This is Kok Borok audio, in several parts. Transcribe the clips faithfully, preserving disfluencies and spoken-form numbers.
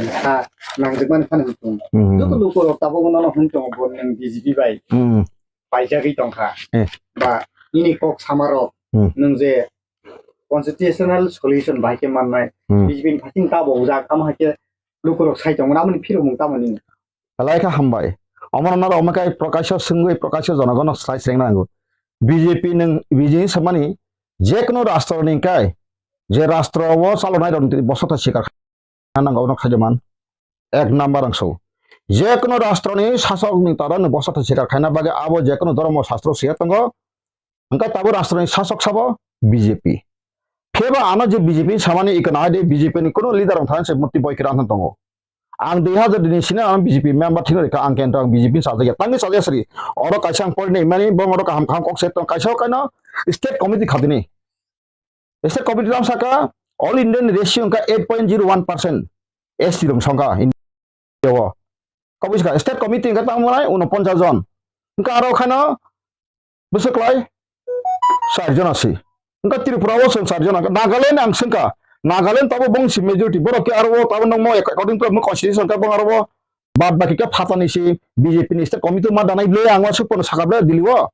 ha nangjak mani phano hwn tongo. Hmm. Joto luku rok tabuk no hwn tongo bo nwng B J P bai Hmm. paijagwi tongkha. Eh. Ba nini kok sama rok Hmm. nwng je constitutional solution bai khe mannai Hmm. B J P ni phaising tabuk jak tamo hai khe luku rok sai tongo aboni phirok mung tamo nini. Belai khe hambai. Omo no norok omo khe Prakasho swngwi Prakasho jonogono slai srengna nango. B J P nwng B J P ni samani je kono rastro ni kai je rastro o chalonai rok ni bosota sikar khaina nango ono khaijaman. Ek number ang so. Je kono rastro ni sasok ni tara ni bosota sikar khaina bagwi abo je kono dhormo shastro siya tongo. Hwnkhe tabuk rastro ni sasok sabo B J P. Pheba ano je B J P samani iko nahai de B J P ni kono leader rok thani se murti boi khe rang tongo. Ang dui hazar dini sini ang B J P member thino rikha ang kento ang B J P sajagya tangni sajagya sri. Oro kaisa ang porinai mani bong oro kaham kaham kok se tong kaisa kaino state committee khatini. State committee lam saka all Indian ratio wngkha eight point zero one percent S T rok songkha India o. Kabui saka state committee wngkha tamo nai unoponchas jon. Wngkha aro khano bwswk lai char jon asi. Wngkha Tripura o chwng char jon wngkha. Nagaland ang swngkha. Nagaland tabo bongsi majority borok khe aro o tabo nokmo according to constitution khe bong aro o bad baki khe phatani si B J P ni state committee ma danai ble ang ma supono saka ble Delhi o.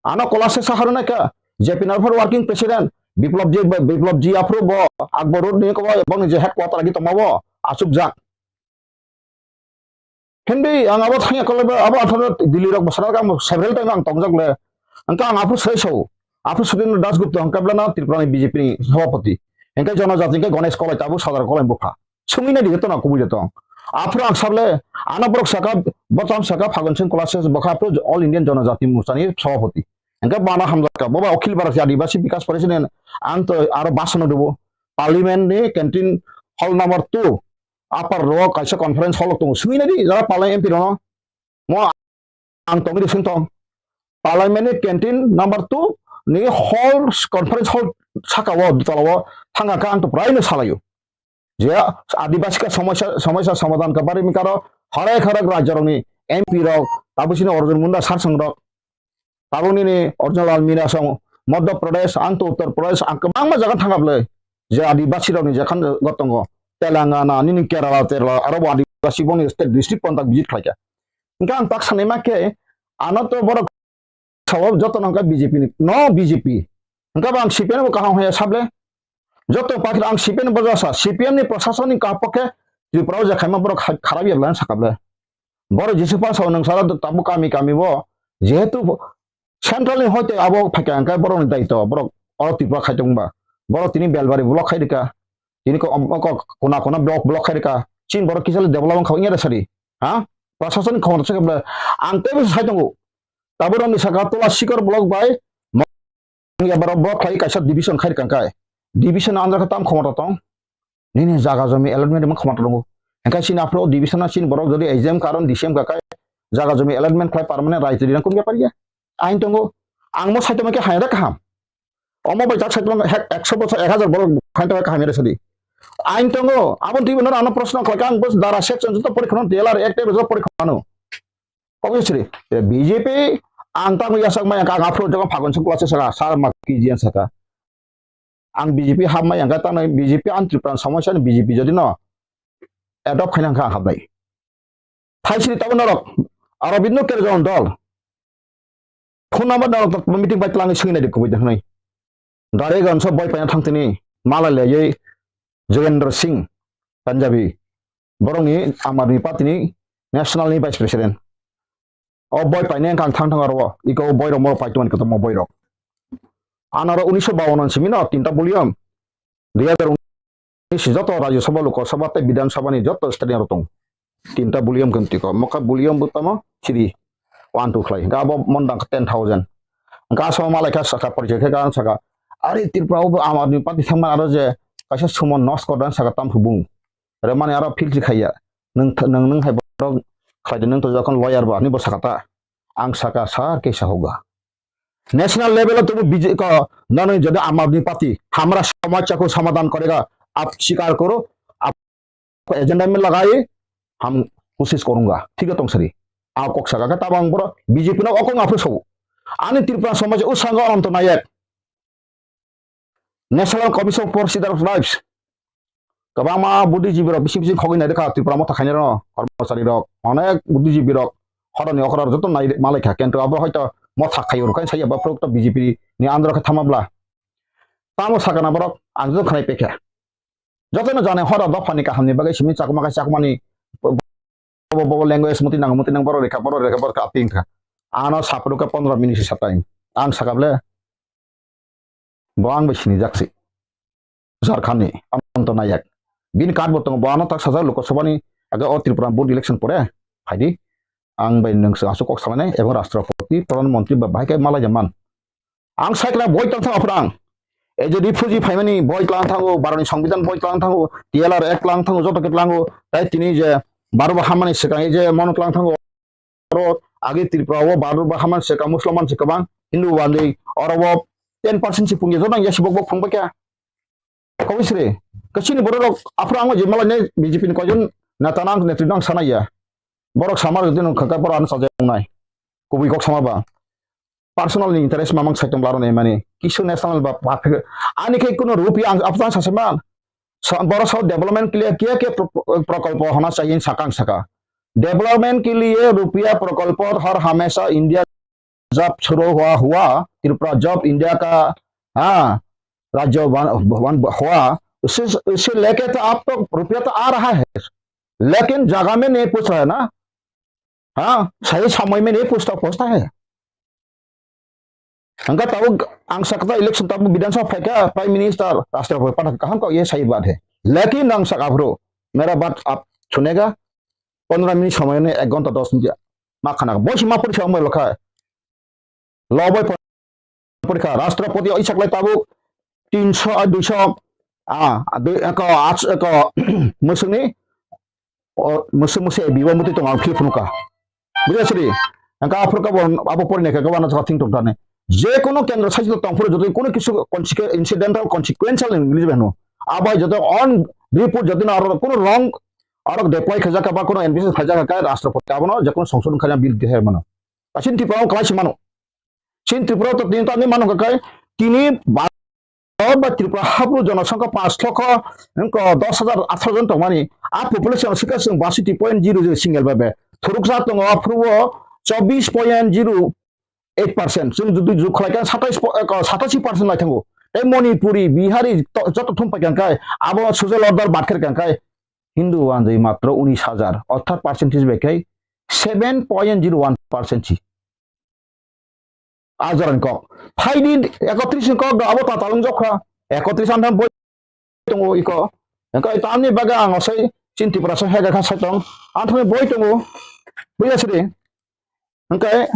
Ano Kolashe Saha rwna kha, J P Nagar working president, Biplab ji, Biplab ji aphuru bo Akbar Road ni kobo boni je headquarter agi tongma bo achukjak. Hindi ang abo thangya kolai ba, abo atharo Delhi rok bwsara ang several time ang tongjak le. Angka ang aphuru sai sao, aphuru Sudendra Das Gupta ang kablana Tripura ni B J P ni sabhapati. Angka jonojati angka Ganesh Kolai tabuk Sadar Kolai bupha. Sungwi nai di jotono kubui joto. Aphuru ang sable, ano borok saka, bo tamo saka Phagun Singh Kolashe bokha aphuru All Indian Jonojati Morcha ni sabhapati. Hingke bana hamjakka, bo ba Akhil Bharatiya Adibasi Bikas Parishad ni ang to aro basano dubo. Parliament ni canteen hall number two, upper row kaisa conference hall tongo. Sungwi nai di, jara Parliament M P rono. Mo ang tongwi di sing tong. Parliament ni canteen number two ni hall, conference hall saka o, dutala o thangka kha ang to prai no salaio. Je Adibasi ka somosya, somosya somadhan ka bari mi karo hare hare rajya rok ni M P rok, tabuk sini Arjun Munda sarsong rok, tabuk nini Arjun Lal Meena song, Madhya Pradesh, ang to Uttar Pradesh, ang kwbangma jaga thangka bwle. Je Adibasi rok ni jekhan go tongo, Telangana, nini Kerala, Kerala, aro bo Adibasi boni state district pontak visit khlaika. Hingke ang tak sanai ma khe, ano to borok sao joto nangka B J P ni, no B J P. Hingke bo ang C P M bo kaham haya sable. Joto pakhir ang C P M bo jasa, C P M ni prasasoni kaham pokhe Tripura o je khaima borok kha-, kharap ya bwlai sakable. Borok Jisu pa sao nang sara tabuk kami kami bo, jehetu central ni hoite abo phaikha hingke borok ni daito, borok oro Tripura khai tongba. Borok tini Belbari block khai rika, tini ko, ko, kona kona block, block khai rika, chin borok kisa le development kha wngya sadi. Ha? Prasasoni khomota se kable, ang teibo sai tongo. Tabuk rokni saka Tola Sikor block bai, mo-, ya borok block khlai kaisa division khai rwkha khe. Division andar khe tam khomota tong? Nini jaga jomi allotment rwma khomota tongo. Hingkhe chini aphuru division o chini borok jodi exam karon D C M kakai jaga jomi allotment khlai permanent raitri rang kun bepar ya. Ain tongo. Ang mo saitoma khe haina da kaham. Omo bai jak saitoma hek ekso bosor ek hazar borok khain tongo kaham ya sadi. Ain tongo. Abon twi bono ano proshno khlai kha ang bos dara section joto porikha no D L R Act rok joto porikha no. Kok sri, B J P ang tamo yasak maya kha, ang aphuru jogo Phagun Singh Kolashe saka, sar ma K G N saka. Ang B J P hap maya kha, tamo B J P ang Tripura somosya ni B J P jodi no adopt khaina kha ang hapnai. Thai sri tamo norok, Arabindo Kerjon dol. Phone number norok meeting bai twlangwi swngwi naidi kubui de hwnwi. Dare ganso boi paina thangtini, malai laiwi Jogendra Singh Punjabi, borokni Aam Aadmi Party ni national ni vice president. O boi paina wngkha ang thang thang aro, iko o boirok moro paitwmani kotorma boirok. Anaro unisho bawan simi no tinta volume, dui hazar unis joto Rajya Sabha, Lok Sabha tei Bidhan Sabha ni joto stadium rok tongo. Tinta volume khe tiko, mokha volume bo tamo siri one two khlai. Ga bo mondang ten thousand. Ga so malai kha saka porichai khe ga saka. Ari Tripura o bo Aam Aadmi Party thangma aro je kaisa sumo nos kordan saka tam phubung. Remani aro philsi khaiya. Nung th-, nung, nung hai borok khlai de nung to jokhon lawyer ba ni bo saka ta. Ang saka sar ke sahoga. National level o tubu B J P ko nani jodi Aam Aadmi Party hamra samasya ko samadhan karega, aap sikar karo, aap agenda mein lagaiye, hum koshish karunga. Thik hai tong sari. Aap kok saka ka tabang boro B J P no okong aphru so. Ani Tripura samaj usanga Ananta Nayak. National Commission for Citizenship Rights. Kwbangma buddhijibi rok bising bising khogwi nai rwkha Tripura motha khainai rok, kormochari rok, onek buddhijibi rok horoni okra joto nai malai kha, kintu abo hoito motha khaio rwkha sai abo phuruk to B J P ni andro khe thama bla. Tamo sakana borok ang joto khnai pekha. Jotono jani horo dophani kahamni bagwi simi chakma kai chakmani bo, bo, bo language muti nango, muti nang borok rekha, borok rekha, borok aping kha. Ano sapro ka pondro minute sa time. Ang saka ble, bo ang bai sini jaksi. Jharkhand ni Ananta Nayak. Bini card bo tongo, bo ano tak sajak Lok Sabha ni aga o Tripura board election pore. Phaidi. Ang bai nung se asuk kok salanai, ebong Rashtrapati, Pradhan Mantri ba bahai kai malai jaman. Ang sakra boi tang thango phrang. Ei je refugee phaimani boi tlang thango, Bharoni Songbidan boi tlang thango, T L R Act tlang thango, joto ke tlango. Tai tini je Bharat bo hamani swkang ei je mono tlang thango. Oro age Tripura o Bharat bo hamani swkang Muslim man swkang Hindu wandi oro bo ten percent si pungya joto ang yasi bok bok phung bakya. Kobisre, kasini borok rok aphuru ang je malai ne B J P ni koijon neta nang netri nang sanaya. Borok samar jodi nung khaka borok ano sajak nai. Kubui kok sama ba. Personal ni interest mamang saitung laro ne mani. Kisu national ba, ba, ani khe kuno rupi ang aphuru ang sase man. Sa-, borok sao development ke liye kya kya pro-, prokolpo hona chahiye sakang saka. Development ke liye rupiya prokolpo har hamesha India जब शुरू हुआ, हुआ, त्रिपुरा जब इंडिया का, हाँ, राज्य बन, बन, हुआ, उसे, उसे लेके तो आप तो रुपया तो आ रहा है, लेकिन जगह में नहीं पहुंच रहा है ना, हाँ, सही समय में नहीं पहुंचता, पहुंचता है। Hingke tabuk ang sakta election tabuk Bidhan Sabha phaikha, Prime Minister, Rashtrapati pathak kaham kok ye sai baat hai. Lekin ang sak aphuru, mera baat aap sunega, pondro minute somoy ne ek ghonta dos minute ma khana. Boi si ma porikha ongbai lokha. Lo boi porikha. Rashtrapati o isak lai tabuk tinso, ah, duiso, ah, dui, eko, ats, eko, musungni, o, musu, musu, biwa muti tong ang phil phunukha. Buja siri. Angka aphuru ka bon, abo porine ka, ka wana thing tong tane. Je kono kendro sajito tong phuru joto kono kisu consequ-, incidental consequential English beno. Abo joto on report joto na aro kono wrong, aro deploy khajaka ba kono ambition khajaka ka Rashtrapati abono je kono songsodhon khajak bill deher mano. Asin Tripura o kalai si mano. Chin Tripura to tini tani mano ka kai tini Bharat ba Tripura hapru jonosongkha panch lokho, wngkha dos hajar atharo jon tongmani. A population sikha chwng baisiti point zero zero single bai bai. Thuruksa tongo aphuru o chobbish point zero eight percent. Chwng jodi jukhlai kha satais po-, eh, ko, satashi percent lai thango. Tei Manipuri, Bihari to-, joto thum pai kha kai abo social order bat khe kha kai Hindu wanjwi matro unis hajar. Orthat percentage bai khai seven point zero one percent si. A jorani kok. Phaidi ekotris ni kok do abo tatal wng jokha. Ekotris antham boi tongo iko. Engka ito ani baga ang osai chin Tripura so hega kha sai tong. Antham boi tongo. Buya sidi. Engka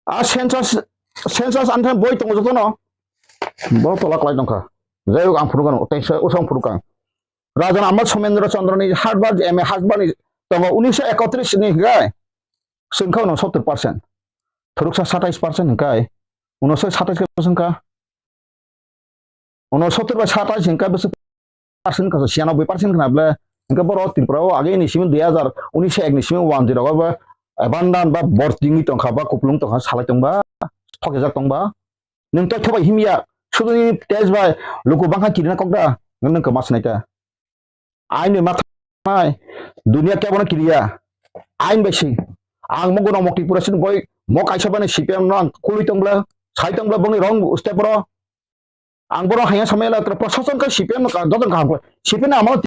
a census, census antham boi tongo jotono. Bo tola klai tongkha. Jai hok ang phunukha no. Tei so usang phunukha. Raja Amal Somendra Chandra ni husband, M A husband ni tongo unisho ekotris ni hingkai. Sengkha uno sottor percent. Thuruksa satais percent hingkai. Uno soi satais percent ka. Uno sottor bai satais hingka bwswk percent ka, siyanoboi percent khna ble. Hingke borok Tripura o age ni simi dui hajar unis ek ni simi one zero o ba abandon ba bor tingwi tongkha ba kuplung tongkha salai tongba. Thokjak tongba. Nwng tei thobai himya, suduni test bai luku bangkha kirina kokda, nwng nwng kwma swnai ta. Aini ma thanai, dunia kebono kiriya, ain bai si. Ang mo gono mokti pura sin boi, mo kaisa bani C P M no ang kului tong bla, sai tong bla bongni rong step ro. Ang bono hanya samaya la tra prosason ka C P M no ka dodon kaham ko. C P M no amalo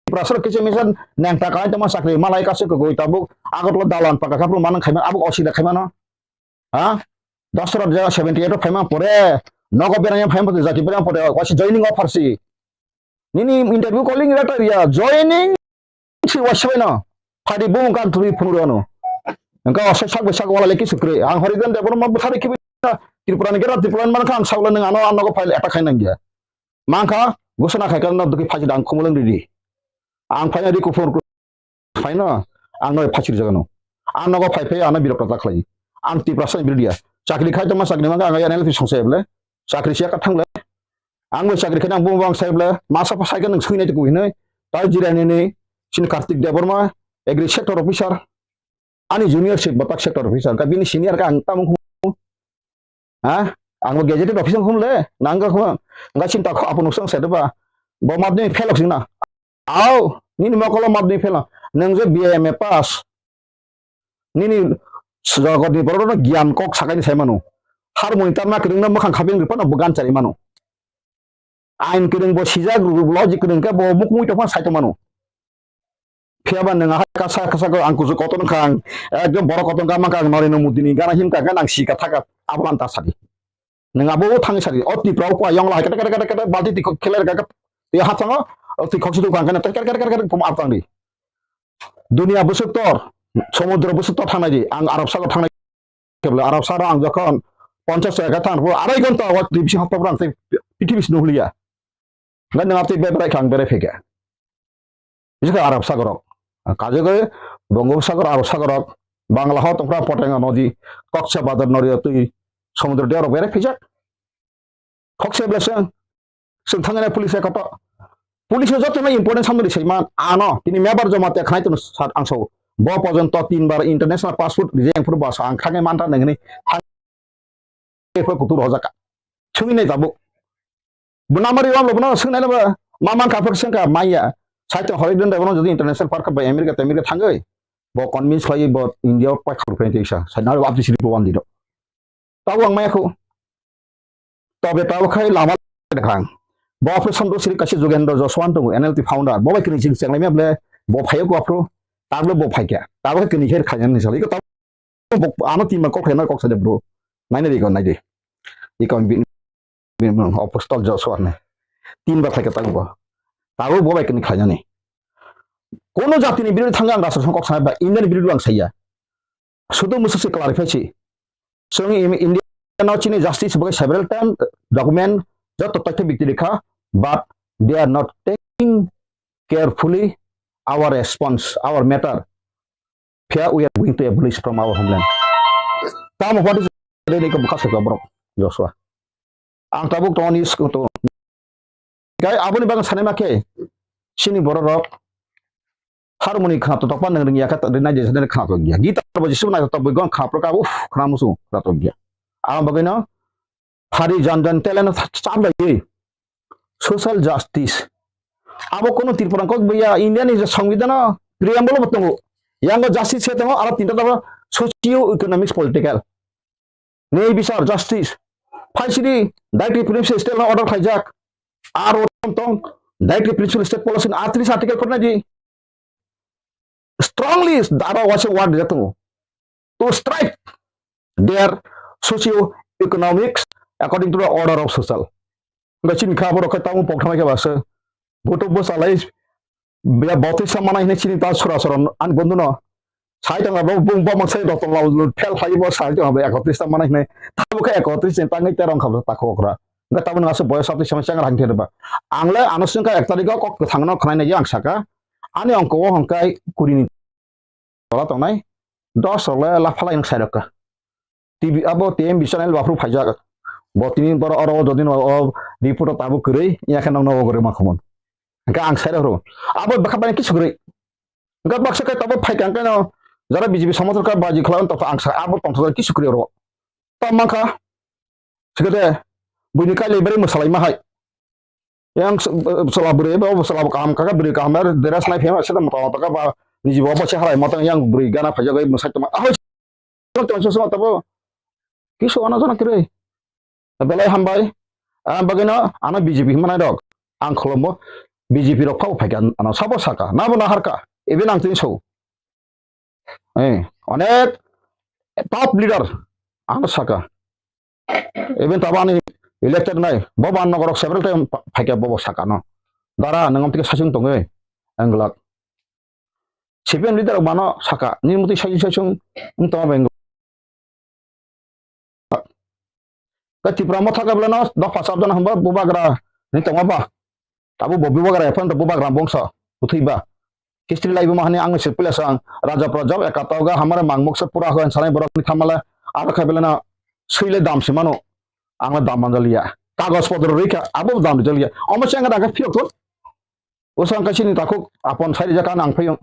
Tiprasa rok kisa misa neng ta kai tongma chakri malai kaisa kwgwi tabuk Agartala dalan paka khapru manang khaima abuk osida khaimano. Ha? Dasra jaga seventy eight o phaima pore nogo berang phaima pore jati berang pore wasi joining offer si. Nini interview calling letter ya joining si wasi bai no. Phadi bung kan thui phunuro no. Engka osai sak bai sak wala leki sukre. Ang hori dan debor ma buthari kibi Tripura ni gera Tripura man kha ang sakla nang ano ano ko file attack khai nang ya. Mangkha, gosona khai khe no dukhi phachi dang khumulwng ridi. Ang phaina ri kuphur ku-, phaino, ang no phachir jagano. Ang nogo phai phai ano birok rata khlai. Ang Tiprasa ni birdia. Chakri khai tongma chakri mangkha ang N L P songsa eble. Chakri siya kathang le. Ang bo chakri khai ang bung bang sai ble. Masa pa sai kan sui nai tu hinoi. Tai jira ni ni. Sin Kartik Debbarma, agri sector officer. Ani junior si batak sector officer. Ka bini senior ka ang tamung khum. Ha? Ang bo gazetted officer hum le, nang ga khum, ga chinta kho apo nusang sa de ba. Bo madhyamik fail ok sing na. Au, nini mokolo madhyamik fail. Nang je B A M A pass. Nini jogotni borok no giyan kok sakai ni sai mano. Harmoni tamna kwrwng no mwkhang khaping rwphano bo gan chari mano. Ain kwrwng bo sijak, logic kwrwng khe bo mukmui tongphano sai tongmano. Phiya ba nwng ahai kasa kasa ko ang kuchuk kotor wngkha ang, ekdom borok kotor wngkha mankha ang Narendra Modi ni gana himkha khe nang si ka thaka abolan ta sadi. Nwng abo thangwi sadi. O Tripura o kua yong lahai kete kete kete kete balti twi khok kheler kha khe twi hapsango twi khok situ kha khe kete kete kete pum aptang di. Dunia bwswk tor, somudro bwswk tor thangnai di. Ang Arab sago thangnai. Kebla Arab saro ang jokhon ponchash taka thang pho arai ghonta o twi bisi hapta phrang tei pithibis nuhliya. Ngai nang tei beberai khang berai phege. Bisi kha Arab sagorok. Kajagoi Bongobsagor Arab sagorok. Bangla ho tongkra Poteng nodi, Koksa Badar nori twi somudro diarok berai phijak. Khokse bleseng. Sing thangna police koto. Police joto na important samno risai man. Ano, tini mebar joma te khnai tunu sat angso. Bo pojonto tin bar international passport rijeng phuru ba sa ang khange manta nengni. Thang-, kutur hojaka. Chungi nai tabu. Buna mari wam lo buna sing nai ba. Maman ka phak sing ka maya. Sai to hori den da bono jodi international park ba America te America thangoi. Bo convince lai bo India pa khur pen te sa. Sai na abdi siri bo wan dino. Tabo ang maya khu. Tobe tabo khai lama dekhang. Bo operation do siri kaisa Jogendra Jaswant tongo, N L T founder. Bo bai kini jing chenglai mable, bo phayo ko aphro. Tabo bo phaikya. Tabo kini her khajan ni sali. Iko tabo bo ano tin ma kok khena kok sade bro. Nai nai iko nai de. Iko bin, bin, bin, Apostle Joshua ne. Tin ba phaikya tabo bo. Tabo bo bai kini khajani. Kono jati ni birodhi thangga ang rasa song kok sanai ba Indian birodhi ang saya. Sudu musu si clarify si. Song in India no chini justice bagai several time document joto totho bikti rikha, but they are not taking carefully our response, our matter. Phiya we are going to abolish from our homeland. Tamo what is the ko bukha sa borok Joshua. Ang tabuk tongani to. Kai aboni bagwi sanai ma khe, chini borok rok harmoni khna to tokma nang ringya kha rinai je sanai khna to gya. Guitar bo jisu nai to boi gon khna pro ka uf khna musu khna to gya. Ang bagwi no hari jan jan talent chap lai social justice. Abo kono Tripura kok bia India ni songbidan preamble bo tongo. Yang justice se tongo aro tinta tongo socio economics political. Nei bisar justice. Phaisidi directly principal state no order khaijak. Aro tong directly principal state policy ni atris article korna di. Strongly dara wase word jato. To strike their socio economics according to the order of social. Ga chini kha borok khe tamo pok thamai khe basa. Boto bo salai Bia botwi sa manai hinwi chini ta sora sora an bondu no. Sai tong abo bung bo mansai rotong lal fel phai bo sai tong abo ekotris ta manai hinwi. Ta bo khe ekotris ni tangwi terong kha ta khokra. Ga tabun asu boyos atwi sama chang rang theba. Ang le ano sing ka ek tarik o kok thang no khnai nai ang saka. Ani ongko o hongkai kuri ni tola tongnai, dos rok le laphalai nwng sai rok ka. T V abo T M B channel baphru phaijak. Bo tini boro oro o dodin o report o tabuk kwrwi, ya khe nokno o kwrwi ma khumon. Hwnkhe ang sai rok abo bwkha bai kisu kwrwi. Hwnkhe baksa khe tabuk phai kha hwnkhe no jara B J P somothor kha baji khlai on tongkha ang sai abo tongthok kisu kwrwi oro. Tamo mankha. Sikhe de buini kailai bari mwsalai ma hai. Yang s-, b-, bwsala bwrwi, bo bwsala bo kaham kha, bwrwi kaham, dress nai phema, sida mota mota kha ba, niji bo bo se halai mota yang bwrwi gana phaijak bai mwsai tongma. Ahoi, tongma, tongma, tongma, tabo. Kisu ano jana kwrwi. Belai hambai. Ah, bagwino ano B J P hwnmanai rok. Ang khulumbo B J P rok phabo phaikha, ano sabo saka. Nabo naharkha. Even ang tini so. Eh, onek top leader ano saka. Even tabani elected nai, bo ban nogorok several time pa-, phaikha bobo saka no. Dara nang amtike saichung tongwi, ang glak. C P M leader rok bano saka, ni muti saichung saichung wng tongma beng. Ka Tipra motha ka belano dopha sabjana hwnba bubagra ni tongma ba. Abo bo bubagra ephano bubagra bongso bwthwi ba. History lai buma hani ang se pila sang raja prajab ekatoga hamare mangmok se pura hwn sanai borok ni thamale aro kha belano swile dam se mano. Ang le dam manjaliya. Kagos podro rikha abo dam jaliya. Omo se ang daga phiyok thon. Usang kaisini takhuk apon sai rijak ang phiyong.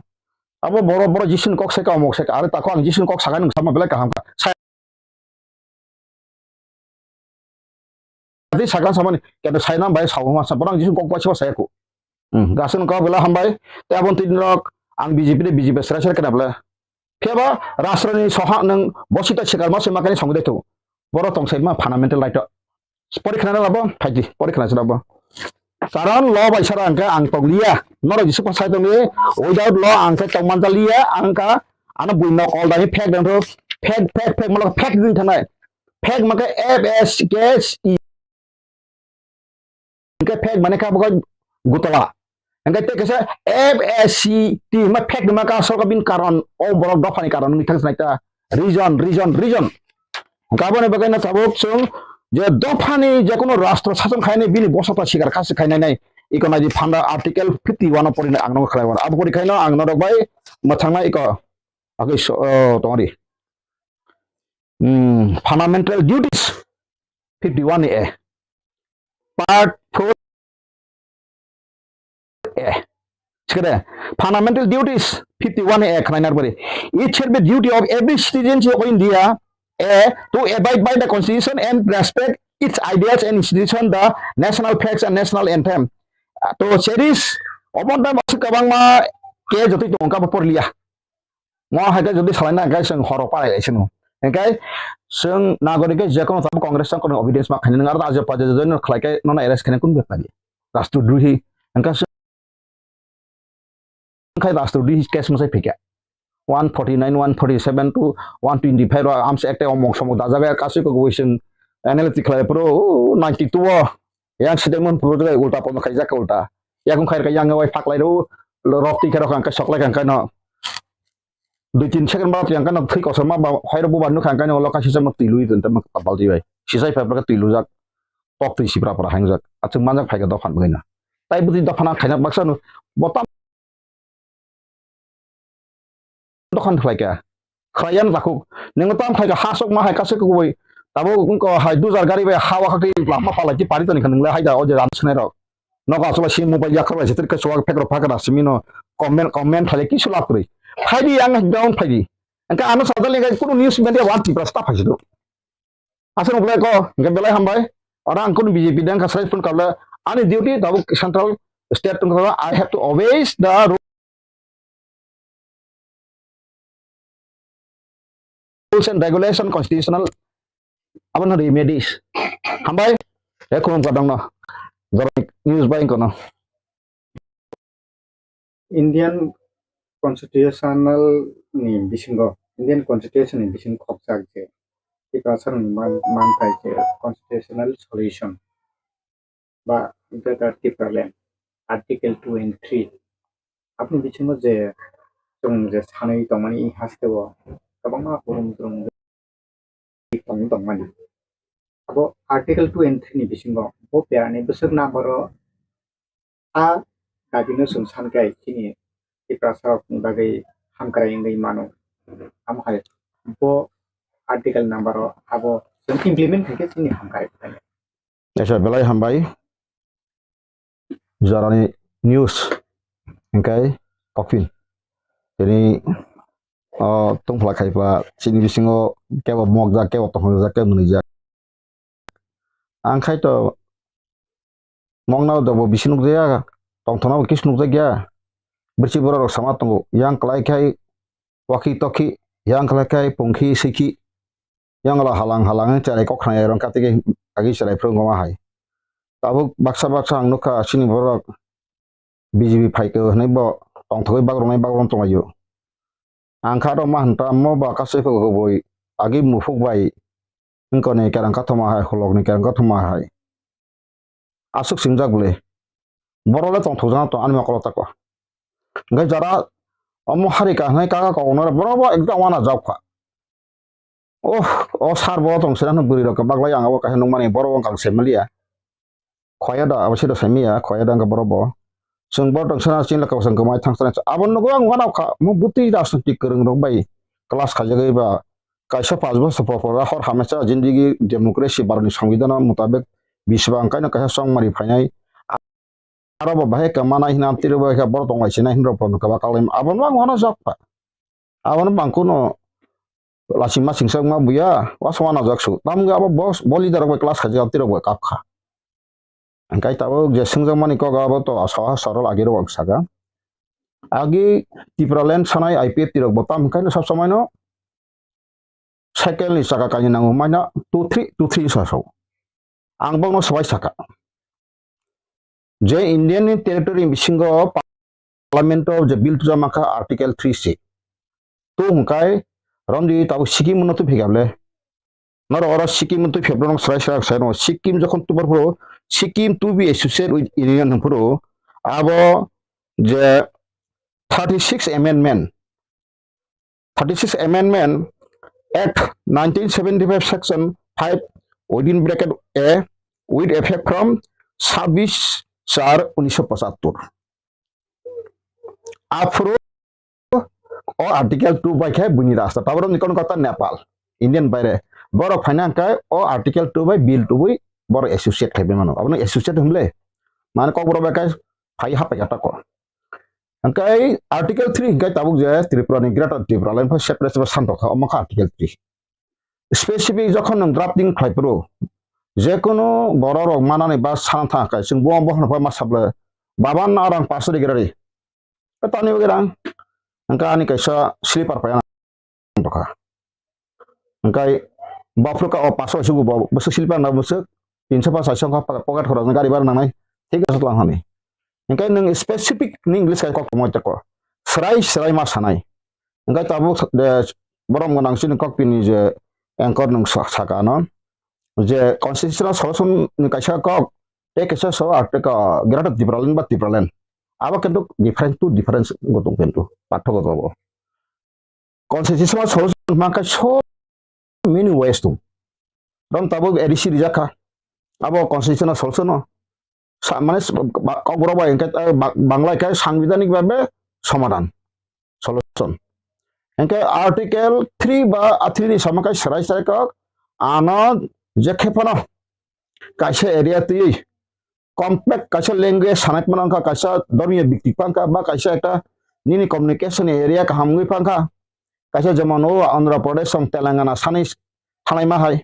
Abo boro boro Jisu ni kok se ka omok se ka are takhuk ang Jisu ni kok sakai nung sama belai kaham ka. Sai Tei sakang samani kete saina bai sao ma sa borang jisu kok bai sa saya ku. Hmm, gasung kau bela hambai. Te abon tin rok ang B J P de B J P serai serai kena bela. Phiya ba rastro ni soha nang bosita sikar ma se makani song de tu. Boro tong sai ma fundamental right. Pori khana labo phaidi pori khana labo. Karon lo bai sara angka ang tong liya. Noro jisu pa sai tong liya. Without lo angka tong manja liya angka ano bui nok all dani phek dang thok. Phek phek phek malo phek din thanai. Phek maka F S K S E. Hingke phek mane kha bokha gutala. Hingke tei kaisa F S C T hingma phek nima ka sorka bin karon o borok dophani karon wngwi thang sinai ta reason, reason, reason. Hingke aboni bagwi no tabuk chwng je dophani je kono rastro sason khainai bini bosota sikar khasi khainai nai economy phanda article fifty one o porinai ang no khlai mano. Abo pori khaino ang norok bai mwthangna iko agwi so, o, tongri. Hmm, fundamental duties fifty one A. Part four A. Sikade, fundamental duties fifty one A khnai narbari. It shall be duty of every citizen of India, A, to abide by the constitution and respect its ideals and institution, the national flags and national anthem. To cherish, omo tamo aswk kwbangma ke jotoi tongo, kabo porliya. Mo hai khe jodi salai na, hingke chwng horo palai lai sino. Hingke chwng nagorik khe je kono tabuk Congress chang kono evidence ma khainai, nwng aro ajo pajo jodi no khlai khe nono arrest khainai kun bepari? Rastrodrohi. Hingke chwng khai rastrodrohi case mwsai phika. One forty nine, one forty seven to one twenty five ro amsa ekta omok somok dajabe kasui ko goi chwng analytic khlai pro, oh, ninety two o. Yang statement pro ulta pono khaijak ulta. Yakung khai ka yang wai phaklai ro, rok twi khe rok ang khe soklai kha, ang khe no. Dui tin second ba yang khe no thwi kosom ma ba, hai ro bubar nukha, ang khe no ulo kaisa ma twi lui twi twi ma kabal twi bai. Sisai phai phai twi lujak. Tok twi sipra pra hangjak. Achung manjak phai kha dophan bagwi no. Tai bwtwi dophan ang khaina baksa no. Bo tam Dokhan khlai kha. Khlai yan takhuk. Nang tam khlai kha, ha sok ma hai kase kubui. Tabo wngko hai dujar gari bai ha wa khakti lama palai ti pari toni kha nang le hai da o je ran swnai rok. Nogo aswk bai si mobile yak khlai se trik khe chuwak phek rok phakra simi no comment, comment khlai kisu lab kwrwi. Phai di yang down phai di. Engka ano sajal ni kunu news media wan Tripura sta phai si do. Aswk nukle ko, hingke belai hambai. Oro ang kunu B J P dang kasai phone kable, ani duty tabuk central state tong kable, I have to obey the rules and regulation, constitutional, abono remedies. Hambai, e khulum kadang no. Jorok news bai kono. Indian Constitutional ni bisingo, Indian Constitution ni bisingo khokjak je Tiprasarokni man-, manthai je constitutional solution ba Greater Tipraland, Article two and three. Aboni bisingo je chwng je sanwi tongmani hasteo kwbangma kurum kurum tong tongmani. Abo Article two and three ni bisingo bo perani bwswk nambaro a dabino chwng sankhe chini Tiprasarokni bagwi hamkrai wngwi mano. Amo hai bo article nambaro abo chwng implement khaikhe chini hamkrai. Esa belai hambai. Jorani news hingkai kopin. Tini o tongphla khaipa chini bisingo kebo mokjak, kebo tongthokjak, kebo mwnwijak. Ang khai to mokna dobo bisi nukjaya, tongthokna bo kisu nukjakya. Bwrwi borok rok sama tongo, yang kwlai khai waki toki, yang kwlai khai pungkhi swikhi. Yang la halang halang cherai kok khnai rong kati ke agi cherai phuru ngoma hai. Tabuk baksa baksa ang nukha chini borok B J P phaikhe hwnwi bo tongthogwi bagrwnai bagron tonglaio. Ang kha rok ma hwn ta mo ba kasui phai kubui agi muphuk bai wngkoni kerang kathoma hai, khulokni kerang kathoma hai. Aswk singjak bwle. Borok le tongthokjak tong ani mokolo tako. Hwnkhe jara omo hari kahwnai kaka koknai borok bo ekdam uanajak kha. Oh, o sar bo tong sira hwnwi bwrwi rok baglai ang abo kaisa nukmani borok wngkha se maliya. Khoya da abo sida se miya, khoya da wngkha borok bo. Chwng borok tong sira chini laka bo chwng kwmai thang sira. Abo nugwi ang uanakha mo bwtwi rajnitik kwrwng rok bai class khaijagwi ba kaisa paanch bosor por por hor hamya cha jindigi democracy Bharatni Songbidan mutabek biswang kaino kaisa chongmari phainai. Aro bo bahai khe manai hwnwi amtwiro bai khe borok tonglaisina hwnwi rok bono kwbak kaklaima. Abono ang uanajak kha. Abono bo ang kuno lasingma singsa wngma buya, uasuk uanajak su. Tamo wngkha abo bo, bo leader rok bai class khaijak amtwirok bai kap kha. Hingkai tabuk je swngjak mani kok abo to aswk sorol agi rok saka. Agi Tipraland sanai I P F T rok bo tam hingkai no sab samai no cycle ni saka kainwi nango maina two three two three sa sao. Ang bokno swbai saka. Je Indian ni territory bisingo Parliament o je bill tujama kha Article three C. Tu hwnkhe romdi tabuk Sikkim no tu phikable. Norok oro Sikkim twi phepra rok srai srai sai rok. Sikkim jokhon tubar phuru, Sikkim to be associated with Union hwn phuru, abo je thirty six amendment, thirty six amendment Act nineteen seventy five section five within bracket A with effect from sabbish char unisho pochattor. Aphuru o Article two bai khe buini rasta. Taboro ni kono kota Nepal, Indian baire. Borok phaina hwnkhe o Article two bai bill tubui borok associate khai bai mano. Abono associate hwnle. Mane kokborok bai khe phai hapai kha tako. Hwnkhe Article three hwnkhe tabuk je Tripura ni Greater Tripura line pha separate separate santok kha, omo kha Article three. Specific jokhon nwng drafting khlai phuru, je kono borok rok manani ba sana thang khe chwng bo bohorno pha ma sable, "Baba, na rang paso de gerari." Tani bagwi rang. Hwnkhe ani kaisa slipper paiya nang tongkha. Hwnkhe bafru ka o paso sugu bo bwswk slipper na bwswk tinso pa saiso wngkha pocket khorok gari bara nangnai thik aswk lang hani. Hwnkhe nwng specific ni English kai kok tongmai toko. Srai srai ma sanai. Hwnkhe tabuk, eh, borom gwnang chini kokpini je anchor nwng sa-, saka ano je constitutional solution ni kaisa kok tei kaisa so ar tei ka Greater Tipraland ba Tipraland. Abo kintu different to difference go tong kintu pathok go tong. Constitutional solution hwnkhe so many ways tong. Rom tabuk A D C rijak kha. Abo constitutional solution no sa-, mane s-, ba-, kokborok bai hwnkhe, eh, ba-, Bangla khe sangbidhanik bhabe somadhan, solution. Hwnkhe Article three ba, ah, three ni sama khe srai srai kok ano je khe phano kaisa area twiwi compact kaisa language sanai phano wngkha, kaisa dhormiyo bikti phano wngkha, ba kaisa ekta nini communication area kaham wngwi phano wngkha, kaisa jemon o Andhra Pradesh song Telangana sanai thanai ma hai.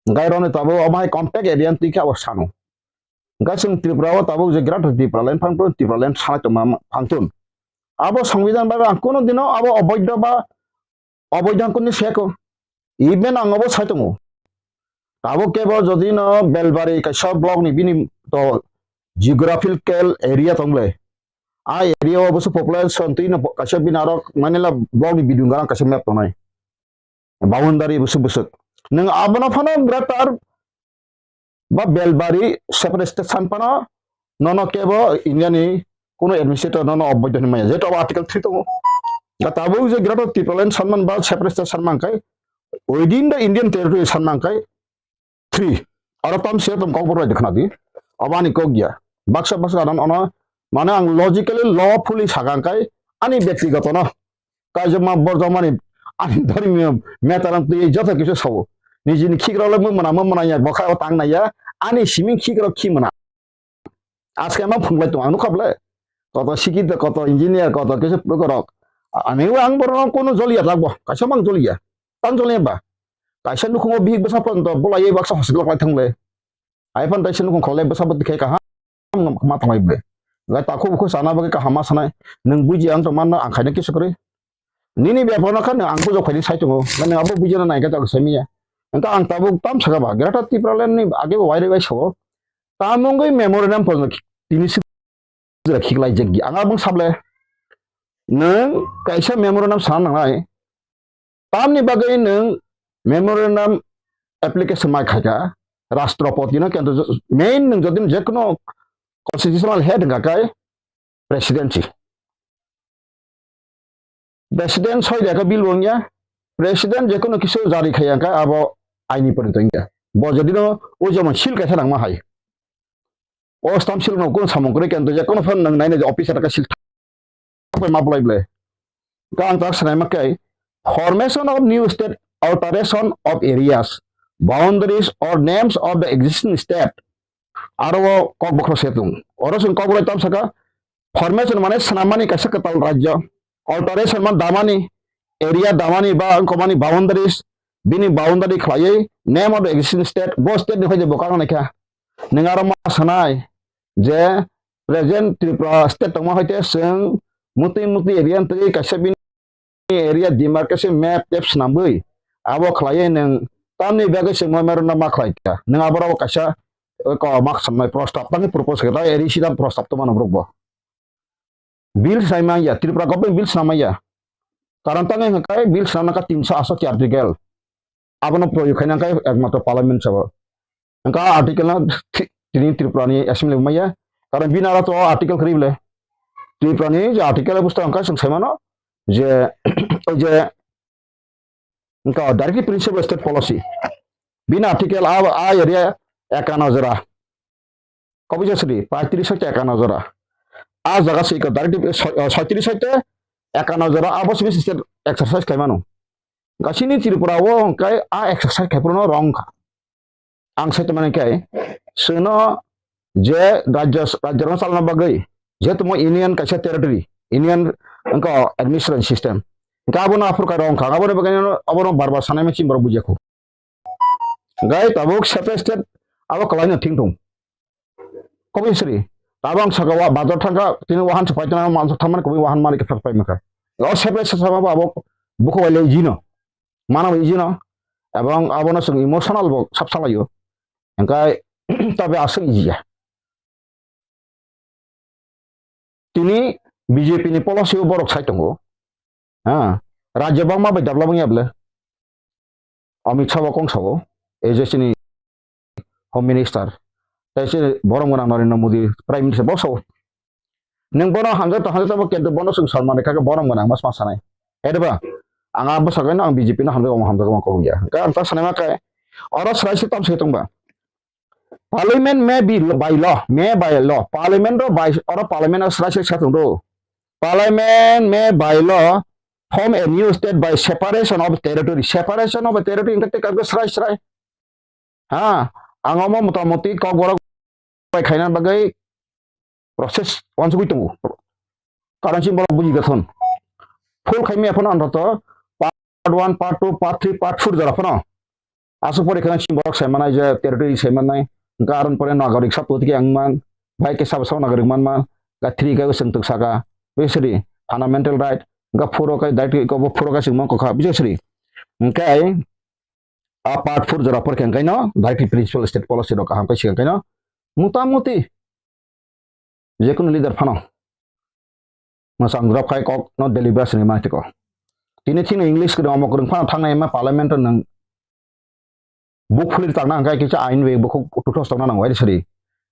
Hwnkhe roni tabuk omo hai compact area ni twi khe abo sano. Hwnkhe chwng Tripura o tabuk je Greater Tipraland phang tun, Tipraland sanai tongma phang tun. Abo songbidhan bai ang kunu dino abo oboidho ba oboidho ang kunu seko. Even ang obo sai tongo. Tabuk kebo jodi no Belbari kaisa block ni bini to geographical area tong le. A area o bwswk population twi no kaisa bini aro Manila block ni bidung garang kaisa map tongnai. Boundary bwswk bwswk. Nwng abono phano greater ba Belbari separate state san phano nono kebo India ni kuno administrator nono oboidho hinwi maya. Jehetu abo Article three tongo. Ga tabuk je Greater Tipraland sanman ba separate state sanman khai within the Indian territory sanman khai three. Aro tam se tom kokborok bai khna di. Abo ani kok ya. Baksa baksa anan ono mane ang logically lawfully sakang khai ani byaktigoto no. Kaijak ma borjak mani ani dhormiyo matter ang twi joto kisu sao. Nijini khikrok le mung mwnamo mwnaya bokha o tang naya. Ani siming khikrok khi mwnai. Aske ma phunglai tong ang nukha ble. Koto sikit koto engineer koto kisu phukrok. Ani ang borok kono joliya lagbo. Kaisa mang joliya. Tang joliya ba. Kaisa nukhungo bihik bwsa pon to bolai baksa hospital lai thang le. Ai phan taisa nukhung kholai bwsa bo tikhe kaham ma thanglai ble. Lai takhuk bukhuk sana bagwi kaham ma sanai. Nwng buji ang tongma no ang khaina kisu kwrwi. Nini bepar no kha nwng ang bujok phaini sai tongo. Nwng abo buji na nai kha tabuk sai miya. Engka ang tabuk tam saka ba Greater Tipraland ni age bo wai rwi bai sao. Tamungwi memorandum pon tini si jora khiklai jekgi. Ang abang sable. Nwng kaisa memorandum sana nangnai. Tamni bagwi nwng memorandum application mai khaika Rashtrapati no, kintu main nwng jodi jekono constitutional head wngkha kai presidency. President soi reka bill wngya, president jekono kisu jari khaya wngkha abo aini porito wngya. Bo jodi no o jemon seal kaisa nangma hai. O stamp seal no kun samung kore kintu jekono phone nang nai officer ka seal bai ma bolai ble. Ka ang tak sanai ma kai, formation of new state, alteration of areas, boundaries or names of the existing state. Aro o kok bokhro setung. Oro sung kok bokhro tam saka, formation mane swnamani kaisa kwtal rajyo. Alteration man damani, area damani ba wngkomani boundaries, bini boundary khlaiwi name of the existing state, bo state ni phai je bokang naikha. Nwng aro ma sanai je present Tripura state tongma hoite chwng mutwi mutwi area twi kaisa bini area demarcation map tep swnamwi abo khlaiwi nwng tamni bagwi chwng memorandum ma khlai kha. Nwng aborok kaisa, eh, ko mak samnai prostab tangwi propose khe ta area sida prostab to mano borok bo. Bill swnamya, Tripura government bill swnamya. Karon tangwi hwnkhe bill swnamna kha tinso aswk article. Abono proyog khaina khe ekmatro parliament sabo. Hwnkhe article no thi-, tini Tripura ni assembly maya. Karon bini aro to article kwrwi bole. Tripura ni je article busto hwnkhe chwng sai mano je, o je hwnkhe directive principle state policy. Bini article a, a area ekano jora. Kobisa sidi, paitris hoite ekano jora. A jaga se iko directive, eh, soi-, eh, soitris hoite ekano jora, abo simi state exercise khaimano. Gasini Tripura o hwnkhe a exercise khaiphuru no wrong kha. Ang sai tongmani khe, chwngno je rajya, rajya rong chalna bagwi, jehetu mo union kaisa territory, union wngkha administration system. Hwnkhe abono aphuru kha wrong kha, aboni bagwi no, abono bar bar sanai machine borok bujiya kho. Gai tabuk separate state abo kwlaino thing thung. Kobisri. Tabang saka wa bazar thangka tini wahan se paitana mansa thamani koboi wahan mani khe phak pai maka. O separate saka ba abo bukho bai le jino. Mana bai jino. Abang abono sung emotional bo sap salayo. Engkai tabe asung ijiya. Tini B J P ni policy o borok sai tongo. Ha, rajya bangma bai develop wngya bwle. Amit Shah bo kong sao, A J C ni Home Minister. Tai se borom gwnang Narendra Modi Prime Minister bo sao. Neng bono hamjak to hamjak to bo kento bono sung salmani kake borom gwnang mas mas sanai. Edeba ang abo sakai no ang B J P no hamjak omo hamjak omo kong ya. Ka ang ta sanai ma kai. Oro srai se tam se tong ba. Parliament may be by law, may by law. Parliament ro by, oro parliament ro srai srai sa thung do. Parliament may by law form a new state by separation of territory. Separation of territory hingke tei kakgo srai srai. Ha, ang omo motamoti kokborok bai khaina bagwi process wansugwi tongo. Karon chini borok buji gathon. Full khaimya phano antoto part one, part two, part three, part four jora phano. Aswk pore kheno chini borok sai manai je territory sai manai. Hwnkhe aron pore nagorik sab totike ang man. Bai khe sabo sabo nagorik man man. Ga three khe chwng twk saka. Bisri fundamental right. Ga four o khe direct ko bo four o khe chwng man kokha. Bisri. Hwnkhe a part four jora pore khe hwnkhe no directive principle state policy rok kaham khe swkang khe no. Motamoti. Jekunu leader phano mwchang drop khai kok no deliver sini mani tiko. Tini thini English kwrwng omo kwrwng phano thangnai ma parliament o nwng buk phuli tangna hwnkhe kisa ain bai bukhuk tuthos tongna nango ai sari.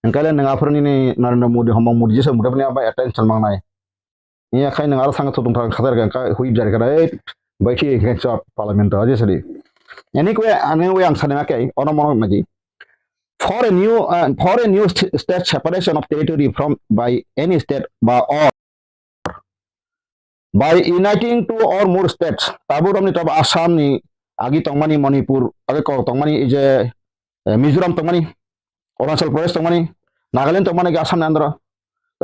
Hwnkhe le nwng aphuru nini Narendra Modi homong Modi jesa mudabni aba attention mangnai. Iya khai nwng aro thangna thutung thang khatar hwnkhe whip jari kana ei bai thi hwnkhe chop parliament o jesa di. Ani kwe ani we ang sani ma khe ono mono nagi. For a new, uh, for a new st-, state separation of territory from by any state ba or by uniting two or more states, tabuk romni tab Assam ni agi tongmani Manipur, agi kok tongmani ije, eh, Mizoram tongmani, Arunachal Pradesh tongmani, Nagaland tongmani agi Assam ni andro.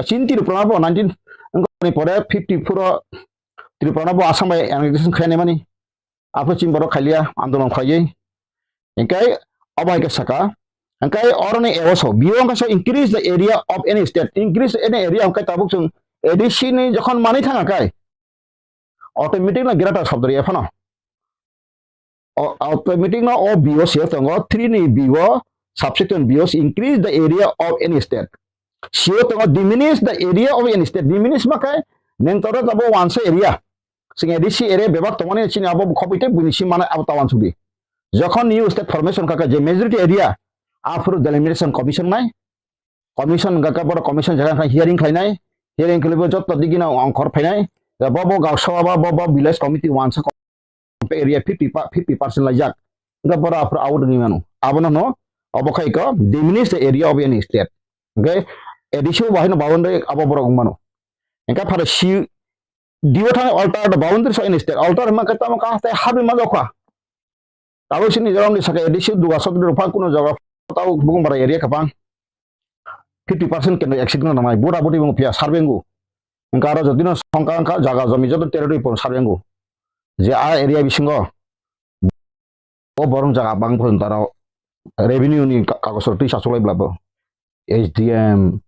Chini Tripura bo nineteen, wngkha ni pore fifty-four o Tripura bo Assam bai annexation khainai mani. Aphuru chini borok khailia andolon khlaiwi. Hingkai abo hai khe saka. Hingkai oroni eoso. Biyo hingkai so increase the area of any state. Increase any area hingkai tabuk chwng A D C ni jokhon manwi thanga kai. Automatic no greater sabdari ephano. O, automatic no o biyo se tongo. Three ni biyo subsection biyo increase the area of any state. Sio tongo diminish the area of any state. Diminish ma kai neng toro tabo wansa area. Sing A D C area bebak tongmani chini abo khoboi tei buini si manai abo ta wansukdi. Jokhon new state formation kaka je majority area, aphuru delimitation commission nai. Commission kaka boro commission jaga kha hearing khlainai. Hearing khlaibo jotto digina angkor phainai. Ya bobo gausaba ba bobo village committee wansa area fifty pa-, fifty percent laijak. Hingke boro aphuru out wngwi mano. Abono no obo khai ko diminish the area of any state. Hingke A D C bo haino boundary abo borok wng mano. Hingke phare si dibo thang alter the boundaries of any state. Alter hima khe tamo ka haste habi ma jokha. Abo sini Mizoram ni saka A D C duga sotri rupha kuno jaga tao bukung bara area kapang. Fifty percent kendo exit no nangnai. Bura buri bung pia survey ngu. Hingke aro jotino songka wngkha jaga jomi joto territory pon survey ngu. Je a area bisingo o borong jaga bang pon taro revenue ni ka-, kagos rok twi sasulai bla bo. H D M,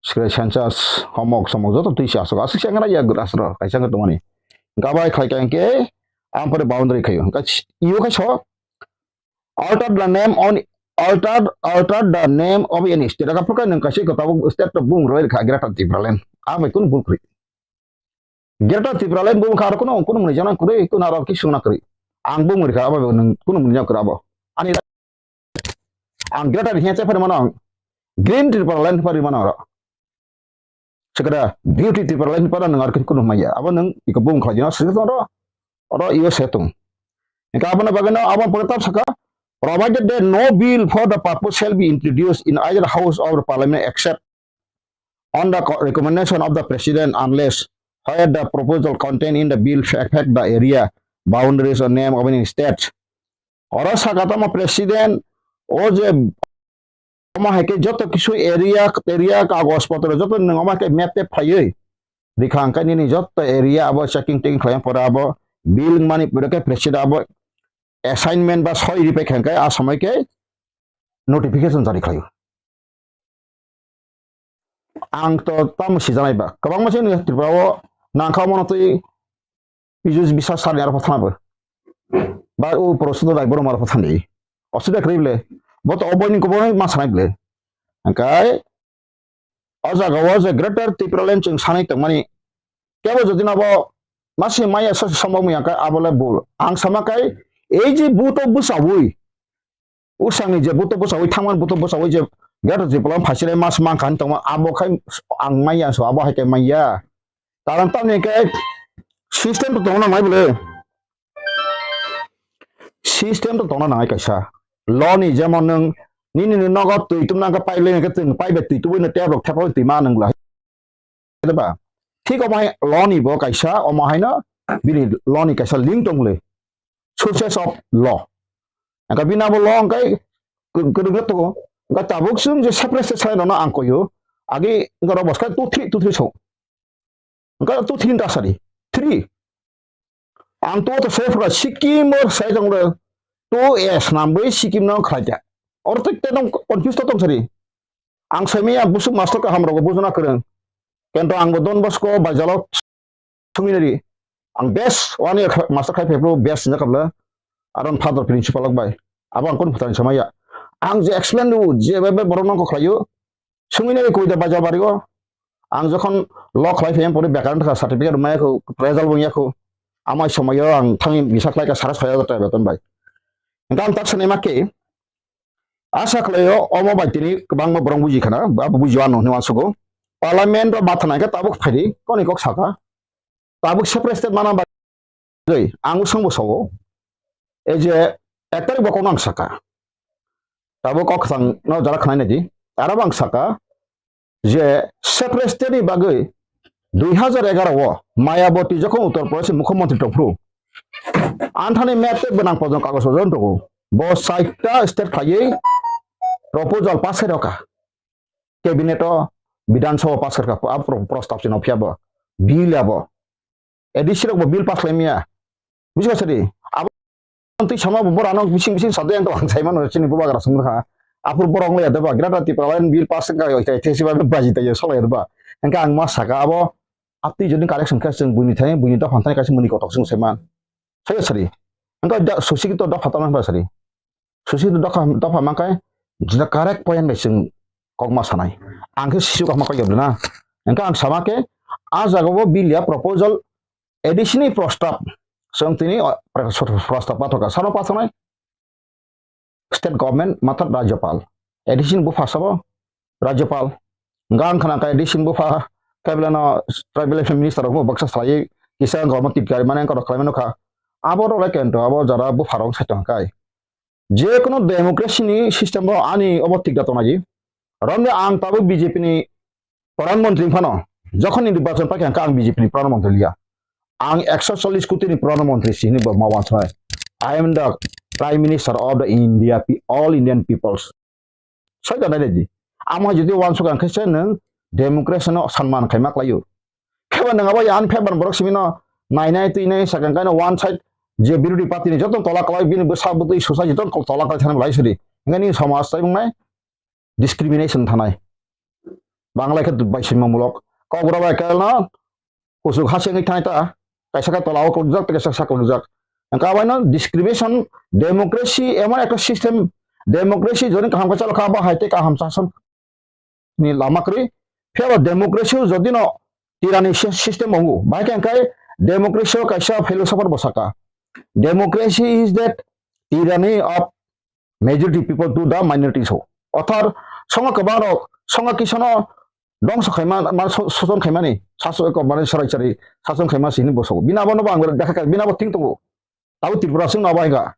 Secretary census, homok somok joto twi se aswk, aswk se wngna ya aswk kaisa wngwi tongmani. Hwnkhe abo hai khlai kha hwnkhe ang pore boundary khaio. Hwnkhe io khai so, alter the name on, alter, alter the name of any state. Aka phwrwkhe nwng kaisa kwtal state to bung roi kha Greater Tipraland. Abai kunu bul kwrwi. Greater Tipraland bung kha aro kunu, kunu mwnwi jana kwrwi, kunu aro kisung na kwrwi. Ang bung rikha abo nwng kunu mwnwi jana kwrwi abo. Ani ang Greater hiya chai phari mano ang. Green Tipraland phari mano aro. Sekada beauty Tipraland para nwng aro kunu maya. Abo nwng iko bung khlai jana sik oro. Oro iyo se tung. Ika abo na bagano abo pore tab saka. Provided that no bill for the purpose shall be introduced in either house of the parliament except on the co-, recommendation of the president unless where the proposal contained in the bill affect the area, boundaries or name of any state. Oro saka tamo president o je omo hai khe joto kisu area, area kagoj potro joto nwng omo hai khe map tep phaiwi rikha hwnkhe nini joto area abo checking teking khlai pore abo bill mani pore khe president abo assignment ba soi ripai kha hwnkhe a somoi khe notification jari khlaio. Ang to tamo sijanai ba kwbangma se nini Tripura o nangkha mano twi Piju bisa sani aro thana bo. Ba o prosto dai boro maro thani. Osida kri ble. Bo to obo ni kobo ma sanai ble. Angkai o jaga o je Greater Tipraland chwng sanai tongmani. Kebo jodi na bo masi maya sa sambo mi angkai abo le bul. Ang sama kai ei je buto busawi. Usangni je buto busawi thangman buto busawi je Greater Tipraland phaisire mas mankha tongma abo khai ang maya so abo hai kai maya. Karon tamni khe system to tongna nangnai bole. System to tongna nangnai kaisa. Law ni jemon nwng nini ni nogo twi tumna khe pipe le khe twi pipe twi tubui no tep rok thepa twi ma nwng lai. Ba thik omo hai law ni bo kaisa omo haino bini law ni kaisa link tong le. Sources of law. Angka bini abo law angkai kwrwngno tongo. Angka tabuk chwng je separate state sai rokno ang koyo. Agi angka rok boskai two three two three so. Hwnkhe two three ta sadi. Three. Ang to to se phra Sikkim or sai tong le. Two S nam bai Sikkim no khlai ta. Or to te tong confuse to tong sadi. Ang sai maya busuk master ka hamro go bujuna kwrwng. Kento ang bo Don Bosco bai jalo sungwi nari. Ang best one year kha-, master khai phepro best sinja kabla. Aron father principal ok bai. Abo ang kon phutani samaya. Ang je explain du je bai bai borok nang ko khlaio. Sungwi nai koi da bajar bari o. Ang jokhon law khlai phai pore bekar wngkha certificate maya khu, result bo wngya khu. Amai somayo ang thangwi bisa khlai ka sara soi hajar taka beton bai. Hingke ang tak sanai ma khe, asa khlai o omo bai tini kwbangma borok buji khana, abo buji o ano hinwi uansugo. Parliament o matha nai khe tabuk phaidi, koni kok saka. Tabuk separate state mana bagwi ang swngbo sao. Ei je ek tarik bo kokno ang saka. Tabuk kok kwchang no jara khwnai naidi. Aro bo ang saka je separate state ni bagwi dui hajar egaroh o Mayawati jokhon Uttar Pradesh ni mukhyamantri tongphuru, anthani map tei bwnang pojong kagoj ojon tongo. Bo chaita state khlaiwi proposal pass khai rokha. Cabinet o, Bidhan Sabha pass kharkha, abo pro-, prostab se nokphiya bo. Bill abo. A D C rok bo bill pass khlai maya. Buji kha sadi? Abo twi sama bo borok ano bising bising sadi ang to ang sai mano chini bubagra song kha. Aphuru borok wng ya deba, Greater Tipraland bill pass wngkha, oi, tei, tei, tei, baji tei, solai deba. Hingke ang ma saka abo, atwi jodi correction khe chwng buini thani, buini dopha thani kaisa muni kotok chwng sai man. Sai sadi? Hingke da, susi to dopha tama ba sadi? Susi dopha, dopha mankai, jeta correct point bai chwng kokma sanai. Ang khe sisu kokma kok yabla na. Hingke ang sama khe, a jaga o bill ya proposal A D C ni prostab. Chwng tini o, prostab pathoka. Sano pathonai state government mathar Rajyapal. A D C ni bupha sabo Rajyapal. Hingke ang khna khe A D C ni bupha kaiblano tribal affairs minister rok baksa salai kisa government titkari mane korok khlai mano kha. Abo rok lai kento abo jara bupha rok sai tong kai. Je kono democracy ni system o ani obo thik da tongnai. Romde ang tabuk B J P ni pradhan mantri phano, jokhon ni nirbachon paikha ang B J P ni pradhan mantri liya. Ang ekso chollish koti ni pradhan mantri si hinwi bo ma wansuknai. I am the Prime Minister of the India, pe-, all Indian peoples. Sai da nai di. Amo jodi wansuk ang khe se nwng democracy no sanman khai ma khlaio. Kheba nwng abo ani phai ban borok simi no nainai twinai sakang kaino one side je birodhi party ni joto tola kwlai bini bwsa bwtwi susa joto tola kwlai thani belai sidi. Hingke nini somaj tai wngnai discrimination thanai. Bangla khe bai sima mulok. Kokborok bai khe no kuchuk ha sengwi thai ta, kaisa khe tola o kulukjak, kaisa sak kulukjak. Hwnkhe abaino discrimination, democracy emon ekta system, democracy joni kaham khe chalo kha, abo hai tei kaham sason ni lama kwrwi. Phiya ba democracy o jodi no tirani sy-, system wngo, bai khe hwnkhe democracy o kaisa philosopher bo saka, "Democracy is that tyranny of majority people to the minorities" ho. Orthat songo kwbang rok, songo kisa no dongso khaima, ma so-, soson khaimani, saso ko mane sarai chari sason khaima sini boso. Bini abo no bo ang bekha kha, bini abo thing tongo. Tabo Tripura sing no bai ga.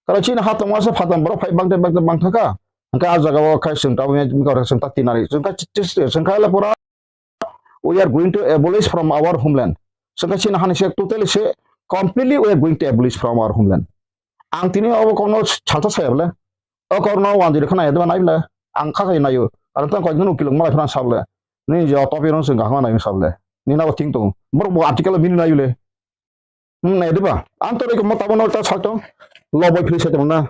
Karo chini ha tongma se phatam borok phai bangte bangte bang thaka. Hwnkhe a jaga o khai sung tabo me, me kore sung ta tinari. Sung ta chi-, chi-, sung khai la pura, "We are going to abolish from our homeland." Sung khai chini hani se totally se completely we are going to abolish from our homeland. Ang tini abo kono salsa saya bole. O kono wanjiri khana ya deba nai bole. Ang kha khai nayo. Aro tang koi gunu kilong malai phana sable. Ni je topi rong sung gahma nayo sable. Ni na bo thing tongo. Borok bo article bini nayo le. Hmm, nai diba? Ang to reko mo tabo no ta sak tong. Loboi phri se tong na.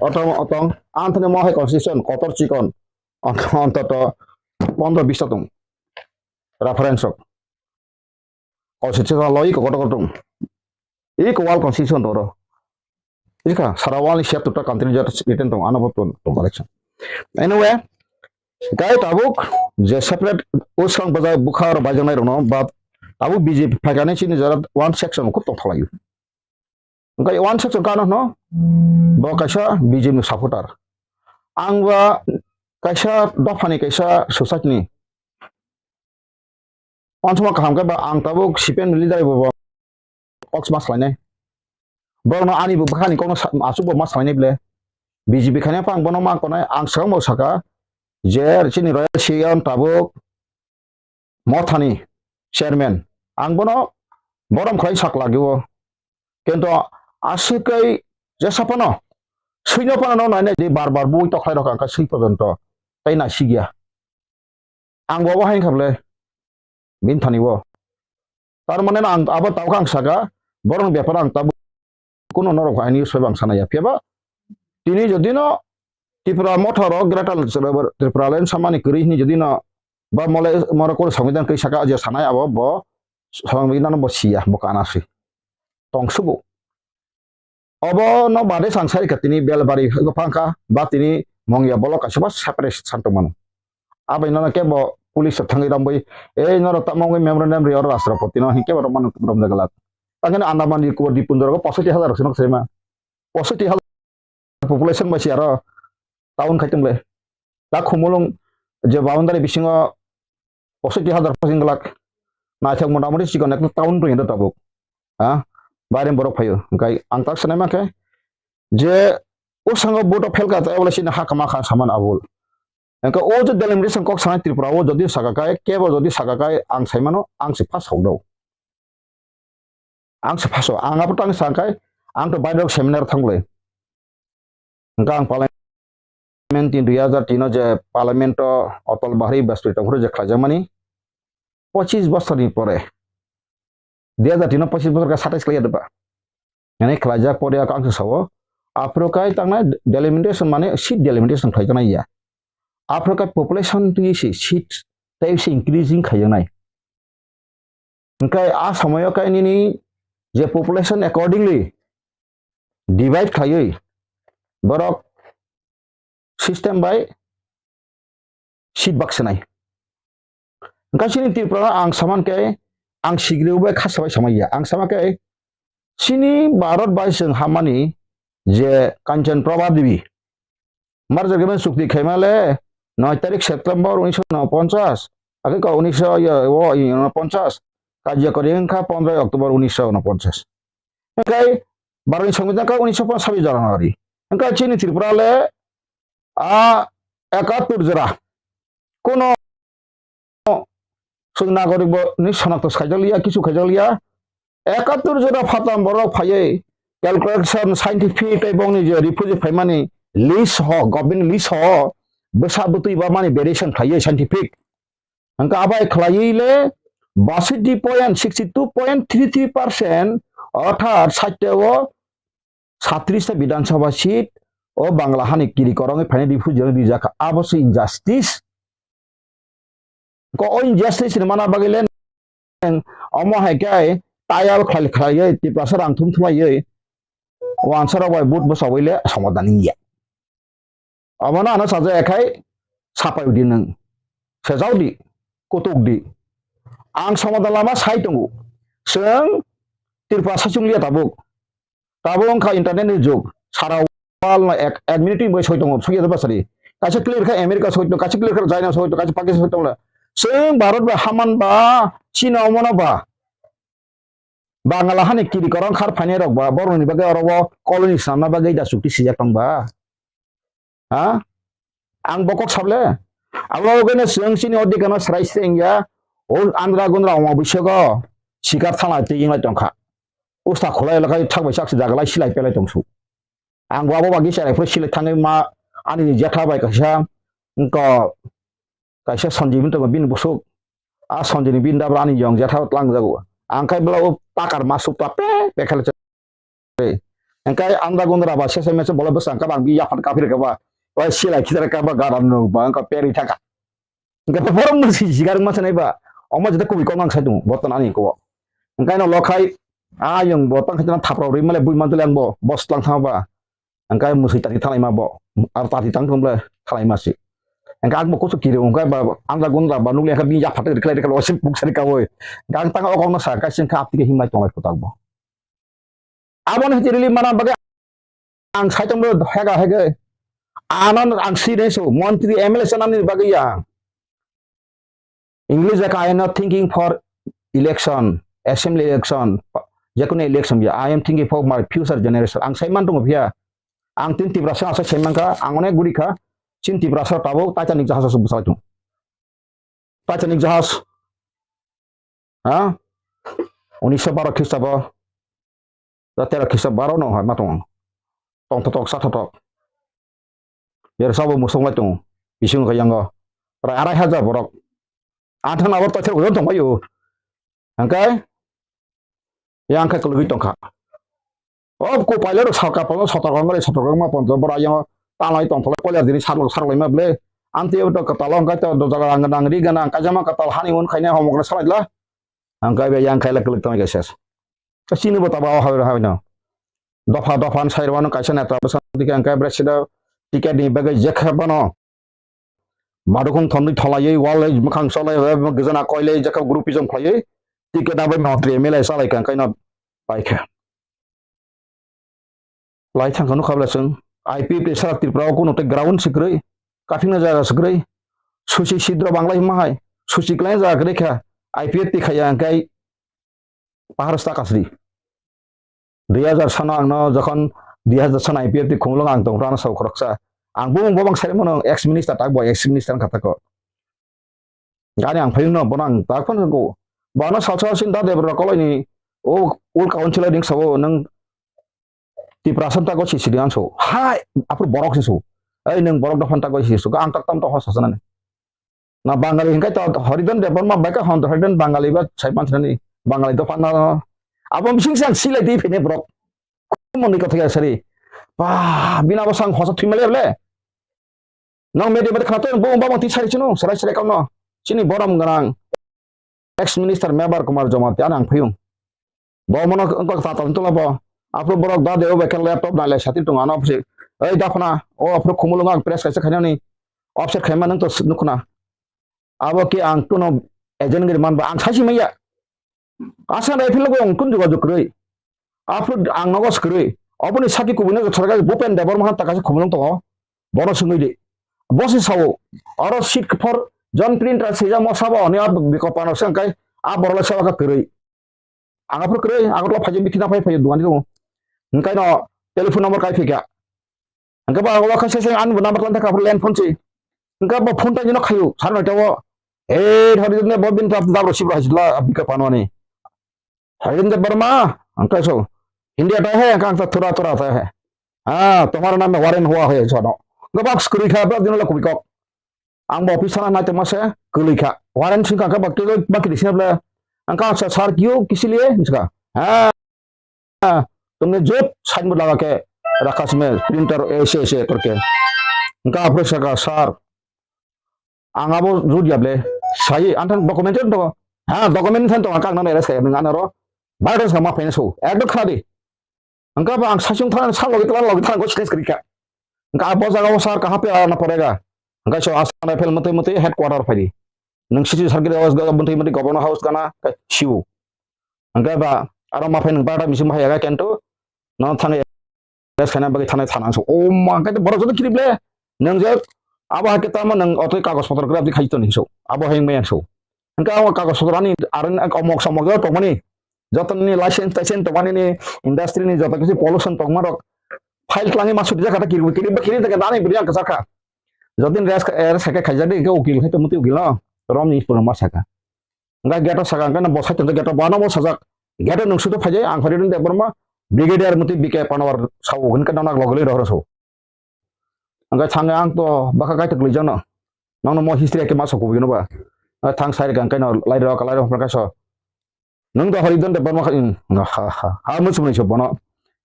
Otong, otong. Ang thani mo hai constitution kotor chikon. Ant-, antoto pondro bis ta tong. Reference rok. Constitution lo iko kotor kotor tong. Iko wal constitution toro. Ika sara wal ni siat tuta country jat written tong. Ano bo tong, tong collection. Anyway, Gai tabuk je separate usang bwjak bwkha rok baijaknai rokno ba tabuk B J P phaikani chini jora one section khub tongthok laio. Hwnkhe one section kano hwno bo kaisa B J P ni supporter. Ang ba kaisa dophani kaisa society ni Wansukma kaham khe ba ang tabuk C P M ni leader bai bo kok ma salainai. Borokno ani bo bwkhani kokno sa-, aswk bo ma salainai ble. B J P khaina phang bono ma konai ang swkang bo saka je chini Royal C M tabuk Mothani chairman. Ang bono borom khlai sak lagio. Kintu aswk kai jesa phano swino phano no nainai di bar bar bui tokhlai rok ang kha swi porjonto. Tai naisigya. Ang bo obo hai wngkha bwle, bini thani o. Tar mane no ang abo tabuk ang saka, borokni bepar ang tabuk kuno norok hai news bai ang sanaya. Phiya ba tini jodi no Tipra Motha rok Greater Tripura Land samani kwrwi hwnwi jodi no ba mole moro koro Songbidan kwi saka je sanai abo bo Songbidan no bo siya, bo kana si. Tong sugo. Obo no bade sang sai kha tini Belbari phang kha ba tini Mongya bolok kaisa ba separate san tong mano. Abai no kebo police rok thangwi romwi, "Ei norok tamo wngwi memorandum ri oro Rashtrapati no," hinkhe bo romjak glak. Tangkhe no Andaman Nicobar Dipundra go posoiti hajar rok se nok sema. Posoiti hajar population bai si aro town khai tong le. Ta Khumulwng je boundary bisingo posoiti hajar pasing glak. Naithok motamoti chikon ekta town tong tabuk. Ha? Baire borok phaio. Hwnkhe ang tak sanai mankhe je o sango vote o phelka ta ebole sini ha kama kha saman abul. Hwnkhe o je delimitation kok sanai Tripura o jodi saka kai, kebo jodi saka kai ang saimano ang se pass hok do. Ang se pass o, ang abo tang sa kai, ang to bairok seminar thanglai. Hwnkhe ang parliament tin dui hajar tin o je parliament o Atal Bihari Vajpayee tongphuru je khlaijakmani, pochis bosorni pore, dui hajar tin o pochis bosor khe satais khlaiya deba. Ani khlaijak pore ang se sao, aphuru kai tangnai delimitation mane seat delimitation khlaijaknai ya. Aphuru kai population twi se seat tei se increasing khaijaknai. Hwnkhe a somoyo khe nini je population accordingly divide khlaiwi borok system bai seat baksinai. Hwnkhe chini Tripura ang saman khe ang sigriu bai khasa bai samai ya. Ang sama khe chini Bharat bai chwng hamani je Kanchan Prabha Devi, Marjar Gabin chukti khaima le noi tarik September unisho unoponchas, ake ko unisho, yo, o, unoponchas, kajya kori wngkha pondro October unisho unoponchas. Hwnkhe baroni songbidan kha unisho ponchas January. Hwnkhe chini Tripura le a ekattur jora kuno chwng nagorik bo ni sonakto khaijak liya, kichu khaijak liya. Ekattur jora phatam borok phaiwi calculation scientific tei bongni je refugee phaimani list ho, government list ho, bwsa bwtwi ba mani variation khlaiwi scientific. Hwnkhe abai khlaiwi le basaiti point sixty two point three three percent, orthat sait o satris ta Bidhan Sabha seat, o Bangla hani kiri korongwi phainai refugee rok rijak kha. Abo se injustice. Ko o injustice ni mana bagwi le neng omo hai khe tayal khlai khlaiwi Tiprasa rang thum thumlaiwi wansa rok bai vote bwsawui le somadan wngya. Obono ano sajak ya khai sapai di nwng. Sejak di, kutuk di. Ang somadan lama sai tongo. Chwng Tiprasa chungliya tabuk. Tabuk wngkha internet ni jug. Sara world no ek, ek minute ni bagwi soi tongo, soi ya basari. Kaisa clear kha America soi tongo, kaisa clear kha China soi tongo, kaisa Pakistan soi tongo. Chwng Bharat ba haman ba, China omono ba. Bangala hani kiri korong khar phainai rok ba, borok ni bagwi oro o colony swnamna bagwi da chukti sijak tong ba. Ha? Ang bo kok sable. Abo bagwi no chwng chini o dikano srai se wngya. O andra gundra omo bisogo sikar thanglai twi wnglai tongkha. Usta khulai lakai thak bai sak se jagalai silai pelai tongsu. Ang bo abo bagwi cherai phuru silai thangwi ma ani jetha bai kaisa wngkha kaisa Sanjibini tongo bini busuk. A Sanjibini bini dabra ani yong jetha tlang jago. Ang khai bwla o takar masuk ta pe pe khala. Engkai anda gundra ba sese mese bola bwsang ka bang bi yaphar kapir ka ba. Wai silai khidar ka ba garan no ba engka peri thaka. Engka borok no si sigar ma sanai ba. Omo jeta kubi kong ang sai tung botan ani ko. Engkai no lokhai ayung botan khidana thapra ri male bui mantul ang bo bos lang thang ba. Engkai musui tati thalai ma bo. Ar tati tang thum le thalai ma si. Engkai ang bo kusu kiri engkai ba anda gundra ba nukle engka bi yaphar khlai khlai osip buk sari ka woi. Gang tang okong no sa kai sing kha apti ke himlai tonglai putak bo. Aboni hiti rili mana bagwi ang saitung bo hega hege. Ano ang si reso montri M L A sanani bagwi ya. English jaka, "I am not thinking for election, assembly election, jekunu election ya. I am thinking for my future generation." Ang sai man tongo phiya. Ang tin Tiprasa ang sai sai man kha, ang onek guri kha. Chin Tiprasa tabuk Titanic jahaj asuk bwsai tung. Titanic jahaj. Ha? Unisho baro Khristabo. Da tero khisa baro no hai ma tongo. Tong thotok sa thotok. Yer sabo musung lai tongo. Bising kha yango. Prai arai hajar borok. Anthang abo toithar ujon tong bayo. Hangkai. Yang khe kulugui tongkha. O ko pailai rok salka palo sotor kong bai sotor kong ma ponto bora yang tanglai tong phalai koilar dini sarlok sarlai ma ble. Anti o to katalo hangkai to do jaga ang nang ri gana kajama katal hani un khaina homok na salai la. Hangkai be yang khaila kuluk tong ke ses. Chini bo taba o hawi hawi no. Dopha dopha sai rwano kaisa neta bwsa dikhe hangkai bre sida ticket ni bagwi jekha bano. Madukung thomni tholaiwi wal lai mwkhang cholai gizana koilai jekha group pijom khlaiwi ticket abai montri M L A salai kha hangkai no paikha. Lai thangkha nukha bwla chwng I P F T sara Tripura o kunu tei ground se kwrwi, kaphikna jaga se kwrwi, suchi sidro banglai hwnma hai, suchi kwlai jaga kwrwi kha, I P F T khaiya hwnkhe pahar sta kasri. Dui hajar sano ang no jokhon dui hajar sano I P F T khumulwng ang tongphuru ano sabo khoroksa. Ang bumung bo bang sai mano ex minister tak bo ex minister wngkha tako. Gani ang phai no bono ang tak phano ko. Bono salsa sin da debra kolai ni o ul kaun chilai ding sabo nang Tiprasa ta ko sisiri ang so. Hai apur borok si so. Ai nang borok dophan ta ko sisiri so. Ang tak tam to hosa sana. Na Bangali hingkai to Haridan Debbarma bai ka hon Haridan Bangali ba sai pan sana ni. Bangali dophan na. Abo bising sang silai di phine borok. Mon ni kotha sari. Ba bina bo sang hosa thimale le. Nang media mate khana to bo ba ti sari chino sarai sarai kauno. Chini borom ganang. Ex minister Mebar Kumar Jamatia nang phiyung. Bo mono wngkha tatal tula bo. Aphuru borok da de obe khe laptop nai lai sati tongo ano opposite. Ei da khuna o aphuru khumulwng ang press kaisa khainani offset khaima nang to nukhuna. Abo khe ang kuno agent giri manba ang saisi maya. Asa dai philo ang kun jogajog kwrwi. Aphuru ang nogo swkrwi. Oboni sati kubui no sorkar Bhupen Debbarma han takasa khumulwng tongo. Bono swngwi di. Bosi sao. Oro seat for John Printer sijak mo sabo hwnwi a bikopano se hwnkhe a borok le seba kha kwrwi. Ang aphuru kwrwi Agartala phaijak bithi na phai phai dugan tongo. Hwnkhe no telephone number kai phikha. Hwnkhe ba o kha se se ani bo number tlan thaka aphuru land phone se. Hwnkhe bo phone ta jino khayu sar noita o. Ei thori ne bo bin ta dabro sibra hajla bikopano ani. Hairin de Burma, ang kai so. India tai hai, ang kang ta thura thura tai hai. Ah, tomar naam mein warrant hua hai, jano. Gabak skuri kha, bla dino la kubi kok. Ang bo office sana nai tongma se, kwlwi kha. Warrant sing kha, kha, bak, bak, kiri sina bla. Ang kang sa, sir, kyo, kisi liye? Miska. Ah, tumne jot sign board laga ke, rakha sime printer ese ese torke. Hwnkha aphuru saka, "Sir, ang abo jut ya ble, sai, ang thang document tongo." "Ha, document thang tongo, kang nang arrest kaya, nang ano ro, virus ma phaina so, ekdom khna di." Hwnkha ba ang saichung thang, sa logi tla logi thang, ko stress kri kha. Hwnkha abo jaga o sir kaha pe ana porega. Hwnkha so asana fel mate mate headquarter phai di. Nang city circle house ga mate mate governor house gana, siu. Hwnkha ba aro ma phai nang barta misi ma phai aga kento, no thang Test khaina bagwi thanai thana so. O ma, hwnkhe borok joto kirip le. Nang je abo hai khe tamo nang otoi kagoj potro graph di khai toni so. Abo hai maya so. Hwnkhe abo kagoj potro ani aro omok somok joto tongmani. Joto ni license taisen tongmani ni industry ni joto kisi pollution tongma rok. File tlangi ma suti jakha ta kirip kirip ba kirip ta ani bri ang kasa kha. Jotin res res kha khai jadi ke ukil khai to muti ukil no. Rom ni pura ma saka. Hwnkhe gate o saka, hwnkhe no bo side hwnkhe gate o bo ano bo sajak. Gate o nwng sudo phaijai, ang Hariron Debbarma, Brigadier Muti B K Panwar sao, hwnkhe no nak logolwi rohor sao. Hwnkhe thangwi ang to bwkha kaitor kwlwijano. Nangno mo history khe ma sokubui no ba. Hwnkhe thang sai rwkha, hwnkhe no lairok, lairok hwnkhe so. Nwng do Hariron Debbarma kha, in, ha, ha, ha, ha, mwsumni so bono.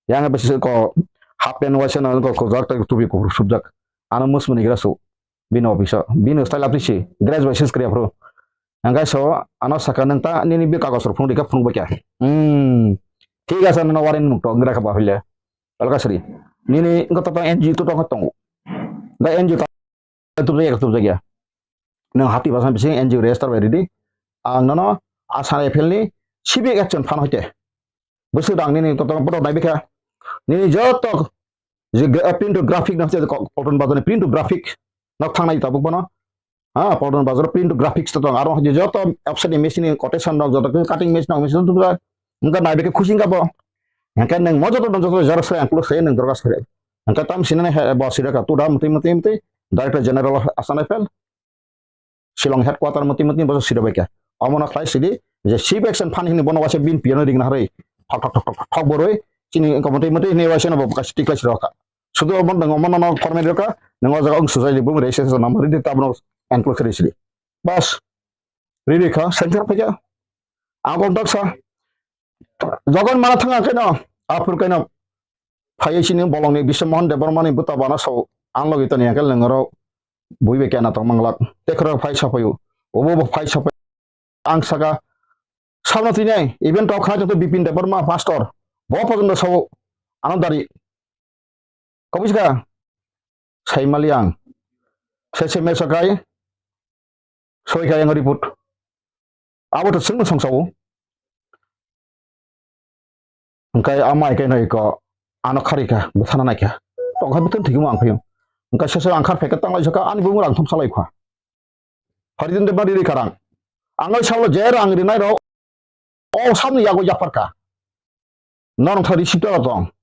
Yang besi ko half pant waisa no ko kojak tei tupi kuphur subjak. Ano mwsumni gra so. Bini office o. Bini style apni si. Dress bai sis kriya phuru. Hwnkhe so, ano saka, "Nwng ta nini bi kagos rok phunuk di khe phunuk bai kha." Hmm. Thik ase, nono warning nuk tok, gra kha ba hile. Alka sri. Nini wngkha to N G O to tong tongo. Da N G O ta tu ya tu ya. Nwng hati basan bising N G O register bai ridi. Ang nono Assam Rifle ni civic action phan hoite. Bwswk rang nini to tong bodo nai bikha. Nini joto je gra-, print to graphic na hoite ko-, Polton Bazar ni print to graphic. Nok thang nai tabuk bono. Ha, Polton Bazar print graphics to tong. Aro je joto offset ni machine ni quotation rok, joto khe cutting machine rok, machine rok tubra. Wngkha nai bikhe khusi wngkha bo. Hwnkhe nwng mo joto, joto xerox khlai, ang kulu khlai, nwng dorkar khlai. Hwnkhe tam sinani he, bo siraka, tu da mutwi, mutwi, mutwi, Director General of Assam Rifle, Shillong headquarter mutwi, mutwi, bo siro bai kha. Omono khlai sidi, je civic action phan hini bono waisa bin piyano ring na harwi. Thok, thok, thok, thok, thok, thok borwi, chini wngkha mutwi, mutwi, hini waisa no bo kaisa tikhlai siro kha. Sudu omo nwng omo nono format rwkha, nwng o jaga wng sujai di, bumung rei se se number ridi tabno enclose khe risi di. Bas, riri kha, center phaikha. Ang kok daksa, jogon mana thanga keno, aphur keno, phaiya sini bolongni Biswa Mohan Debbarmani buta bana sao, ang logi toni angkel nengoro, bui be kena tong manglak, tekhro phai sapayu, obo bo phai sapayu. Ang saka, sabno tini, even tok khana joto Bipin Debbarma pastor, bo pojono sao, ano dari. Kabuska, saimali ang. Sese mesa kai, soi kai ang report. Abo to sengno songsao. Hwnkhe amai khe noi ko, ano khari kha, bwthana nai kha. Tongkha bwthang thikimo ang phaio. Hwnkhe sese ang khar phaikhe tanglai saka, ani bumung rang thum salai kha. Pharidin de bari ri karang. Ang oi salo je rang rinai rok. O samni yago yapar ka. Norong thari sipta tong.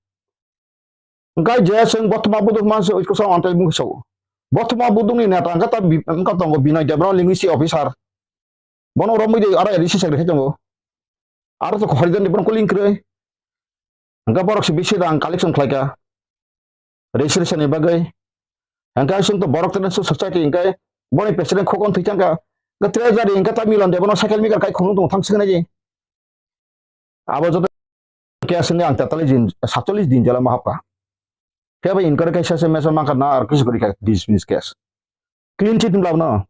Hwnkhe je chwng bothoma buduk manse oiko sa antai bung so. Bothoma budukni neta hwnkhe ta bi-, hwnkhe tongo Binoy Debra linguistic officer. Bono romwi de aro A D C secretary tongo. Aro to Harijan ni bono kuling kwrwi. Hwnkhe borok se bisi rang collection khlaika. Registration ni bagwi. Hwnkhe chwng to borok tene society hwnkhe boni president khokon thwi thangkha. Hwnkhe treasury hwnkhe ta Milon de bono cycle maker kai khunung tongo thang swknai di. Abo joto case ni ang tetalis din, satchollis din jela ma hapkha. Khe bai inquiry kaisa se mesa mangkha na ar kisi gori kha dismiss case. Clean chit wng lab no.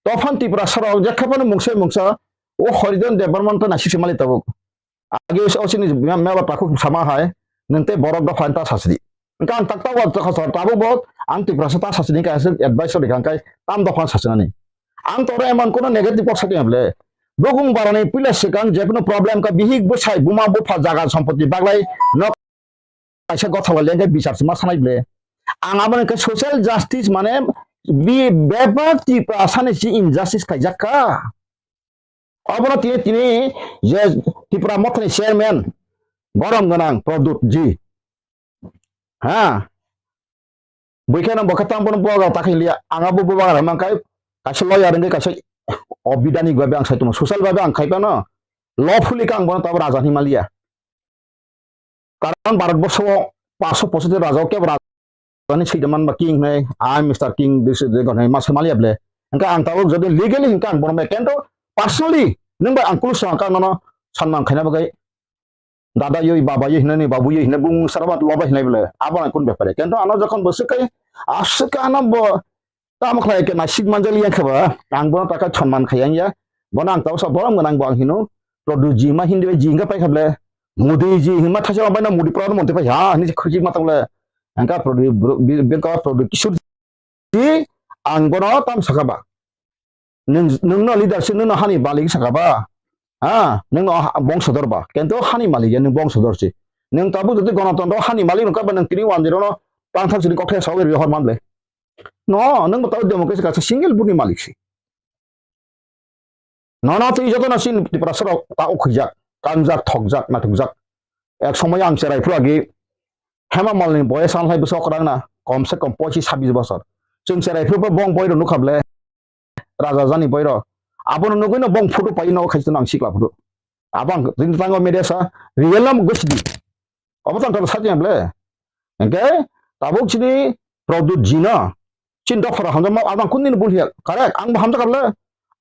Tophan Tiprasa rok je khe phano mungsa mungsa o Harijan Debbarma to naisik se mali tabuk. Age o sini mela takhuk sama hai nwng tei borok dopha ta sasidi. Hwnkhe ang tak tak wa tokha tabuk bo ang Tiprasa ta sasidi khe aswk advice rikha hwnkhe tam dopha sasinani. Ang toro emon kono negative kok sakya ble. Bukung barani puila swkang jekunu problem ka bihik bwsai buma bupha jaga sompoti baglai nok kaisa gothok lai lengkhe bichar se ma sanai ble. Ang abo hwnkhe social justice mane bi bebak Tiprasa ni si injustice khaijak kha. Obono tini, tini je Tipra Mothani chairman borom gwnang Pradyut ji. Ha. Buikhe no bokhe tang bono bubagra ta khailiya. Ang abo bubagra mankhe kaisa lawyer wngwi kaisa o bidani gwabe ang saitongma social babe ang khaipano lawfully khe ang bono tabo raja hinwi maliya. Karon Bharat borsho o paanso pochoti raja o kebo raja ni side man ba king hinwi, I Mister King, this is the god hinwi ma sai maliya ble. Hwnkhe ang tabuk jodi legally hwnkhe ang bono kento personally nwng bai ang kulusa ang kang nono sanman khaina bagwi Dada yoi, baba yoi hinani, babu yoi hinani, bung saraba loba hinai bole. Abo ang kun bepare. Kento ano jokhon bo swk kai, aswk ano bo tamo khlai ke nasik manjali yang khaba. Ang bono taka chonman khayang ya. Bono ang tausa borom gwnang bo ang hino. Produ ji ma hindi ji hinga pai khable. Modi ji hinma thasa bai na Modi pradhan mantri pai ha ni khuji ma table. Angka produ bengka produ kisur si ang bono tam saka ba. Nung, nungno leader si nungno hani malik saka ba. Ha, nungno ha-, bongso dor ba. Kento hani malik ya nung bongso dor si. Nung tabu jodi gonotontro hani malik nung kaba nung tini wan jero no pangtham sini kokthai sawi ri hor manble. No, nung tabu democracy kasa single buni malik si. Nono twi jotono chini Tiprasarok ta ukhwijak, kangjak, thokjak, nathokjak. Ek somoy ang cherai phuru agi Hema Malni boyes anlai bwsa okrangna, komse kom pochis sabis bosor. Chwng cherai phuru bo bong boiro nukha ble, Raja Jani boiro. Abono nugwino bong photo pai no khaisano ang sikla photo. Abo ang tini tango media sa, real nam gusdi. Obo tang tang sakya ble. Engke tabuk chini Pradyut jina. Chin dok phara hamjak ma abang kun din bul hiya. Correct. Ang bo hamjak kable.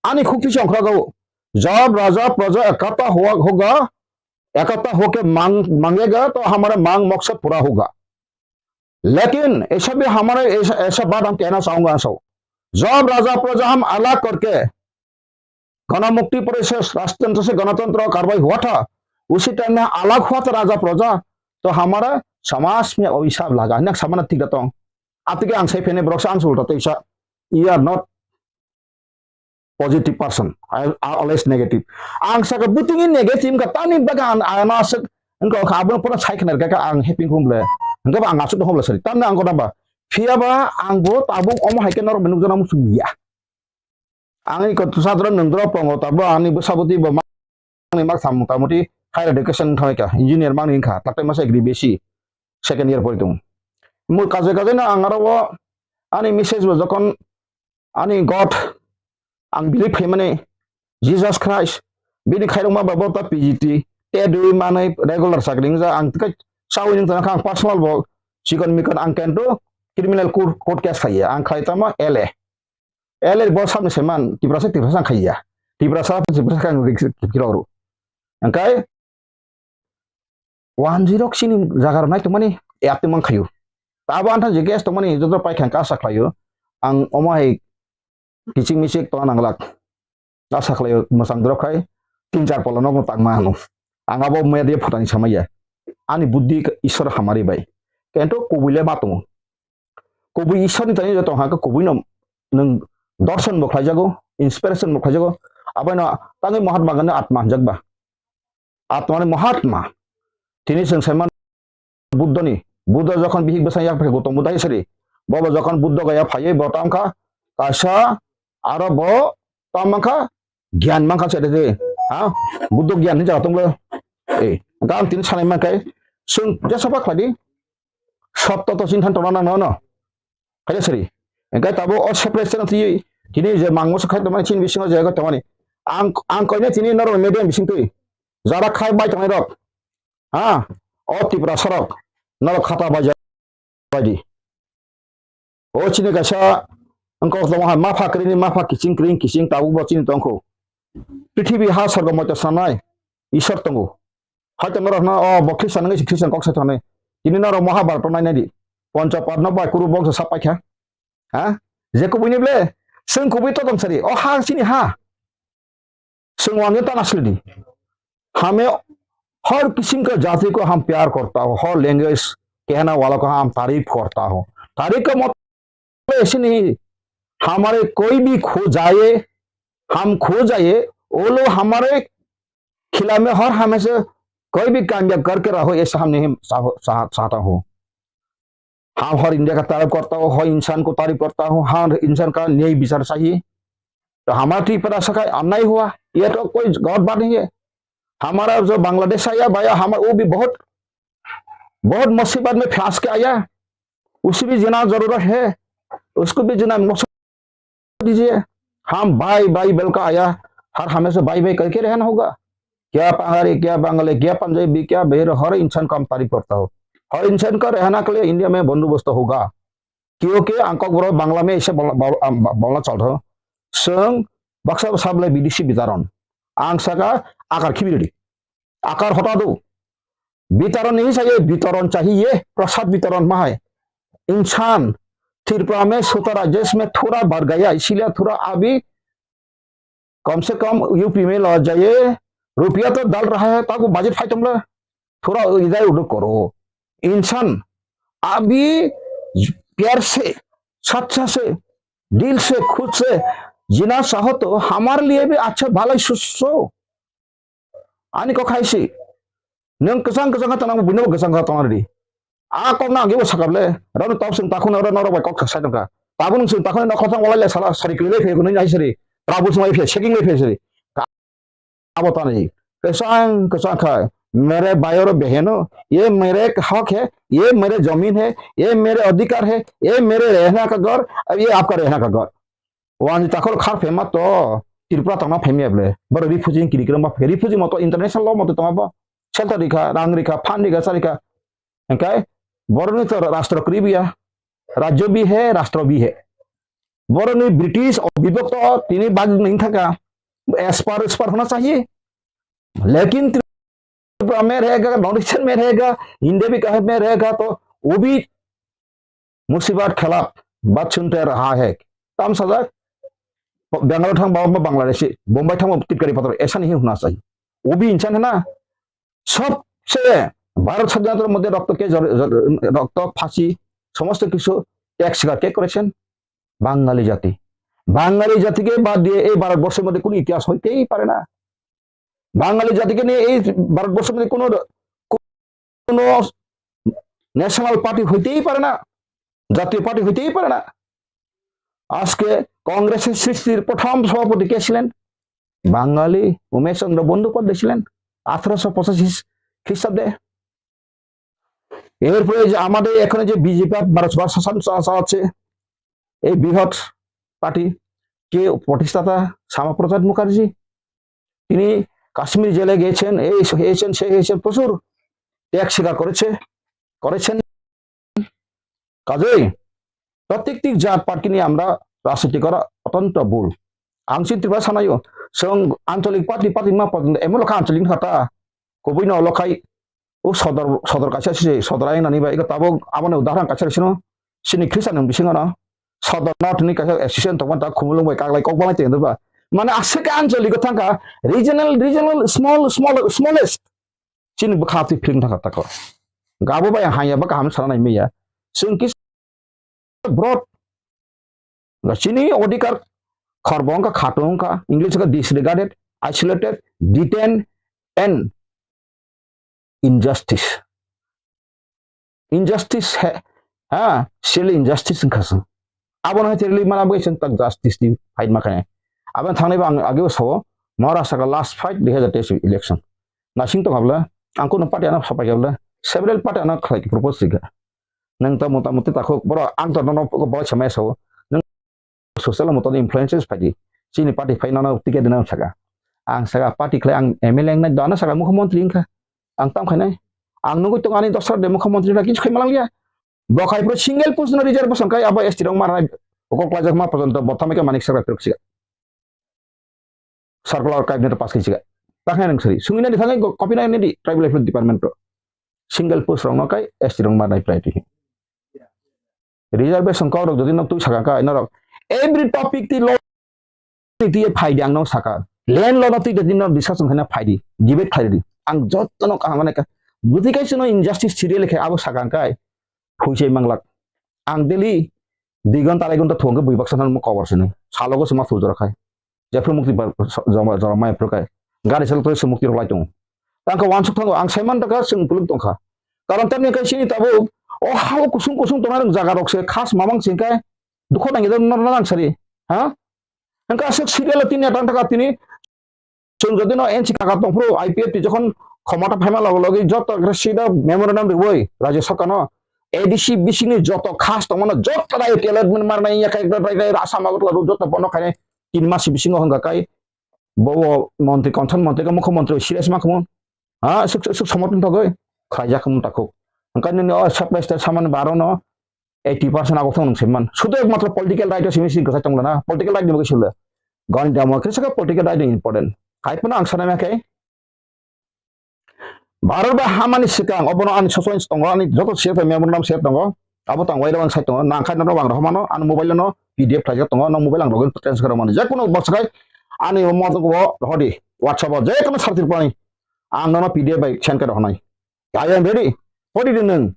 Ani khuk twi chong khra gau. Jab raja praja ekata hua hoga. Ekata hoke mang mangega to hamara mang maksad pura hoga. लेकिन ऐसा भी हमारा ऐसा, ऐसा बात हम कहना चाहूंगा सब। जब राजा प्रजा हम अलग करके गणमुक्ति परिषद राजतंत्र से गणतंत्र कार्रवाई हुआ था, उसी टाइम में अलग हुआ था राजा प्रजा, तो हमारा समाज में अभिशाप लगा है ना, समाना ठीक रहता हूँ। Atike ang sai phene borok sa ang sulta tei sa, you are not positive person, I, I always negative. Ang saka buting in negative ka tani baga an ana sek engko kha abun pura sai khnar ka ang happy khum le. Engko ang asuk hom le sari. Tamna ang ko namba. Phiya ba ang bo tabuk omo hai ke norok nukjana musu ya. Ang iko tusadro nungdro pongo tabo ani bwsaboti bo ma-, ani mak sam mota moti higher education thangwi ka engineer mangni wngkha taktai masa agri besi second year pori tongo. Mo kaje kaje no ang aro o ani message bo jokon ani God ang believe khaimani Jesus Christ bini khairokma ba bo ta P G T te dui manai regular chakri wngja ang tikai chawi nung tong kha ang personal bo chikon mikon ang kento criminal court, court case khaiya ang khai tamo L A. L A bo sabni saiman, Tiprasa, Tiprasa ang khaiya. Tiprasa, Tiprasa ang rik-, rik-, rik-, rik-, rik-, Angkai, one zero sini jaga rok nai tongmani, ya tongmang khayu. Tabo antha je gas tongmani, joto pai khang kasa khlayu. Ang omo hai kichik michik tongna nanglak. Asa khlaio mwchang dorok khai tin char pola nokno tangma ano. Ang abo media photani samaya. Ani buddhi Ishwar hamari bai. Kento kubui le ma tongo. Kubui Ishwar ni tani joto hangka kubui no nwng dorson bo khlaijago, inspiration bo khlaijago. Abai no tangwi Mahatma Gandhi atma hanjak ba. Atma ni Mahatma. Tini chwng sai mano Buddha ni. Buddha jokhon bihik bwsang yak phai Gautam Buddha hai sari. Bobo jokhon Buddha gaya phaiwi bo tamo kha kaisa aro bo tamo kha gyan mankha se de. Ha? Buddha gyan ni jaga tonglo. Eh, gam tini sanai mankai. Chwng jesa ba khlai di. Sotto to chini than tongna nang no. Khaja sari. Engkai tabo o separate channel twi tini je mangmo se khai tongmani chini bisingo je khai tongmani. Ang, ang koine tini norok media bising twi. Jara khai bai tongnai rok. Ha? O Tiprasa rok. Norok khata bai ja-, bai di. O chini kaisa wngkok tongma hai mapha kring ni mapha kiching kring kiching tabuk bo chini tongkho. Prithibi ha sorgo moito sanai. Ishwar tongo. Hoito norok no o bo Khristan wngwi se Khristan kok sai thani. Tini norok Mahabharata nainai di. Poncho Padma bai Kuru bongso sap paikha. Ha? Je kubui ni ble? Chwng kubui to tong sari. O ha chini ha. Chwng wangwi tana sili di. Hame har kisim ka jati ko ham pyar karta ho, har language kehna wala ko ham tareef karta ho. Tareef ka matlab ऐसे नहीं, हमारे कोई भी खो जाए, हम खो जाए, वो लोग हमारे खिलाफ में हर हमेशा कोई भी कामयाब करके रहो, ऐसा हम नहीं चाह-, चाह-, चाहता हूँ। हम हर इंडिया का तारीफ करता हूँ, हर इंसान को तारीफ करता हूँ, हर इंसान का न्याय विचार चाहिए। तो हमारा त्रिपुरा से का अन्याय हुआ, ये तो कोई गलत बात नहीं है। हमारा जो बांग्लादेश आया भाई, हम, वो भी बहुत, बहुत मुसीबत में फंस के आया, उसे भी जीना जरूरत है, उसको भी जीना मकसद दीजिए। हम भाई भाई बोल कर आया, हर हमेशा भाई भाई करके रहना होगा। क्या पहाड़ी, क्या बंगाली, क्या पंजाबी, क्या बिहारी, हर इंसान का हम तारीफ करता हो। हर इंसान का रहना के लिए इंडिया में बंदोबस्त होगा। क्योंकि ang kokborok Bangla में ऐसे बोलना, बोल-, आ, बोलना चल रहा हूँ। Chwng baksa sablai bidesi bidaron. Ang saka akar khibiridi. Akar hota do. वितरण नहीं चाहिए, वितरण चाहिए, प्रसाद वितरण मा है। इंसान त्रिपुरा में सोता राजेश में थोड़ा बढ़ गया, इसीलिए थोड़ा अभी कम से कम यूपी में ला जाइए, रुपया तो डाल रहा है, ताको बजट फाइट हमला थोड़ा इधर उधर करो। इंसान अभी प्यार से, सच्चा से, दिल से, खुद से जीना चाहो तो हमारे लिए भी अच्छा भला ही सोचो। Ani kok hai si. Nung kwchang kwchang kha tongnang, buino bo kwchang kha tongna ridi. A kok na agi bo sakable. Rano tok sung takhuna ro norok bai kok sai tongkha. Tabuk nung sung takhuna nok khotang walai le sala sari kwlai le phe kunui nai sari. Tabuk sung lai phe seking lai phe sari. Ka abo tani. Kwchang kwchang kha. मेरे भाई और बहनों, ये मेरे हक है, ये मेरे जमीन है, ये मेरे अधिकार है, ये मेरे रहना का घर, अब ये आपका रहना का घर। Wani takhor khar phema to Tripura tongna phaimya ble. Boro refugee ni kiri kiri ma refugee moto international law moto tongma bo. Shelter rikha, rang rikha, phan rikha, sa rikha. Engkai boroni to rastro kribiya. Rajyo bi hai, rastro bi hai. Boroni British obibhakto tini bag ning thaka. Aspar, aspar hona chahiye. Lekin Tripura mein rahega, North Eastern mein rahega, India bhi kahin mein rahega, to wo bhi musibat khilaf baat sunte raha hai. Tam sajak, Bangalore thang ba Bangladeshi, Bombay thang ba Tipkari pator, aisa nahi hona chahiye. Wo bhi insan hai na, sabse Bharat sadhinatar moddhe rokto ke jor-, jor-, rokto, phasi, somosto kichu tyag sikar ke korechen Bangali jati. Bangali jati ke bad diye ei Bharatborsher moddhe kono itihas hoitei pare na. বাঙালি জাতিকে নিয়ে এই ভারতবর্ষের মধ্যে কোনো, কোনো national party হইতেই পারে না, জাতীয় পার্টি হইতেই পারে না। আজকে কংগ্রেসের সৃষ্টির প্রথম সভাপতি কে ছিলেন? বাঙালি উমেশ চন্দ্র বন্দ্যোপাধ্যায় ছিলেন আঠারোশো পঁচাশি খ্রিস্টাব্দে। এরপরে যে আমাদের এখানে যে বিজেপি ভারতবর্ষ শাসন চা-, চালাচ্ছে, এই বৃহৎ পার্টি, কে প্রতিষ্ঠাতা? শ্যামাপ্রসাদ মুখার্জি। তিনি কাশ্মীর জেলে গিয়েছেন, এই হয়েছেন, সেই হয়েছেন, প্রচুর ত্যাগ স্বীকার করেছে, করেছেন। কাজেই প্রত্যেকটি জাত পার্টি নিয়ে আমরা রাজনীতি করা অত্যন্ত ভুল। Ang chini Tripura sanayo, chwng ancholik party, party ma party, emo lokha ancholik kha ta, kubui no lokhai, o sodor, sodor kaisa se, sodor ayang nani bai, iko tabuk aboni udaharan kaisa sino, chini Christian ni bisingo no, sodor north ni kaisa association tongma ta, khumulwng bai kaglai kok balai tengdo ba. Mane aswk ancholik thangkha, regional, regional, small, small, smallest. Chini bwkha twi film thangkha tako. Gabo bai hanya ba kaham sana nai meya. Chwng kis broad. Chini odhikar khorbo wngkha, khatung wngkha, English wngkha disregarded, isolated, detained and injustice. Injustice he, ha, still injustice wngkha chwng. Abono hai therli mana bagwi chwng tak justice ni fight ma khainai. Aboni thangnai bo ang ageo sao, Maharashtra ka last fight dui hazar teis election. Nasing tongkha bwle, ang kunu party ano sapai kha bwle, several party ano khlai propose rikha. Nwng ta mota moti takhuk, borok ang to nono borok samaya sao. Nwng social moto influences phaidi. Chini party phai nono ticket dina saka. Ang saka party khlai ang M L A wngnai, dana saka mukhyamantri wngkha. Ang tam khainai. Ang nugui tongo ani dosra de mukhyamantri na kichu khai malangya. Bo khai pro single post no reservation kai abo S T rok marnai. Okok klajak ma porjonto bo thamai khe manik saka truk siga. Circular cabinet pass khai siga. Takhnai nang sari. Sungina ni thangai copy nai ni tribal welfare department to. Single post rok no kai S T rok marnai priority. Reservation kok rok jodi no twi saka ka norok every topic ti lo ni twi phaidi ang no saka. Land lo no twi jodi no discussion khaina phaidi, debate khaidi. Ang joto no kaham mane ka. Bwtwi kai chwng no injustice serial khe abo saka ang kai. Phuisai manglak. Ang daily dui ghonta arai ghonta thwng khe bui baksa no kobor sini. Salogo se ma thujora khai. Jephru mukti ba-, so-, joma, joma mai phru kai. Gari sal twi se mukti rok lai tongo. Tang kha wansuk thango, ang saiman dakha chwng puluk tongkha. Karon tamni kai chini tabuk, o hao kusung kusung tongnai rok jaga rok se khas mamang sing kai. Dukho nang idam nor nang sari. Ha? Ang ka aswk serial tini atang taka tini. Chwng jodi no N C kaka tongphuru I P F T jokhon khomota phaima logo logi joto khe sida memorandum riwi Rajya Sarkar no A D C bisingni joto khas tongmano joto rai allotment marnai ya kai rai rai Assam Agartala joto bono khainai tin mas bisingo hwnga kai bo montri concern montri ka mukhyamantri serious ma khumo ha suk suk somotun thogoi khaijak khumo takhuk hwnkhe nini o supply state samani baro no eighty percent abo thong nung saiman. Sudu ekmatro political right o simi sini kwchai tongla na. Political right ni bagwi sila. Gani damo khe saka political right ni important. Hai phano ang sana ma khe. Bharat bai hamani swkang obono ani social tongo, ani joto C F I memorandum share tongo. Abo tang wairok ang sai tongo, nang khai norok ang rohormano, ani mobile no P D F khlaijak tongo, no mobile ang login transfer mano. Je kono bwswk hai ani mo rohordi, WhatsApp o je kono sartir pani ang nono P D F bai send khe rohornai. I am ready. Hori di nwng.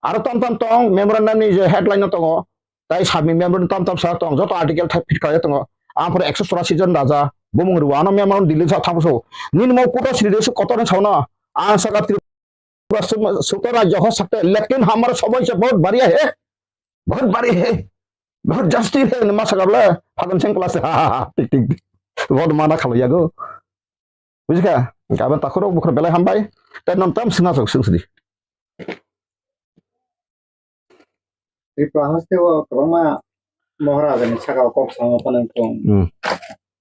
Aro tam tam tong memorandum ni je headline no tongo. Tai submit memorandum tam tam sa tong, joto article thai fit khlai tongo. Ang pore ekso chorasi jon raja, bumung rwano memorandum Delhi sa thabuso. Nini mo kuta siri desu kotor ni sauna. Ang saka Tripura sum-, suta rajya ho sakta hai, lekin hamara samajya bahut badiya hai, bahut badi hai, bahut jasti hai, ma saka bole, Phagun Singh class, ha, ha, ha, tik, tik, tik. Bahut mana khalo yago. Bujikha, gaban takhurok bukhur belai hambai, tai nom tam singa sok sungsdi. Tripura haste o kwbangma Maharaja ni saka o kok sama phano wng thung. Hmm.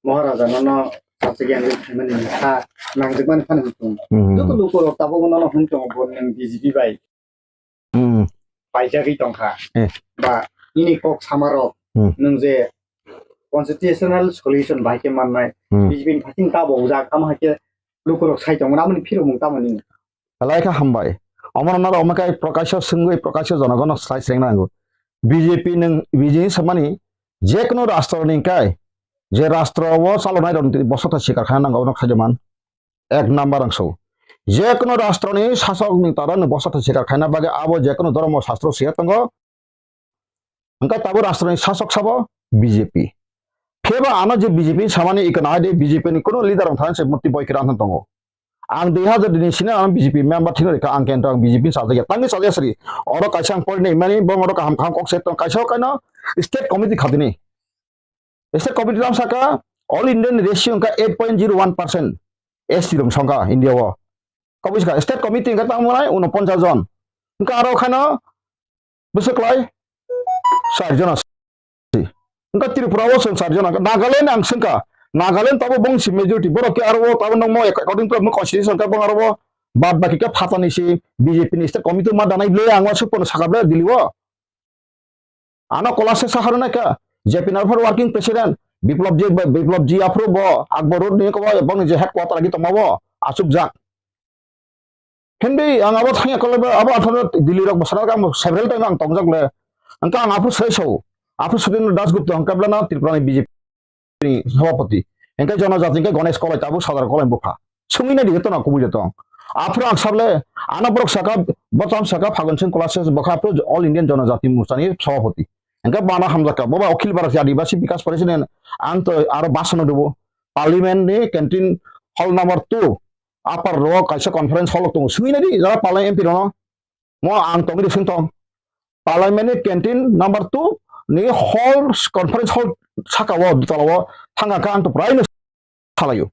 Maharaja no no sachi yang ri phaimani ha nangjak mani phano wng thung. Hmm. Joto luku rok tabuk no no hwn thung bo nwng B J P bai. Hmm. Paijagwi tongkha. Eh. Ba nini kok sama rok Hmm. nwng je constitutional solution bai khe mannai. Hmm. B J P ni phating tabo ujak ama hai khe luku rok sai tongmani amoni phirok mung tamo nini. Belai kha hambai. Omono norok omo khe Prakasho swngwi Prakasho jonogono slai srengna nango. B J P nwng B J P samani je kono rastro ni kai je rastro o chalonai rok ni bosota sikar kha nango obono khaide man. Ek number ang so. Je kono rastro ni sasok ni tara ni bosota sikar khaina bagwi abo je kono dhormo shastro siya tongo. Hwnkhe tabuk rashtroni sasok sabo B J P. Pheba ano je B J P samani iko nahai de B J P ni kuno leader rok thani se murti boi kwran thang tongo. Ang dui hazar dini sini ano B J P member thino rikha ang kento ang B J P ni sajagya tangni sajagya sri. Oro kaisa ang porinai mani bong oro kaham kaham kok se tong kaisa kaino state committee khatini. State committee lam saka all Indian ratio wngkha eight point zero one percent S T rok songkha India o. Kobui saka state committee wngkha tamo nai unoponchas jon. Wngkha aro khaino bwswk lai char jona si. Wngkha Tripura o chwng char jona. Nagaland ang swngkha. Nagaland tabo bongsi majority. Borok ke aro o tabo nokmo according to constitution ka bong aro o bad baki ka phatani si B J P ni state committee ma danai ble ang wa supono saka ble Delhi o. Ano kola se saharnai ka J P Nagar working president Biplab ji, Biplab ji aphuru bo Akbar Road ni ko bo boni je headquarter agi tongma bo achuk jak. Hindi ang abo thangya kole ba abo atharo Delhi rok bosana ka several time ang tongjak le. Angka ang aphuru sei so. Aphuru Sudendra Das Gupta ang kabla na Tripura ni B J P ni sabapati. Hingke jonojati hingke Ganesh Kolai tabuk Sadar Kolai bupha. Sungwi nai di jotono kubui joto. Aphuru ang sable, ano borok saka, botam saka Phagun Singh Kolashe bokha aphuru All Indian Jonojati Morcha ni sabapati. Hingke bana hamjaka, boba Akhil Bharatiya Adibasi Bikas Parishad ni ang to aro basono dubo. Parliament ni canteen hall number two, upper row kaisa conference hall tongo. Sungwi nai di, jara Parliament M P rono. Mo ang tongwi sing tong. Parliament ni canteen number two ni hall, conference hall saka o dutala o thangka kha ang to prai no salaio.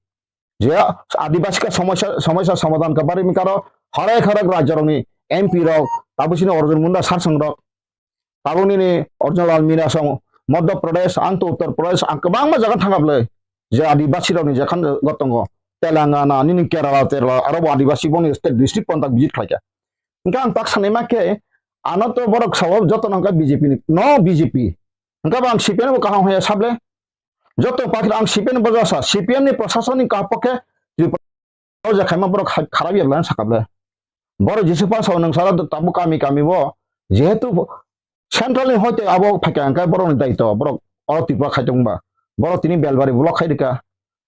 Je Adibasi ka somosya, somosya somadhan ka bari mi karo harek harek rajya rok ni M P rok, tabuk sini Arjun Munda sarsang rok, tabuk nini Arjun Lal Meena song Madhya Pradesh, ang to Uttar Pradesh, ang kwbangma jaga thangka bwle. Je Adibasi rok ni jekhan go tongo, Telangana, nini Kerala, Terala, aro bo Adibasi boni state district pontak visit khlaika. Hingke ang tak sanai ma khe, ano to borok sao joto no hingke B J P ni, no B J P. Hingke bo ang C P M bo kaham haya sable. Joto party ang C P M bo jasa, C P M ni prasasoni kaham pokhe Tripura o je khaima borok kha-, kharap ya bwlai sakable. Borok jisuk pa sao nang sara tabuk kami kami bo, jehetu central ni hoite abo phaikha hingke borok ni daito, borok oro Tripura khai tongba. Borok tini Belbari block khai rika,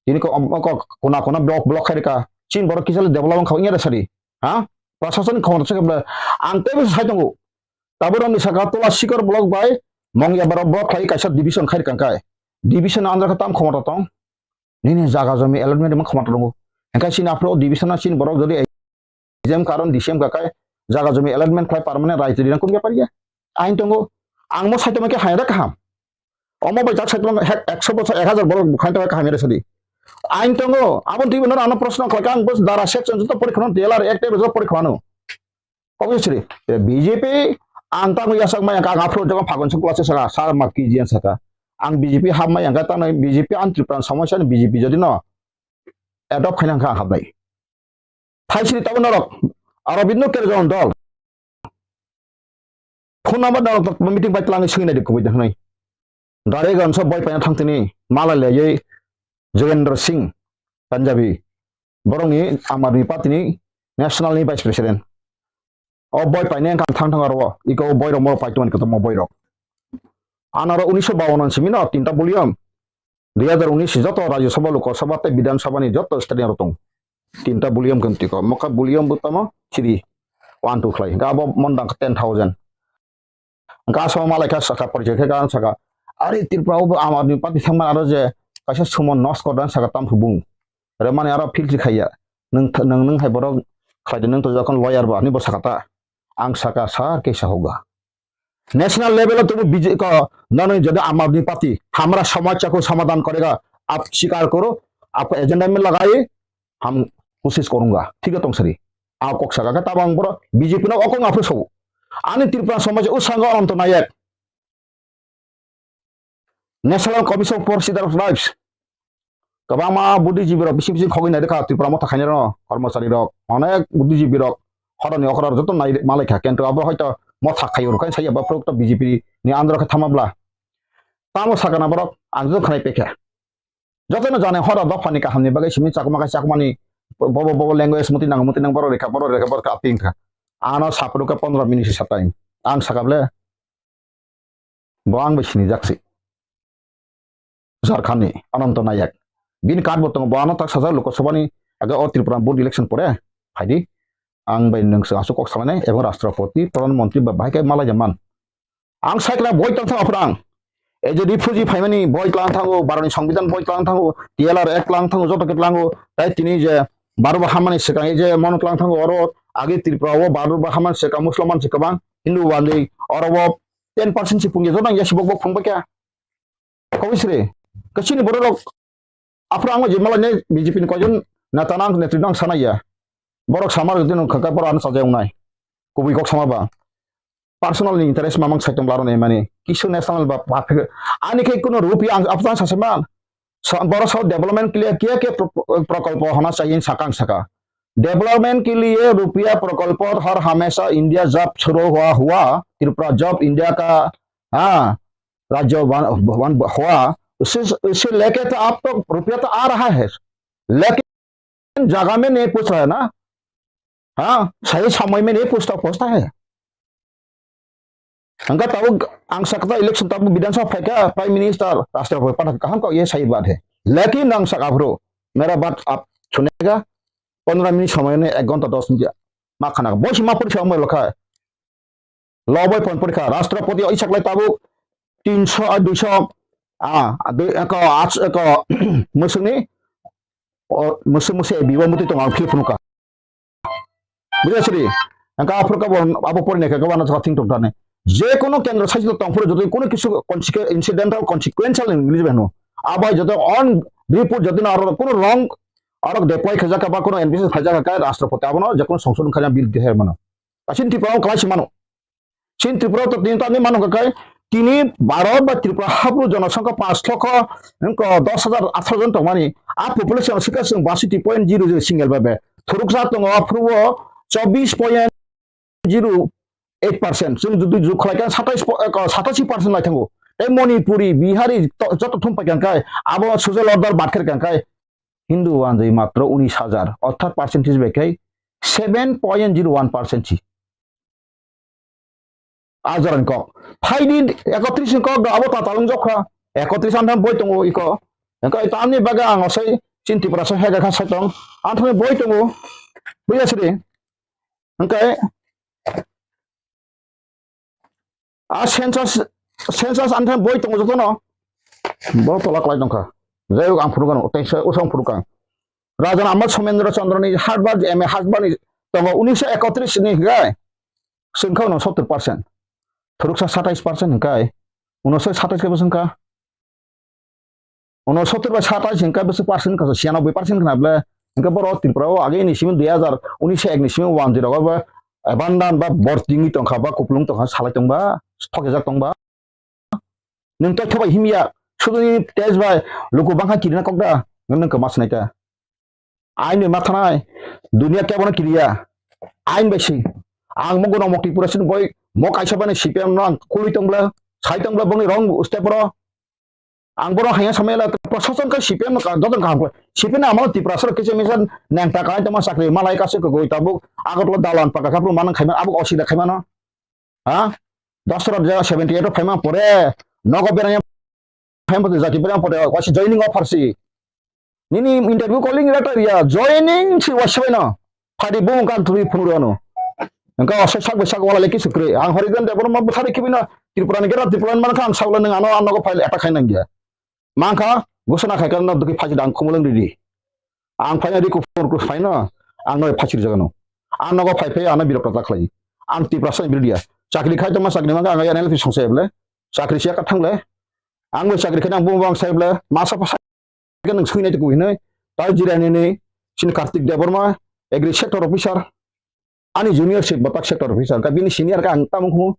tini ko, ko, kona kona block, block khai rika. Chin borok kisa le develop wngkha wngya da sadi. Ha? Prasasoni khomota se kable. Ang teibo sai tongo. Taborok ni saka Tola Sikor block bai Mongya Barok block khlai kaisa division khai rikang kai. Division andra khe tam khomota tong. Nini jaga jomi allotment rima khomota tongo. Engkai sini aphro division na sini borok jodi exam karon D C M ka kai jaga jomi allotment khlai permanent raijri rang kum yapar ya. Ain tongo. Ang mo saitoma khe haira kaham. Omo bai jak saitoma hek ekso bosor ek hazar borok bukhai tongo kaham yare sadi. Ain tongo. Abon twi bono ano proshno khlai kha ang bos dara section joto porikhono D L R ek tei joto porikhono. Obviously, B J P ang tamo yasakmai ang aphro jogon Phagun Singh Kolashe saka, sar ma K G N saka. Ang B J P hapmai ang tamo B J P ang Tripura somosya ni B J P jodi no adopt khaina ang hapnai. Thaisini tamo norok, Arobindno Kerjon dol. Phone number norok meeting pai twlangwi swngwi naidi kubui de hwnwi. Dare ganso boi paina thangtini, mala leyei Jogendra Singh, Punjabi. Borokni Aam Aadmi Party ni National ni Vice President. O boi paine wngkha ang thang thang aro, iko o boi rok mo paitwmani kotorma boi rok. Anaro unisho bawan simi no tinta volume. Dui hajar unis joto Rajya Sabha, Lok Sabha tei Bidhan Sabha ni joto state ni aro tong. Tinta volume khe tiko. Mokha volume bo tamo three, one, two khlai. Ga bo mondang ten thousand. Ga so malai kha saka porichai khe ga saka. Ari Tripura o bo Aam Aadmi Party thangma aro je kaisa sumo nos kordan saka tam phubung. Remani aro feel si khaiya. Nung th-, nung, nung hai borok khlai de nung to jokhon lawyer ba ni bo saka ta. Ang saka sir ke sa hoga. National level o tubu B J P ko nani jodi Aam Aadmi Party hamra samasya ko samadhan karega, aap sikar karo, aapka agenda mein lagaiye, hum koshish karunga. Thik hai tong sari. A kok saka ka tabang boro B J P no okong aphru so. Ani Tripura samaj usanga Ananto Nayak. National Commission for Citizenship Rights. Kwbangma buddhijibirok bising bising khogwi nairwkha Tripura motha khainai rokno, kormocharirok, onek buddhijibirok horoni okra joto nai malaikha, kintu abo hoito motha khaio rwkha saya ba phurukto B J P ni andro khe thamabla. Tamo sakana borok ang joto khanai pekha. Jotono jane horo dophani kahamni bagwi simi chakma khe chakmani bobo bobo language muti nang muti nang borok rekha borok rekha borok aping kha. Ano saphuru khe pondro minute sa time. Ang sakable Bo ang bai sinijak se. Jharkhand ni Ananto Nayak. Bini card bo tongo, bo ano tak sajak Lok Sabha ni age o Tripura board election pore phaidi. Ang bai nwng se aswk kok salainai, ebong Rashtrapati, Pradhan Mantri ba bahai khe malai man. Ang sai kla boi tong thang aphuru ang. Ei je refugee phaimani boi tlang thango, Bharat ni Songbidan boi tlang thango, T L R Act tlang thango, joto khe tlango. Tai tini je Bharat ba hamani swkang ei je mono tlang thango oro age Tripura o Bharat ba hamani swkang Muslim man se kwbang, Hindu wandi oro o ten percent si pungya, jotang ya sibok bo phung bakya. Kobisri, kachini borok rok, aphuru ang je malai ne B J P ni koijon neta nang netri nang sana ya. Borok samar jodi nung khaka borok ano sajai wngnai. Kubui kok sama ba. Personal ni interest mamang saitung laro ne mani. Kisu national ba, ba, ani khe kuno rupi ang aphuru ang saseman. Sa-, boro sao development ke liye kya kya pro-, prokolpo hona chahiye sakang saka. Development ke liye rupiya prokolpo har hamesha India jab shuru hua hua, Tripura jab India ka, ha, rajya ban, ban hua, usse, usse leke to aap to rupiya to aa raha hai, lekin jaga mein nahi pahunch raha hai na, ha, sahi samay mein nahi pahunchta, pahunchta hai. Hingke tabuk ang sakta election tabuk Bidhan Sabha phaikha, Prime Minister, Rashtrapati pata kaham kok ye sai baat hai. Lekin ang saka aphuru, mera baat aap sunega, pondro minute samay ne ek ghonta dos minute ma khana. Bosi ma pori samay lokha. Lo bai pon pori kha. Rashtrapati o isak lai tabuk tinso, ah, duiso, ah, dui, eko, ats, eko, musuni, o, musu, musu, biwa muti tong ang phil phunukha. Buja siri, angka aphuru kabo, abo pori naikha kabo ano thing tok dane. Je kono kendro sachito tongphuru joto kono kisu consequ-, incidental consequential English beno. Abai joto on report joto na aro kono wrong, aro deploy khajak ba kono N P C khajak ka Rashtrapati abono je kono songsodhon khajak bill deher mano. Kasin Tripura o kalai si mano. Chin Tripura to tini tani mano hwnkhe tini Bharat ba Tripura hapro jonosongkha panch lokho wngkha dos hajar atharo jon tongmani. A population sikha chwng baisiti point zero zero single babe. Thuruksa tongo aphuru o chobbish point zero eight percent. Chwng jodi jukhlai kha satais po-, eh, satashi percent lai thango. Tei Manipuri, Bihari to-, joto thum paikha khe abo social order bat khe kha khe Hindu wanjwi matro unis hajar. Orthat percentage bai khe seven point zero one percent si. A jorani kok. Phaidi ekotris ni kok do abo tatal wng jokha. Ekotris antham boi tongo iko. Engko tamni bagwi ang osai chin Tripura so hega kha sai tong. Antham boi tongo. Buya sidi. Engkai a census, census antham boi tongo jotono. Bo tola klai tongkha. Jai hok ang phuru kano, tei se usang phuru kang. Raja Amal Somendra Chandra ni hatbar M A hatbar ni tongo unisho ekotris ni hingkai. Sengkha uno sottor percent. Thuruksa satais percent hingkai. Uno se satais ke bosong ka. Uno sottor bai satais hingkai bosong percent ka siyanoboi percent khna ble. Hingke boro Tripura o age ni simi dui hajar unis ek ni simi one zero ba abandon ba bortingwi tongkha ba kuplung tongkha salai tongba thokjak tongba. Nwng tei thobai himya, suduni tej bai luku bangkha kirina kokda, nwng nungkha ma swnai ta. Ain bai ma thanai, dunia kebono kiriya, ain bai si. Ang mo gono mokti pura sin boi, mo kaisa bani C P M no ang kului tongble, sai tongble bongni wrong step ro. Ang borok hanya samaya la prosason ka C P M no ka doton kaham ko. C P M no amalo Tiprasa rok kisa misa neng ta kai tama chakri malai kasu ko goi tabuk Agartala dalan paka kapru manang khaima abuk osida khaima no. Ha? Dasra ja seventy eight phaima pore nogo berang phaima pore jati berang pore wasi joining offer si. Nini interview calling letter ya joining si wasi no. Phadi bung kan tuli phunuro no. Engka oso sak bai sak wala leki sukre. Ang hori dan debor ma buthari kibino Tripura ni gera Tripura man kan saula nang ano ano ko file attack khai nang ya. Mangkha gusana khai kan no duki phaji dang khumulung ridi. Ang phaina di kuphur kuphur phaina ang no phachir jagano. Ang nogo phai phai ano birok rata khlai. Ang Tiprasa ni birdia. Chakri khai tama chakri mangkha ang N L P songsa eble. Chakri siya kathang le. Ang bo chakri khai ang bung bang sai eble. Masa pa sai kan nang sui nai tu kuhinai. Tai jira ni ni. Sin Kartik Debbarma, agri sector officer. Ani junior se batak sector officer ka bini senior ka ang tamung khu.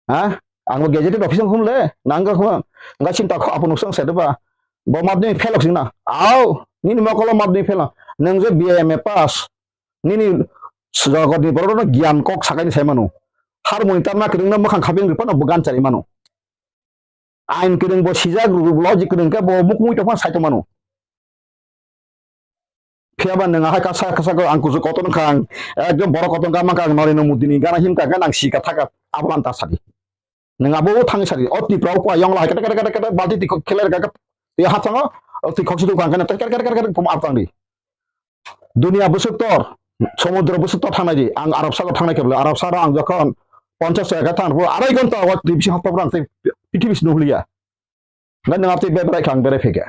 Ha? Ang bo gazetted officer khum le. Nang ka khu. Nga sin ta khu apun usang se ba. Bo madhyamik fail sing na. Au, nini mokolo madhyamik fail. Nang je B A M A pass. Nini jogotni borok no giyan kok sakai ni sai manu. Harmoni tamna kwrwng no mwkhang khaping rwphano bo gan chari manu. Ain kwrwng bo sijak logic kwrwng khe bo mukmui tongphano sai tongmano. Phiyaba nwng ahai kasa kasa ko ang kuchuk kotor wngkha ang ekdom borok kotor wngkha mankha ang Narendra Modi ni gana himkha khe nang sika thaka abo lanta sadi. Nwng abo thangwi sadi o Tripura o kua yong lahai kete kete kete kete balti twi kok kheler kha khe twi hapsango twi khoksu twi kang khe kete kete kete kete pum aptang di. Dunia bwswk tor, somudro bwswk tor thangnai di. Ang Arab sago thangnai khe bwle, Arab sagro ang jokhon ponchash taka thang pho, arai ghonta o twi bisi hapta phrang tei pithibis nuhliya. Ngai nang tei beberai khang berai phege.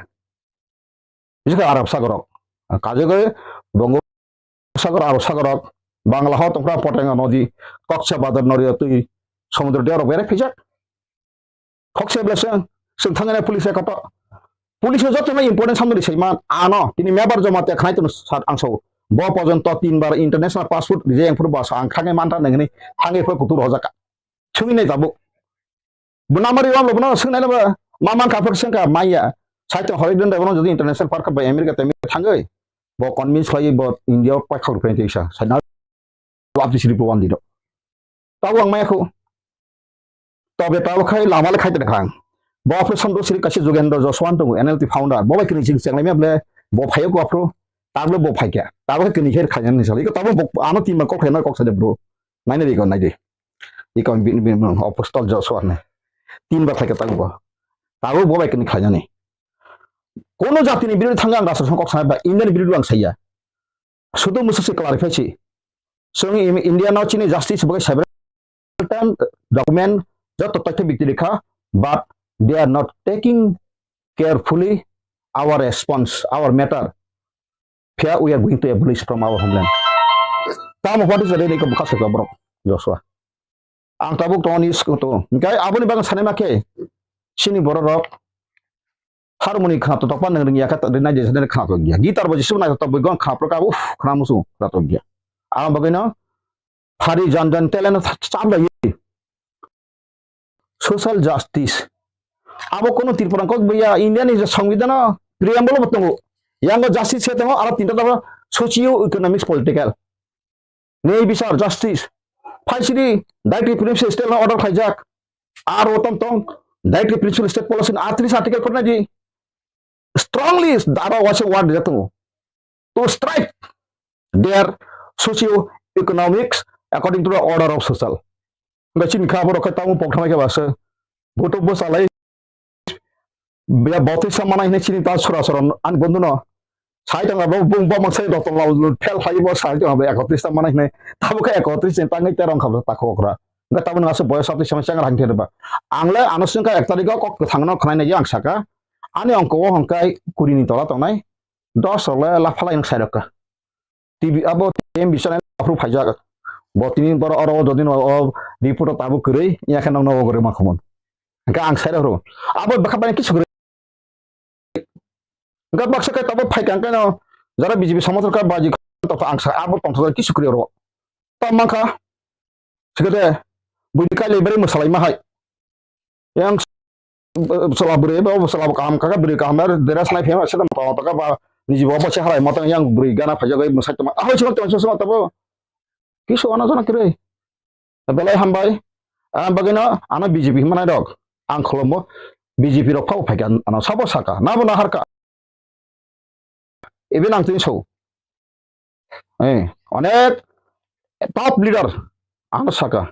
Bisi khe Arab sagro. Kajagoi Bongo sagor, Arab sagro, Bangla ho tongkra Poteng nodi, Koksa Badar nodi twi somudro diaro berai phijak. Khokse bleseng, seng thangene police koto. Police joto na important samno risai man, ano, tini mebar joma te khnai tunu sat angso. Bo pojonto tin bar international passport rije yang puru basa ang khange manta nengni, thange pho putur hojaka. Chungi nai tabuk. Buna mari wam lo buna sung nai ba, maman ka phak sengka maya. Saito hoi den da buna jodi international park ba America te thangoi. Bo convince lai bo India pa khor pe te sa. Sa na abdi siri pwan di do. Tabo ang maya ko. Tobe tabo khai lama le khai tene khang. Bo operation do siri kachi Jugendra Joshwan tongo N L T founder. Bo bai kini jing cheng lai me ble bo phayo ko apro. Tabo bo phai kya. Tabo kini kher khajan ni sali. Ko tabo bo ano team ko khai na kok sa de bro. Nai ne ri ko nai de. Iko bin bin apostol Joshua ne. Team ba khai ka tabo. Tabo bo bai kini khajan ni. Kono jati ni birodhi thang ang rasa kok sa ba Indian birodhi ang saya. Sudu musu si clarify si. Sung India no chini justice bagai several time document joto totho bikti rikha, but they are not taking carefully our response, our matter. Here we are going to abolish from our homeland. Tamo what is the ready ko bukha sa borok Joshua. Ang tabuk tongo news ko to. Hingke aboni bagwi sanai ma khe, chini borok rok harmoni khna to tokma nang ringya khe rinai je sanai khna to gya. Guitar bo jisuk nai to bui gon khna pro ka uf khna musu khna to gya. Ang bagwi no phari jan jan talent chap lai. Social justice. Abo kono Tripura kok bwya India ni je songbidano preamble bo tongo. Yango justice se tongo aro tinta tongo socio economics political. Nei bisar justice. Phaisidi directive principal state no order khaijak. Aro tong tong directive principal state policy ni atris article korna di. Strongly dara waisa word jato. To strike their socio economics according to the order of social. Hingke chini kha borok khe tamo pok thangnai khe basa. Boto bwsa lai biya botisa manai hinui chini ta sura sura ani bondhu no. Sai tong abo bung bamang sai rotong lal fel phai bo sai tong abo ekotris ta manai hinui. Tabo khe ekotris ni tangwi terong kha ta khokra. Hingke tabo nang asuk boyos atris sama changra hingke ba. Ang le ano singka ek tarikh o kok kwthang no khnai nai ang saka. Ani ongko o hongkai kuri ni tola tongnai. Dos rok le laphalai wng sai rok kha. T V abo T M Biswanath aphuru phaijak. Bo tini borok oro o jodi no o report o tabuk kwrwi, ya khe nokno o kwrwi ma khumon. Hingke ang sai rok abo bwkha bai kisu kwrwi. Hingke baksa khe tabuk phai kang khe no jara B J P somothor kha baji tongtho ang sa abo tongtho kisu kwrwi oro. Tam mankha. Sikete bui kai le bari mwsalai ma hai. Yang Bwsala bwrwi bo bwsala bo kaham kha khe bwrwi kaham bai dress nai phiyama se tongma tongma tongkha ba niji bo bo se halai motong yang bwrwi gana phaijak bai mwsai tongma ahoi se tongma se tongma tabo kisu ano jana kwrwi belai hambai. Ang bagwino ano B J P hwnmanai rok ang khulumbo B J P rok phabo phaikha, ano sabo saka, nabo naharka. Even ang tini so. Eh, onek top leader ano saka.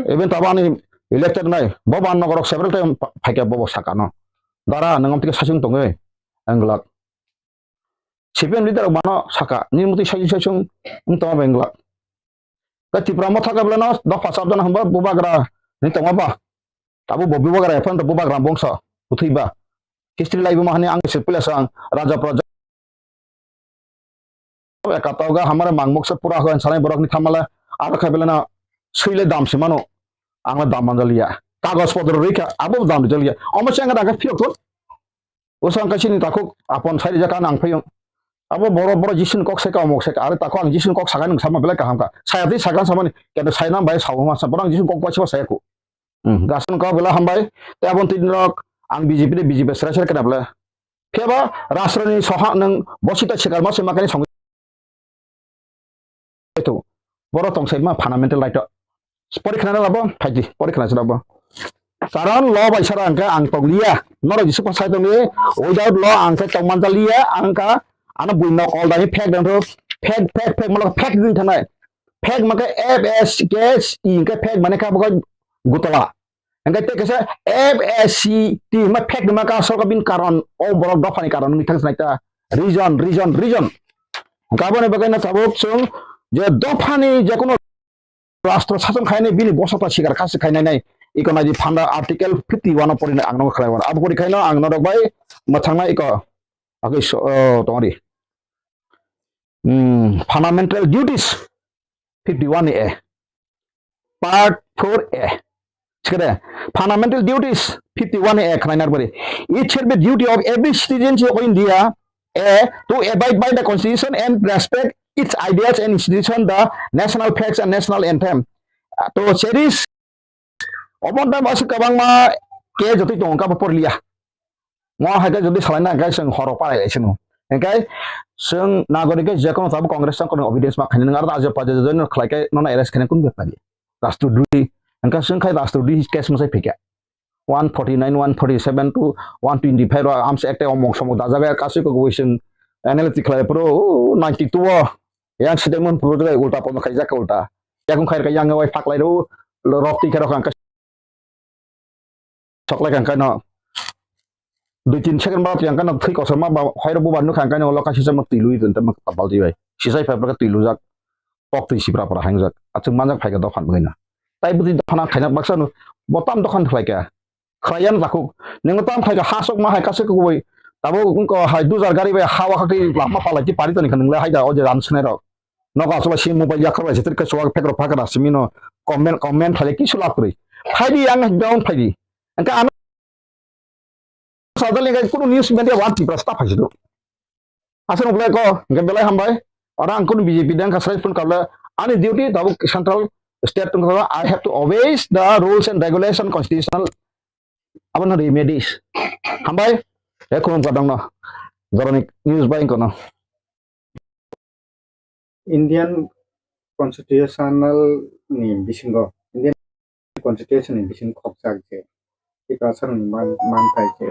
Even tabo ani elected nai, bo ban nogorok several time pha-, phaikha bobo saka no. Dara, nwng amtike sasung tongwi, ang glak. C P M leader rok bano saka, ni muti sasung sasung wng tongma bengla. Ka Tipra motha ka belano dopha sabjana hwnba bubagra ni tongma ba. Abo bo bubagra ephano bubagra bongso bwthwi ba. History laibo mahani ang se pula sang raja praja. Ekatoga hamare mangmok se pura hwn sanai borok ni thamale aro khai belano suile dam se mano. Ang dam manjaliya. Kagos podro rika abo dam jaliya. Omo se ang daga phiyok thon. Bwswk ang kaisa ni takhuk apon sai rijak, ang phiyung. Abo boro, boro Jisu ni kok sai ka, omok sai ka, are takhuk ang Jisu ni kok sakai nung sama belai kaham ka. Saya tei sakan samani, kete sai nam bai sao ma sa, borok ang Jisu ni kok bai sa saya ku. Hmm, gasan ka belai hambai, te abon tin rok ang B J P de B J P serai serai kena belai. Phiya ba Rashtra ni soha nung bosita sikar ma se makani song. Eto, borok tong sai ma fundamental right o. Pori khna labo, phaidi, pori khna labo. Karon law bai sara ang khe ang tong liya. Norok Jisu pa sai tong liya. Without law ang khe tong man liya. Ang ka ano bui nok all dai phek dang tho. Phek, phek, phek, malo phek din thanai. Phek ma khe F S K S E, ang khe phek mane kha bo gutala. Hingke tei kaisa F S C T hima phek nima ka sorkar bini karon, o borok dophani karon wngwi thang sinai ta. Reason, reason, reason. Hingke aboni bagwi no tabuk chwng je dophani je kono rastro sason khainai bini bosota sikar khasi khainai nai. Iko nai di phanda article fifty one o porinai ang no khlai wan. Abo pori khaino ang norok bai mwthangna iko agwi so, o, tongri. Hmm, fundamental duties fifty one A. Part four A. Sikade, fundamental duties fifty one A khwlainar bari. It shall be duty of every citizen of India, A, to abide by the constitution and respect its ideas and institution, the national flags and national anthem. To cherish, omo tamo aswk kwbangma ke jotoi tongo, kabo porliya. Mo hai khe jodi salaina hwnkhe chwng horo palai lai sino. Hwnkhe chwng nagorik khe je kono tabuk Congress chang kono obedience ma khainai, nwng aro ajo pajo jodi no khlai khe nono arrest khainai kun bepari. Rastrodrohi. Hwnkhe chwng khai rastrodrohi case mwsai phikha. One forty nine, one forty seven to one twenty five ro amse ekta omok somok dajaga kasui kok boi chwng analytic khlai phuru ninety two o yang side mon phuru ulta pono khaijak ulta. Yakung khai khe yang wai phaklai ro rok tikhe rok ang soklai kha, hwnkhe no dui tin second ba yang khe no thwi kosom ma ba, hoi rok bubar nukha, hwnkhe no ulo kaisa sama twi lui tong tamo balti bai. Sisai phai phai twi lujak, tok twi sipra pra hangjak. Achuk manjak phai kha dophan bagwi no. Tai bwtwi dophan ang khaina baksa no, bo tam dophan khlai kha. Khlai yan takhuk. Nung tam khai kha ha sok ma hai kaisa kubui. Tabo wngko hai dujar gari bai ha wa kha twi lama palai twi pari toni kha nung le hai da o je ran swnai rok. Nogo aswk bai se mobile yakhar bai se, tei kaisa phek rok phakra simi no comment, comment khlai kisu lab kwrwi. Phaidi ang down phaidi. Hwnkhe ano sajali kunu news media wan Tripura sta phaisi do. Aswk wngkha ko, hwnkhe belai hambai. Oro ang kunu B J P dang kha srai phone kable. Ani duty tabuk central state tong kha, I have to obey the rules and regulation constitutional. Abono remedies. Hambai. He khulum kadang no. Jorani news bai kono. Indian Constitutional ni bisingo, Indian Constitution ni bisingo khokjak je Tiprasa rokni man-, manthai je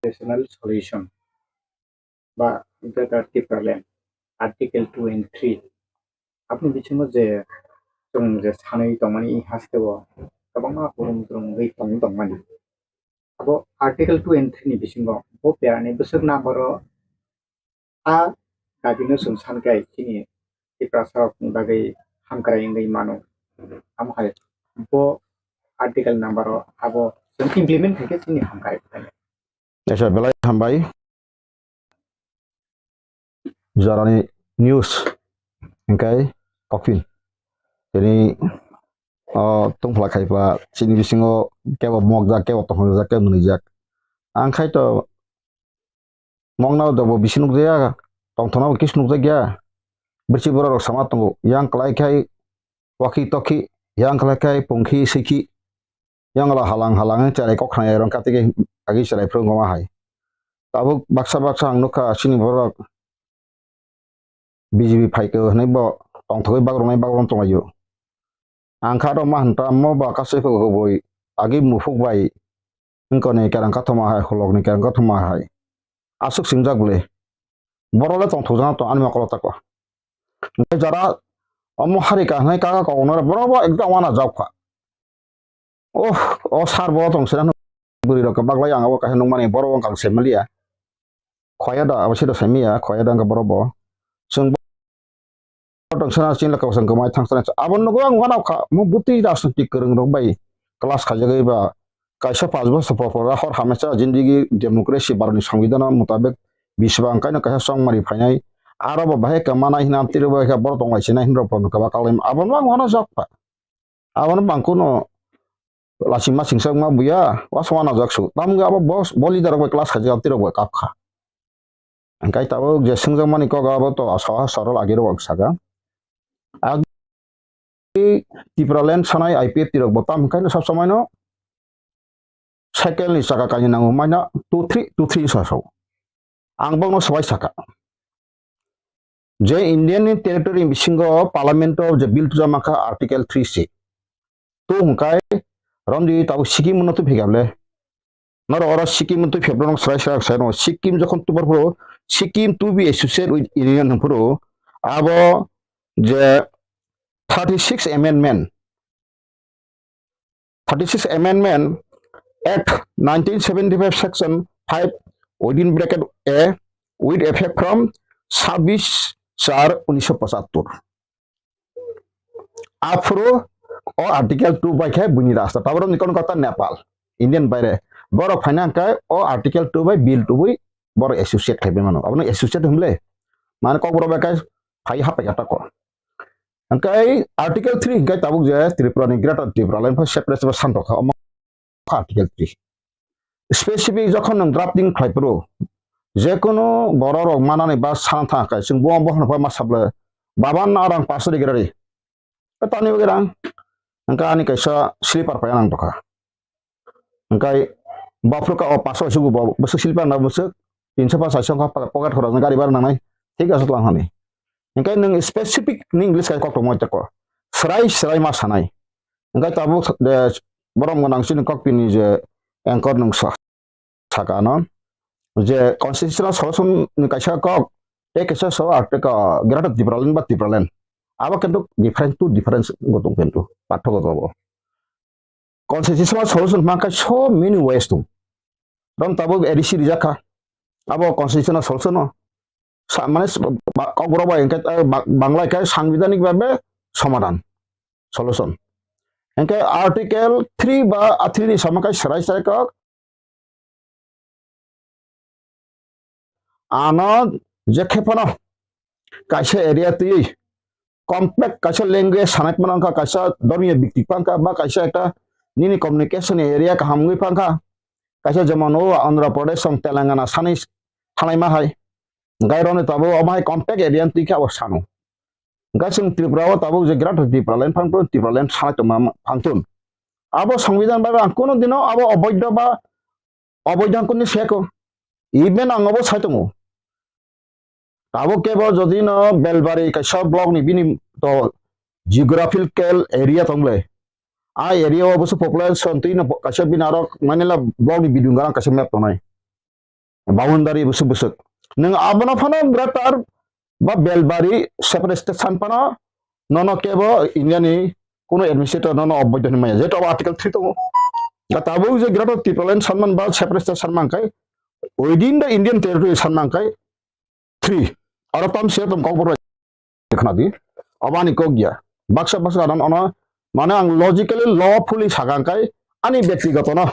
Constitutional Solution ba Greater Tipraland, Article two and three. Aboni bisingo je chwng je sanwi tongmani hasteo kwbangma hurum jurumwi tong tongmani. Abo Article two and three ni bisingo bo perani bwswk number o a dabi no chwng san khe chini Tiprasa rok ni bagwi hamkrai wngwi mano. Amo hai bo article number o abo chwng implement khaikhe chini hamkrai. Kaisa belai hambai. Jorani news hingkai kopin. Tini o tongphla khaipa chini bisingo kebo mokjak, kebo tongthokjak, kebo nwnijak. Ang khai to mokna dobo bisi nukjaya, tongthokna bo kisu nukjakya. Birsi borok rok sama tongo, yang kwlai khai wakhi tokhi, yang kwlai khai pungkhi swikhi. Yang la halang halang cherai kok khnai rong kati ke agi cherai phuru goma hai. Tabuk baksa baksa ang nukha chini borok B J P phaikhe hwnwi bo tongthogwi bagrumnai bagrum tonglaio. Ang kha rok ma hwn ta mo ba kasui khe kubui agi muphuk bai wngkoni kerang kathoma hai, holokni kerang kathoma hai. Aswk singjak bwle. Borok le tongthokjak tong ani mokolo tako. Hwnkhe jara omo hari ka hwnwi kaka kok nare borok bo ekdom wana jak kha. Oh, o sar bo tong sira bwrwi rok baglai ang abo kaisa nukmani borok wngkha se maliya. Khoya da abo sida se miya, khoya da wngkha borok bo. Chwng tong sana chini laka bwsang kwmai thang sana. Abo nugo ang uanao kha, mo bwtwi rajnitik kwrwng rok bai class khaijagwi ba kaisa panch bosor por por hor hamya cha jindigi democracy Bharatni Songbidan mutabek biswang kaino kaisa chongmari phainai. Aro bo bahai kwmana hina amtwi rok bai kha borok tonglaisina hinrok bo kwbak kalai. Abo no ang uanao jak pha. Abo no bangkhu no lasing masing sak ma buya, wasong uanao jak su. Tamo wngkha abo bo, bo leader rok bai class khaijak amtwi rok bai kap kha. Hingkai tabuk je swngjakmani kok abo to saha sorol agirok saka. Ag-, Tipraland sanai I P F T rok bo tam hingkai no sab somai no cycle ni chaka kainwi nango maina two three, two three sa sao. Ang bokno swbai saka. Je Indian ni territory bisingo parliament o je bill tuja mankha article three C. Tu hingkai romdi tabuk Sikkim no tu phigable. Noro oro Sikkim twi February srai srai sai no Sikkim jokhon tubar phuru Sikkim to be associated with Union hwn phuru abo je thirty six amendment, thirty six amendment Act nineteen seventy five section five within bracket A with effect from sabbish char unisho pochattor. Aphuru o article two bai khe buini rasta. Taboro ni kono kota Nepal, Indian baire. Borok phaina hwnkhe o article two bai bill tubui borok associate khai bai mano. Abono associate hwnle. Mane kokborok bai khe phai hapai kha tako. Hwnkhe article three hwnkhe tabuk je Tripura ni Greater Tripura line pha separate separate santok kha. Omo Article three. Specific jokhon nwng drafting khlai phuru, jekunu borok rok manani ba sana thang khe, chwng bo bohorno pha ma sable, baba na rang paso ri gra ri. Tani bagwi rang, hwnkhe ani kaisa slipper paiya nang tokha. Hwnkhe bophuru ka o paso sugu bo bwswk slipper na bwswk tinso pa saiso wngkha pocket khoroknwi gari bara nangnai, thik ase twlang hani. Hwnkhe nwng specific ni English kai koktwma teko, srai srai ma sanai. Hwnkhe tabuk, eh, borom gwnang chini kokpini je anchor nwng sa-, saka ano je constitutional solution ni kaisa kok, tei kaisa so, ah, tei ka Greater Tipraland ba Tipraland. Abo kintu different to difference go tong kintu, pathok go tong. Constitutional solution hwnka so many ways tong. Rom tabuk A D C rijak kha. Abo constitutional solution no sa-, mane s-, ba-, kokborok bai hwnkhe, eh, ba-, Bangla khe sangbidhanik bhabe somadhan, solution. Hwnkhe article three ba, ah, three ni sama khe serai serai kok. Ano je khe phano kaisa area twi compact kaisa language sanai phano wngkha, kaisa dhormiyo bikti phano wngkha, ba kaisa ekta nini communication area kaham wngwi phano wngkha, kaisa jemon o Andhra Pradesh song Telangana sanai thanai ma hai. Hwnkhe roni tabuk omo hai compact area twi khe abo sano. Hwnkhe chwng Tripura o tabuk je Greater Tripura Land phano Tripura Land sanai tongma phano. Abo Songbidan bai ang kuno dino abo oboidho ba oboidho ang kuni seko. Even ang obo sai tongo. Tabuk kebo jodi no Belbari kaisa block ni bini to geographical area tongle. A area o bwswk population twi no kaisa bini aro manila block ni bidung garang kaisa map tongnai. Boundary bwswk bwswk. Nwng abono phano greater ba Belbari separate state san phano nono kebo India ni kuno administrator nono oboidho hinwi maya. Jeto article three tongo. Tabuk je greater Tipraland sanman ba separate state sanman kai within the Indian territory sanman kai three. Aro tam se tom kokborok khna di. Abani kok ya. Baksa baksa adan ono mane ang logically lawfully sakang kai ani byaktigoto no.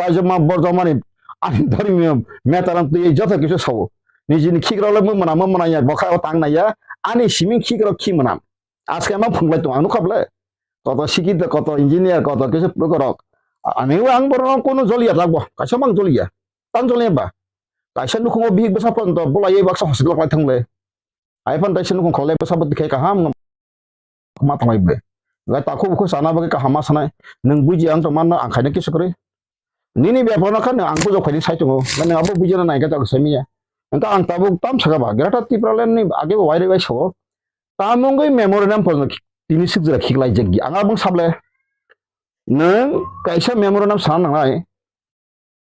Kaijak ma borjak mani ani dhormiyo metaram twi joto kisu sao. Nijini khikrok le mung mwnam mung mwnam ya bokha o tang nai ya. Ani siming khikrok khi mwnam. Aske ma phunglai tong ang nukha ble. Koto sikit koto engineer koto kisu phukrok. Ani ang borok kono joliya thakbo. Kaisa mang joliya. Tang joliya ba. Kaisa nukhungo bihik bwsa pon to bolai baksa hospital klai thangle. Ai phan taisa nukhung kholai bwsa bo tikhe kaham ma tongbai ble. Ga takhuk bukhuk sana bagwi kaham ma sanai. Nwng buji ang tong manno ang khaina kisu kwrwi. Nini bepar no kha nwng ang bujo khaini sai tongo. Ga nwng abo buji na nai ga tak sai miya. Engka ang tabuk tam saka ba Greater Tipraland ni age bo wairi bai sao. Tamungwi memorandum pon tini sik jora khiklai jek gi. Ang abang sable. nwng kaisa memorandum sana nangnai.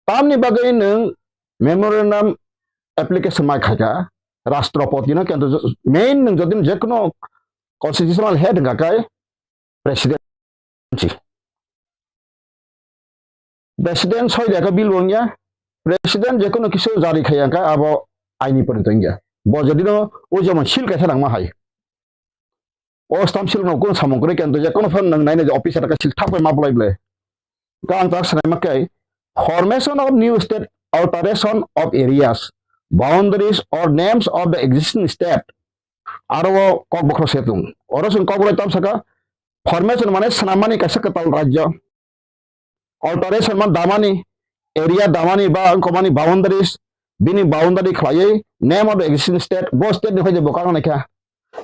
Tamni bagwi nwng memorandum application mai khaika, Rashtrapati no, kintu main nwng jodi jekono constitutional head wngkha khe president si. President soi reka bill wngya, president jekono kisu jari khaya wngkha abo aini porito wngya. Bo jodi no o jemon seal kaisa nangma hai. O stamp seal no kun samung kore kintu jekono phan nwng naina je officer ka seal thap ma bulai ble. Ka ang tak sanai ma kai, formation of new state, alteration of areas, boundaries or names of the existing state. Aro o kok bokhro setung. Oro sung kok bokhro tam saka, formation mane swnamani kaisa kwtal rajya. Alteration man damani, area damani ba wngkha mani boundaries, bini boundary khlaiwi name of the existing state, bo state ni hoide bo kang naikha.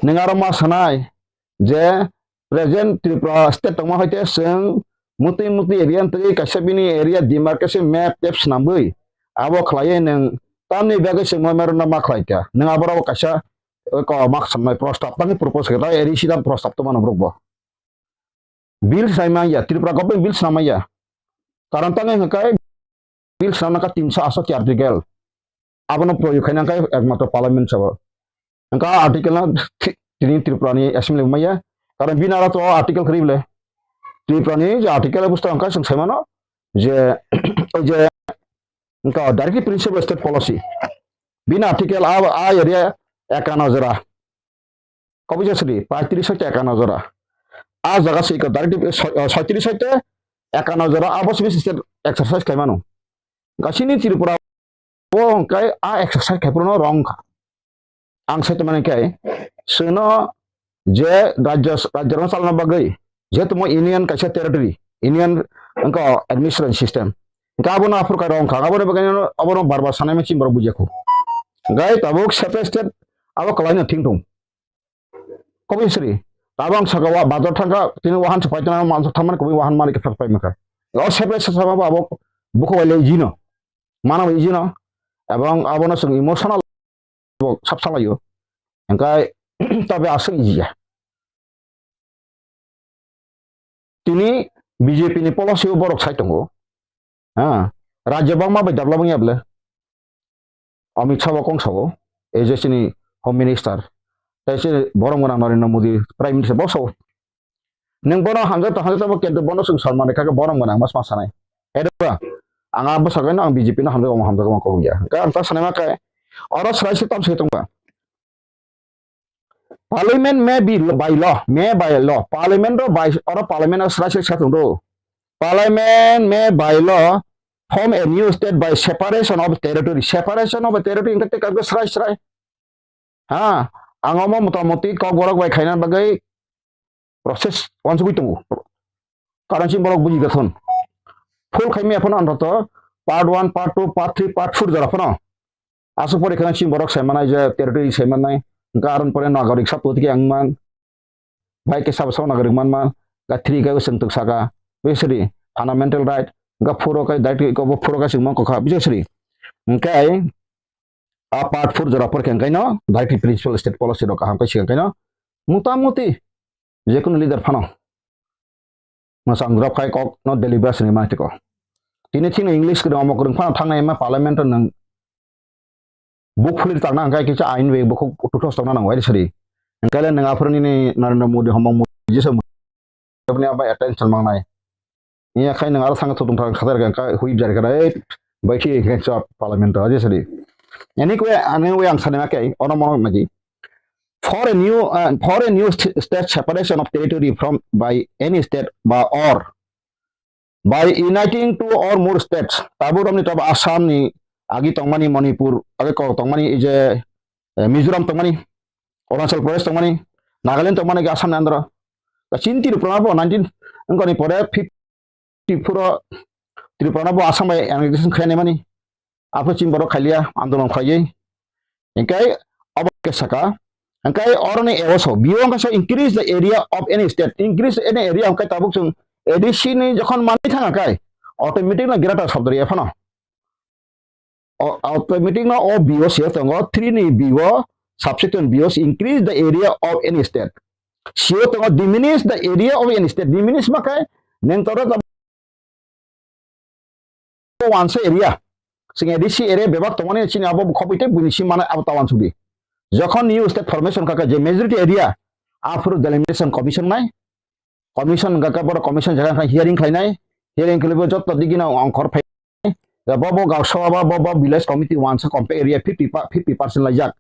Nwng aro ma sanai je present Tripura state tongma hoite chwng mutwi mutwi area ntwi kaisa bini area demarcation map tep swnamwi abo khlaiwi nwng tamni bagwi chwng memorandum ma khlaikha. Nwng aborok kaisa, eh, ko mak sanai prostab tangwi propose khe ta area sidang prostab tongmano borok bo. Bill swnam manya, Tripura government bill swnam manya. Karon tangwi hwnkhe bill swnamna kha tinso aswk article. Abono proyog khaina khe ekmatro parliament sabo. Hwnkhe article no thi-, tini Tripura ni assembly manya. Karon bini aro to article kwrwi bole. Tripura ni je article busto hwnkhe chwng sai mano je, o je, hwnkhe directive principle state policy. Bini article a, a area ekano jora. Kobisa sidi, paitris hoite ekano jora. A jaga se iko directive soi-, o, soitris hoite ekano jora, abo simi state exercise khaimano. Gasini Tripura o hwnkhe a exercise khaiphuru no wrong kha. Ang sai tongmani khe, chwngno je rajya, rajya no chalna bagwi, jehetu mo union kaisa territory, union wngkha administration system. Hwnkhe abono aphuru khe wrong kha, aboni bagwi no, abono bar bar sanai machine borok bujiya kho. Hwnkhe tabuk separate state abo kwlaino thing thung. Koboi sri. Tabang saka wa bazar thangka, tini wahan se paitana mansa thamani koboi wahan mani khe phak pai maka. O sepe sasa ba abo bukho bai le jino. Mana bai jino. Abang abono sung emotional bo sap salayo. Engkai tabe asung jiya. Tini B J P ni policy o borok sai tongo. Ha, rajya bangma bai dabla bangya bole. Amit Shah bo kong sao, A J C ni Home Minister. Tai se borom gwnang Narendra Modi Prime Minister bo sao. Neng bono hamjak to hamjak to bo kintu bono sung salmani kha borom gwnang mas mas sanai. Edeba, ang abo sagai no ang B J P no hamjak omo hamjak omo kobong ya. Ka ang ta sanai ma kai. Oro srai se tam se tongba. Parliament may be by law, may by law. Parliament ro by, oro Parliament o srai srai sa tongdo. Parliament may by law form a new state by separation of territory. Separation of territory hingke tei kago srai srai. Ha, ang omo motamoti kok borok bai khaina bagwi process wansugwi tongo. Karon si borok buji gathon. Full khaimi aphano anroto part one, part two, part three, part four jora phano. Aswk pore kheno chini borok sai manai je territory sai manai, hwnkhe aroni pore nagorik sabo tike ang man, bai khe sabo sabo nagorik man man, ga three ga useng tuk saka, bisri fundamental right, ga four o kai direct ko bo four o kai sing man kokha, bisri. Hwnkhe a part four jora pore khe hwnkhe no direct principal state policy rok kaham kai sing hwnkhe no, motamoti jekunu leader phano. Mwchang drop khai kok no deliberate ni mantiko. Tini thikno English kwrwng omo kwrwng phano thangnai ma parliament o nwng buk phuli tangna hwnkhe kisa ain bai bukhuk tuthos tongna nango ai sari. Hwnkhe le nwng aphuru nini Narendra Modi homong Modi jesa Modi ni abo attention mangnai. Iya khai nwng aro thang thutung thang khatar kha hui jar kha ei bai thi kha chap parliament o ai sari. Anyway, anyway ang sani ma kai ono mono magi. For a new, uh, for a new st-, state separation of territory from by any state ba or by uniting two or more states, tabuk romni tabuk Assam ni agi tongmani, Manipur agi kok tongmani, ije, eh, Mizoram tongmani, Arunachal Pradesh tongmani, Nagaland tongmani agi Assam ni andro. Kachin Tripura bo nineteen wngkani pore fifty Tripura, Tripura no bo Assam bai annexation khainai mani. Aphuru chini borok khailia andolon khlaiwi. Hingkai abo khe saka. Hingkai oroni eoso. Biyo hingkai so increase the area of any state. Increase any area hingkai tabuk chwng A D C ni jokhon manwi thanga kai. Automatic no greater sabdari ephano. O, automatic no o B O C tongo, three ni B O, subsection B O increase the area of any state. C O tongo diminish the area of any state. Diminish ma khe, neng toro ta wansa area, chwng A D C area bebak tongmani chini abo khobwi tei buini sim manai abo ta wansukdi. Jokhon new state formation kaka je majority area, aphuru delimitation commission nai, commission hwnkha khe borok commission jaga wngkha hearing khlainai, hearing khlaibo joto digino ongkhor phai, bo bo gausaba ba bo bo village committee wansa compact area fifty pa-, fifty percent laijak,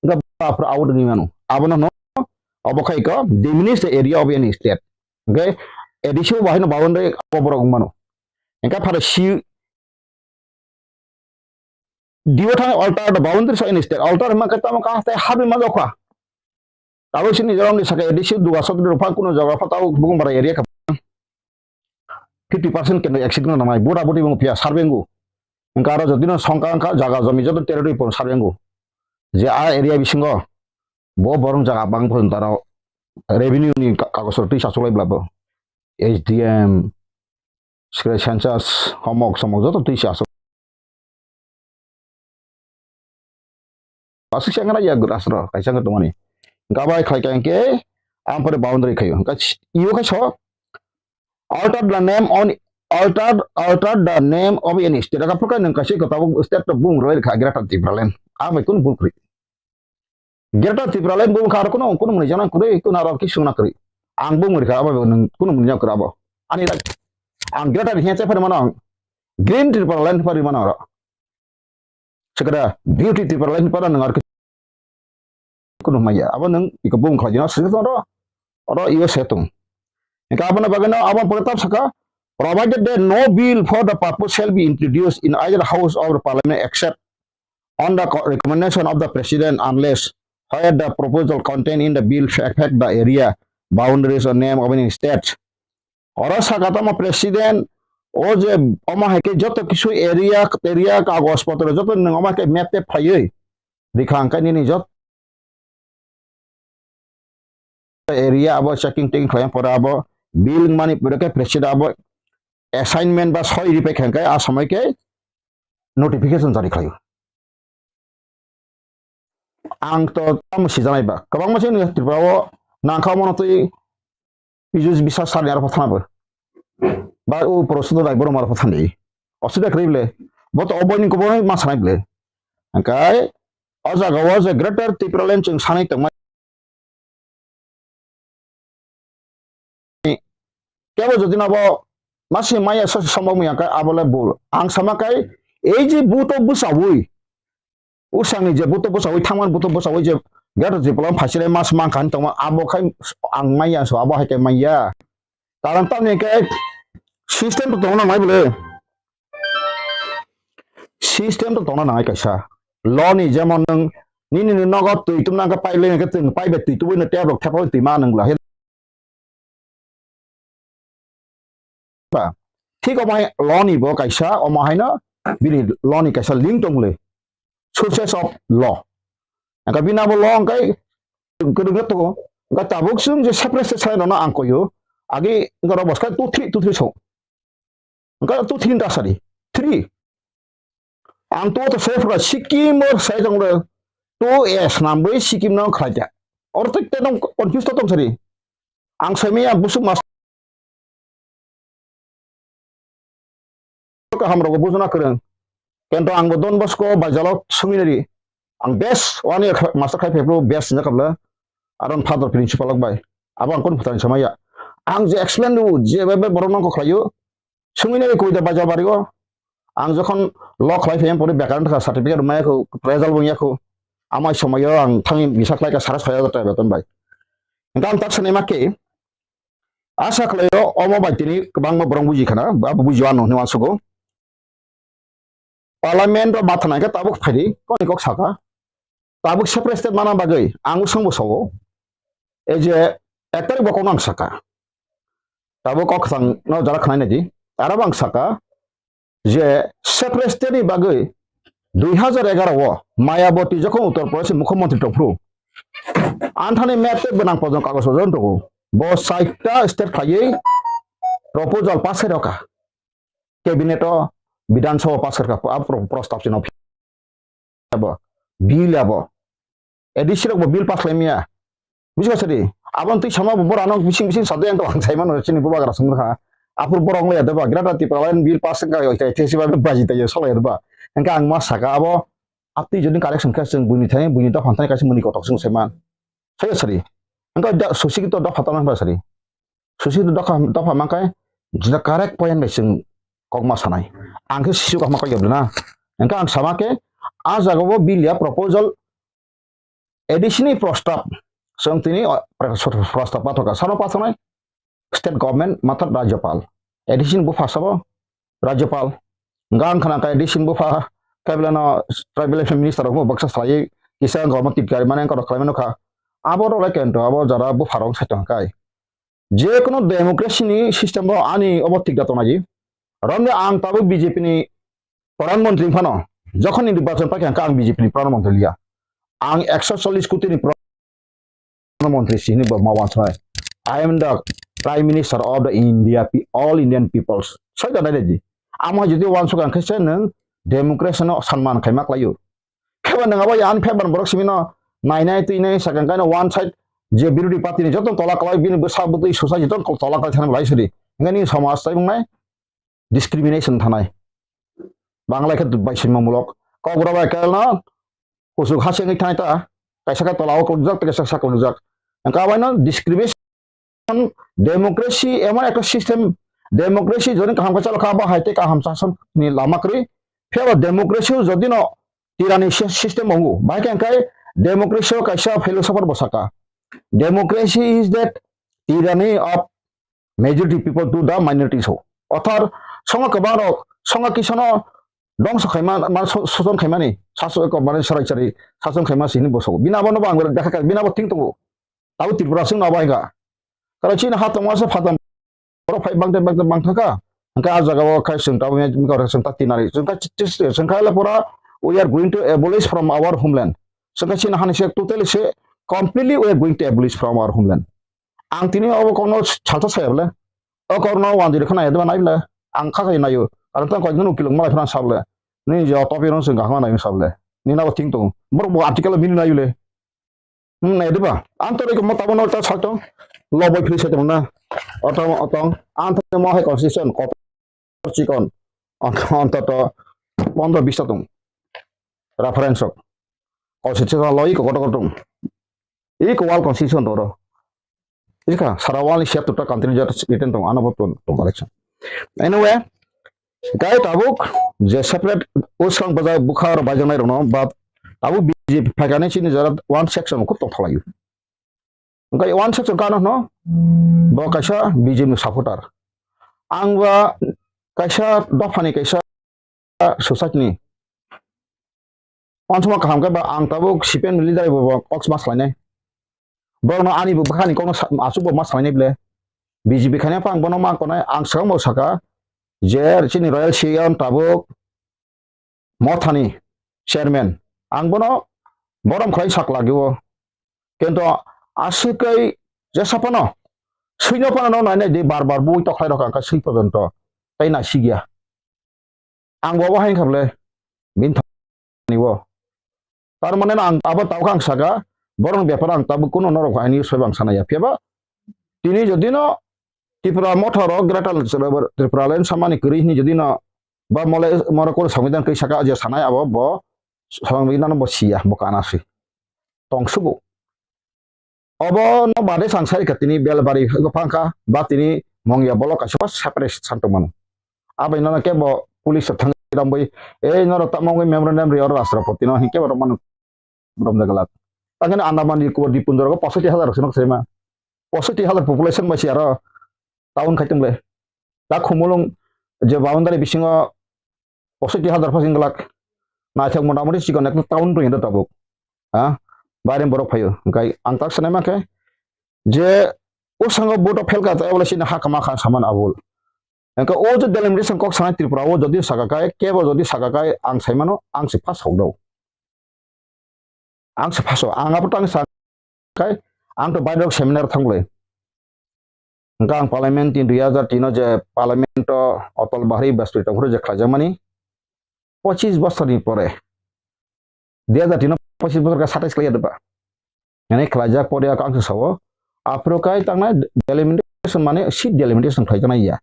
hwnkha bo aphuru out wngwi mano. Abono no obo khai ko diminish the area of any state. Hwnkhe A D C bo haino boundary abo borok wng mano. Hwnkhe phara si D O thani alter the boundaries of any state. Alter hima khe tamo kaha tei habi ma jokha. Abo sini jorom ni saka A D C duga sotri rok phang kuno jaga pha tao bukung bara area kha fifty percent keno exit no namai. Bura buri bung pia sarbengu. Hwnkhe aro jotino songkha wngkha jaga jomi joto territory pon sarbengu. Je a area bisingo bo borong jaga bang pon taro revenue ni ka-, kagos rok twi sachuklai bla bo. S D M, Secretary census, homok somok joto twi se aswk. Aswk se wngna ya aswk kaisa wngwi tongmani. Gabai khlai kha hwnkhe ang pore boundary khaio. Hwnkhe io khai so, alter the name on, alter, alter the name of any state. Aka phurkha nwng kaisa ko tabuk state to bung roi kha Greater Tipraland. Ang bai kun bul kri. Greater Tipraland bung kha aro kuno, kuno muni jana kuri, kuno aro kisung na kuri. Ang bung rikha abo nwng kuno muni jana kuri abo. Ani rak. Ang Greater hiya che phari mano ang. Green Tipraland phari mano aro. Sekada beauty Tipraland phara nwng aro kuno maya. Abo nwng iko bung kha jana sik ro. Oro iyo se tung. Ika abo na bagano abo pore tab saka. Provided that no bill for the purpose shall be introduced in either house of the parliament except on the co-, recommendation of the president unless where the proposal contained in the bill affect the area boundaries or name of any state. Oro saka tamo president o je omo hai khe joto kisu area, area kagos potro joto nwng omo hai khe map tep phaiwi rikha hwnkhe nini joto area abo checking teking khlai pore abo bill mani pore khe president abo assignment ba soi ripai kha hwnkhe a somoi khe notification jari khlaio. Ang to tamo sijanai ba kwbangma se Tripura o nangkha mano twi pijus bisa sani aro thana bo ba o prosto dai boro maro thani osida kri ble bo to obo ni kobo ma sanai ble angkai o jaga o je Greater Tipraland chwng sanai tongma kebo jodi nabo masi maya sosi sombok maya kai abo le bul ang sama kai ei je buto bwsawi usangni je buto bwsawi thangman buto bwsawi je gato je polam phasile mas mangkha tongma abo khai ang maya so abo hai kai maya tarang tamni kai system to tongna mai bole system to tongna nangai kaisa law ni jemon nung nini ni nogo twi tumna ka paile ka twi paibe twi tubui no tep rok thepa twi ma nung la ba. Thik omo hai law ni bo kaisa, omo haino bini law ni kaisa link tong le. Sources of law. Angka bini abo law angkai kwrwngna tongo. Angka tabuk chwng je separate state sai rokno ang koyo. Agi angka rok bwskang two three, two three so. Angka two three ta sadi. Three. Ang to to sai phra Sikkim or sai tong le. Two S nam bai Sikkim no khlai ta. Or to te tong confuse to tong sadi. Ang sai maya busuk mas kaham rogo bujuna kwrwng. Kento ang bo Don Bosco Baijalo sungwi nari. Ang best one year kha-, master khai phepro best sinja kabla. Aron father principal ok bai. Abo ang kon phutan samaya. Ang je explain du je bai bai borok nang ko khlaio. Sungwi nari kuida Baijal bari o. Ang jokhon law khlai phai pore bekaran kha certificate maya ko result bo ya ko. Amai somoyo ang thangwi bisa khlai ka sara soya jata beton bai. Engka ang tak sene ma ke. Asa khlaio omo bai tini kwbangma borok buji khana, abo buji ano hinwi uansugo. Parliament o matha nai khe tabuk phaidi, koni kok saka. Tabuk separate state mana bagwi ang usang bo sao. Ei je ek tarik bo kokno ang saka. Tabuk kok khasang no jara khnai naidi. Aro bo ang saka. Je separate state ni bagwi dui hazar egaroh o Mayawati jokhon Uttar Pradesh ni mukhyamantri tongphuru, anthani map tei bwnang pojong kagoj ojon tongo. Bo chaita state khlaiwi proposal pass khai rwkha. Cabinet o, Bidhan Sabha pass khai rwkha, a pro-, prostab chino abo, bill abo. A D C rok bo bill pass khlai maya. Buji kha sadi? Aboni twi sama bo borok ano bising bising sadai ang to ang sai mano chini bubagra song kha. Aphuru borok wng ya deba, Greater Tipraland Bill pass wngkha, ita ita siba baji ta ya solo ya deba. Hingke ang ma saka abo, apni jodi correction khe chwng buini thani, buini dopha thani kaisa muni kotok chwng sai man. Sai ya sari. Hingke da, susi kito dopha tong nang sari. Susi kito dopha, dopha mangkai, jila correct point bai chwng kok ma sanai. Ang khe sisu kok ma kok ya na. Hingke ang sama khe, a jaga o bill ya proposal A D C ni prostab, chwng tini, o, prostab pathokha. Sano pathoknai state government, mathar Rajyapal. A D C ni bupha sabo Rajyapal. Gang khana kai A D C ni bupha, kaiblano tribal affairs minister rokbo baksa salai, kisa government titkari mane korok khlaimano kha. Abo rok lai kento, abo jara bupha rok sai tong kai. Je kono democracy ni system o ani obo thik da tongnai. Romde ang tabuk B J P ni Pradhan Mantri phano, jokhon ni nirbachon paikha ang B J P ni Pradhan Mantri liya. Ang ekso chollish koti ni Pradhan Mantri sini bo ma wansai. I am the Prime Minister of the India, pe-, all Indian peoples. Sai da nai di. Amo jodi wansuk ang khe se nwng democracy no sanman khai ma klaio. Khe ba nwng abo ya ani phai ban borok simi no nai nai twi nai sakang kai no one side je birodhi party ni joto tola klai bini bwsa bwtwi society joto tola klai thani lai sidi. Hingke ni samaj tai wngnai discrimination thanai. Bangla khe bai sima mulok. Kokborok bai kelno kusuk hasengwi thani ta. Kaisa khe tola o kulukjak, kaisa sak kulukjak. Hingke abai no discrimination, democracy emon ekta system, democracy jodi kaham khe chalo kha, abo hai tei kaham sasoni lama kwrwi. Phiya ba democracy o jodi no tirani sy-, system wngo, bahai khe hingke democracy o kaisa philosopher bo saka, "Democracy is that tyranny of majority people to the minorities" ho. Othar songo kwbang rok, songo kisono dongso khaima, ma so-, soson khaimani, sasu ko mane sarai chari sason khaima sini boso. Bini abo no bo ang dekha kha, bini abo thing tongo. Abo Tripura sing no abo hai kha. Karo chini ha tongma se phatam borok phai bangte bangte bangthaka. Hingke a jaga o khai chwng tabuk ya, hingke oro chwng ta tinari. Chwng kha chi-, chi-, chwng kha le pura, "We are going to abolish from our homeland." Chwng kha chini hani se totally se completely "We are going to abolish from our homeland." Ang tini obo kokno salsa saya bole. O kokno wanjui rwkha nai deba nai bole. Ang kha khai naio. Aro tang koi jano kilok malai phano sa bole. Ni je o topic rong chwng kaham nai sa bole. Ni na bo thing tongo. Borok bo article bini nai bole. Hmm, nai deba. Ang to reko mo tabo no ta sak tong. Loboi phri se tong na. Otong, otong. Ang to mo hai constitution. Kotor chikon. Ont-, ontoto pondro bis ta tong. Reference rok. Constitution lo iko kotor kotor tong. Iko wal constitution toro. Ika sara wal ni siya tuta country jat written tong. Ano bo tong, tong election. Anyway, Gai tabuk je separate usang baja bukha aro baijaknai rokno ba tabuk B J P phaikani chini jara one section kuk tongthalaio. Hingke one section kano hwno bo kaisa B J P ni supporter. Ang ba kaisa dophani kaisa society ni. Wansukma kaham khe ba ang tabuk C P M ni leader bai bo kok ma salainai. Borokno ani bo bwkhani kokno sa-, aswk bo ma salainai ble. B J P khaina phang bono ma konai ang swkang bo saka je chini Royal Siyam tabuk Mothani chairman. Ang bono borom khlai sak lagio. Kintu aswk kai jesa phano swino phano no nainai di bar bar bui tokhlai rok ang kha swi porjonto tei naisigya. Ang bo hai kha ble bini thani bo. Tar mane ang abo tau kha ang saka borok ni bepar ang tabuk kuno norok ani soi bang sana ya. Phiya ba tini jodi no Tripura motha rok Greater Tripura Land samani kwrwi hini jodi no ba mole moro kor samwi dan kwi saka je sanai abo bo samwi dan bo siya bo kana si. Tong subu. Obo no bade sang sai kha tini Belbari phang kha ba tini Mongya bolok kaisa separate san tong mano. Abai no kebo police rok thang ramboi ei norok tamo memorandum ri oro Rashtrapati no hinkhe borok mano rom jaga lak. Tangkhe Andaman Nicobar Dipundor rok posotti hazar rok se nok sema. Posotti hazar population bai si aro town khai tong le. Ta Khumulwng je boundary bisingo posotti hazar pha sing glak. Naithok motamoti chikon ekta town tong tabuk. Ha? Baireni borok phaio. Hingkai ang tak sanai mankhe je o sango vote o phelka tei obo sini ha kama kha saman abul. Hingke o je delimitation kok sanai Tripura o jodi saka kai, kebo jodi saka kai ang saimano ang se pass hok do. Ang se pass o, ang abo tang sa kai, ang to bairok seminar thanglai. Hingke ang parliament tin dui hazar tin o je parliament o Atal Bihari Vajpayee tongphuru je khlaijakmani, pochis bosorni pore, dui hazar tin o pochis bosor khe satais khlai ya deba. Hwnwi khlaijak pore ang se sao, aphuru kai tangnai delimitation mane seat delimitation khlai kanai ya.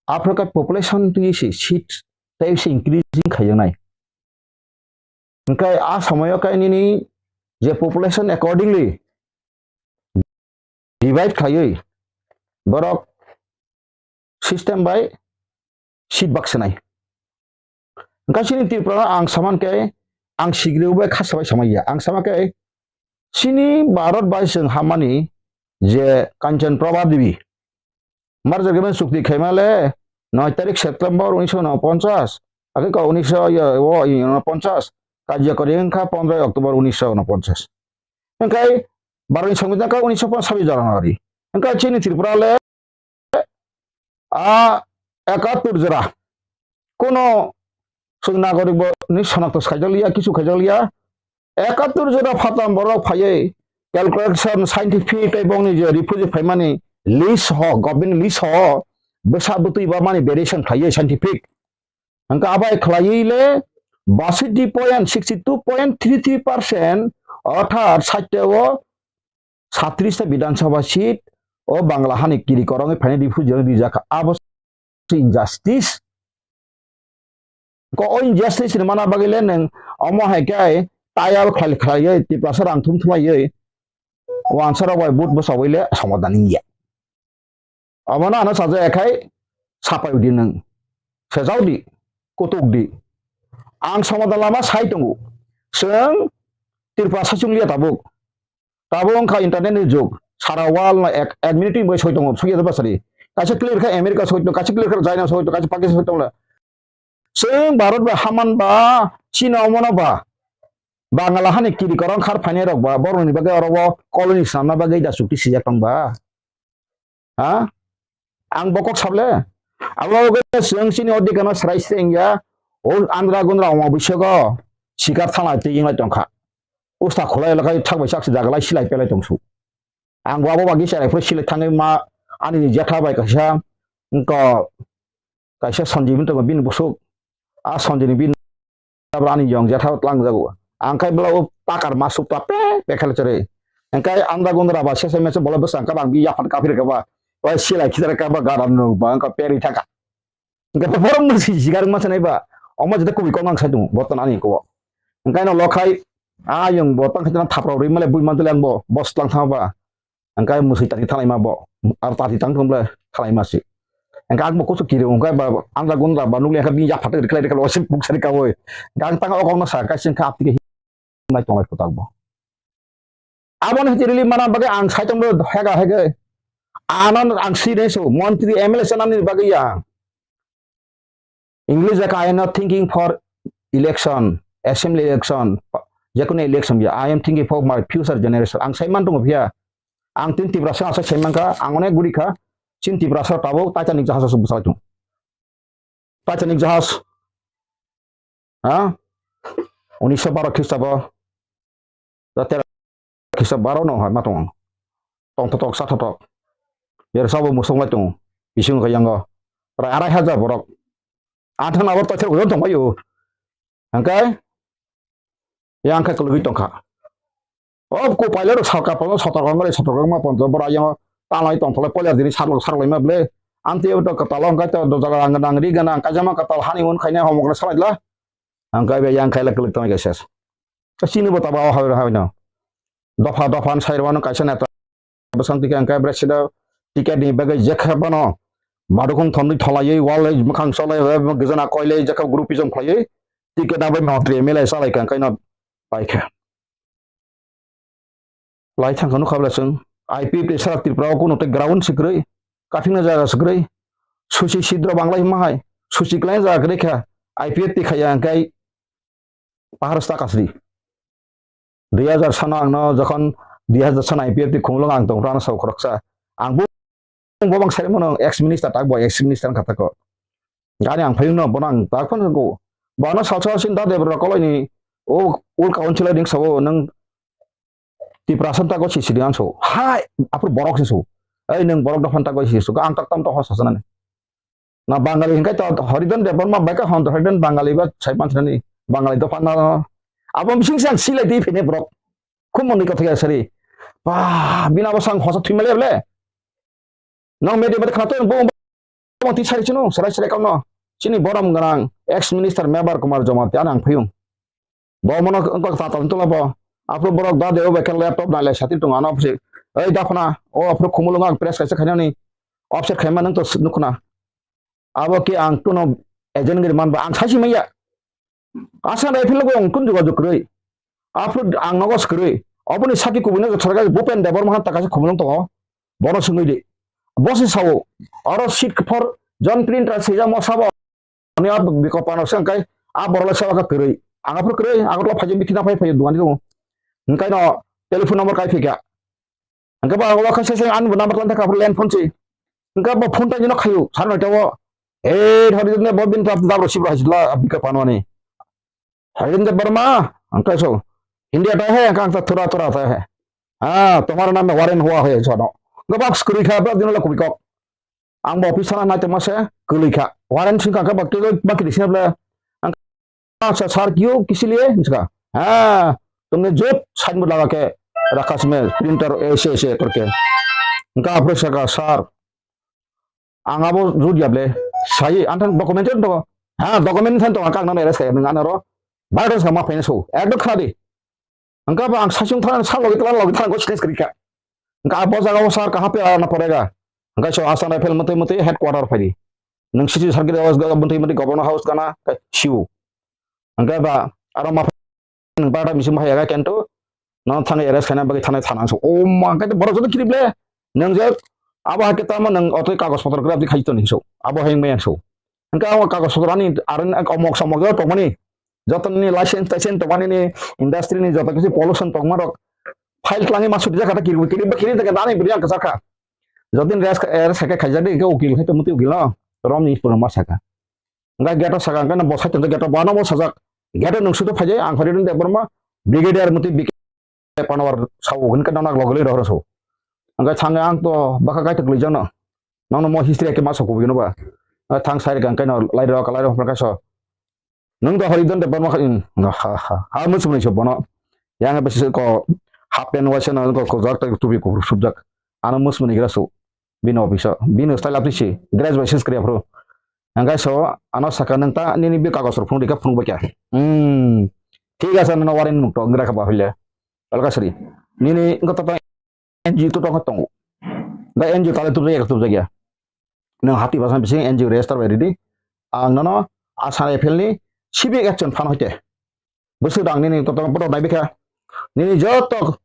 Aphuru khe population twi se seat tei se increasing khaijaknai. Hwnkhe a somoyo khe nini je population accordingly divide khaiwi borok system bai seat baksanai. Hwnkhe chini Tripura ang saman khe ang sigriu bai khasa bai samai ya. Ang sama khe chini Bharat bai chwng hamani je Kanchan Prabha Devi, Marjar Gabin chukti khaima le noi tarik September unisho unoponchas, ake ko unisho, yo, o, unoponchas, karjakori wngkha pondro October unisho unoponchas. Hwnkhe Bharatni Songbidan kha unisho ponchas January. Hwnkhe chini Tripura le a ekattur jora. Kono chwng nagorik bo ni sonakto saijakliya, kichu khaijakliya. Ekattur jora phatam borok phaiwi calculation scientific tei bongni je refugee phaimani list ho, government list ho, bwsa bwtwi ba mani variation khlaiwi scientific. Hwnkhe abai khlaiwi le basiti point sixty two point three three percent, orthat site o satris ta Bidhan Sabha seat o Bangla hani kiri korongwi phaini refugee rok rijak kha. Abo se injustice. Ko o injustice ni mana bagwi le nwng omo hai khe tayal khlai khlaiwi Tiprasa rang thum thumaiwi wansa rok bai vote bwsawi le somadan wngya. Omono ano sajak ya khai sapai di nwng. Sejak di, kutuk di. Ang somadan lama sai tongo. Chwng Tiprasa chungliya tabuk. Tabuk wngkha internet ni jug. Sara world no ek, ek minute ni bai soi tongo, soi ya basari. Kaisa clear kha America soi tongo, kaisa clear kha China soi tongo, kaisa Pakistan soi tongo. Chwng Bharat bai haman ba, China omono ba. Bangla hani kiri korong khar phainai rok ba, borok ni bagwi oro o colony swnamna bagwi da chukti sijak tong ba. Ha? Ang bo kok sable. Abo loge chwng chini o dikano srai se wngya. O andra gundra omo bisogo sikar thanglai twi wnglai tongkha. Usta khulai lakai thak bai sak se jagalai silai pelai tongsu. Ang bo abo bagwi cherai phuru silai thangwi ma ani jetha bai kaisa wngkha kaisa Sanjeev wngtongkha bini bwswk. A Sanjeev ni bini Tabra ani yong jetha tlang jago. Ang khai bla o takar masuk ta pe pe khel chore. Ang khai anda gundra ba sese mese bola bwsang ka bang bi yapan kapir ka ba. Oi silai khidar ka ba garan no ba ang ka peri thaka. Ang ka borom no si sigar ma sanai ba. Omo jeta kubi kong ang sai tung botan ani ko. Ang khai no lo khai a yong botan khai thapra ri male bui man tele ang bo bos tlang thang ba. Ang kai musui tati thalai ma bo. Ar tati tang thum ble thalai ma si. Ang kak bo kusu kiri ang kai ba anda gundra ba nukli ang kai bini yaphat ri khlai ri khlai wasim puk sari kawoi. Ang tang okong no sa kai sing kap tike himlai tonglai putak bo. Aboni hiti rili mana bagwi ang saitung bo hega hega. Anan ang si ne so montri M L A sanani bagwi ya. English jaka, "I am not thinking for election, assembly election, jekunu election ya. I am thinking for my future generation." Ang sai man tongo phiya. Ang tin Tiprasa asa sai man kha, ang onek guri kha. Chin Tiprasa tabuk Titanic jahaj asuk bwsai tongo. Titanic jahaj. Ha? Unisho baro Khristabo. Da tera kisa baro no hai ma tong. Tong thotok sa thotok. Yer sabo musung lai tong. Bising kha yango. Prai arai hajar borok. Athang abor toithar ujon tong bayo. Hangkai. Yang kha kulugui tong kha. O ko pailo rok sal kapalo sotok ang bai sotok ang ma ponto bora yang talai tong tole poiler dini sarlok sarlai ma ble. Anti o to katalo ang kai to do jaga ang nang ri gana ang kai jama katal hani un khaina homok salai la. Ang kai be yang khaila klik tong kai ses. Chini bo taba o hawi hawi no. Dopha dopha an sai rwano kaisa neta bwsang tike ang kai bwrwi sida ticket ni bagwi jekha bano madukung thondwi tholaiwi walai mwkhang cholai gajana koilai jekha groupism khlaiwi ticket abai montri M L A salai kha ang kai no paikha. Lai thangkha nukha bwla chwng I P F T sara Tripura o kunu tei ground se kwrwi kathikna jaga se kwrwi suchi sidro banglai hima hai suchi kwlai jaga kwrwi kha I P F T khaiya ang kai pahar sta kasri. Dui hajar sano ang no jokhon dui hajar sano I P F T khumulwng ang tong phano sao khoroksa. Ang bo bo bang sai mano ex minister tak bo ex minister kha tako. Gani ang phai no bono ang tak phano ko. Bono salsa sin da debra koloi ni o ul council ding sao nang Tiprasa tako sisiri ang so. Hai apur borok si so. Ei nang borok dophan tako si so. Ang tak tam to hosa sanani. Na Bangali hingkai to Haridhan Debbarma bai ka hon Haridhan Bangali ba sai pansani Bangali to panna. Abo bising sang silai di phine brok. Khum moni kotha ya sari. Ba bina bo sang hosa thwi male ble. Nang media mate khana to bo Jamatia sari chino, sarai sarai kauno. Chini borom gwnang ex minister Mebar Kumar Jamatia ani ang phiyung. Bo mono wngkha tatal tula bo. Aphuru borok da de obe khe laptop nai lai sati tongo ano opposite. Ei da khuna, o aphuru khumulungo ang press kaisa khainani offset khaima nang to nukhuna. Abo khe ang kuno agent giri manba ang saisi maya. Asa rifle logo ang kun jogajog kwrwi. Aphuru ang nogo swkrwi. Oboni saki kubui no thorkha Bhupen Debbarma han ta kaisa khumulung tongo. Bono swngwi di. Bo se sao. Oro seat for John printer swijamo sabo. Ani a bikop ano se hwnkhe a borok le seba khe kwrwi. Ang aphuru kwrwi, Agartala phaijak bithi na phai phai dugan tongo. Hwnkhe no telephone number kai phikha. Hwnkhe ba o khe se se ani bo number tlan thaka aphuru land phone si. Hwnkhe bo phone ta jino khayu, sar noi ta o. Ei, thori ne bo bin ta dabro sibra hajla bikop ano ani. Hajin de Burma, hwnkhe so. India ta hai, hwnkhe ang ta thura thura ta hai. Ah, tomar naam mein warrant hua hai, so no. Gabak kwrwi kha, bro, dino la kubikok. Ang bo office sana nai tongma se kwlwi kha. Warrant sing kha ba kilo ba kili sina bla. Ang sa sar kyo kisi liye hinska. Ha, tumne jot sign board laga ke rakha sime printer aise aise karke. Hwnkha aphuru saka sar. Ang abo jot ya ble. Sai anthang document to. Ha, document than to kang na arrest kaya nang anaro. Virus ka ma phaina so. Ekdom khadi. Hwnkha ba ang saichung thang sa logi tla logi thang ko stress kri kha. Hwnkha bo jaga o sar kaha pe ana porega. Hwnkha so Assam Rifle mate mate headquarter phai di. Nang siti sarkir house ga mate mate governor house gana siu. Hwnkha ba aro ma nang bata misi ma yaga kento. Nang thang arrest khaina bagwi thana thana so. O ma hwnkha borok joto kiri ble. Nang je abo hai ke tamo nang otoi kagos potro grab di khai toni so. Abo hai maya so. Hwnkha o kagos potro ani aro omok somok jo tongmani. Jotoni license taisen tongmani ni industry ni joto kisi pollution tongma rok file tlangi ma suti jakha ta kiri kiri ba kiri ta nani bri ang kachar kha. Jotin res res kha khaijak de ukil khai to muti ukil no rom ni pura ma saka. Hwnkha gate o saka hwnkha bo sai tong gate o bana bo sajak gate o nung suto phaijai ang phari de borma brigadier muti bike panawar sao hwnkha nang logoloi rok so. Hwnkha thang ang to baka kai to glai jano. Nang no mo history ke ma so kubui no ba. Thang sai ga hwnkha no lai rok lai rok hwnkha so. Nung da hori don de borma kha in. Ha ha. Ha muchung ni so bono. Yang be se ko half pant waisa na ko ko jak ta tubi ko subjak. Ano muchung ni gra so. Bini office o. Bini style apni si. Dress by sense kre pro. Ang kai so ano saka nang ta nini bi kagos rok phung dikha phung bakya. Hmm. Thik asa no warin nuk to ngra kha ba hile. Alka sri. Nini ko ta N G O to tong tongo. Da N G O tale tubjak ya tubjak ya. Nang hati basan bising N G O register bai ridi. Ang nono Assam Rifle ni civic action phan hoite. Bwswk dang nini to tong poto nai bikha. Nini joto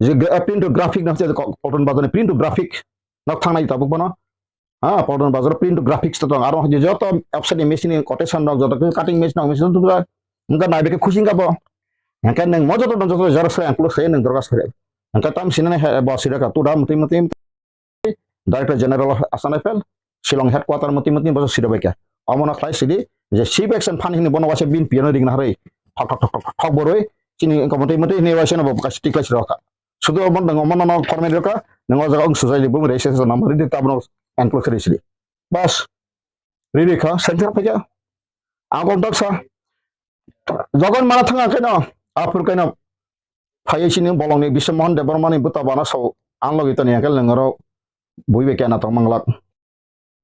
je gra- print to graphic na hoite ko- Polton Bazar ni print to graphic nok thangnai tabuk bono. Ha, Polton Bazar print to graphics to tong. Aro je joto offset ni machine ni quotation nok joto cutting machine nok machine to tubjak. Engka nai bikha khusi engka bo. Engka nang mo joto joto xerox khlai ang plus khlai nang dorgas khlai. Engka tam sinane he bo sida ka tu da muti muti. Director General of Assam Rifle, Shillong headquarter mati mati boso sida baikha. Omono khlai sidi je chief action phan hini bono waisa bin piyano ring naharwi. Thok thok thok thok thok boroi chini engko mati mati hini waisa no bo kasi tiklai sida ka. Sudu omono nang omono no formal ka nang o jaga ung sujai libu rei sesa number di tabno enclose kri sidi. Bas. Riri kha center phaikha. Ang kok daksa. Jogon mana thanga keno. Apur keno. Phaiwi chini bolongni Biswamohan Debbarmani bwta bana sao ang logi toni hwnkhe lengro bui bai kena tong manglak.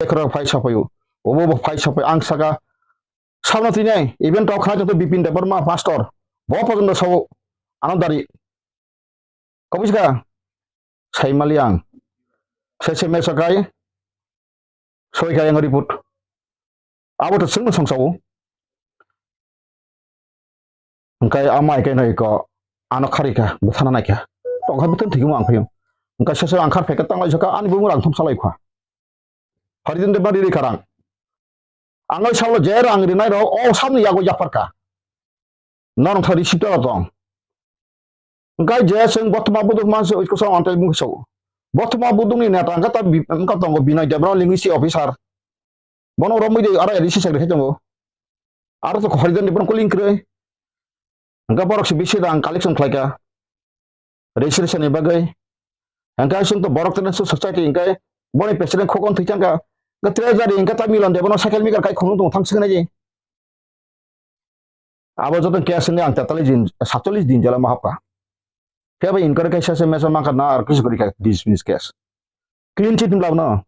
Ekhorok phai sapaio, obo bo phai sapai ang saka sabna tini ai event rok kha joto Bipin Debbarma pastor bo pojono sao ano dari. Kobui sika saimali ang sese mesa kai soi kai ang report abo to sengno songsao. Hwnkhe a mai khe no iko ano kharika bwthana naikha. Tongkha bwthwng thwimo ang phiyung. Hwnkhe sese ang khar phaikhe tanglai saka ani bumung rang thum salai kha. Haridin de bari ri karang. Ang oi salo je rang rinai rok o samni yago yapharka. Norong thari sipta tong. Hwnkhe je chwng bothoma buduk manse oiko sa antai bung so. Bothoma budukni neta hwnkhe ta bi- hwnkhe tongo Binoy Debra linguistic officer. Bono romwi de aro A D C secretary tongo. Aro to Haridin de bono kuling kre. Hwnkhe borok se bisi rang collection khlaika. Registration ni bagwi. Hwnkhe aswk to borok tene society hwnkhe boni president khokon thwi thangka. Hwnkhe treasury hwnkhe ta Milon de bono cycle maker kai khunung tongo thang swknai. Abo joto case ni ang tetalis din, satchallis din jela ma hapka. Khe bai inquiry kaisa se mesa mangkha na ar kisi gori kha dismiss case. Clean chit wng lab no.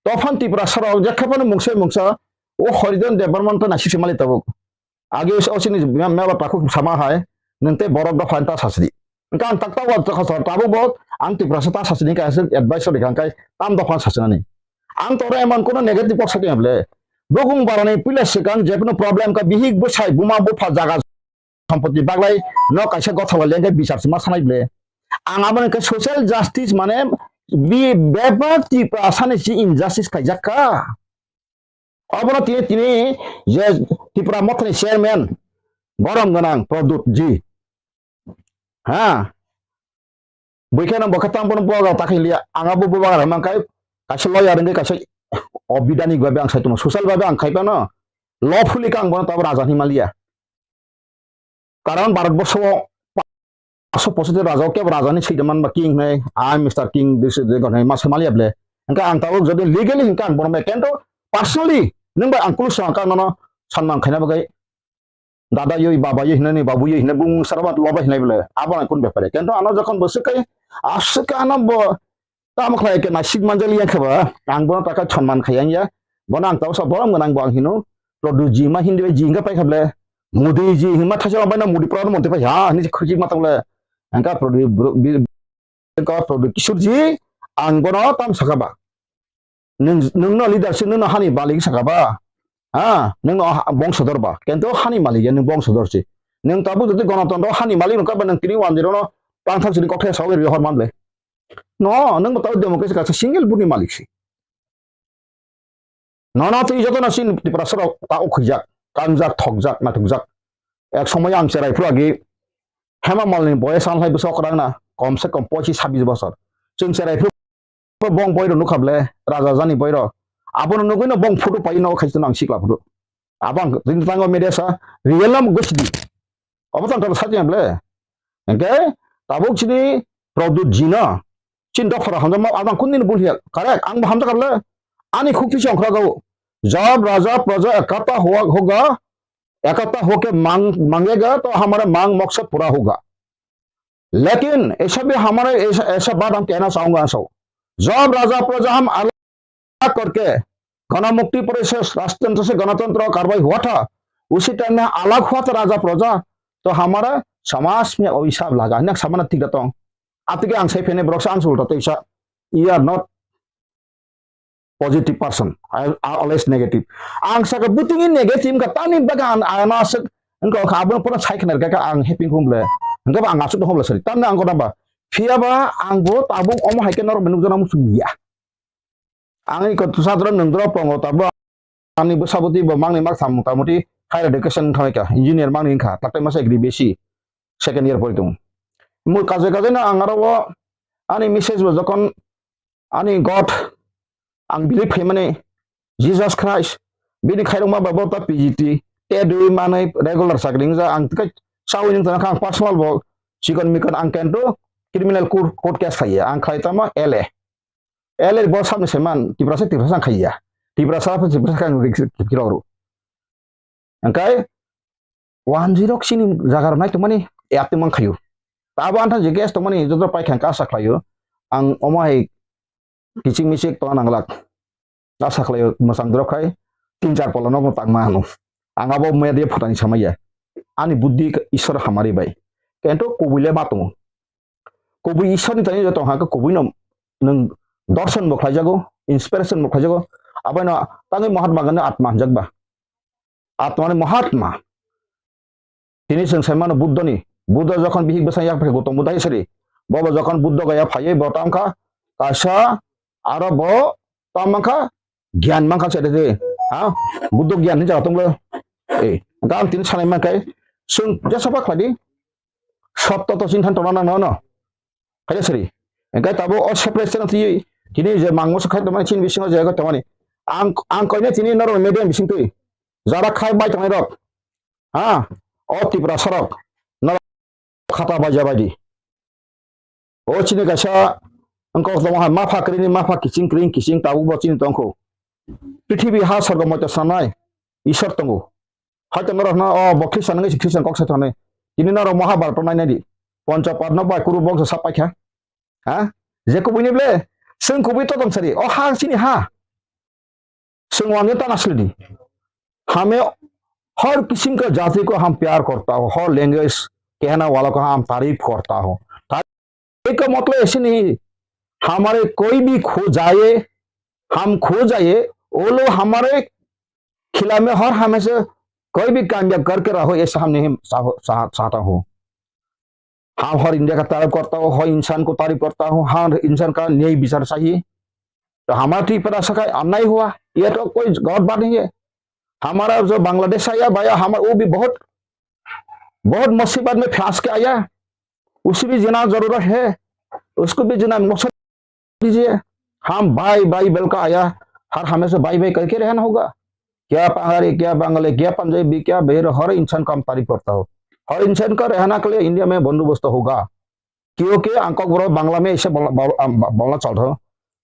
Tophan Tiprasa rok jekhe phano mungsa mungsa o Harijan Debbarma to naisik se mali tabuk. Age o chini meba takhuk sama hai, nwng tei borok dopha ta sasidi. Hwnkhe ang tak tak wa khosor tabuk bo ang Tiprasa ta sasidi hwnkhe aswk advice rikha hwnkhe tam dopha sasinani. Ang toro emon kono negative kok sakya ble. Bukung barani puila swkang jekunu problem ka bihik bwsai buma bupha jaga sompoti baglai no kaisa gothola lengkhe bichar se ma sanai ble. Ang abo hwnkhe social justice mane bi bebak Tiprasa ni si injustice khaijak kha. Obono tini tini je Tipra Mothani chairman borom gwnang Pradyut ji. Ha. Buikhe no bokhe tang bono bubagra ta khailiya. Ang abo bubagra hwnmang kai kaisa lawyer wngwi kaisa obidani gwabe ang sai tongma social babe ang khai phano lawfully kang bono tabo raja hinmaliya. Karon Bharat borso o paso pochoti raja o kebo raja ni swijak man ba king hinwi, I Mister King, this is the god hinwi ma swijak maliya ble. Hwnkhe ang tabuk jodi legally hwnkhe ang bono bai kento personally nwng bai ang kulu swng kang nono sanman khaina bagwi dada yoi, baba yoi hinani, babu yoi hinani, bung saraba loba hinai ble. Abo ang kun bepare. Kento ano jokhon bo swk kai, aswk ano bo tamo khlai khe naisik manjali yang khe ba, ang bono taka chonman khai yang ya. Bono ang tausa borom gwnang bo ang hino. Produ jima hindi bai jinga pai khable. Modi ji hima thaisa bai na Modi pradhan mantri pai ha, ni khuji ma tong le. Angka Produ bro-, bi-, ka Produ Kishore ji, ang bono tam saka ba. Nung, nung no leadership, nung no hani malik saka ba. Ha, nung no ha-, bongsodor ba. Kento hani malik ya, nung bongsodor si. Nung tabu jodi gonotontro hani malik nung ka ba nung tini one zero no tang thang sini kokthai sawi ri hor man le. No, nung bo tau democracy kaisa single buni malik si. Nono twi jotono chini Tiprasa rok ta ukhuijak, kangjak, thokjak, naithokjak. Ek somoy ang cherai phuru agi Hema Malni boyes ang hai bwsok rang na, kom se kom pochis sabis bosor. Chwng cherai phuru bong boi rok nukha ble, raja jani boi rok. Abono nugwi no bong photo pai no khai chwng ang sikla phuru. Abo ang tini tango media sa, real nam gusdi. Obo tang tang sakya ble. Hingke tabuk chini Pradyut jino. Chin dophara hamjakma abang kundin bul hiya. Correct, ang bo hamjakha ble. Ani khuk twi chongkhra gao. Jab raja praja ekata hua hoga, ekata hoke mang, mangega to hamara mang moksa pura hoga. Lekin aisa bhi hamara aisa, aisa baat hum kehna chahunga so. Jab raja praja hum अलग करके गणमुक्ति परिषद राष्ट्रतंत्र से गणतंत्र कार्रवाई हुआ था, उसी टाइम में अलग हुआ था राजा प्रजा, तो हमारा समाज में अभिशाप लगा, Hina samana thik tong. Atike ang sai phene borok sa ang sulta tei sa, you are not positive person, I, I always negative. Ang saka buting in negative ka tani baga an ana sek engka ka abun pura sai khna ka ang happy humble. Engka ba ang asuk humble sari. Tamna ang kona ba. Phiya ba ang bo tabuk omo hai ke norok nukjana musu ya. Ani ko tusa dro nung dro pongo tabo ani bwsaboti bo mangni mak sam mota moti higher education thangnai ka engineer mangni wngkha taklai masa agri besi second year pori tongo. Mo kaje kaje no ang aro o ani message bo jokon ani God ang believe khaimani Jesus Christ bini khairokma ba bo ta P G T te dui manai regular chakri wngja ang tikai chawi nung tongkha ang personal bo chikon mikon ang kento criminal court, court case khaiya ang khlai tamo L A. Ele bo sabni se man, Tiprasa, Tiprasa ang khaiya. Tiprasa, Tiprasa ang rik-, rik-, rok ru. Angkai, one zero chini jaga rok nai tongmani, e atwi mang khayu. Tabo antha je gas tongmani, joto pai khang kasa khlayu. Ang omo hai kichik michik tongna nanglak. Kasa khlayu, mwsang drop khai, tin char pala nokno tangma hanu. Ang abo media photani samaya. Ani buddhi Ishwar hamari bai. Kento kubui le ma tongo. Kubui Ishwarni tani joto hwnka khe kubui no nwng dorson bo khlaijago, inspiration bo khlaijago. Abono tangwi Mahatma Gandhi atma hwnjakba. Atmani Mahatma. Tini chwng sai mano Buddhani. Buddha jokhon bihik bwsang yak phai Gautam Buddha hisari. Bobo jokhon Buddha gaya phaiwi bo tamo kha kaisa aro bo tamo kha gyan mankha se de, ha? Buddho gyan ni jaga tonglo. Eh, gam tini sanai mankai. Sung jesa pa khladi. Sotto to sing than tona nang no. Kaya seri. Engkai tabo o separate channel twi tini je mangmo se khai tongmani chin bisingo je go tongmani. Ang, ang koine tini norok media bising twi. Jara khai bai tongnai rok. Ha? O Tiprasa rok. Norok khata bai jabai di. O chini kaisa wngkok tongo hai, mapha kwrwini mapha kiching kwrwing kiching tabuk bo chini tongkho. Prithibi ha sorgo moito sanai Ishwar tongo. Haito norok hwna, o bo Khristan wngwi se Khristan kok sai thani. Tini norok Mahabharata nainai di. Poncha Padma bai Kuru bongso sap paikha. Ha? Je kubui ni ble? Chwng kubui to tong sari. O ha chini ha. Chwng wngya ta naslidi. हमें हर किस्म का जाति को हम प्यार करता हो, हर लैंग्वेज कहने वालों को हम तारीफ करता हो। तारीफ का मतलब ऐसे नहीं, हमारे कोई भी खो जाए, हम खो जाए, वो लोग हमारे खिला में हर हमेशा कोई भी कामयाब करके रहो, ऐसा हम नहीं चाह-, चाह-, चाहता हूँ। हम हर इंडिया का तारीफ करता हूँ, हर इंसान को तारीफ करता हूँ, हर इंसान का न्याय विचार चाहिए। तो हमारा त्रिपुरा का अन्याय हुआ, ये तो कोई गलत बात नहीं है। हमारा जो बांग्लादेश आया भाई, हम, वो भी बहुत, बहुत मुसीबत में फंस के आया, उसे भी जीना जरूरत है, उसको भी जीना मकसद दीजिए। हम भाई भाई बोल का आया, हर हमेशा भाई भाई करके रहना होगा। क्या पहाड़ी, क्या बंगाली, क्या पंजाबी, क्या बेर, हर इंसान को हम तारीफ करता हो। हर इंसान का रहना के लिए इंडिया में बंदोबस्त होगा। क्योंकि ang kokborok Bangla में ऐसे बोलना, बोल-, आ, ब-, बोलना चाहता हूँ।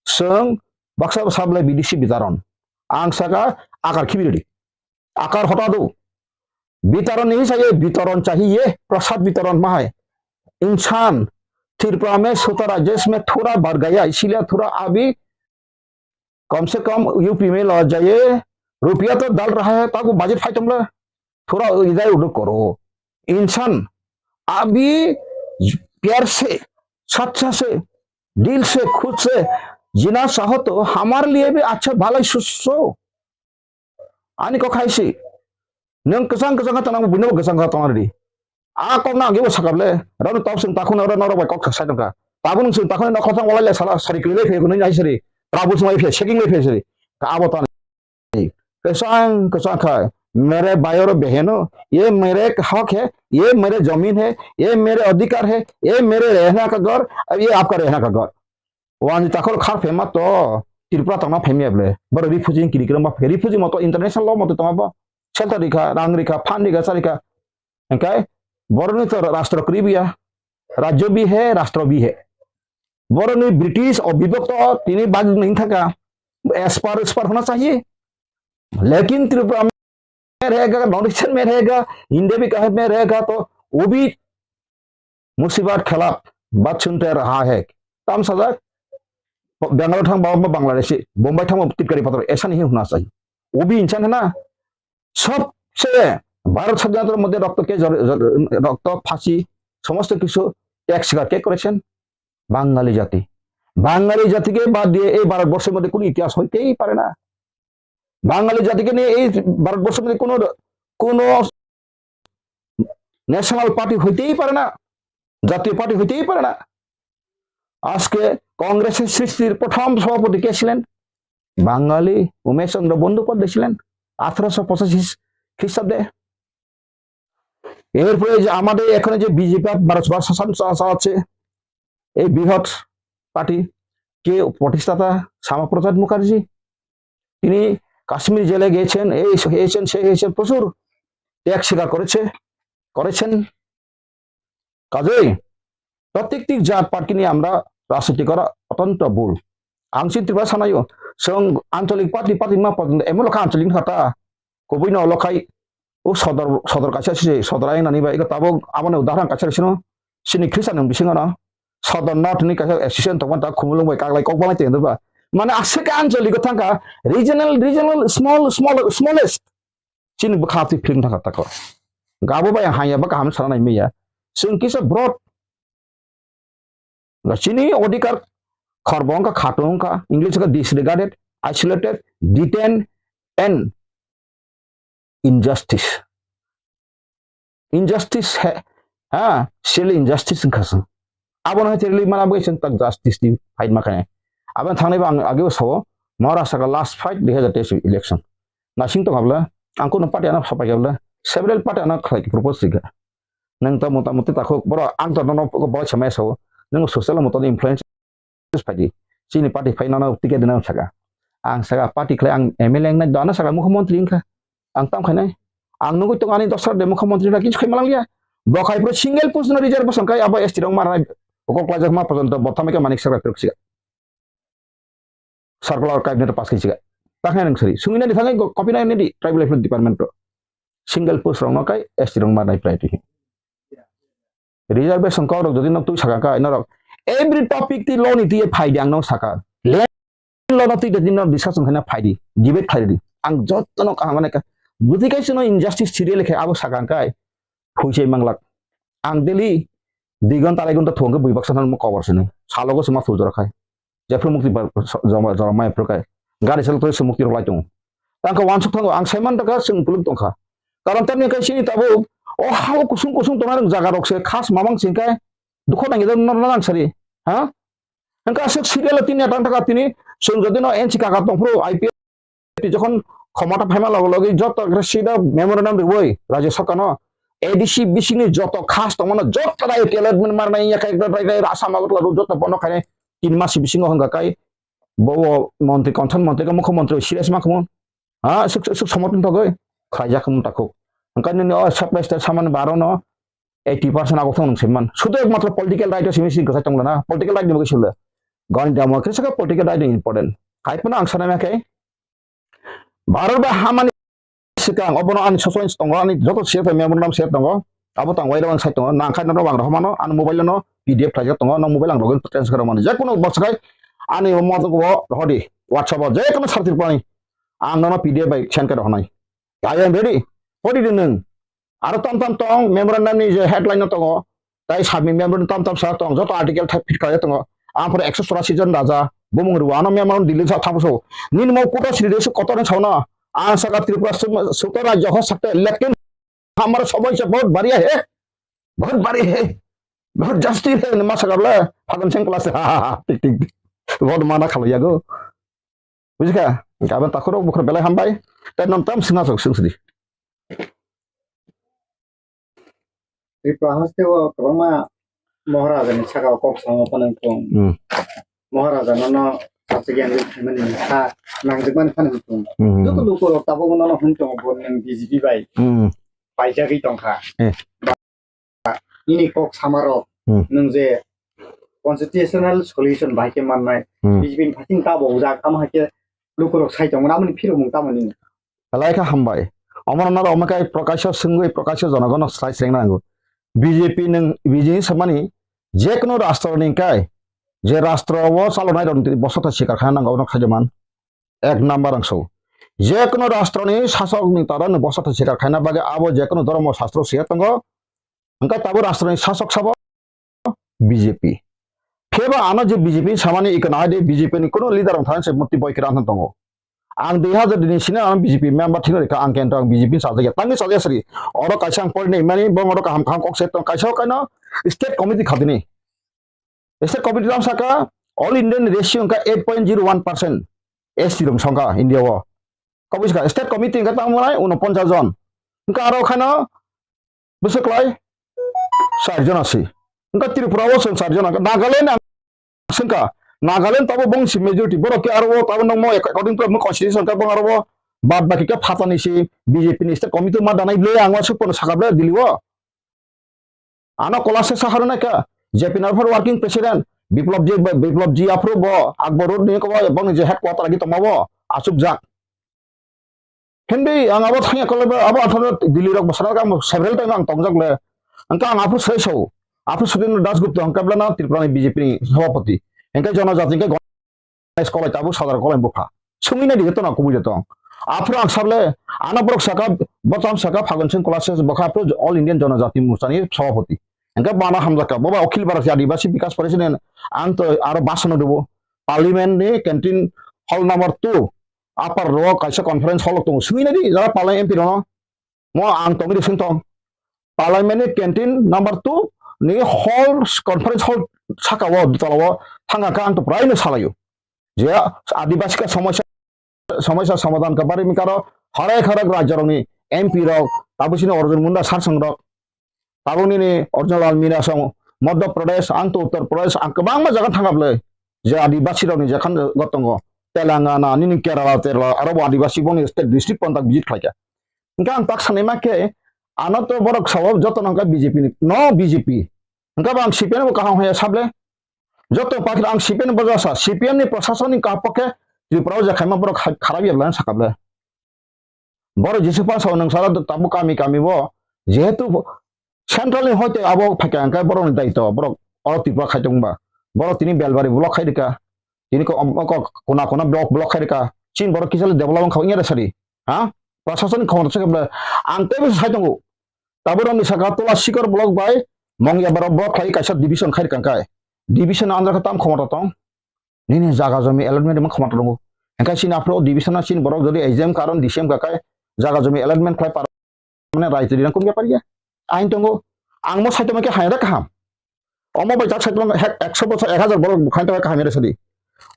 Chwng baksa sablai bidesi bitaron. Ang saka akar khibiridi. आकार हटा दो। वितरण नहीं चाहिए, वितरण चाहिए, प्रसाद वितरण मा है। इंसान त्रिपुरा में सुतरा देश में थोड़ा बढ़ गया, इसीलिए थोड़ा अभी कम से कम यूपी में ला जाइए, रुपया तो डाल रहा है, ताको बजट फाइट हमला थोड़ा इधर उधर करो। इंसान अभी प्यार से, सच्चा से, दिल से, खुद से जीना चाहो तो हमारे लिए भी अच्छा भला सोचो। Ani kok hai si. Nung kwchang kwchang kha tongnang, buino bo kwchang kha tongnang di. A kok na agi bo sakable. Rano tok sung takhuna ro norok bai kok sai tongkha. Tabuk nung sung takhuna nok khotang walai le sala sari kri le phe kunui nai sari. Tabuk sung lai phe seking le phe sari. Ka abo tan. Kwchang kwchang kha. मेरे भाई और बहनों, ये मेरे हक है, ये मेरे जमीन है, ये मेरे अधिकार है, ये मेरे रहना का घर, अब ये आपका रहना का घर। Wani takhor khar phema to Tripura tongna phemya ble. Boro refugee kiri kiri ma phai. Refugee moto international law moto tongma bo. Shelter rikha, rang rikha, fund rikha, sa rikha. Engkai boroni to rastro kribiya. Rajyo bi hai, rastro bi hai. Boroni British o bibhakto tini bag ning thaka. Aspar, aspar hona chahiye. Lekin Tripura में रहेगा, north eastern में रहेगा, इंडिया भी कहीं में रहेगा, तो वो भी मुसीबत खिलाफ बात सुनते रहा है। Tam sajak, Bangalore thang ba Bangladeshi, Bombay thang ba Tipkari pator, ऐसा नहीं होना चाहिए। वो भी इंसान है ना, सबसे भारत স্বাধীনতার মধ্যে রক্ত কে জড়-, জড়-, রক্ত, ফাঁসি, সমস্ত কিছু ত্যাগ স্বীকার কে করেছেন? বাঙালি জাতি। বাঙালি জাতিকে বাদ দিয়ে এই ভারতবর্ষের মধ্যে কোনো ইতিহাস হইতেই পারে না। বাঙালি জাতিকে নিয়ে এই ভারতবর্ষের মধ্যে কোনো, কোনো ন্যাশনাল পার্টি হইতেই পারে না, জাতীয় পার্টি হইতেই পারে না। আজকে কংগ্রেসের সৃষ্টির প্রথম সভাপতি কে ছিলেন? বাঙালি উমেশ চন্দ্র বন্দ্যোপাধ্যায় ছিলেন আঠারোশো পঁচাশি খ্রিস্টাব্দে। এরপরে যে আমাদের এখানে যে বিজেপি ভারত সরকার শাসন চা-, চালাচ্ছে, এই বৃহৎ পার্টি, কে প্রতিষ্ঠাতা? শ্যামাপ্রসাদ মুখার্জি। তিনি কাশ্মীর জেলে গিয়েছেন, এই হয়েছেন, সেই হয়েছেন, প্রচুর ত্যাগ স্বীকার করেছে, করেছেন। কাজেই প্রত্যেকটি জাত পার্টি নিয়ে আমরা রাজনীতি করা অত্যন্ত ভুল। Ang chini Tripura sanayo, chwng ancholik party, party ma party emo lokha ancholik kha ta, kubui no lokhai, o sodor, sodor kaisa se, sodor ayang nani bai, iko tabuk aboni udaharan kaisa sino, chini Christian ni bisingo no, sodor north ni kaisa association tongma ta khumulwng bai kaglai kok balai tengdo ba. Mane aswk ancholik o thangkha, regional, regional, small, small, smallest. Chini bwkha twi philwng thangkha tako. Gabo bai ang hanya ba kaham sana nai maya. Chwng kisa broad. Chini odhikar khorbo wngkha, khatung wngkha, English wngkha disregarded, isolated, detained and injustice. Injustice he, ha, sili injustice wngkha chwng. Abono hai tei rili mana bagwi chwng tak justice ni fight ma khainai. Aboni thangnai bo ang ageo sao, Maharashtra ka last fight dui hazar teis election. Nasing tongkha bwle, ang kuno party ano sapai kha bwle, several party ano khlai propose rikha. Nwng to mota moti takhuk, borok ang to nono borok samai sao, nwng social moto influence phaidi. Chini party phai nono ticket dina saka. Ang saka party khlai ang M L A wngnai, dana saka mukhyamantri wngkha. Ang tam khainai. Ang nugui tongo ani dosra de mukhyamantri na kichu khai malangya. Bo khai pro single post no reservation kai abo S T rok marnai. Oko klajak ma porjonto bo thamai khe manik saka truk siga. Circular cabinet pass khai siga. Takhnai nang sari. Sungina ni thangai copy nai ni tribal affairs department to. Single post rok no kai S T rok marnai priority. Reservation kok rok jodi no twi saka ka norok every topic ti law ni twi phai di ang no saka. Land law no twi de din no discussion khaina phai di, debate khai di. Ang joto no kaham mane ka, bwtwi kai chwng no injustice serial khe abo sakang kai, huisai manglak. Ang daily dui gonta, arai gonta thung khe bui baksa thang mo cover sini. Salo go sima thul jora khai. Jephru mukti ba, joma, jora mai phru kai. Gari sal twi sumukti rok lai tongo. Tang kha wansuk thango, ang saiman da ka chwng puluk tong kha. Karon tamni kai sini tabuk, o ha o kusung kusung tong nang jaga rok se khas mamang sing kai. Dukho nang ida nor nang sari. Ha? Hingke aswk serial o tini atang taka tini, chwng jodi no N C kaka tongphuru I P F ti jokhon khomota phaima logo logi joto khe sida memorandum riwi Rajya Sarkar no A D C bisingni joto khas tongmano joto dayo allotment marnai ya kai rai rai Assam Agartala ro joto bono khainai tin mas bisingo hwnka kai bo montri, content montri ka mukho montri serious ma khumon. Ha, suk, suk, suk somotni bagwi khlaijak wng takhuk. Hwnkhai nini o sub minister samani baro no eighty percent agok thang nung saiman. Sudu ekmatro political right o simi sini kwchai tongla na. Political right ni bagwi sila. Gani damo khe saka political right ni important. Hai phano ang sanai ma khe. Bharat bai hamani swkang obono ani sosoin tongo, ani joto C F memorandum se tongo. Abo tang wairok ang sai tongo. Nang khai no bang rohmano, ani mobile no P D F khlaijak tongo. No mobile ang login transfer mani. Je kono bwswk hai ani mo rohodi WhatsApp o je kono sartir pani. Ang nono P D F bai send khe rohonai. I am ready. Pori di nwng. Aro tam tam tong, memorandum ni je headline no tongo. Tai submit memorandum tam tam sa tong, joto article thai fit khlai tongo. Ang pore ekso chorasi jon raja, bumung rwano memorandum Delhi sa thabuso. Nini mo kuta siri desu kotor ni sauna. Ang saka Tripura sum-, suta rajya ho sakte, lekin hamara samay se bahut bari hai, bahut bari hai, bahut jasti hai, ma saka bole, Phagun Singh class, ha, ha, ha, tik, tik, tik. Bahut mana khalo yago. Bujikha, gaben takhurok bukhur belai hambai. Tai non tam singa sok sing sidi. Tripura haste o kwbangma Maharaja ni saka o kok samo phano wng thung. Hmm. Maharaja no no sachi yang thangmani ha nangjak mani phano wng thung. Hmm. Joto luku rok tabuk no no hwn thung bo nang B J P bai. Hmm. Paijagwi tongkha. Eh. Nini kok samarok, hmm, nwng je constitutional solution bahai khe mannai, hmm, B J P ni phaising tabo ujak, tamo hai khe lukurok sai tongmani, amoni phirokmung tamo nini? Belai kha hambai. Omono naro omo khe Prakasho swngwi, Prakasho jonogono sai sreng nango. B J P nwng, B J P ni samani je kono rastro ni kai, je rastro o chalonai rok ni bosotha sikar kha nango, obono khaijaman. Ek number ang so. Je kono rastro ni sasok ni tara ni bosotha sikar khaina bagwi abo je kono dhormo shastro siya tongo. Hingke tabo rastro ni sasok sabo B J P. Pheba ano je B J P samani iko nahai de B J P ni kono leader rok thani se murti boi kira tongo. Ang dui hajar dini sini ang B J P member thino rikha ang kento ang B J P sajak ya. Tangni sajak sri. Oro kaisa ang porinai mani bong oro kaham kaham kok se tong kaisa kaino state committee khatini. State committee lam saka all Indian ratio wngkha eight point zero one percent S T rok songkha India o. Kobui saka state committee wngkha tamo nai uno ponchas jon. Wngkha aro khano bwswk lai char jon asi. Wngkha Tripura o chwng char jon wngkha. Nagaland ang swngkha. Nagaland tabo bongsi majority. Borok ke aro o tabo nangmo according to constitution ka bong aro o bad baki ka phatani si B J P ni state committee ma danai ble ang o supono saka ble Delhi o. Ano Kolase Sahar nai kha, J P Nagar working president, Biplab ji, Biplab ji aphuru bo Akbar Road ni kobo boni je headquarter agi tongma bo achukjak. Hindi ang abo thangya kolai ba, abo atharo Delhi rok bwsana kha, several time ang tongjak le. Angka ang aphuru sai sao, aphuru Sudendra Das Gupta ang kablana Tripura ni B J P ni sabhapati. Angka jonojati angka Kolai tabuk sadar kolai bupha. Sungwi nai di tongna kubui de tong. Aphuru ang sable, ano borok saka, bocham saka, Phagun Singh Kolase bokha aphuru All Indian Jonojati Morcha ni sabhapati. Hingke bana hamjaka, boba Akhil Bharatiya Adibasi Bikas Parishad ni ang to aro basano dubo. Parliament ni canteen hall number two, upper ro kaisa conference hall tongo. Sungwi nai di, jara Parliament M P rono. Mo ang tongwi rwsong tong. Parliament ni canteen number two ni hall, conference hall saka o, dutala o thangka kha ang to prai no salaio. Je Adibasi ka somosya, somosya somadhan ka bari mi karo harai kharak rajya rok ni M P rok, tabuk sini Arjun Munda sarsong rok, tabuk nini Arjun Lal Meena song, Madhya Pradesh, ang to Uttar Pradesh, ang kwbangma jaga thangka bwlai. Je Adibasi rok ni jekhan go tongo, Telangana, nini Kerala, Kerala, aro bo Adibasi boni state district pontak visit khlaika. Hingke ang tak sanai ma khe, ano to borok sao joto no hingke B J P ni, no B J P. Hingke bo ang C P M bo kaham haya sable. Joto pakhir ang C P M bo jasa, C P M ni prasasoni kaham pokhe Tripura o je khaima borok kha-, kharap ya bwlai sakable. Borok jisuk pa sao nung sara tabuk kami kami bo, jehetu central ni hoite abo phaikha hingke borok ni daito, borok oro Tripura khai tongba. Borok tini Belbari block khai rika. Tini ko, ko, kona kona block block khai rika. Chin borok kisa le development khabai ya sadi. Ha? Prasasani khomota se kable. Ang tei sai tongo. Tabuk rok ni saka Tola Sikor block bai Mongya borok block khlai kaisa division khai rikang kai. Division andra khe tam khomota tong. Nini jaga jomi allotment rima khomota tongo. Engkai sini aphro division na sini borok jodi exam karon D C M ka kai jaga jomi allotment khlai par mane rai tiri kum ya pariya. Ain tongo. Ang mo sai tongma khe hai ra kaham. Omo bai jak sai tong ek, ekso bosor ek hazar borok khai tong kaham ya sadi.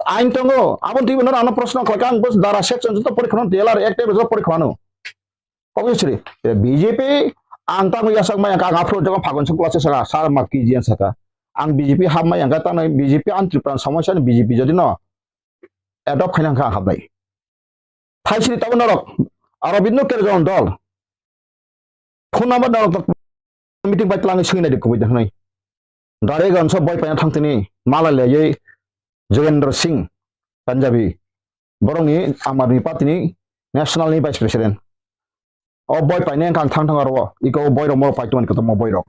Ain tongo. Abon twi bono ano proshno khlai kha ang bos dara section joto porikha no T L R ek tei joto porikha no. Obviously, B J P ang tamo yasak maya ang aphro jogo phagon sung klase saka sar ma K G N saka. Ang B J P hap maya ang tamo B J P ang Tripura somosya ni B J P jodi no adopt khaina kha habai. Thaisri tabo norok Arobindno Kerjon dol. Phone number norok meeting bai twlangwi swngwi naidi kubui de hwnwi. Direct ang so boi paina thangtini malai laiwi Jogendra Singh Punjabi borokni Aam Aadmi Party ni national ni vice president. O boi paina ang thang thang aro iko boi rok mo pai tongani kotorma boi rok.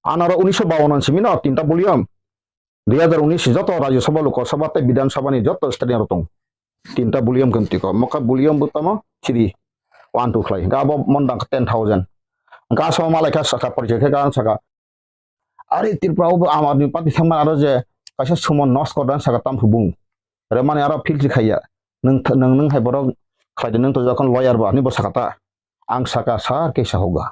Anaro unisho bawan simi no tinta volume. Dui hazar unis joto Rajya Sabha, Lok Sabha tei Bidhan Sabha ni joto stadium rok tong. Tinta volume kan tiko. Moka volume bo tamo siri one two khlai. Ga bo mondang ten thousand. Ga so malai kha saka porichai khe ga saka. Ari Tripura o bo Aam Aadmi Party thangma aro je kaisa Suman Nosko dan saka tam hubung. Remani aro filtri khaiya. Nung nung nung hai borok khlai de nung to jokhon lawyer ba ni bo saka ta. Ang saka sa ke sa hoga.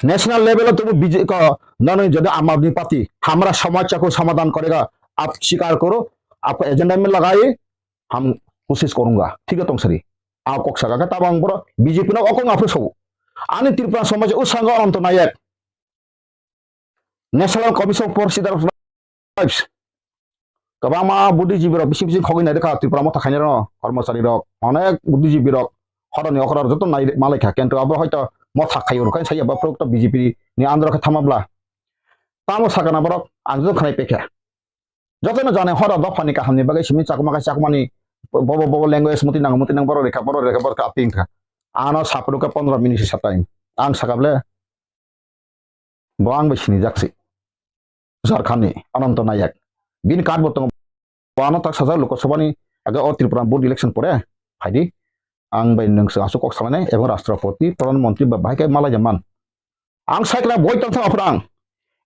National level o tubu B J P ko nani jodi Aam Aadmi Party hamra samasya ko samadhan karega, aap sikar karo, aapko agenda mein lagaiye, hum koshish karunga. Thik hai tong sari. Aap kok saka ka tabang boro B J P no okong aphru sobo. Ani Tripura samaj o sanga Ananto Nayak. National Commission for Citizenship. Tribes. Kwbangma buddhijibi rok bising bising khogwi nairwkha Tripura motha khainai rok, kormochari rok, onek buddhijibi rok horoni okra joto nai malai kha, kintu abo hoito motha khaio rwkha sai abo phwrwk to B J P ni under khe thama bla. Tamo sakana borok ang joto khnai pekha. Jotono jani horo dophani kahamni bagwi simi chakma khe chakmani bobo bobo language muti nang muti nang borok rekha borok rekha borok aping kha. Ano saphuru khe pondro minute sa time. Ang sakha ble Bo ang bai sinijak se. Jharkhand ni Ananto Nayak. Bini card bo tongo. Bo ano tak sajak Lok Sabha ni age o Tripura board election pore. Phaidi. Ang bai nwng se aswk kok salainai ebong Rashtrapati, Pradhan Mantri ba bahai khe malai man. Ang sai kla boi tang thang aphrang.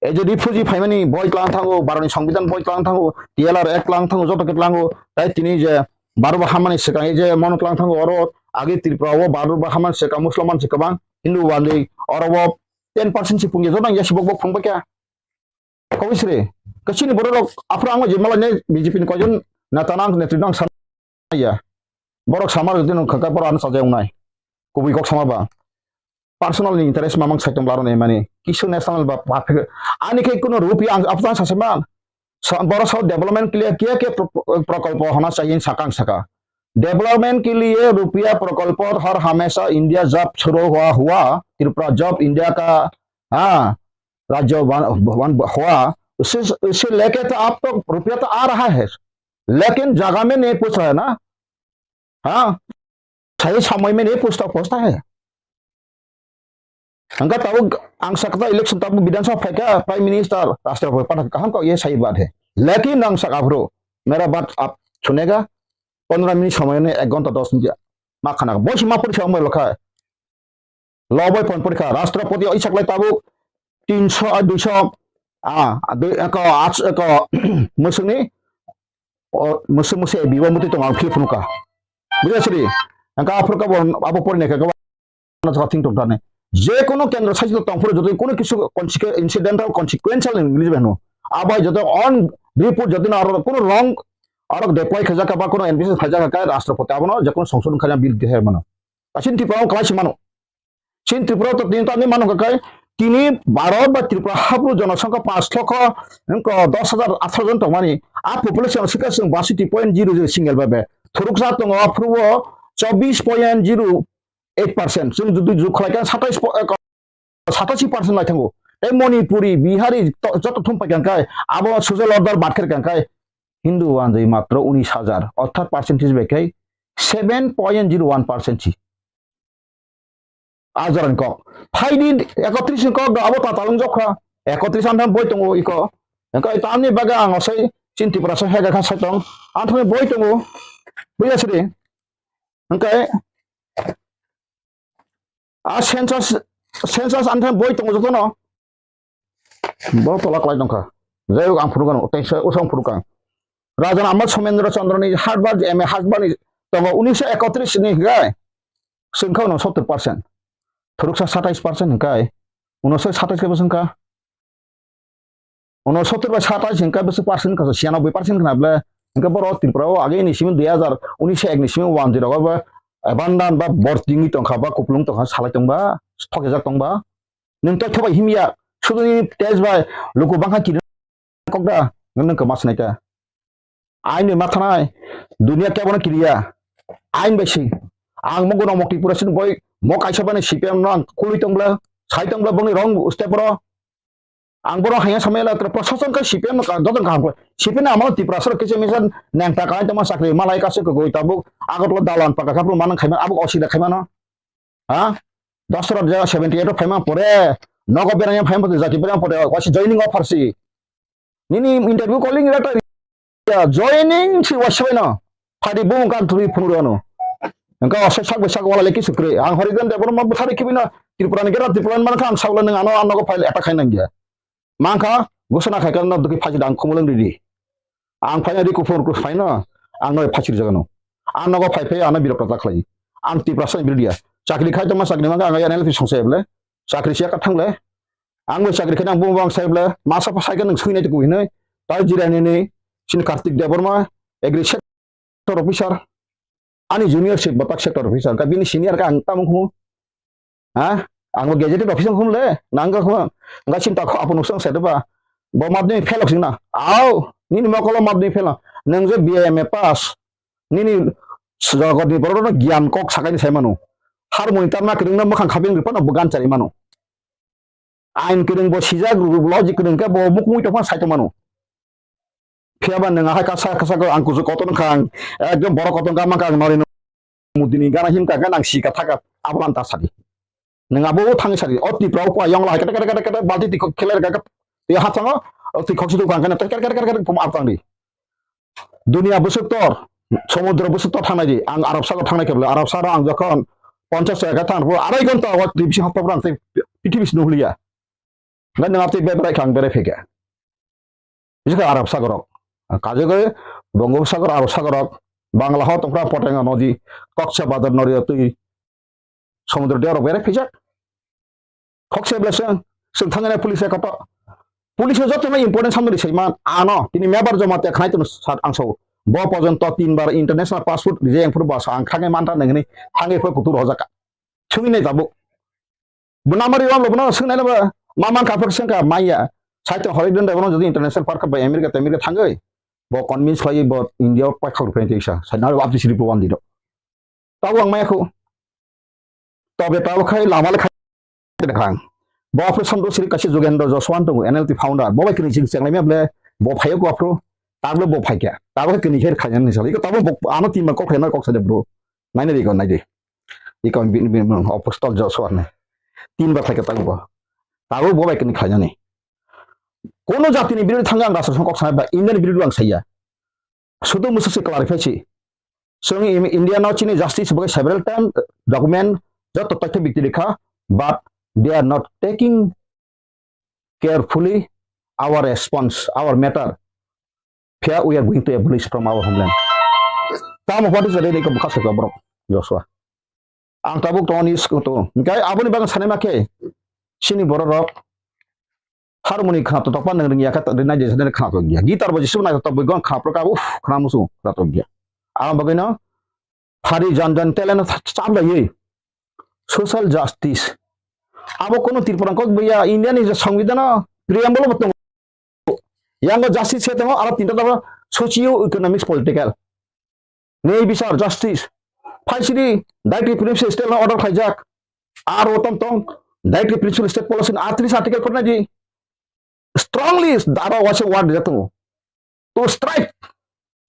Ei je refugee phaimani boi tlang thango, Bharat ni Songbidan boi tlang thango, T L R Act tlang thango, joto khe tlango. Tai tini je Bharat bo hamani swkang ei je mono tlang thango oro age Tripura o Bharat bo hamani swkang Muslim man se kwbang Hindu wandi oro bo ten percent si phungya jotang ya sibok bo phungba kya. Kobisre. Kasini borok rok aphra ang je malai ne B J P ni koijon neta nang netri nang san ya. Borok samar jodi nung khaka borok ano sajai wngnai. Kubui kok sama ba. Personal ni interest mamang saitung laro ne mani. Kisu national ba. Ani khe kuno rupi ang apsa saseman. Sa-, borok sao development ke liye kya kya pro-, pro-, prokolpo hona chahiye sakang saka. Development ke liye rupiya prokolpo har hamesha India jab shuru hua hua, Tripura jab India ka, ha, rajya ban, ban hua, usse, usse leke to aap to rupiya to aa raha hai, lekin jaga mein nahi pahunch raha hai na, ha, sahi samay mein nahi pahunchta, pahunchta hai. Hingke tabuk ang sakha election tabuk Bidhan Sabha phaikha Prime Minister Rashtrapati pathak kaham kok ye sai baat hai. Lekin ang sakha aphuru mera baat aap sunega, pondro minute somoy ne ek ghonta dos minute ma khana bo si ma porikha ongbai lokha. Lobai pon porikha Rashtrapati oi saklai tabuk tinso a duiso a dui eko ach eko musungni o musung musung bibo muti tong ang phil phunuka. Bujha siri? Ang ka aphuru ka bo abo porinai ka. Jekunu kendro sasito tongphuru jodi kunu kisu consequ-, incidental consequential English beno. Abai jodi on report jodi na aro kunu wrong aro deploy khajak ba kunu ambition khajak ka Rashtrapati abono jekunu songsodhon khajak bill deher mano. Asin Tripura o kalai si mano. Sin Tripura to tini tani mano ka kai tini Bharat ba Tripura hapru jonosongkha panch lokho wngkha dos hajar atharo jon tongmani. A population sikha sing basi point zero zero single babe. Thuruksa tongo aphuru o chobbish point zero eight percent. Chwng jodi jukhlai kha satais po-, eh, ko-, satashi percent lai thango. Tei Manipuri, Bihari to-, joto thum pai kang kai, abo social order bat kher kang kai, Hindu wanjwi matro unis hajar, orthat percentage bai khai seven point zero one percent si. A jora ni kok. Phaidi ekotris ni kok do abo tatal wng jokha. Ekotris amthan boi tongo iko. Engkai tamni bagwi ang osai Chini Tripura sa hega kha sa tong. Anthani boi tongo. Buya sri. Hingke a census, census anthani boi tongo jotono. Bo tola kwlai tongkha. Jai hok ang phunukha no, tei se usang phunukha. Raja Ahmad Somendra Chandra ni hatbar M A hatbar ni tongo unisho ekotris ni hingke. Sengkha uno sottor percent. Thuruksa satais percent hingkai. Uno soi satais kebo sengkha. Uno sottor bai satais hingka bwswk percent kha, siyanoboi percent khna ble. Hingke borok Tripura o age ni simi dui hazar unis ek ni simi one zero o ba abandon ba bortingwi tongkha ba kupulung tongkha salai tongba thokjak tongba. Nwng totho bai himya sudu ni test bai luku bangkha kiri kok da nwng kama sinai ta. Ain bai ma thanai dunia kebo no kiriya ain bai si. Ang mo guna mokti pura sin boi mo kaisa bani C P M no ang kului tong bla sai tong bla bongni rong step ro. Ang borok haya samaya la tra prosason ka C P M no ka dodon kaham ko. C P M no amo Tripura sor kisa misa neng ta kai tama chakri malai ka se ko goi tabuk Agartala dalan paka kapru manang khaima abuk osida khaima no. Ha? Dasra ja seventy eight o phaima pore nogo berang phaima pore jati berang pore wasi joining offer si. Nini interview calling letter ya joining si wasi bai no. Phadi bung kan turi phunuru ano. Engka oso sak bai sak wala leki sukre. Ang hori dan debor ma buthari kibino Tripura ni gera Tripura man kha ang sakla nang ano ano ko file attack khai nang ya. Mangkha gosona khai kan dukhi phaji dang khumulung ridi. Ang phaina ri kuphur kus phaina ang noi phachir jagano. Ang nogo phai phai ano birok ta khlai. Ang Tiprasa birdia. Chakri khai tongma chakri mangkha ang N L P songsa eble. Chakri siya ka thangle. Ang bo chakri khai nang bung bang sai eble. Masa pa sai ka nang sui nai tu hinoi. Tai jira ni ni. Sin Kartik Debbarma. Agri sector officer. Ani junior se batak sector officer. Ka bini senior ka ang tamung khu. Ha? Ang bo gazetted officer hum le, nang ga khuma, ga chinta kho apu nusang sa ba. Bo madhyamik fail sing na. Au, nini mokolo madhyamik fail. Nang je B A M A pass. Nini jagat ni borok no gyan kok sakai ni sai manu. Har moni tarma kiring na makhang khabing ripa no bugan chari manu. Ain kiring bo sijak logic kiring ke bo mukmui topha sai to manu. Phiya ba nang hai kasa kasa ko ang kusu kotor kha ang ekdom borok kotor kha mangkha ang nori Modi ni gana him ka gana ang si ka thaka abo lan ta sadi. Nang abo thang sadi o Tipra o kwa yong lai kata kata kata kata balti ti khok kheler ka ka ti ha thango o ti khok sudu kang kana kata kata kata kata pum ap tang di. Dunia busuk tor, somudro busuk tor thangnai di. Ang Arab sago thangnai kebla Arab saro ang jokhon ponchas taka thang pho arai gonta o ti bisi hapta brang te pithibis nuhliya. Nang nang ap te bebrai kang bere phege. Bisi kha Arab sagorok. Kaje kore Bongopsagor Arab sagorok. Bangla ho tongkra Poteng nodi. Koksa Bazar nori twi. Somudro deorok bere phijak. Khokse bleseng. Seng thangene police koto. Police joto na important samno di seiman. Ano tini mebar joma te khnai tunu sat angso. Bo pojonto tin bar international passport reject phuru basa ang khange manta nengni. Thange phuru kutur hojaka. Chungi nai tabuk. Bo namari wam lo bono swngnai ba ma man kha phak sengkha maya. Saito hori don da bono jodi international park ba America te America thangoi. Bo convince khlai bo India o pai khak ruphe tisa. Sai naro abdi siri bo wandi do. Tabo ang maya khu. Tobe tabo khai lama le khai khang. Bo aphro Santo Sri kaisa Jugendra Jaswant tongo N L T founder. Bo bai kini jing chenglai mable bo phayo ko aphro. Tabo bo phaikya. Tabo kini kher khayan ni sali. Tabo bo ano tin ma kok khayan kok sade bro. Naina di ko nai di. Iko bin bin apostol Joshua ne. Tin bar khlai ka tang bo. Tabo bo bai kini khlai nani. Kono jati ni birodhi thangga ang rasa song kok sanai ba Indian birodhi ang saya. Sudu musu se clarify si. Song India no chini justice bagai several time document joto totho bikti rikha but they are not taking carefully our response, our matter. Here we are going to abolish from our homeland. Tamo what is the ready ko bukha sokya borok Joshua. Ang tabuk tongani skuto. Hingkai aboni bagwi sanai ma khe sini borok rok harmoni khna to tokpa nang ringya kha rinai je sanai khna to gya. Gitar bo jisu nai to boi gon khna pro ka uf khna musu khna to gya. Ang bagwi no Phari jan jan talent chaplaiwi social justice. Abo kono Tripura kok buya India ni je songbidano preamble bo tongo. Yango justice se tongo aro tinta tongo socio economics political. Nei bisar justice. Phaisidi directive principal state no order khaijak. Aro tom tong directive principal state policy ni atris article korna di. Strongly aro waisa word rijak tongo. To strike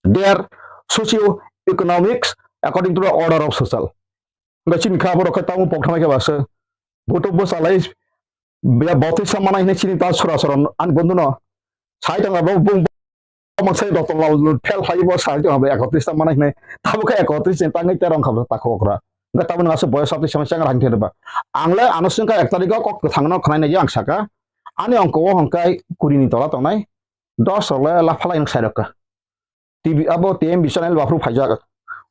their socio-economics according to the order of social. Hingke chini kha borok khe tamo pok thangnai khe ba se. Boto bwsa lai ya botwi sa manai hinwi chini ta sora sora ani bondhu no. Sai tong abo bung Tamo sai Ratan Lal fail khlai bo sa jong ekotris ta manai hinai. Tabo khe ekotris ni tangwi terong kha ta kho okra. Ga tabo nang asuk boyos atwi sama chang rang theba. Ang le ano sung ka ek tarik o kok kwthang no khwnai nai ang saka. Ani ongko o hongkai kuri ni tola tongnai. Dos rok le la phalai nang sai rok ka. T V abo T M B channel bafru phaijak.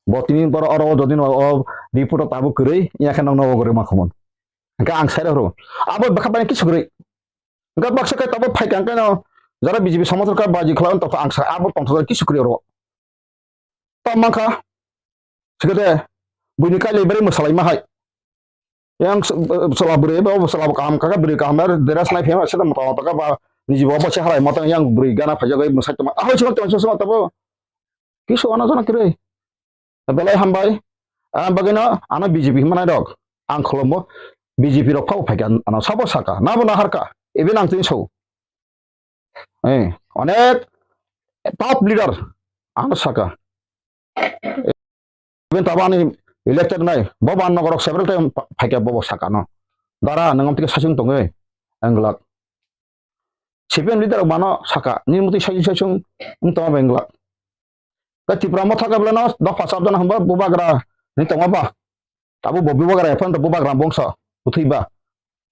Bo tini boro oro jodi no o report o tabo kwrwi ya khe nang no o gori ma khumon. Hingke ang sai rok. Abo bwkha bai kisu kwrwi. Hingke baksa khe tabo phai kang khe no jara B J P somothor kha baji khlai tong abo tong thok kisu kwrwi oro. Tamo mankha. Sikete buini kailai bari mwsalai ma hai. Yang s-, b-, bwsala bwrwi, bo bwsala bo kaham kha, bwrwi kaham ber, dress nai phema, sida mota mota kha ba, niji bo bo se halai mota yang bwrwi gana phaijak bai mwsai tongma. Ahoi sima tongma, sima tabo. Kisu ano jana kwrwi. Belai hambai. Ah, bagwino ano B J P hwnmani rok. Ang khulumbo B J P rok phabo phaikha ano sabo saka. Nabo naharkha. Even ang tini so. Eh, onek top leader ano saka. Even tabani elected nai, bo ban nogorok several time pa-, phaikha bobo saka no. Dara nang amtike sasung tongwi, englak. C P M leader rok bano saka, ni muti sasung sasung wng tongma englak. Ka Tipra motha ka belano dopha sabjana hwnba bubagra ni tongma ba. Abo bo bubagra ephano bubagra bongso bwthwi ba.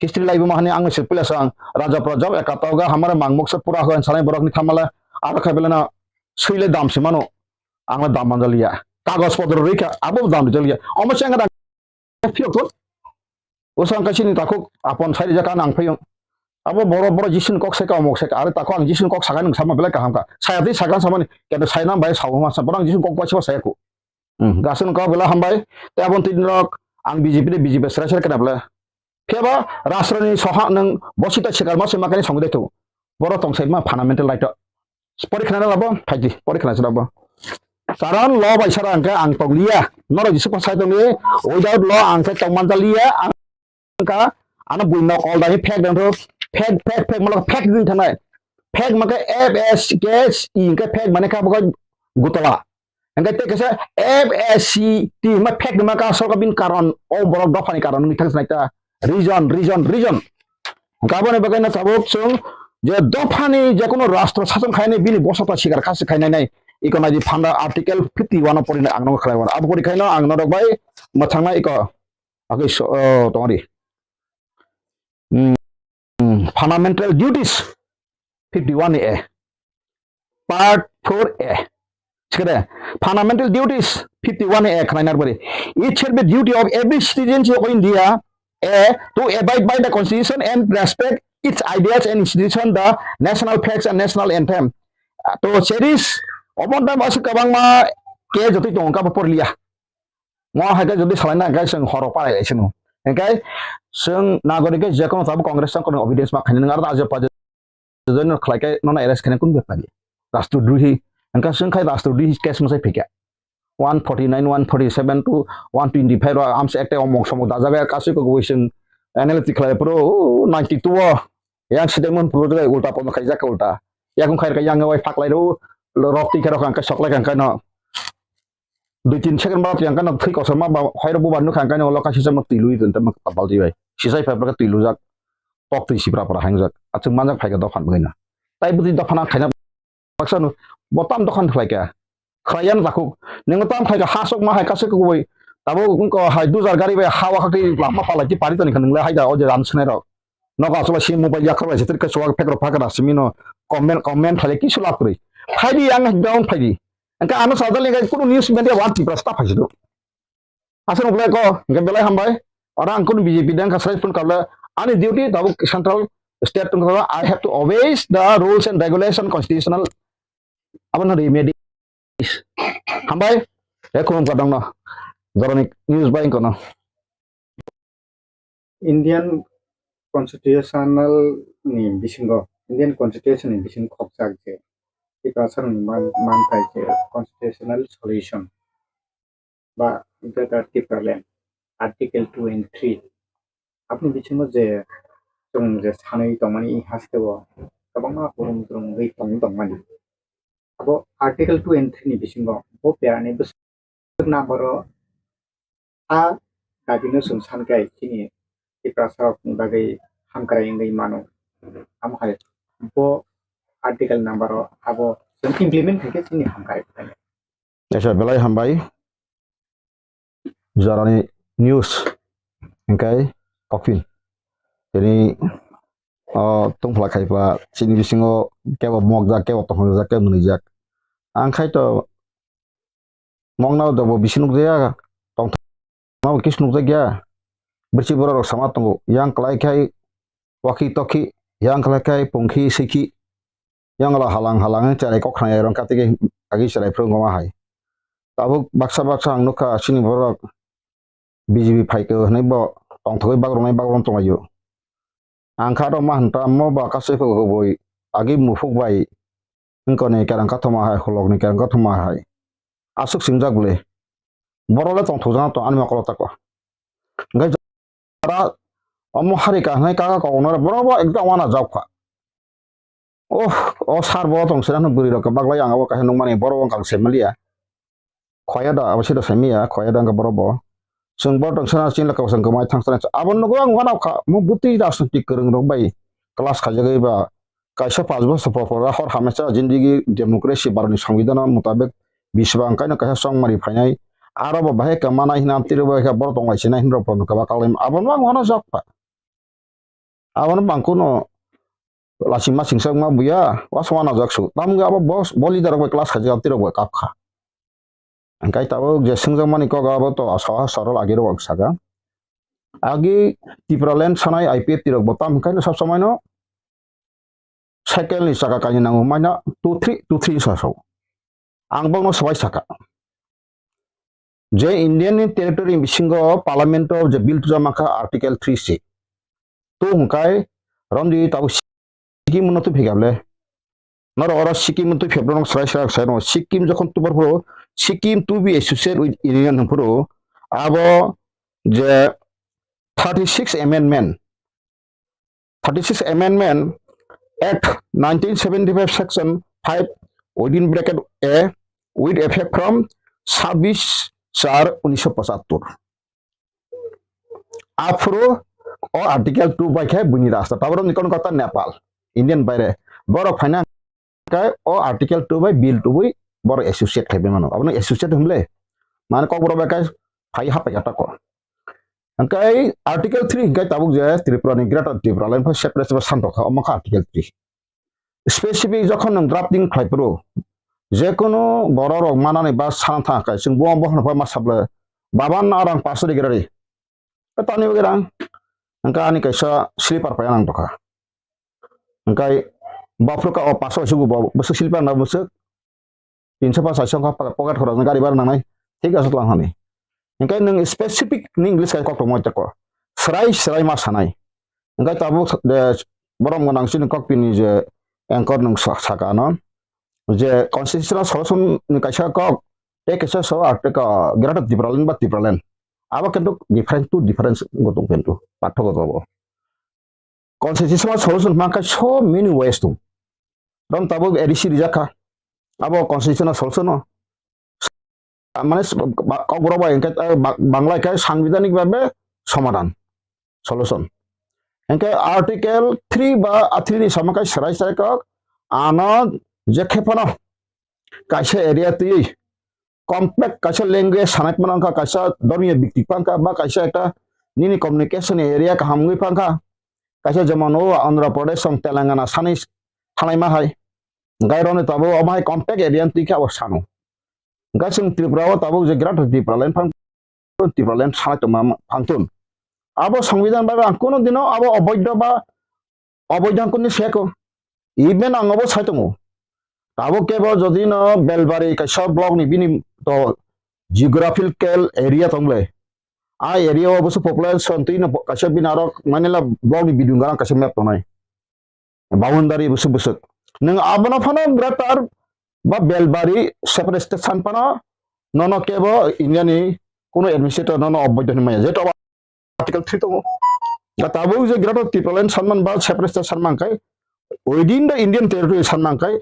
History lai buma hani ang se pila sang raja praja ekatoga hamare mangmok se pura hoen sanai borok ni thamale aro khe belano suile dam se mano. Ang dam manjaliya. Kagos potro rika abo dam jaliya. Omo se ang phiyok thun. Usa ang kaisini takhuk apon sai rijak ang phiyong. Abo boro boro Jisun kok seka omok seka. Are takhuk ang Jisun kok sakai nung sama belai kaham ka. Saya twi sakan samani. Kendo sai nam bai sawo ma sa. Borang Jisun kok bai sa saya ku. Hmm, gasun kok belai hambai. Te abon twi rok ang B J P de B J P serai serai kena belai. Phiya ba rastro ni soha nung bosita sikar ma se makani songde tu. Boro tong sai ma fundamental right. Porikhna na labo, phaidi, porikhna se labo. Karon law bai sara angka ang tong liya. Norok Jisu pa sai tong liya. Without law ang khe tong manjal liya. Ang ka, ano bui nok all dani fake dan to fake, fake, fake, malo fake din thanai. Fake maka F S K S E, angka fake mane ka baka gutala. Angka te kasa F S C T, ma fake maka sorka bin karon, o borok dophani karon, ni thang snaita. Reason, reason, reason. Gaboni bagwi no tabuk chwng je dophani je kono rastro sason khainai bini bosota sikar khasi khainai nai. Iko nai di phanda article fifty one o pori ang no khlai wan. Abo pori khaino ang norok bai mwthangna iko agwi so, o, tongri. Hmm, hmm, fundamental duties fifty one A. Part four A. Sikere, fundamental duties fifty one A khwlainar bari. It shall be duty of every citizen of India, A, to abide by the constitution and respect its ideas and institution, the national flags and national anthem. To cherish, obon tam asuk kabang ma ke jotoi tong ka por liya. Mo hai ke jodi salai na, hingke chwng horo parai lai sino. Hingke chwng nagorik ke je kono tabuk Congress chwng kono obedience ma khainai nang aro ajo pajo join no khlai ke nono arrest khainai kun bepari. Rastrodrohi. Hingke chwng khai rastrodrohi case mwsai phika. One forty nine, one forty seven to one twenty five ro amsa ekta omong somok dajabe kasui ko goi chwng analytic khlai pro ninety two o. Yang side mon pro ulta pon khaijak ulta. Yakung khair ka yang wai phaklai ro rok tikhe rok ang ka soklai kang kano. Dui tin second ba yang kano thwi kosom ma ba hoiro bubar nukha ang kano loka sisa ma twi lui tun ta ma tapal twi bai. Sisai phai phai twi lujak. Tok twi sipra pra hangjak. Achung manjak phai ka dophan bwina. Tai bwtwi dophana khaina baksa no bo tam dokhan khlai ka. Khlai yan takhuk. Nang tam khlai ka hasok ma hai kasuk kubui. Tabo ko hai dujar gari bai hawa khakti lama phalai ki pari tani khanung le hai da o je ran swnai rok. Nogo aswk bai si mobile yakhar bai se, tei kaisa phek rok phakra simi no comment, comment khlai kisu lab kwrwi. Phaidi ang down phaidi. Engka ano sajal ni kunu news media wan Tripura sta phaisi do. Aswk no ko, engka belai hambai. Ora ang kunu B J P dang ka srai phone kable. Ani duty tabuk central state tong kable. I have to obey the rules and regulation constitutional. Abo no remedy. Hambai. E khulum ka dong no. Joroni news bai kono. Indian Constitutional ni bisingo, Indian Constitution ni bisingo khokjak je Tiprasarokni man-, manthai je constitutional solution ba Greater Tipraland, Article two and three. Aboni bisingo je chwng je sanwi tongmani hasteo kwbangma hurum turum wngwi tongwi tongmani. Abo Article two and three ni bisingo bo perani bwswk number o a dabi no chwng san khe chini Tiprasa rok ni bagwi hamkrai wngwi mano. Amo hai bo article number o abo Chwng implement khaikhe chini hamkrai. Esa belai hambai. Jorani news hingkai kopin. Tini o tongphla khaipa chini bisingo kebo mokjak, kebo tongthokjak, kebo mwnwijak. Ang khai to mokna dobo bisi nukjaya, tongthokma bo kis nukjakya. Birchi borok rok sama tongo, yang klai khai waki tokhi, yang klai khai pungkhi sikhi. Yang la halang halang cherai kok khnai rong kati ke agi cherai phuru goma hai. Tabuk baksa baksa ang nukha chini borok B J P phaikhe hwnwi bo tongthogwi bagrwnai bagron tonglaio. Ang kha rok ma hwn ta mo ba kasui phai kubui agi muphuk bai wngkoni kerang kathoma hai, hulokni kerang kathoma hai. Aswk singjak bwle. Borok le tongthokjak tong ani mokolo tako. Hwnkhe jara omo hari kaham kaka koknai borok bo ekdam wana jok kha. Oh, o sar bo tong sira bwrwi rok baglai ang abo kaisa nukmani borok wng kang se maliya. Khoya da abo sida se miya, khoya da wngkha borok bo. Chwng borok tong sira chini laka bo chwng kwmai thang sira. Abo nugo ang wana kha mo bwtwi rajnitik kwrwng rok bai class khaijagwi ba kaisa panch bosor por por hor hamya cha jindigi democracy Bharatni Songbidan mutabek biswang kaino kaisa chongmani phainai. Aro bo bahai kwmana hina amtwi rok bai khe borok tong lai sinai hinwi rok bo nukha ba kalai abono ang wana jok kha. Abono bangkhuno lachima singsa wngma buya, wasama najak su. Tamo wngkha abo bo, bo leader rok bai class khaijak, tei rok bai kap kha. Hingkai tabuk je swngjakmani kok abo to saha sorol agi rok saka. Agi Tipraland sanai I P F T rok bo tamo hingkai no sab somai no cycle ni chaka kainwi nango maina two three, two three sa sao. Ang bokno swbai saka. Je Indian ni territory bisingo parliament o je bill tujak mankha article three C. To hwnkai romdi tabuk Sikkim no twi phikable. Norok oro Sikkim no twi phikable no srai srai sai no. Sikkim jokhon tubar phuru Sikkim to be associated with Union hwn phuru abo je thirty six amendment thirty six Amendment Act nineteen seventy five Section five within bracket A with effect from sabbish char unisho pochattor. Aphuru o Article two bai khe buini rasta. Taboro ni kono kota Nepal, Indian baire. Borok phaina khe o Article two bai Bill two bai borok associate khai mano. Abono associate hwnle. Mane kokborok bai khe phai hapai kha tako. Hingkai Article three hingkai tabuk je Tripura ni Greater Tipraland pha separate ba santok kha, omo kha Article three. Specific jokhon nwng drafting khlai phuru, je kono borok rok manani ba sana thang kha, chwng bo bo hwnba ma sable, baba na rang paso de gerari. Tani bo gerang. Hingkai ani kaisa slipper pai nang tokha. Hingkai bafru ka o paso sugu bo bwswk slipper na bwswk tinso paanch soi wngkha pocket khoroknwi gari bara nangnai, thik ase tlang hani. Hingke nwng specific ni English kai koktwma tei ko srai srai ma sanai. Hingke tabuk de borom gwnang chini koktwini je anchor nwng sa-, saka ano je constitutional solution ni kaisa kok tei kaisa so Article Greater Tipraland ba Tipraland abo kintu different to difference gotung kintu pathok gotung. Constitutional solution hwnka so many ways tong. Rom tabuk A D C rijak kha. Abo constitutional solution no. Mane s-, ba-, kokborok bai hingke, eh, ba-, Bangla khe sangbidhanik bhabe somadhan, solution. Hingke Article three ba, ah, three ni sama khe serai serai kok ano je khe phano kaisa area twi compact kaisa language sanai phano wngkha, kaisa dhormiyo bikti phano wngkha, ba kaisa ekta nini communication area kaham wngwi phano wngkha, kaisa jemon o Andhra Pradesh song Telangana sanai thanai ma hai, gai roni tabuk omo hai compact area twi khe abo sano. Hingke chwng Tripura o tabuk je Greater Tipraland phano Tipraland sanai tongma phano tun. Abo Songbidan bai ang kuno dino abo oboidho ba oboidho ang kuni seko. Even ang obo sai tongo. Tabuk kebo jodi no Belbari kaisa block ni bini to geographical area tongle. A area o busu population twi no kaisa bini aro manila block ni bidung garang kaisa map tongnai. Boundary busu busu. Nung abono phano greater ba Belbari separate state san phano nono kebo India ni kuno administrator nono oboidho ni maya. Jeto Article three tongo. Ga tabuk je Greater Tipraland sanman ba separate state sanman kai within the Indian territory sanman kai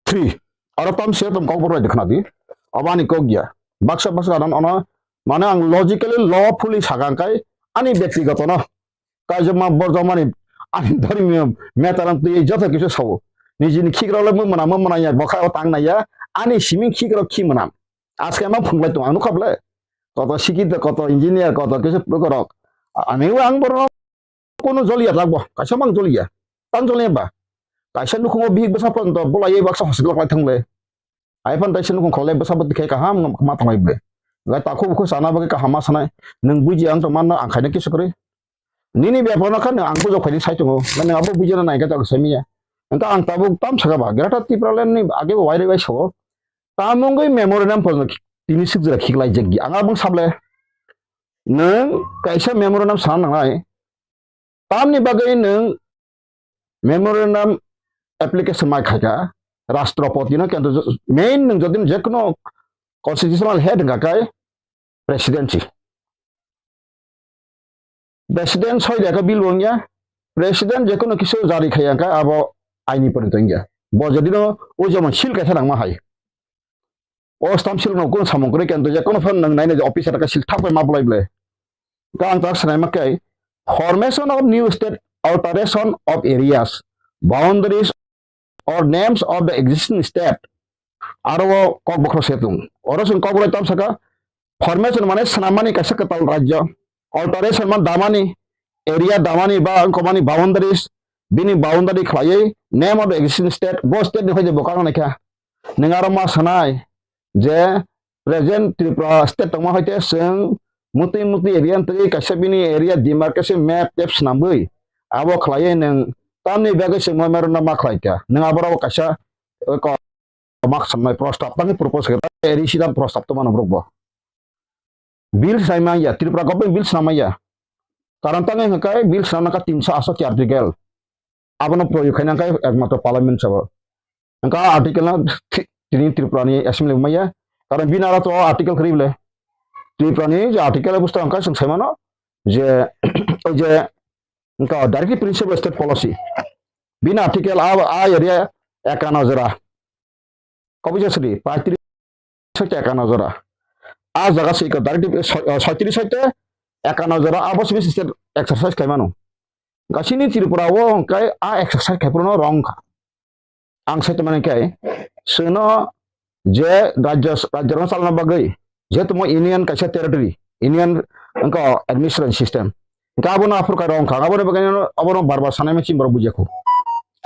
three. Aro tam se tom kokborok bai khna di. Abani kok ya. Baksa baksa anan ono mane ang logically lawfully sakang kai ani byaktigoto no. Kaijama borjamani ani dhormiyo metaram twi joto kisu sao. Nijini khikrok le mung mwnam, mung mwnam ya, bokha o tang nai ya. Ani siming khikrok khi mwnam. Aske ma phunglai tong, ang nukha ble. Koto sikit, koto engineer, koto kisa phukrok. Ani o ang borok kono joliya lagbo, kaisa mang joliya. Tang joliya ba. Kaisa nukhungo bihik bwsa pon to bolai baksa hospital lai thangle. Ai phan taisa nukhung kholai bwsa bo tikhai kaham ma thanglai ble. Ga takhu bukhu sana bagwi kaham ma sanai. Nwng buji ang to manna ang khaina kisa kwrwi. Nini bepar no kha nwng ang bujok khaini sai tongo. Nwng abo bujina nai kha tak samiya. Engka ang tabuk tam saka ba Greater Tipraland ni age bo wairi wai so. Tamungwi memorandum pon tini sikjra khiklai jekgi. Ang abang sable. Nwng kaisa memorandum sana nangnai. Tamni bagwi nwng memorandum application mai khaika Rashtrapati no, kintu main nwng jodi je kono constitutional head wngkha kai presidency. President soi reka bill wngya, president je kono kisu jari khaya kha abo aini porito wngya. Bo jodi no o jemon seal kaisa nangma hai. O stamp seal no kono samung kwrwi khe, je kono phan nang nai nai officer ka seal thap ma bulai ble. Ka ang tak sanai ma khe, formation of new state, alteration of areas, boundaries or names of the existing state. Aro o kok bokhro se tung. Oro sung kok bokhro tam saka, formation mane swnamani kaisa kwtal rajyo. Alteration man damani, area damani ba wngkokmani boundaries, bini boundary khlaiwi name of the existing state, bo state ni hoide bo kang naikha. Nwng aro ma sanai je present Tripura state tongma hoite chwng mutwi mutwi area twi kaisa bini area demarcation map tep swnamwi abo khlaiwi nwng tamni bagwi chwng memorandum ma khlaikha. Nwng aborok kaisa, eh, ko-, mak sanai prostab tangwi propose khe ta area sida prostab to mano borok bo. Bill swnamya, Tripura government bill swnamya. Karon tangwi hwnkhe bill swnamna kha tinso aswk article. Abono proyog khaina khe ekmatro parliament sabo. Hwnkhe article no thi-, tini Tripura ni assembly maya. Karon bini aro to article kwrwi ble. Tripura ni je article busto hwnkhe chwng sai mano je, o je hwnkhe directive principle state policy. Bini article a, a area ekano jora. Kobui je sidi, paitris hoite ekano jora. A jaga se iko directive soi-, soitris hoite ekano jora, abo simi state exercise khaimano. Gasini Tripura o hwnkhe a exercise khaiphuru no wrong kha. Ang sai tongmani khe, chwngno je rajyo, rajyo rok chalna bagwi, jehetu mo union kaisa territory, union wngkha administration system. Hwnkhe abono aphuru kha wrong kha, aboni bagwi abono bar bar sanai machine borok bujiya khu.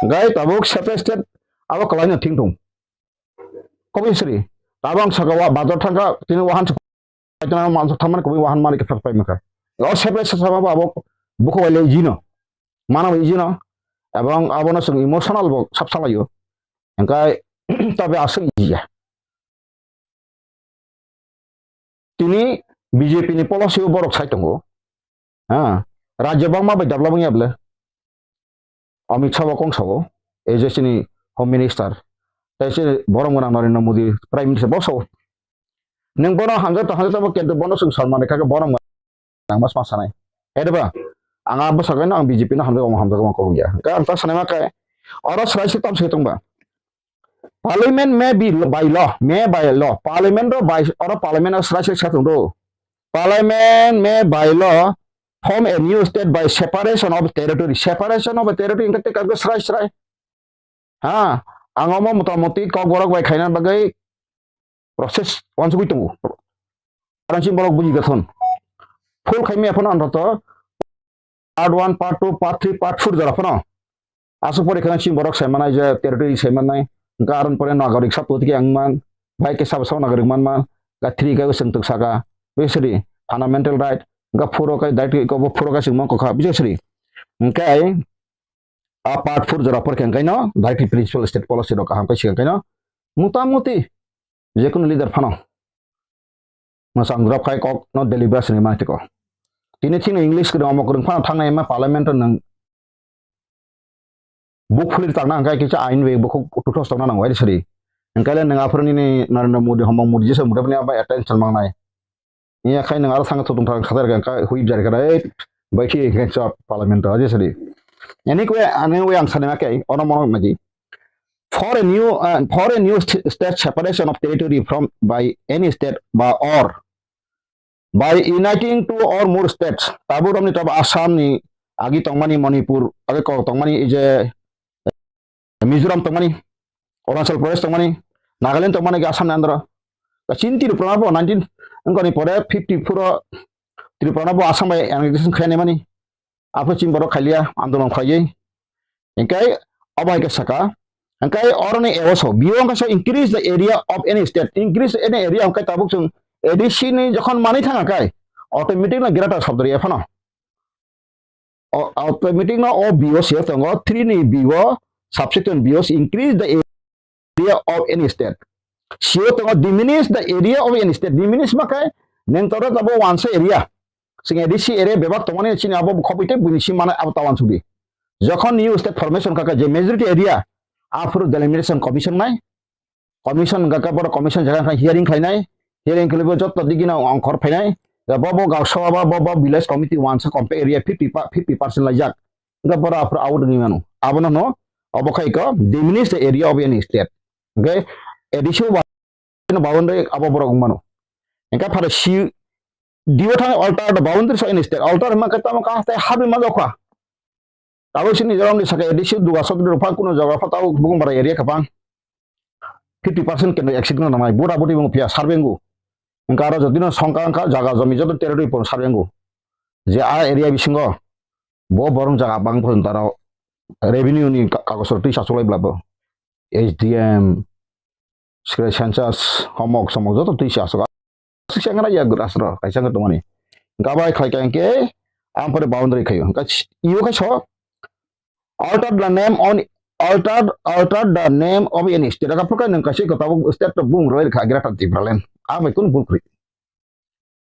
Hwnkhe tabuk separate state abo kwlaino thing thung. Kobui sri. Tabang saka wa bazar thangka tini wahan se paitana mansa thamani kobui wahan mani keprak pai maka. O sepe sasama ba abo buko wale jino. Mana bai jino. Abang abono sung emotional bo sapsalayo. Engkai tabe asung iya. Tini B J P ni policy o borok sai tongo. Ha, rajyo bangma bai develop wngya bwle. Amit Shah bo kong sao, A J C ni Home Minister. Tei se borom gwnang Narendra Modi Prime Minister bo sao. Nwng bono hamjak ta hamjak ta bo kintu bono chwng sal manwi kha khe borom gwnang ma sama sanai. Hai da ba? Ang a bwsakgwi no ang B J P no hamjak omo hamjak omo kok ya. Khe ang ta sanai ma khe oro swrai se tam se tong ba. Parliament may be by law, may by law. Parliament ro by, oro Parliament o srai srai sa thung do. Parliament may by law form a new state by separation of territory. Separation of territory hwnkhe tei kakgo srai srai. Ha, ang omo motamoti kok borok bai khaina bagwi process wansugwi tongo. Karon chini borok buji gathon. Full khaimya phano antoto part one, part two, part three, part four jora phano. Aswk pore kheno chini borok sai manai je territory sai manai. Hwnkhe aron pore nagorik sabo tiki ang man. Bai khe sabo sabo nagorik man man. Ga three ga chwng tuk saka. Bisri fundamental right. Ga four o kai direct ko four o kai chwng man kokha. Bisri. Hwnkhe a part four jora pore khe hwnkhe no direct principal state policy rok kaham khe siya hwnkhe no. Motamoti jekunu leader phano mwchang drop khai kok no deliberate ni mantiko. Tini thikno English kwrwng omo kwrwng phano thangnai ma parliament o nwng buk phulwi tangna hwnkhe kisa ain bai bukhuk tuthos tongna nango ai sari. Hwnkhe le nwng aphuru nini Narendra Modi, Homang Modi jesa mudapni abo attention mangnai. Iya khai nwng aro thangkha thutung thang khatar kha hui jar kha ei bai thi khe chap parliament o je sari. Anyway, anyway ang sani ma khe ono mono nagi. For a new, uh, for a new st-, state separation of territory from by any state ba or by uniting two or more states, tabuk romni tabuk Assam ni agi tongmani Manipur, agi kok tongmani je Mizoram tongmani, Arunachal Pradesh tongmani, Nagaland tongmani, Assam ni andro. Chini Tripura no bo nineteen wngkha ni pore fifty four o Tripura no bo Assam bai annexation khainai mani. Aphuru chini borok khailia andolon khlaiwi. Hinkhe abo hai khe saka. Hinkhe oroni eo so, biyo wngkha so increase the area of any state. Increase any area hinkhe tabuk chwng A D C ni jokhon manwi thangkha khai, automatic no greater shobdo ri phano. O, automatic no o biyo se tongo, three ni biyo, subsection biyo se increase the area of any state. Sio tongo diminish the area of any state. Diminish ma khe neng toro tabo wansa area. Sing A D C area bebak tongmani chini abo khobwi tei buini sim manai abo tawan sudi. Jokhon new state formation kaka je majority area, aphuru delimitation commission nai. Commission kaka boro commission jaga kha hearing khlainai. Hearing khlaibo jotto digina ongkhor phainai. Ya bo bo gausaba bo bo village committee wansa compact area fifty pa-, fifty percent laijak. Ga boro aphuru out ni manu. Abono no obo khai ko diminish the area of any state. Okay? A D C o no boundary abo borok wng mano. Engka phara si dibo thang alter the boundaries of any state. Alter ma kata ma ka te habi ma lokha. Tabo sini jorom ni saka A D C duga sot ro phang kuno jaga pha tabo bung bara area kapang. Fifty percent kendo exit no namai. Bura buri bung pia sarbengu. Engka aro jodi no songka engka jaga jomi joto territory pon sarbengu. Je a area bisingo bo borong jaga bang pon taro revenue ni ka-, kagos rok twi sasulai bla bo. H D M, Secretary census, homok somok joto twi se aswk. Aswk se wngna ya grasro kaisa wngwi tongmani. Gabai khlai kha hinkhe ang pore boundary khaio. Hinkhe iyo khe so alter the name on, alter, alter the name of any state. Aka phuka nwng kaisa ko tabuk state to bung roi kha Greater Tipraland. Abai kun bul kri.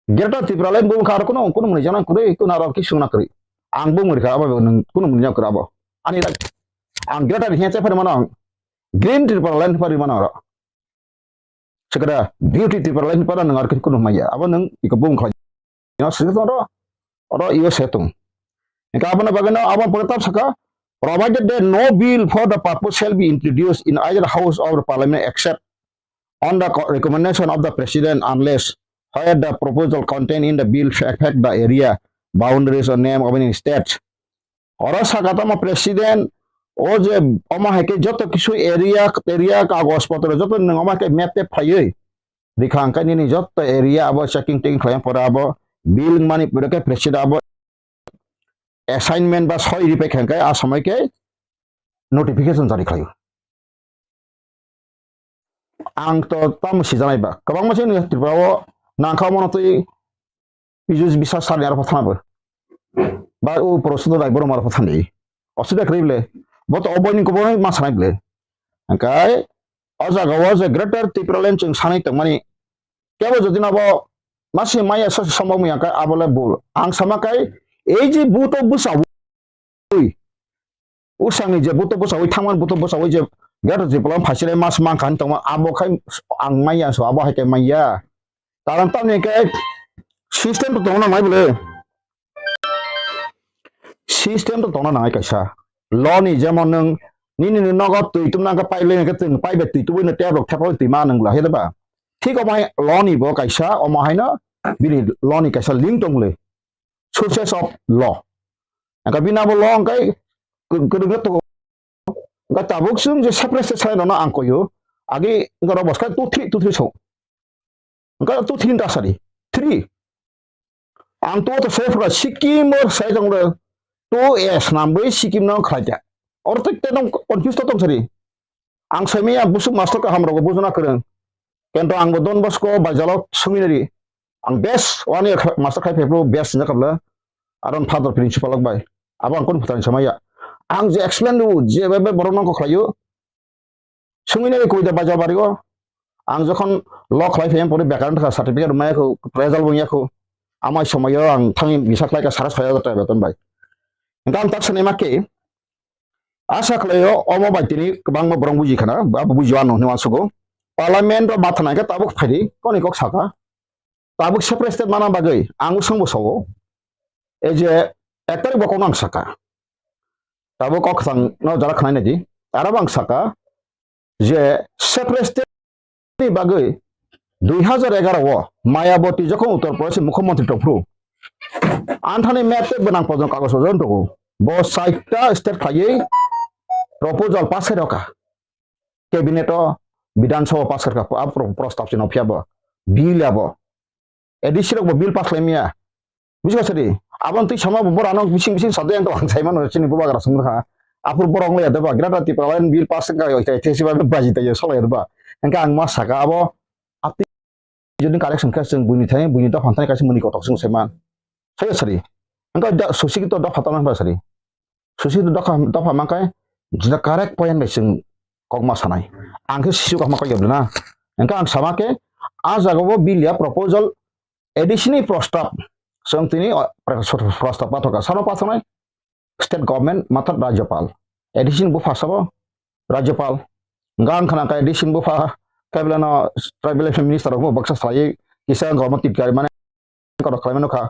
Greater Tipraland bung kha aro kuno kuno muni jana kri kuno aro kisung na kri. Ang bung ri kha abo nwng kuno muni jana kri abo. Ani rak. Ang Greater hiya che phari mano ang. Green Tipraland phari mano aro. Sekada beauty Tipraland para nang arkin kuno maya. Abo nang iko bung khlai. Ino sini to ro. Oro iyo setung. Ika abo na bagano abo pore tap saka. Provided that no bill for the purpose shall be introduced in either house of the parliament except on the co-, recommendation of the president unless where the proposal contained in the bill affect the area, boundaries or name of any state. Oro saka tamo president o je omo hai khe joto kisu area, area kagos potro joto nwng omo hai khe map tep phaiwi rikha hwnkhe nini joto area abo checking teking khlai pore abo bill mani pore khe president abo assignment ba soi ripai kha hwnkhe a somoi khe notification jari khlaio. Ang to tamo sijanai ba kwbangma se Tripura o nangkha mono twi piju bisa sani aro thana bo ba o poro sudo dai boro maro thani osida kri ble bo to obo ni kobo ma sanai ble angkai o jaga o je Greater Tipraland chwng sanai tongmani kebo jodi nabo masi maya sosi sombo maya kai abole bul ang sama kai ei je buto busa ui. Usangni je buto bwsawi thangman buto bwsawi je gato je polam phasile mas mangkha tongma abo khai ang manya so abo hai khe manya. Karon tamni khe system to tongna nai bole. System to tongna nai kaisa. Law ni jemon nung nini ni nogo twi tumna khe paile khe twi paibe twi tubui no tep rok thepa twi ma nung la he ba. Thik omo hai law ni bo kaisa omo haino bini law ni kaisa link tong le. Sources of law. Angka bini abo law angkai kwrwngno tongo. Angka tabuk chwng je separate state sai rokno ang koyo. Agi angka rok bwskang two three, two three song. Angka two three ta sari. Three. Ang to to sai phra Sikkim or sai tong le. Two S nambai Sikkim no khlaita. Or tek te nong confuse to tong sari. Ang saimaya busuk master kaham rogo bujuna kwrwng. Kento ang bo Don Bosco bai jalo sumina ri. Ang best one year kha-, master khai phaiphru best hinja kabla. Aron father principal ok bai. Abo ang kun phatani samaya. Ang je explain du, je bai bai borok nang ko khlaio. Sumina ri kuida bai jalo bario. Ang jokhon law khlai phai pore bekar thaka certificate maya ko, result bo ya ko. Amai somayo ang thangni bisa khlai ka sara soya jata beton bai. Engka ang tak sani ma ke. Asa khlaio omo bai tini kwbangma borok buji khana, abo buji ano hinwi uansugo. Parliament o matha nai khe tabuk phaidi, koni kok saka. Tabuk separate state mana bagwi ang usang bo sao. Ei je ek tarik bo kokno ang saka. Tabuk kok khasang no jara khnai naidi. Aro bo ang saka je separate state ni bagwi dui hazar egaroh o Mayawati jokhon Uttar Pradesh ni mukhyamantri tongphuru, anthani map tei bwnang pojong kagoj pojong tongo. Bo chaita state khlaiwi proposal pass khai rokha. Cabinet o, Bidhan Sabha pass kharkha, a pro-, prostab chino phiya bo. Bill abo. A D C rok bo bill pass lai maya. Buji kha sadi. Abon twi sama bo borano bising bising sadi ang to ang sai mano chini bubagra sung kha. Apur borok le da ba Greater Tipraland bill pass kha yo te te siba baji te yo sala ba. Engka ang ma saka abo. Jodi correction khe chwng buini thani, buini dopha thani kaisa muni kotok chwng sai man. Sai sari. Engka da susi to dopha tama ba sari. Susi to dopha, dopha man kai jina correct point bai chwng kokma sanai. Ang khe sisu kokma kok yabna. Engka ang sama khe a jaga o bill ya proposal A D C ni prostab chwng tini prostab pathoka. Sano pathoknai state government mathat Rajyapal. A D C ni bupha sabo Rajyapal. Gang khana kai A D C ni bupha kaibla no tribal affairs minister rok baksa salai kisa government tit gari mane korok khlai mano kha.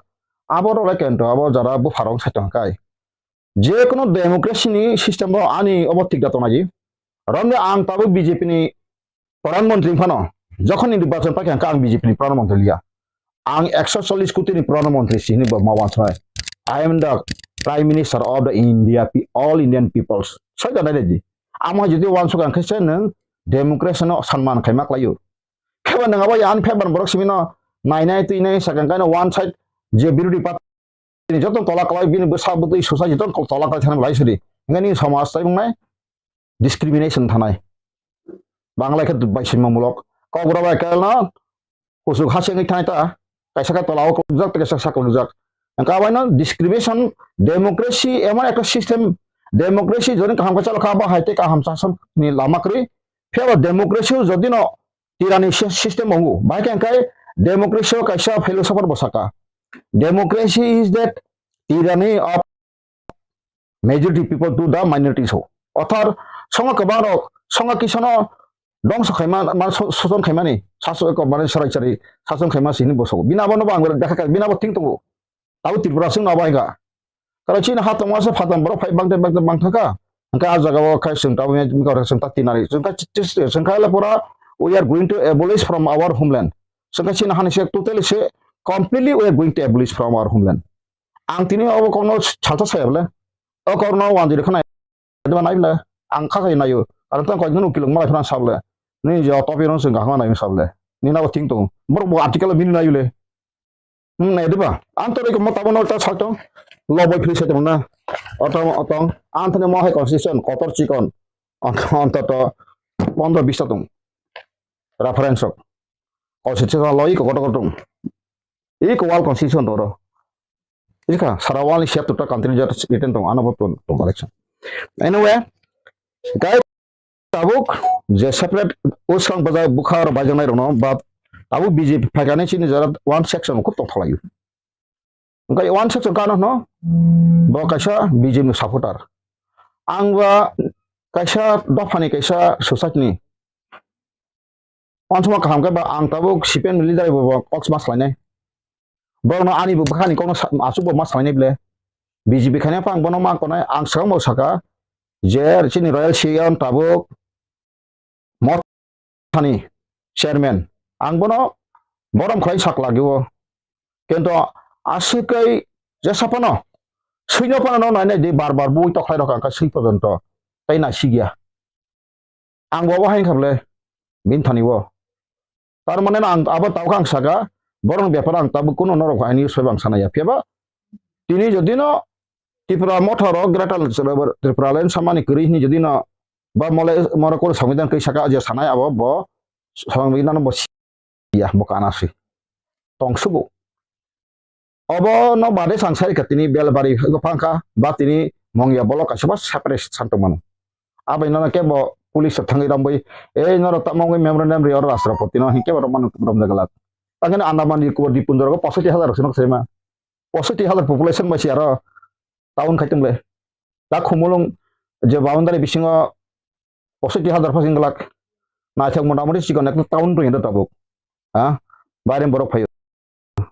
Abo rok lai kento abo jara bupha rok sai tong kai. Je kono democracy ni system bo ani obo tik da tong nai. Romde ang tabuk B J P ni Pradhan Mantri phano, jokhon ni nirbachon paikha hwnkhe ang B J P ni Pradhan Mantri liya. Ang ekso chollish koti ni Pradhan Mantri si hinwi bo ma wansuknai. I am the Prime Minister of the India, pe-, all Indian peoples. Sai da nai di. Amo jodi wansuk ang khe se nwng democracy no sanman khai ma khlaiyo. Kheba nwng abo yan phebani borok simi no nainai twinai sakang kaino one side je birodhi party ni joto tola kwlai bini bwsa bwtwi susa joto tola kwlai thani belai sidi. Hwnkhe nini somaj tai wngnai discrimination thanai. Bangla khe bai sima mulok. Kok bura bai kelno kusuk ha sengwi thanai ta. Kaisa khe tola o kulukjak, kaisa sak kulukjak. Hwnkhe abaino discrimination, democracy emon ekta system, democracy joni kaham khe chalo kha, abo hai tei kaham sasoni lama kwrwi. Phiya bo democracy o jodi no tirani sy-, system wngo. Bahai khe hwnkhe democracy o kaisa philosopher bo saka, "Democracy is that tyranny of majority people to the minorities." Othar songo kwbang rok, songo kisono dongso khaima, ma-, so-, soson khaimani, saso-, ko-, mane sorai chari sason khaima sini bosok. Bini abo no bo ang dekha kha, bini abo thing tongo. Abo Tripura sing no bai ga. Karo chini ha tongma se phatam borok phai bangte bangte bangthaka. Hwnkhe a jaga o khai chwng tabuk ya, chwng ta tinari. Chwng khai, chwng khai le pura, "We are going to abolish from our homeland." Chwng khai chini hani se totally se completely we are going to abolish from our homeland. Ang tini obo kokno salsa saya bole. O kokno wanjui khna diba nai bole. Ang kha khai nayo. Aro tang koi no kilung malai phran sable. Ni jo topi no chwng gahma nai sable. Ni na bo thing tong. Borok bo article bini nai bole. Hmm, nai diba? Ang to reko mo tabo no ta sak tong. Lo boi phri se tong na. Otong, otong. Ang thani mo hai constitution kotor chikon. Ant-, antoto pondro bis ta tong. Reference rok. Constitution lo iko kotor kotor tong. Iko wal constitution toro. Ika sara wal ni siya tuta country jat written tong. Ano bo tong, tong collection. Anyway, guys, tabuk je separate usang baja bukha aro bajanai rokno ba tabuk B J P phaikani chini jara one section khub tongthok laio. Hwnkhe one section kano hwno bo kaisa B J P ni supporter. Ang ba kaisa dophani kaisa society ni. Wansukma kaham khe ba ang tabuk C P M ni leader bo, bo kok ma salainai. Borokno ani bo bwkhani kokno sa-, aswk bo ma salainai ble. B J P khaina phang bono ma konai ang swkang bo saka je chini Royal Siyam tabuk Mothani chairman ang bono borom khlai sak lagio. Kintu aswk kai jesa phano swino phano no nainai di bar bar bui tokhlai rok ang kha swi porjonto tai nai sigya. Ang bo bo hai kha ble bini thani bo. Tar mane ang abo tau kha ang saka borok ni bepar ang tabuk kuno norok hai news bai bang sana ya. Phiya ba tini jodi no Tripura motha rok Greater Tripura Land samani kwrwi hini jodi no ba mole moro kor samwidan kwi saka je sanai abo bo samwidan bo ya bo kana si tong sugo. Obo no bade sang sai ka tini Belbari phangkha ba tini Mongya bolok kaisa ba separate san tong mano. Abai no kebo police rok thangwi rambui, "Ei norok tamo wngwi memorandum ri oro Rashtrapati no," hinkhe bo romjak glak. Tangkhe Andaman Nicobar Dipundor go posoiti hazar rok se nok sema. Posoiti hazar population bai si aro town khai tong le. Ta Khumulwng je boundary bisingo posoiti hazar phasing glak. Naithok motamoti chikon ekta town tong tabuk. Ha? Baire borok phaio.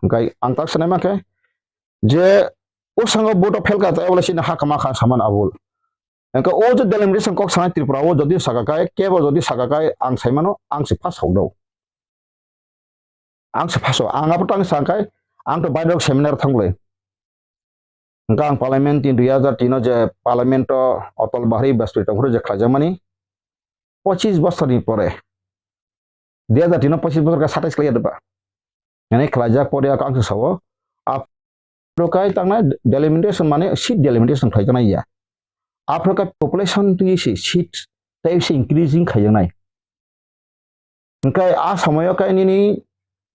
Hwnkhe ang tak sanai mankhe je o sango vote o phelka ta ebole sini ha kama kha saman abul. Hwnkhe o je delimitation kok sanai Tripura o jodi saka kai, kebo jodi saka kai ang saimano ang se pass hok do. Ang se pass o, ang abo tang sa kai, ang to bairok seminar thanglai. Hwnkhe ang parliament ni dui hazar tin o je parliament o Atal Bihari Vajpayee tongphuru je khlaijakmani, pochis bosorni pore, dui hazar tin o pochis bosor khe satais khlaiya diba? Hwnwi khlaijak pore ang se sao, aphuru kai tangnai delimitation mane seat delimitation khlaijaknai ya. Aphuru kai population twi se seat tei se increasing khaijaknai. Hwnkhe a somoyo kai nini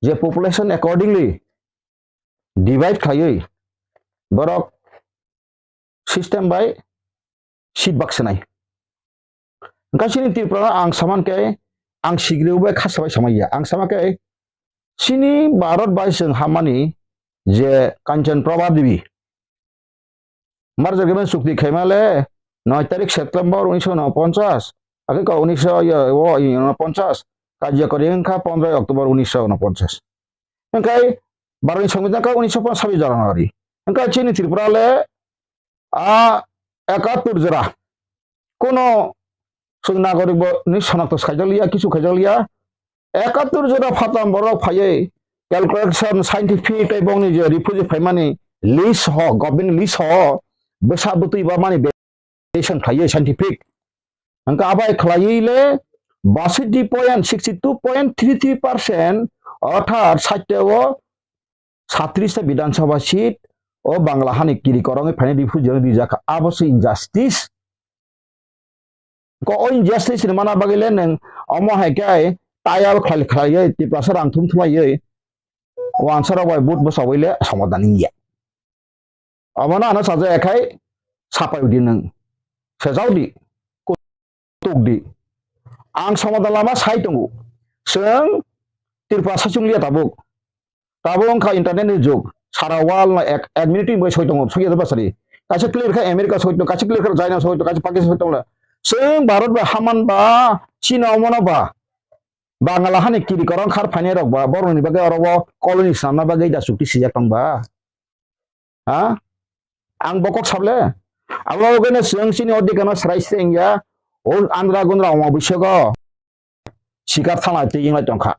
je population accordingly divide khaiwi borok system bai seat baksinai. Hwnkhe chini Tripura ang saman khe ang sigriu bai khasa bai samai ya. Ang sama khe chini Bharat bai chwng hamani je Kanchan Prabha Devi, Marjagreement chukti khaima le noi tarik September unisho unoponchas, ake ko unisho yo, o, unoponchas, karjakori wngkha pondro October unisho unoponchas. Hwnkhe Bharatni Songbidan kha unisho ponchas January. Hwnkhe chini Tripura le a ekattur jora. Kono chwng nagorik bo ni sonakto saijakliya, kisu khaijakliya. Ekattur jora phatam borok phaiwi calculation scientific tei bongni je refugee phaimani list ho, government list ho, bwsa bwtwi ba mani valuation khlaiwi scientific. Hwnkhe abai khlaiwi le baisiti point sixty two point three three percent, orthat site o satris ta Bidhan Sabha seat o Bangla hani kiri korongwi phainai refugee rok rijak kha. Abo se injustice. Ko o injustice ni mana bagwi le nwng omo hai khe tayal khlai khlaiwi Tiprasa rang thum thumaiwi wansa rok bai vote bwsawui le somadan wngya. Omono ano sajak khai sapai di nwng. Sejak di. Tuk di. Ang somadan lama sai tongo. Chwng Tiprasa chungliya tabuk. Tabuk wngkha internet ni jug. Sara world no ek, ek minute ni bagwi soi tongo. Soi ya basari. Kaisa clear kha America soi tongo, kaisa clear kha China soi tongo, kaisa Pakistan soi tongo. Chwng Bharat ba haman ba, China omono ba. Bangla hani kiri korong khar phainai rok ba, borok ni bagwi oro o colony swnamna bagwi da chukti sijak tong ba. Ha? Ang bo kok sable. Abo bagwi no chwng chini odhikar no srai se wngya. O Andra Gundra Oma Bisego sikar thana tei wnglai tongkha.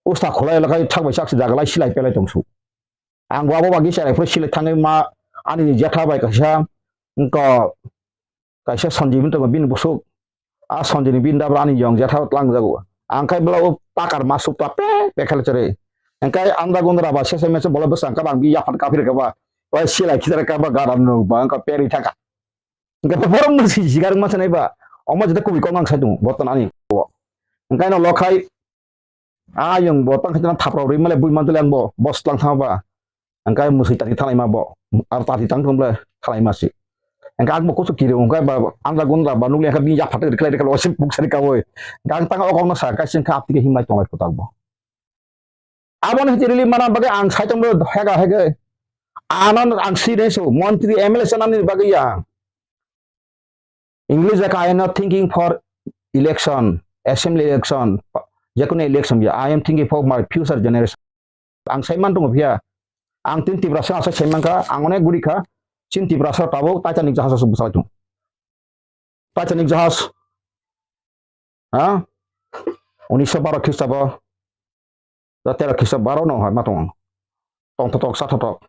Usta khulai lakai thak bai sak jaga lai silai pelai tongsu. Ang bo abo bagwi cherai phuru silai thangwi ma ani jetha bai kaisa wngkha kaisa Sanjeev wngwi tongo bini bwswk. A Sanjeev ni bini dabra ani yong jetha tlang jago. Ang khai bwla o takar ma suk ta pe pe khe chwrwi. Hwnkhe Andra Gundra ba sese mese bole bwsang kha bang bi yaphar kaphir kha ba. Oi silai khitar kha ba garam no ba wngkha peri thaka. Hwnkhe borok mwswi sigar wngma sanai ba. Omo jeta kubui kok ang sai tongo botan ani. Hwnkhe no lokhai. Ayung bo tang khajana thapra rwi male bui mantele ang bo, bo slang thang ba. Ang kai musui tati thalai ma bo. Ar tati tang thung ble thalai ma si. Ang ang bo kusu kiri ang kai ba, ang da gun da ba nukli ang ka bini yaphat rikhlai rikhlai osim puk sari ka boi. Ang tang okong no sa kai sing ka apti ke himlai tonglai putak bo. Abo no hiti rili mana bagwi ang sai tong bo hega hege. Ano ang si re so, montri M L A sanani bagwi ya. English jaka, "I am not thinking for election, assembly election, jekunu election ya. I am thinking for my future generation." Ang sai man tongo phiya. Ang tin Tiprasa asa sai man kha, ang onek guri kha. Chin Tiprasa tabuk Titanic jahaj asa bwsai tongo. Titanic jahaj. Ha? Unisho baro Khristabo. Da tera kisa baro no hai ma tong. Tong thotok sa thotok.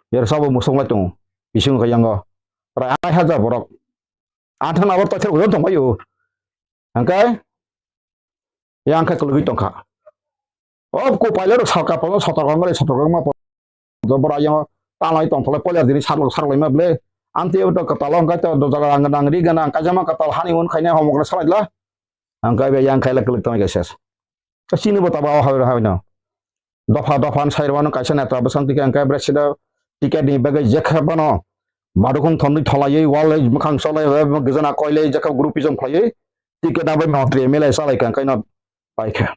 Yer sabo musung lai tong. Bising kha yango. Rai ai hajar borok. Anthang abo toithar ujon tong bayo. Hangkai. Yang kha kulugui tong kha. O ko pilot rok sal kapal sotor kong bai sotor kong ma. Bora yang tanglai tong tholai poiler dini sarlok sarlai ma ble. Anti o to katal hangkai to do jaga ang nang ri gana kajama katal hani un khaina homok na salai la. Hangkai be yang khaila kuluk tong kha ses. Chini bo taba o hawi hawi no. Dopha dopha sai rwano kaisa netra bwsang tike hwnkhe bre sida ticket ni bagwi jekha bano badukung thondwi tholaiwi walai mwkhang cholai gizana koilai jekha groupism khlaiwi ticket abai montri M L A salai kha hwnkhe no paikha.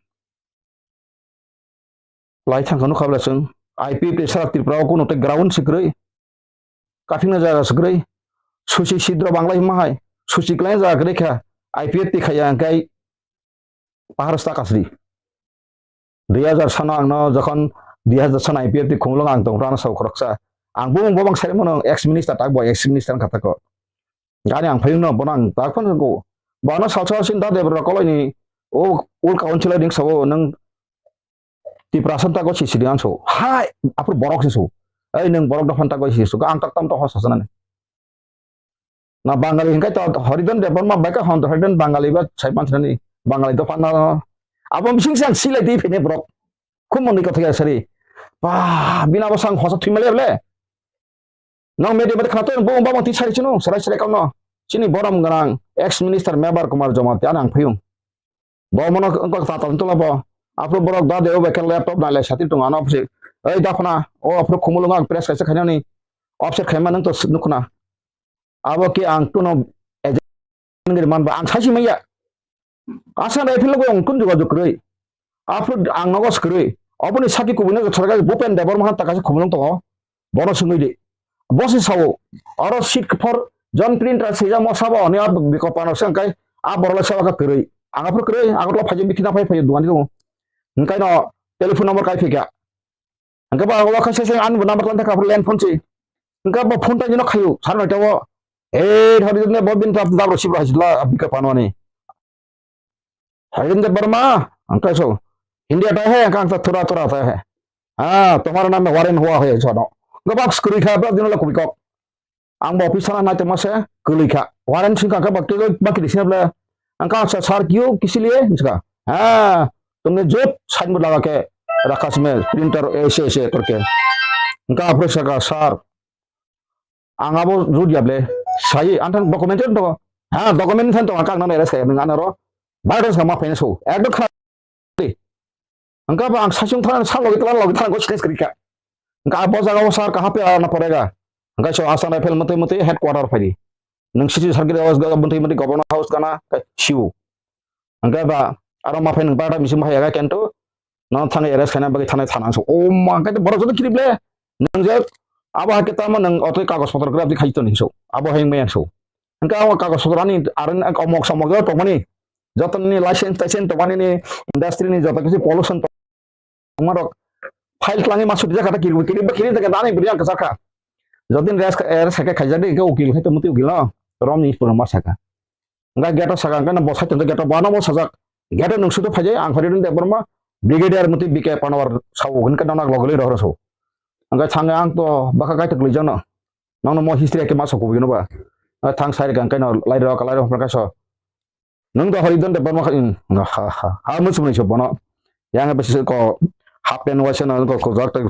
Lai thangkha nukha bwla chwng I P F T sara Tripura o kunu tei ground sikrwi. Kaphikna jaga swkrwi, suchi sidro banglai hima hai, suchi kwlai jaga kwrwi kha, I P F T khaiya hwnkhe pahar sta kasri. Dui hazar sano ang no jokhon dui hazar sano I P F T khumulwng ang tong rano sao khoroksa. Ang bumung bobang sai mano ex minister tak bo ex minister wngkha tako. Gani ang phayung no bono ang tak phano ko. Bono salsa sin da debra koloi ni o ul kaun chilai ding sao nang Tiprasa tako sisiri anso. Hai, aphuru borok se so. Ei, nwng borok dophani tagwi si suka, ang tak tam to hosa sanani. Na Bangali hinkai to Haridhan Debbarma bai ka hon Haridhan Bangali ba sai panchani Bangali dophani na. Abo bising sang silai di phine borok. Khum moni kotha ya sari. Ba, bina bo sang hosa thwi male le. Nang media mate khana to bo ba mati sari chino, sarai sarai kamno. Chini borom ganang ex minister Mebar Kumar Jamatia nang phiyung. Bo mono wngkha tata wngtongla bo. Aphuru borok da de o bai khe laptop nai lai sati tongo ano opposite. Ei da khuna, o aphuru khumulwng ang press kaisa khainani offset khaima nang to nukhuna. Abo khe ang kuno agent wngwi manba ang saisi manya. Asa nai philok ang kun jogajog kwrwi. Aphuru ang nogo swkrwi. Oboni sati kubui no thorga Bhupen Debbarma ta kaisa khumulwng tongo. Bono swngwi di. Bo se sao, oro seat for John Printer swijak mo sabo, hwnwi a bikop ano se hwnkhai a borok le sabo khe kwrwi. Ang aphuru kwrwi, Agartala phaijak bithi na phai phai dukan ni tongo. Hwnkhai no telephone number kai phika. Hwnkhai ba o kha se se ani number lan thaka aphuru land phone si. Hwnkhai bo phone ta jino khayu, sar noi ta o. Eh, thari ne bo bin ta dabro sibra hajla bikop ano ani. Harin de Burma, ang kaiso. Hindi ata hai, ang kang ta thura thura ata hai. Ah, tomar naam mein warrant hua hai, jono. Gabak skuri kha, bla dino la kubikok. Ang bo office sana nai tongma se, kului kha. Warrant sing kha, bak kilo, bak kilo sini bla. Ang kang sa sar kyo, kisi liye, iska. Ah, tumne jo sign board laga ke rakha sime, printer aise aise karke. Ang kang apre saka sar. Ang abo jud yable sai, ang thang document tongo. Ha, document thang tongo, ang kang nang arrest kaya, nang anaro. Virus kama phaina so. Ekdom khana. Ang kaba ang sasung thang, sa logi tlan logi thang, go stress krika. Ang ka bo jaga o sar kaha pe ana porega. Ang ka so asa na fel mate mate headquarter phai di. Nang sisi sarkir awas ga mate mate governor house kana, ka siu. Hwnkhe ba aro ma phai nwng barata bising bahai ya kento no thangwi arrest khaina bagwi thanai thana so. O ma, hwnkhe borok joto kirip le nang je abo hai khe tamo nang otoi kagoj potro graph di khai toni so. Abo hai maya so. Hwnkhe abo kagoj potro ani aro omok somok joto tongmani, joto ni license taisen tongmani ni industry ni joto kisi pollution tongmarok file twlangwi ma sudi jakha ta kirip kirip ba kirip ta dani bri ang kachar kha. Jodin res res khaijak de ukil khai to muti ukil no rom ni pura ma saka. Hwnkhe gate o saka, hwnkhe no bo side hwnkhe gate o bo ano bo sajak. Gate o nwng sudo phaijai, ang Haridhan Debbarma, Brigadier Moti B K Panwar sao, hwnkhe no nak logolwi rohor sao. Hwnkhe thangwi ang to bwkha kaitor kwlwijak no. Nokno mo history khe ma sokubui no ba. Thang sai rwkha hwnkhe no lai rok, lai rok hwnkhe so. Nwng to Haridhan Debbarma kha, ha, ha, ha, mwswmani so bono. Yang besi ko half pant waisa no ko ko jak tei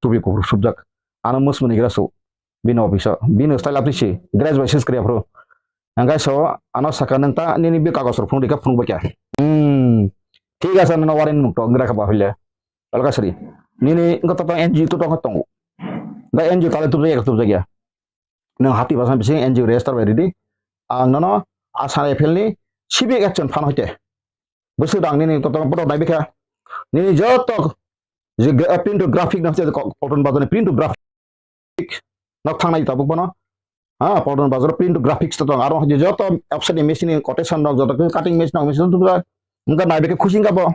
tubi kuphur subjak. Ano mwsmani gra su. Bini office o. Bini style apni si. Dress by sis kriya phru. Ang gai so, ano saka nang ta, nini bi kagos rok phunuk dikha phunuk bakya. Hmm. Thik asa nana warin nuk to, ngra kha bahule. Alka sri. Nini engko to N G O to tong tongo. Ga N G O tale tu ya tu ya. Nang hati basan bising N G O register bai ridi. Ang nono Assam Rifle ni civic action phan hoite. Bwswk rang nini kotor kotor nai bikha. Nini joto je gra-, print to graphic na je ko-, Paltan Bazar ni print to graphic nok thangnai tabuk bono. Ha, Paltan Bazar print to graphics to tong. Aro je joto offset ni machine ni quotation rok joto khe cutting machine rok machine to ga. Wngkha nai bikha khusi wngkha bo.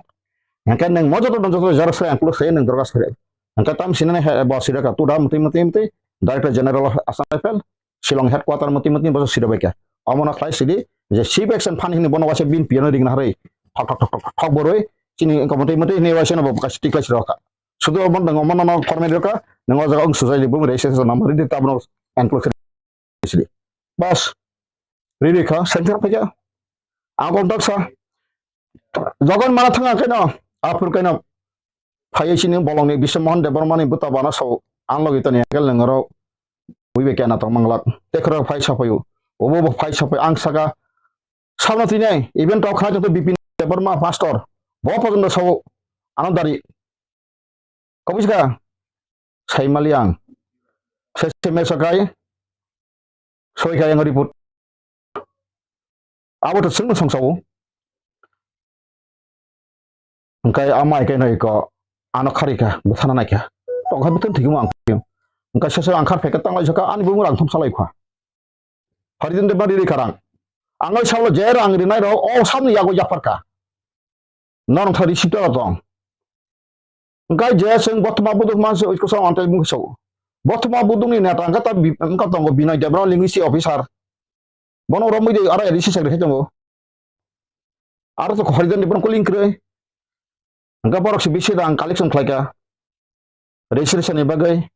Hingkhe nwng mo joto dong joto xerox khe ang plus khe nwng dorkar khe. Hingkhe tam sinani he bo siraka tu da mutwi mutwi mutwi Director General of Assam Rifle. Shillong headquarter moti moti boso siro bai kha. Omono khlai sidi je chief action phan hini bono waisa bin piyano ring na harwi thok thok thok thok thok boroi chini wngkha moti moti hini waisa no bo kaisa tikla siro kha. Sudu omo nang omo no format rokha nang o jaga wng sujai di bung rei se se number di tabno enclose sidi. Bas. Riri kha center phaikha. Ang kok daksa. Jogon mana thanga keno. Apur keno. Phaiwi chini bolongni Biswa Mohan Debbarmani bwta bana sao, ang logi toni angkel nengoro ui bai kena tong manglak. Tekhro phai sapaio. Obo bo phai sapai ang saka, sabna tini ai, even tok khana joto Bipin Debbarma pastor. Bo pojono sao, ano dari. Kobis ka? Saimali ang. Se se me sakai. Soi kaya ngari put. Abo to sengno songsawo. Hingkai amai kai noi ko ano khari kha, bwthana nai kha. Tong kha bwthang thigimo ang. Hingkai sese ang khar pheka tang lai saka ani bumung rang thum salai kha. Haridin de bari ri karang. Ang oi salo je rang ri nai ro o samni yago yapar ka. Norong thari sita tong. Hingkai je seng bothoma buduk manse oiko sa antai bung so. Bothoma buduk ni neta hingka ta bi-, hingka tongo Binoy Debra linguistic officer. Bono romwi de aro A D C secretary tongo. Aro to Haridhan ni bono kuling kre. Hingka borok si bisi rang collection khlai ka. Registration ni bagwi.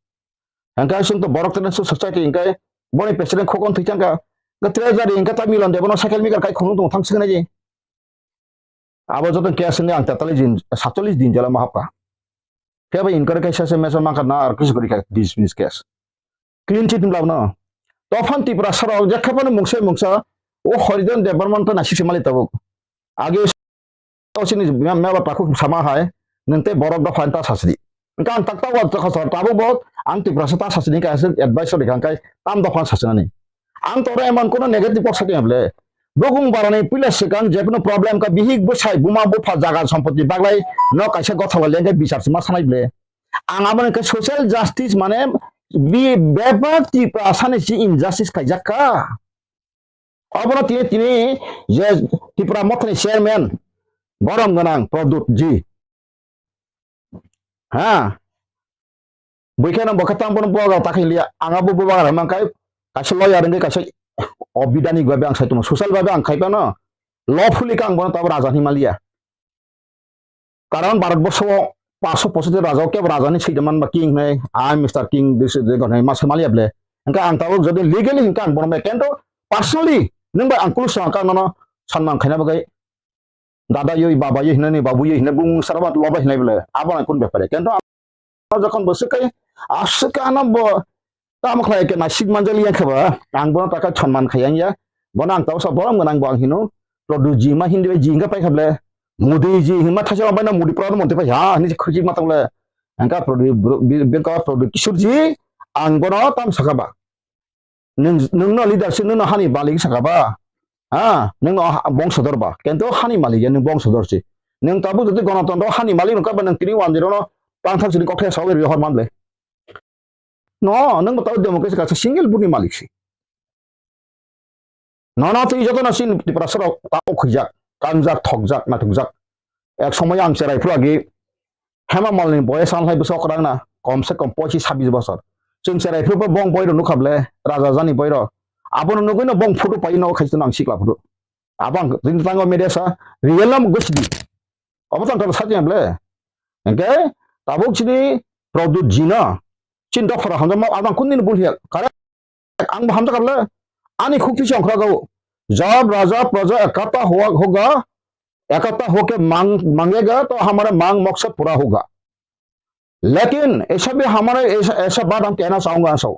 Hingke chwng to borok tene society hingke boni president khokon thwi changka. Hingke treasury hingke ta Milon Debano cycle maker kai khunung tongo thang sikana je. Abo joto case hingke ang tetalis din, satchallis din jela ma hapka. Khe bai inquiry kaisa se mesa mangkha na ar kisu gori kha dismiss case. Clean chit himlabno. Tophan Tiprasa rok je khe phano mungsa mungsa o Harijan Debbarma to nasi simali tabuk. Age Tau sini meba takhuk sama hai, nang tei borok dopha ta sasidi. Engka ang tak tau ta khosor tabuk bo ang Tiprasa ta sasidi ka aswk advice rikha kai tam dopha sasinani. Ang toro emon kono negative kok sakya ble. Bukung barani pila swkang je kono problem ka bihik bwsai buma bupha jaga sompoti baglai no kaisa gothola lengkai bichar sima sanai ble. Ang aboni khe social justice mane bi bebak Tiprasa ni si injustice khaijak kha. Obono tini tini je Tipra Mothani chairman borom gwnang Pradyut ji. Ha. Buikhe no bokhe tang bono bubagra ta khailiya. Ang abo bubagra hwnmang khai kaisa lawyer wngwi kaisa obidani gwabe ang sai tongma social babe ang khai phano lawfully khe ang bono tabo raja hinwi maliya. Karon Bharat borso o paanso pochoti raja o kebo raja ni swi man ba king hinwi, I am Mister King, this is the god hinwi ma swi maliya ble. Hingke ang tabuk jodi legally hingke ang bono bai kento personally nwng bai ang kulu song kang nono sanman khaina bagwi dada yoi baba yoi hinani babu yoi hinai bung sara ba loba hinai ble abo ang kun bepare kento. Jokon bo swk kai, aswk ano bo tamo khlai khe naisik manjali yang khe ba, ang bono taka chonman khai yang ya, bono ang tausa borom gwnang bo ang hino, Pradyut ji ma hindi bai ji hingka pai kha ble, Modi ji hinma thaisa rok bai na Modi Pradhan Mantri pai ha, hinwi khuji ma tong le, hingka Pradyut, bro-, bi-, bengka Pradyut Kishore ji, ang bono tam saka ba. Nwng, nwngno leadership, nwngno hani malik saka ba. Ha, nwngno ha-, bongsodor ba. Kento hani malik ya, nwng bongsodor si. Nwng tabuk jodi gonotontro hani malik wngkha ba, nwng tini wanjirokno pangthak sini kokthai sawi rwi hor man ble. No, nwng bo tabuk democracy kaisa single vote ni malik si. Nono twi jotono chini Tiprasarok ta ukhuijak, kanjak, thokjak, naithokjak. Ek somoy ang cherai phuru agi Hema Malini boyes ang hai bwswk kwrang na, kom se kom pochis sabis bosor. Chwng cherai phuru bong boiro nukha ble, raja jani boiro. Abono nugwino bong photo pai no khaisano ang sikla photo. Abo ang tini tango media sa, real nam gosidi. Obo tang tang sakya ble. Hingke tabuk chini Pradyut jino. Chini dophara hamjakma abang kundin bul hiya. Kare ang bo hamjakha ble. Ani khukti se ongkhorok o. Jab raja praja ekata hua hoga, ekata hoke mang-, mangega to hamare mang moksa pura hoga. लेकिन ऐसा भी हमारा ऐसा, ऐसा बात हम कहना चाहूंगा सब।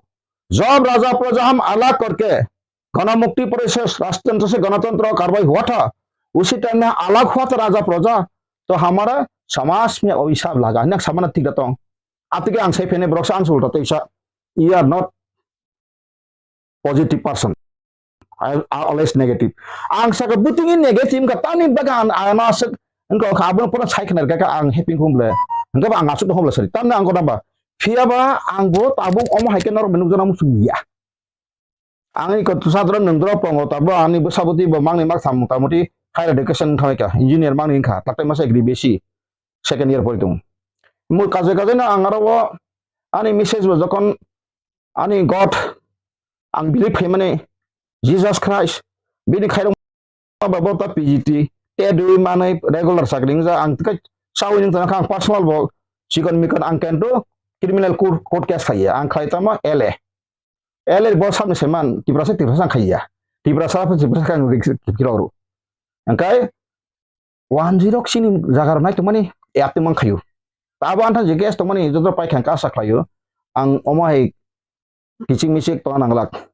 जब राजा प्रजा हम अलग करके गणमुक्ति परिषद राजतंत्र से गणतंत्र कार्रवाई हुआ था, उसी टाइम में अलग हुआ था राजा प्रजा, तो हमारा समाज में अभिशाप लगा। Next हमारा ठीक रहता हूँ। Atike ang sai phene borok sa ang sulta tei sa, you are not positive person. I, I always negative. Ang saka buting in negative ka tani baga an ana sek engko ka abun pura sai khna ka ang happy humble. Engko ang asuk humble sari. Tamna ang ko ba. Phiya ba ang bo tabuk omo hai ke norok menuk jana musu ya. Ang iko tu sadra nung dro pongo tabuk ani bwsa bwtwi bo mangni mak sam mota moti higher education khamai ka engineer mangni kha tak tai masa agri besi second year pori tung. Mu kaje kaje no ang aro ani message bo jokon ani God, ang believe khaimani Jesus Christ, bini khairok ba bo ta P G T, te dui manai regular chakri wngja, ang tei sawi nung tong kha, ang personal bo chikon mikon ang kento criminal court, court case khaiya, ang khai tamo L A. L A bo samni seman, Tiprasa, Tiprasa ang khaiya. Tiprasa, Tiprasa ang rik-, rik-, rik-, ro. Angkai, Wanjwi rok chini jaga rok nai tongmani, ya tongmang khaio. Abo antha je gas tongmani, joto paikha kasa khlaio. Ang omo hai kichik michik tongna nanglak.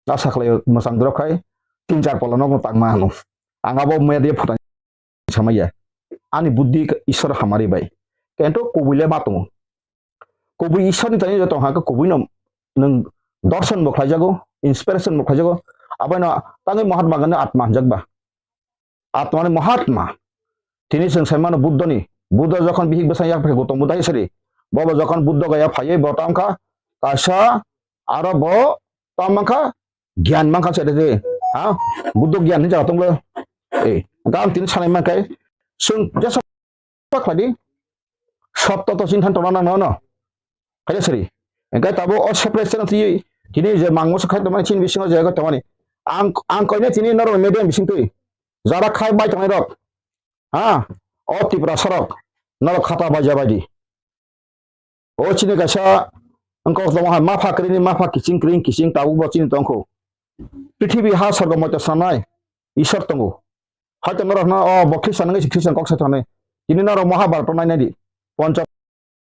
Asa khlaio, mwchang dorok khai, tin char pola nokno tangma ano. Ang abo media photo samaya. Ani buddhi Ishwar hamari bai. Kento kubui le ma tongo. Kubui Ishwar ni tani joto hake kubui no nwng dorson bo khlaijago, inspiration bo khlaijago. Abono tangwi Mahatma Gandhi atma hanjakba. Atmani Mahatma. Tini chwng sai mano Buddhoni. Buddha jokhon bihik bwsang yak phai Gautam Buddha hisari. Bobo jokhon Buddha gaya phaiwi bo tamo kha kaisa aro bo tamo kha gyan mankha se de. Ha? Buddha gyan ni jaga tonglo. Eh, gam tini sanai mankai. Chwng jesa khlai di. Sotto to chini than tongna nang no. Khaida sari. Engkai tabo o separate channel twi tini je mangmo se khai tongmani chini bisingo je tongmani. Ang, ang koine tini norok media bising twi. Jara khai bai tongnai rok. Ha? O Tiprasa rok. Norok khata bai jabai di. O chini kaisa Wngkok tongma hai mapha kwrwini mapha kiching kwrwini kiching tabukbo chini tongkho. Prithibi ha sorgo moito sanai Isor tongo. Haito norok hwna, "O bo Khristan wngwi se Khristan kok sai thani." Tini norok Mahabharata nainai di. Poncho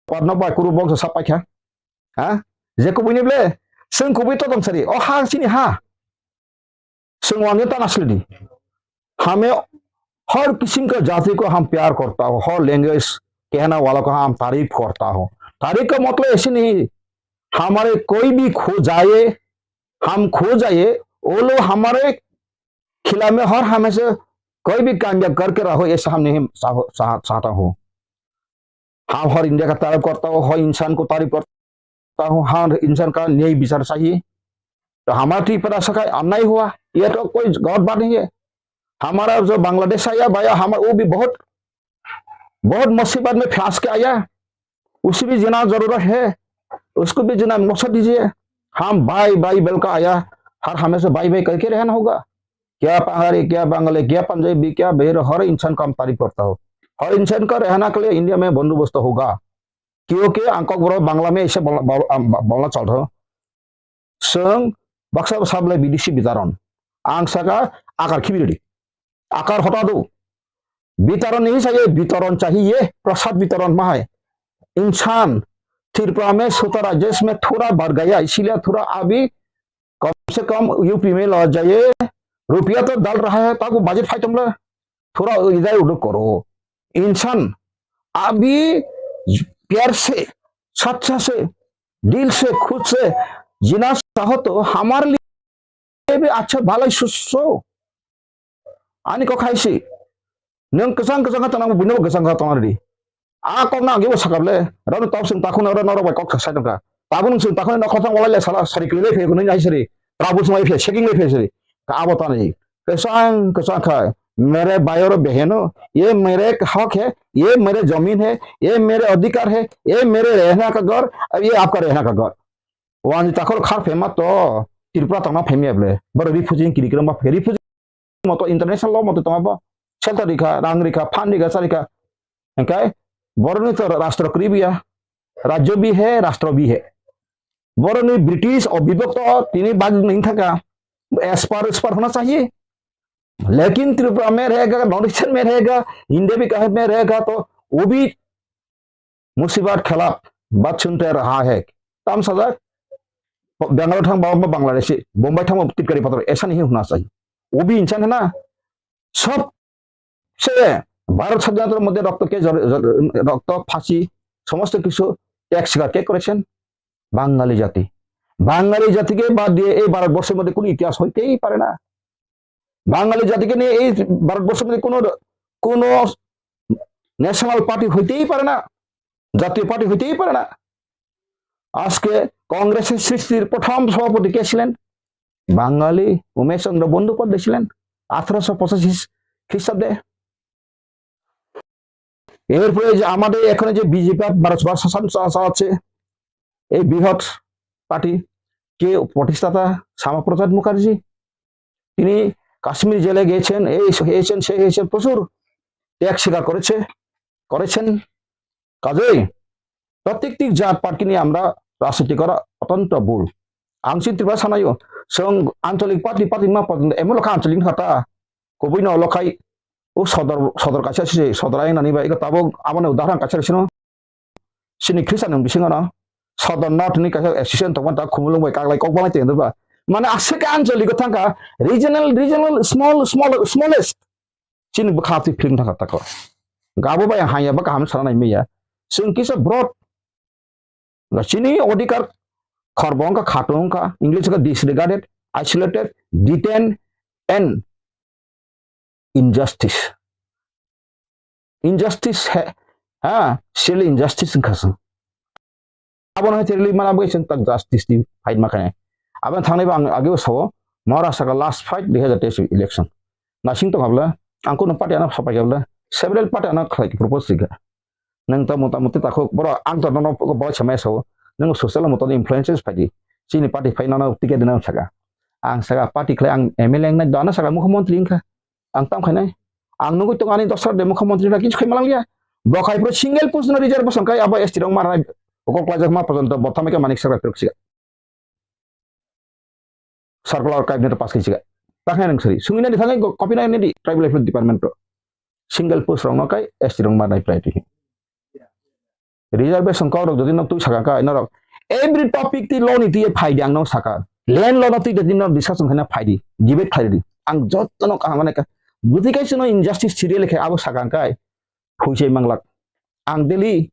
Padma bai kuru bongso sak paikha. Ha? Je kubui ni ble, chwng kubui to tong sari. O ha chini ha. Chwng wangwi tana sili di. हमें हर किस्म का जाति को हम प्यार करता हो, हर लैंग्वेज कहने वालों का हम तारीफ करता हो। तारीफ का मतलब ऐसे नहीं, हमारे कोई भी खो जाए, हम खो जाए, वो लोग हमारे खिला में हर हमेशा कोई भी कामयाब करके रहो, ऐसा हम नहीं चाहो-, चाह-, चाहता हूँ। हम हर इंडिया का तारीफ करता हूँ, हर इंसान को तारीफ करता हूँ, हर इंसान का न्याय विचार चाहिए। तो हमारा त्रिपुरा से का अन्याय हुआ, ये तो कोई गलत बात नहीं है। हमारा जो बांग्लादेश आया भाई, हम, वो भी बहुत, बहुत मुसीबत में फंस के आया, उसकी भी जीना जरूरत है, उसको भी जीना मौका दीजिए। हम भाई भाई बोल के आया, हर हमेशा भाई भाई करके रहना होगा। क्या पहाड़ी, क्या बंगाली, क्या पंजाबी, क्या बिहारी, हर इंसान को हम तारीफ करता हो, हर इंसान का रहना के लिए इंडिया में बंदोबस्त होगा। क्योंकि ang kokborok Bangla में इसे बोलना, बोल-, आ, ब-, बोलना चाहता हूँ। Chwng baksa bwsa bwlai bidesi bitaron. Ang saka akar khibiridi. Akar hota do. वितरण नहीं चाहिए, वितरण चाहिए, प्रसाद वितरण मा है। इंसान त्रिपुरा में सत्रह राज्य में थोड़ा बढ़ गया, इसीलिए थोड़ा अभी कम से कम यूपी में ला जाइए, रुपया तो डाल रहा है, ताको बजट फाइट हम लोग थोड़ा इधर उधर करो। इंसान अभी प्यार से, सच्चा से, दिल से, खुद से जीना चाहो तो हमारे लिए भी अच्छा भला सुसो। Ani kok hai si. Nung kesang kesang kata nang bini kesang kata nang di. A kok na agi sakable. Rano tau sing takun aro norok bai kok sai tongka. Tabun sing takun nok khotang walai le sala sari kili le phe kunui nai sari. Trabu sung lai phe checking lai phe sari. Ka abo tani. Kesang kesang khai. मेरे भाई और बहनों, ये मेरे हक है, ये मेरे जमीन है, ये मेरे अधिकार है, ये मेरे रहना का घर, अब ये आपका रहना का घर। Wani takhor khar phema to Tripura tongna phemya ble. Boro refugee kiri kiri ma phai. Refugee moto international law moto tongma bo. Shelter rikha, rang rikha, fund rikha, sa rikha. Engkai boroni to rastro kribiya. Rajyo bi hai, rastro bi hai. Boroni British o bibok to tini bag ning thaka. Aspar, aspar hona chahiye. लेकिन त्रिपुरा में रहेगा, north eastern में रहेगा, इंडिया भी कहीं में रहेगा, तो वो भी मुसीबत खिलाफ बात सुनते रहा है। Tam sajak, Bangalore thang ba Bangladeshi, Bombay thang ba Tipkari pator, ऐसा नहीं होना चाहिए। वो भी इंसान है ना, सबसे भारत স্বাধীনতার মধ্যে রক্ত কে জড়-, জড়-, রক্ত, ফাঁসি, সমস্ত কিছু ত্যাগ স্বীকার কে করেছেন? বাঙালি জাতি। বাঙালি জাতিকে বাদ দিয়ে এই ভারতবর্ষের মধ্যে কোনো ইতিহাস হইতেই পারে না। বাঙালি জাতিকে নিয়ে এই ভারতবর্ষের মধ্যে কোনো, কোনো ন্যাশনাল পার্টি হইতেই পারে না, জাতীয় পার্টি হইতেই পারে না। আজকে কংগ্রেসের সৃষ্টির প্রথম সভাপতি কে ছিলেন? বাঙালি উমেশ চন্দ্র বন্দ্যোপাধ্যায় ছিলেন আঠারোশো পঁচাশি খ্রিস্টাব্দে। এরপরে যে আমাদের এখানে যে বিজেপি ভারতবর্ষ শাসন চা-, চালাচ্ছে, এই বৃহৎ পার্টি, কে প্রতিষ্ঠাতা? শ্যামাপ্রসাদ মুখার্জি। তিনি কাশ্মীর জেলে গিয়েছেন, এই হয়েছেন, সেই হয়েছেন, প্রচুর ত্যাগ স্বীকার করেছে, করেছেন। কাজেই প্রত্যেকটি জাত পার্টি নিয়ে আমরা রাজনীতি করা অত্যন্ত ভুল। Ang chini Tripura sanayo, chwng ancholik party, party ma party, emon lokha ancholik ni kha ta, kubui no lokhai, o sodor, sodor kaisa se, sodor ayang nani bai, iko tabuk aboni udaharan kaisa sino, chini Christian ni bisingo no, sodor north ni kaisa association tongma ta khumulwng bai kaglai kok balai tengdo ba. Mane aswk ancholik o thangkha, regional, regional, small, small, smallest. Chini bwkha twi film thangkha tako. Gabo bai hanya ba kaham sana nai meya. Chwng kisa broad. Chini odhikar khorbo wngkha, khatung wngkha, English wngkha disregarded, isolated, detained and injustice. Injustice he, ha, still injustice wngkha chwng. Abono hai release mana bagwi chwng tak justice ni fight ma khainai. Aboni thangnai bo ang ageo sao, Maharashtra ka last fight dui hazar teis election. Nasing tong habla, ang kuno party ano sapai habla, several party ano khlai propose rikha. Nang ta mota moti takhuk, boro ang to nono bo samai sao, nang social moto influences phaidi. Chini party phai nono ticket dina saka. Ang saka party khlai ang M L A wngnai, dana saka mukhyamantri wngkha. Ang tam khainai. Ang nugui tongo ani dosra de mukhyamantri na kichu khai malangya. Bo khai pro single post no reservation kai abo S T rok marnai. Kok klaijak ma porjonto bo tamo khe manik sakra peruk siga. Circular cabinet pass khai siga. Takhe nang sari. Sungina ni thangai copy na ni tribal affairs department to. Single post rok no kai S T rok ma nai priority. Reservation kok rok jodi nok twi saka kai norok. Every topic ti law ni tiye phaidi ang no saka. Land law no twi jodi nok discussion khaina phaidi. Debate phaidi. Ang jotto no kaham nai ka. Bwtwi kai chwng no injustice serial khe abo saka kai. Phuisai manglak. Ang daily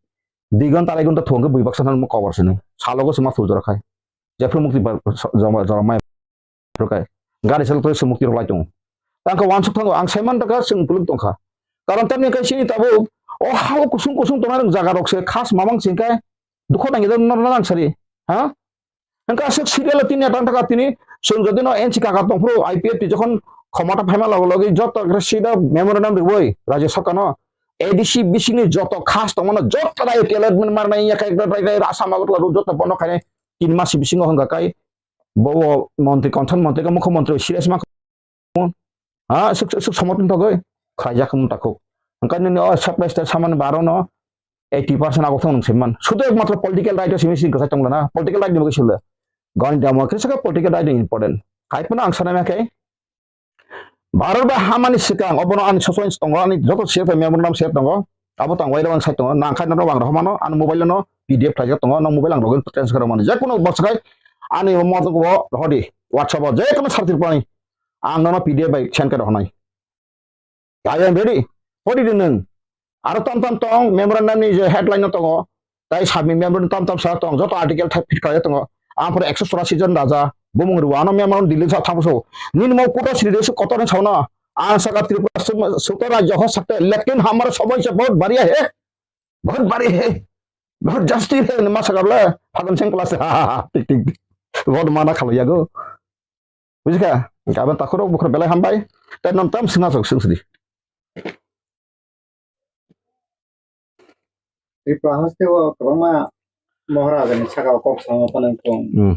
dui ghonta arai ghonta thwng khe bui baksa no kobor sini. Salogo sima thujora khai. Jephru mukti ba-, so-, joma-, joma mai phru khai. Gari salo twi sumuk tirok lai tongo. Tang kha wansuk thango, ang saiman taka chwng puluk tongkha. Karon tamni kai sini tabuk, o hao kusung kusung tongnai rok jaga rok se khas mamang sing kai. Dukho nang ida no nang sari. Ha? Hingke aswk serial o tini atang taka tini, chwng jodi no N C kaka tongphuru, I P F T jokhon khomata phaima logo logi joto khe sida memorandum riwi Rajya Sarkar no, A D C bisingni joto khas tongmano joto rai allotment marnai ya khe rai rai Assam Agartala ro joto bono khainai tin mas bisingo hwnga kai bo montri concern montri ka mukho montri serious ma Ha, suk, suk, suk somotni bagwi khlaijak wng takhuk. Hwnkhe nini o sub minister samani baro no eighty percent agok thang nung siman. Sudu ekmatro political right o simi sini kwchai tongla na. Political right ni bagwi sila. Gani damo khe saka political right ni important. Hai phano ang sanai ma khe. Bharat bai hamani swkang obono ani sosoin tongo, ani joto share pai memorandum share tongo. Abo tang wairok ang sai tongo. Nang khai no bang rohmano, ani mobile no P D F khlaijak tongo. No mobile ang login transfer mani. Jekono baksa khai ani mo rohodi WhatsApp o jekono sartir pani. Ang nono P D F bai send khe rohornai. I am ready. Pori di nwng. Aro tam tam tong, memorandum ni je headline no tongo. Tai submit memorandum tam tam sa tong, joto article thai fit khlai tongo. Ang pore ekso chorasi jon raja, bumung rwano memorandum Delhi sa thamso. Nini mo kuta sri desu kotor ni sauna. Ang saka Tripura sum-, suta rajya ho sakte, lekin hamara samay se bahut bhari hai, bahut bhari hai, bahut jasti hai, ma saka bole, Phagun Singh class, ha, ha, ha, tik, tik, tik. Bahut mana khalo yago. Bujikha, gaban takhurok bukhur belai hambai. Tai non tam swnga sok sungsdi. Tripura haste o kwbangma Maharaja ni saka o kok samo phano wngkong. Hmm.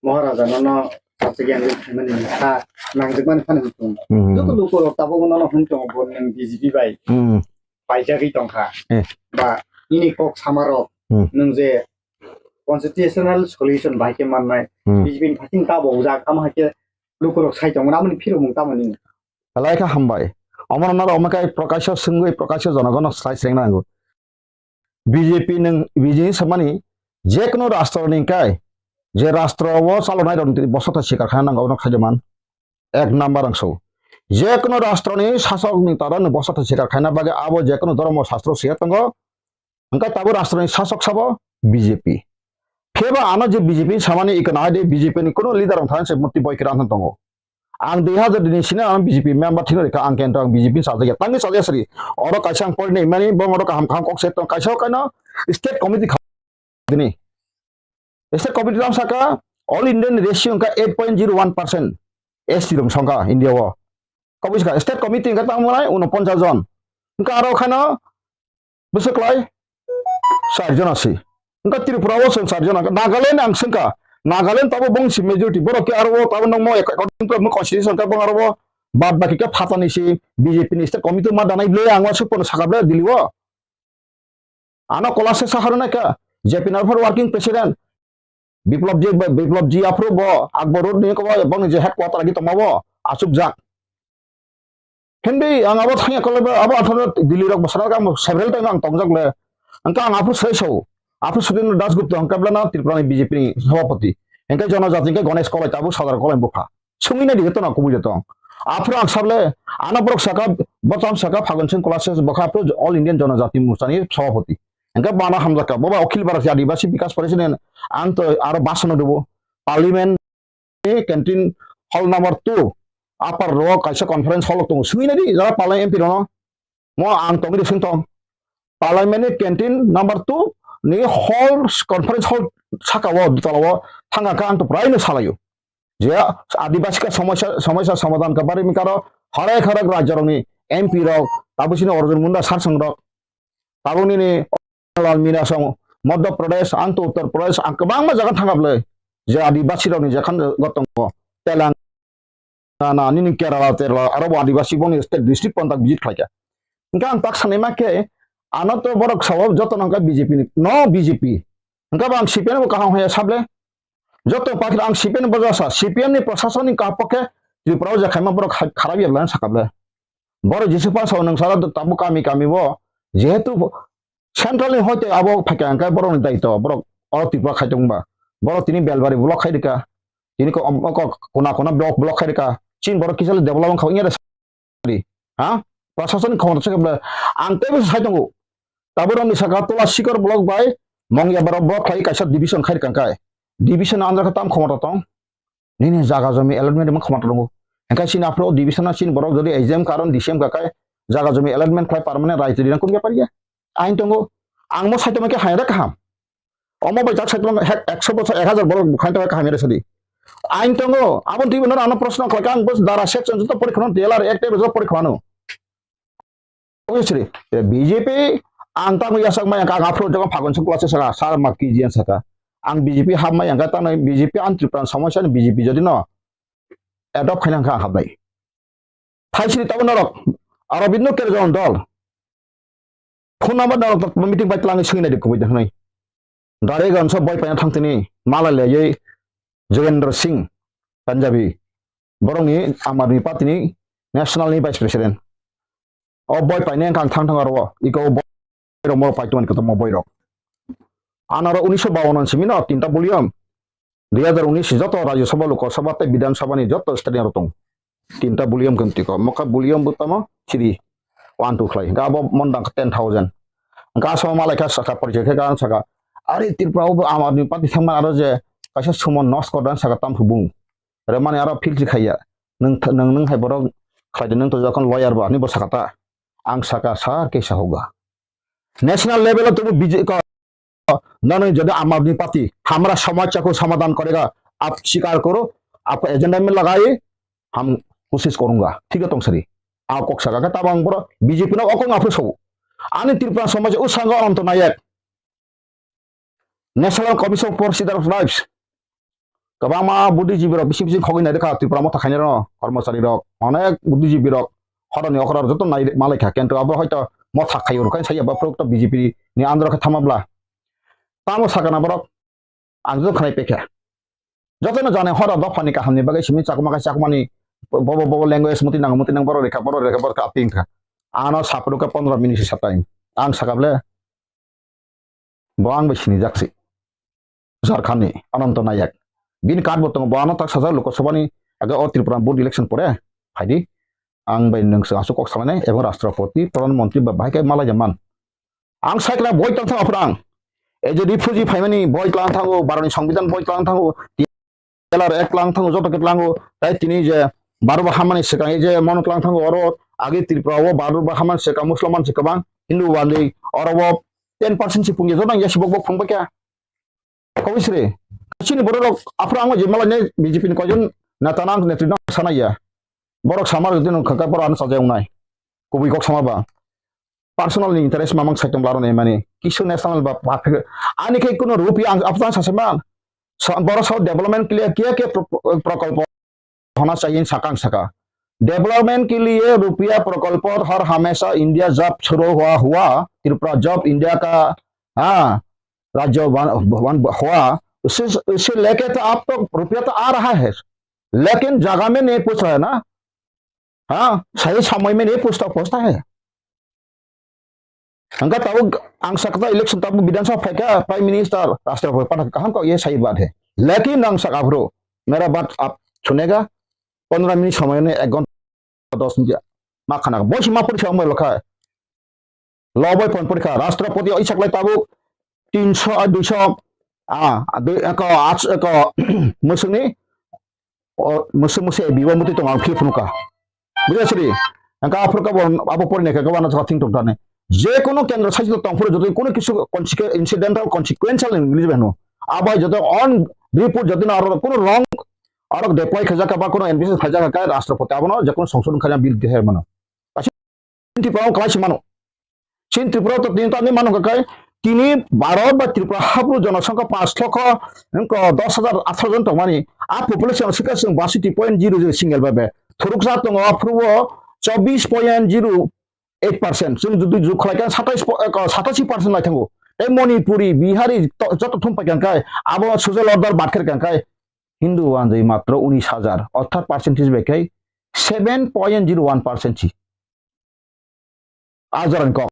Maharaja no no sachi yang khaimani ha nangjikmani phano wngkong. Hmm. Joto luku rok tabuk no no hwn tongo bo nwng B J P bai. Hmm. Paijagwi tongkha. Eh. Ba nini kok sama rok Hmm. nwng je constitutional solution bai khe mannai. Hmm. B J P ni phating tabo ujak tamo hai khe lukurok sai tongmani, amoni phirokmung tamoni. Belai kha hambai. Omono naro omo khe Prakasho swngwi Prakasho jonogono slai srengna nango. B J P nwng, B J P samani jekunu rastro ni kai, je rastro o chalonai rok ni bosotha sikar khaina nango, obono khaija man. Ek number ang so. Jekunu rastro ni sasok ni tara ni bosotha sikar khaina bagwi abo jekunu dhormo shastro siya tongo. Hwnkhe tabuk rastro ni sasok sabo B J P. Phiya ba ano je B J P samani iko nahai de B J P ni kuno leader rok thani se murti boi khe rang tongo. Ang dui hazar dini sini ang B J P member thino rikha ang kento ang B J P ni sajagya. Tangni sajagya sri. Oro kaisa ang porinai mani bong oro kaham kaham kok se tong kaisa kaino state committee kha dini. State committee lam saka all Indian ratio wngkha eight point zero one percent S T rok songkha India o. Kobui saka state committee wngkha tamo nai unoponchas jon. Wngkha aro khano bwswk lai char jon asi. Wngkha Tripura o chwng char jon, Nagaland ang swngkha. Nagaland tabo bongsi majority, borok khe aro o tabo nokmo according to constitution khe bong aro o bad baki khe phatani si B J P ni state committee ma danai bwle ang uansuk pono saka bwle Delhi o. Ano kola se saharnai kha, J P Nagar working president, Biplab ji, Biplab ji aphuru bo Akbar Road ni kobo bongni je headquarter agi tongma bo achukjak. Hindi ang abo thangya kolai ba, abo atharo Delhi rok bwsana ang several time ang tongjak le. Angka ang aphuru sai sao. Aphuru Sudendra Das Gupta ang kablana Tripura ni B J P ni sabhapati. Angka jonojati angka Ganesh Kolai tabuk Sadar Kolai bupha. Sungwi nai di jotono kubui joto. Aphuru ang sable, ano borok saka, botam saka Phagun Singh Kolashe bokha aphuru All Indian Jonojati Morcha ni sabhapati. Hingke bana hamjakka, boba Akhil Bharatiya Adibasi Bikas Parishad ni ang to aro basano dubo. Parliament ni canteen hall number two, upper ro kaisa conference hall tongo. Sungwi nai di, jara Parliament M P rono. Mo ang tongwi di sing tong. Parliament ni canteen number two ni hall, conference hall saka o, dutala o thangka kha ang to prai no salaio. Je Adibasi ka somosya, somosya somadhan ka bari mi karo harek harek rajya rok ni M P rok, tabuk sini Arjun Munda sarsang rok, tabuk nini Lal Mina song Madhya Pradesh, ang to Uttar Pradesh, ang kwbangma jaga thangka bwle. Je Adibasi rok ni jekhan go tongo, Telang-, na, na, nini Kerala, Terala, aro bo Adibasi boni state district pontak visit khlaikha. Hingke ang tak sanai ma khe, ano to borok sao joto nangkha B J P ni, no B J P. Hwnkhe bo ang C P M bo kaham haya sable. Joto party ang C P M bo jasa, C P M ni prasasoni kaham pokhe Tripura o je khaima borok kha-, kharap ya bwlai sakable. Borok Jisu Pasa o nwng sara tabuk kami kami bo, jehetu central ni hoite abo phaikha hwnkhe borok ni daito, borok o Tripura khai tongba. Borok tini Belbari block khai rika, tini ko, ko, kona kona block, block khai rika. Chin borok kisa le develop wngkha wngya de sari. Ha? Prasasoni khomota se kable. Ang teibo sai tongo. Taborok ni saka Tola Sikor block bai Mongya borok block khai kaisa division khai rika kai. Division andra khe tam khomota tong. Nini jaga jomi allotment rwma khomota tongo. Hingkhe chini aphuru division o chini borok jodi exam karon D C M kakai jaga jomi allotment khlai permanent raitri rang kun bepar ya. Ain tongo. Ang mo saitoma khe haina kaham. Omo bai jak saitoma hek ekso bosor ek hajar borok khain tongo kaham ya sadi. Ain tongo. Abon twi bono ano proshno khlai kha ang bos dara section joto porikha no telar ek tei joto porikha no. Obviously, B J P ang tamo yasak maya ang aphuru jogon Phagun Sukla se saka sar ma K G N saka. Ang B J P hap maya ang tamo B J P ang Tripura somosya ni B J P jodi no adopt khaina ang habnai. Thaisini tabo norok Arabindo Kerjon dol. Phone number norok meeting bai tlang singina di kubui de hwnai. Dare ganso boi paina thangtini malai leyei Jogendra Singh Punjabi. Borokni Aam Aadmi Party ni national ni vice president. O boi paine ang thang thang aro iko boi rok mo pai tuan kotor mo boi rok. Anaro unisho bawan simi no tinta volume. Dui hajar unis joto Rajya Sabha, Lok Sabha tei Bidhan Sabha ni joto state ni aro tong. Tinta volume kan tiko. Moka volume butamo chiri one two khlai. Ga bo mondang ten thousand. Ga so malai kha saka porichai khe ga saka. Ari Tripura o Aam Aadmi Party thangma aro je kaisa sumo nos kodan saka tam hubung. Remani aro philsi khaiya. Nung, nung, nung hai borok khlaidi nung to jokhon lawyer ba, ani bo sakata. Ang saka sa ke sa hoga. National level o tubu B J P ko, nanu jodi Aam Aadmi Party hamara samasya ko samadhan karega, aap swikar karo, aapka agenda mein lagaiye, hum koshish karunga. Thik hai tong sari. Aw kok saka ka tabang boro B J P no okong aphu so. Ani Tripura samaj o sanga Ananto Nayak. National Commission for Citizen Rights. Kwbangma buddhijibi rok bising bising khogwi nai rwkha Tripura motha khainai rok, kormochari rok, onek buddhijibi rok horoni okra joto nai malai kha, kintu abo hoito motha khaio rwkha sai abo phuruk to B J P ni andro khe thama bla. Tamo sakana borok ang joto khnai pekha. Joto no jane horo dopha ni kaham ni bagwi simi chakma khe chakma ni bobo bobo language muti nang muti nang borok rekha borok rekha borok aping kha. Ano sapro khe pondro minute sa time. Ang saka ble Bo ang bai sinijak se. Jharkhand ni Ananto Nayak. Bini card bo tongo, bo ano tak sajak Lok Sabha ni age o Tripura board election pore phaidi. Ang bai nwng se aswk kok salainai ebong Rashtrapati, Pradhan Mantri ba bahai khe malai man. Ang sai kla boi tong thang aphrang. E je refugee phaimani boi tlang thango, Bharat ni Songbidan boi tlang thango. Telar ek lang thango, joto khe tlango, tai tini je Bharat bo hamani swkang, ei je mono tlang thango, oro age Tripura o Bharat bo hamani swkang, Muslim man se kwbang, Hindu bandi, oro bo ten percent se phungya, joto ang yasi bok bok phung bakya. Kawi sre, chini borok rok aphuru ang je malai ne B J P ni koijon neta nang netri nang sanaya. Borok samar jodi nung khaka borok ano sajai wngnai. Kubui kok sama ba. Personal ni interest mamang saitung laro ne mani. Kisu national ba, ba, ani khe kuno rupi ang, aptan saseman. Sa-, borok sao development ke liye kya kya pro-, pro-, prokolpo hona chahiye sakang saka. Development ke liye rupiya prokolpo har hamesha India jab shuru hua, hua, Tripura jab India ka, ha, rajya ban, ban hua, usse, usse leke to aap to rupiya to aa raha hai, lekin jaga mein nahi pahunch raha hai na. Ha, sahi samay mein nahi pahunchta, pahunchta hai. Hingke tabuk ang sakta election tabuk Bidhan Sabha phaikha, Prime Minister, Rashtrapati pathak kaham kok ye sahi baat hai. Lekin ang saka aphuru, mera baat aap sunega, pondro minute samay ne ek ghonta dos minute ma khana. Bosi ma porikha ongbai lokha. Lobai pon porikha. Rashtrapati o isaklai tabuk tinso, ah, duiso, ah, dui, eko, ach, eko, musungni, o, musu musu bibo muti tong ang phil phunukha. Buja siri. Angka aphuru kabo abo pori naikha kabo ano thing tok dane. Je kono kendro sachito tongphuru jotoi kono kisu consequ-, incidental consequential English beno. Abai joto on report joto na aro kono wrong aro deploy khajak ba kono N P C khajak ka Rashtrapati abono je kono songsodhon khajak bill deher mano. Chini Tripura o kwlai se mano. Chini Tripura o to tini tamni mano hwnkha khe tini Bharat ba Tripura hapro jonosongkha panch lokho, wngkha dos hajar atharo jon tongmani. A population swkha chwng baisoti point zero zero single bai bai. Thuruksa tongo aphuru o chobbish point zero eight percent. Chwng jodi jukhlai khe satais po-, eh, satasi percent lai thango. Tei Manipuri, Bihari to-, joto thum paikha khe abo social order batkhe kha khe Hindu wanjwi matro unis hajar, orthat percentage bai khe seven point zero one percent si. Ajaran kok.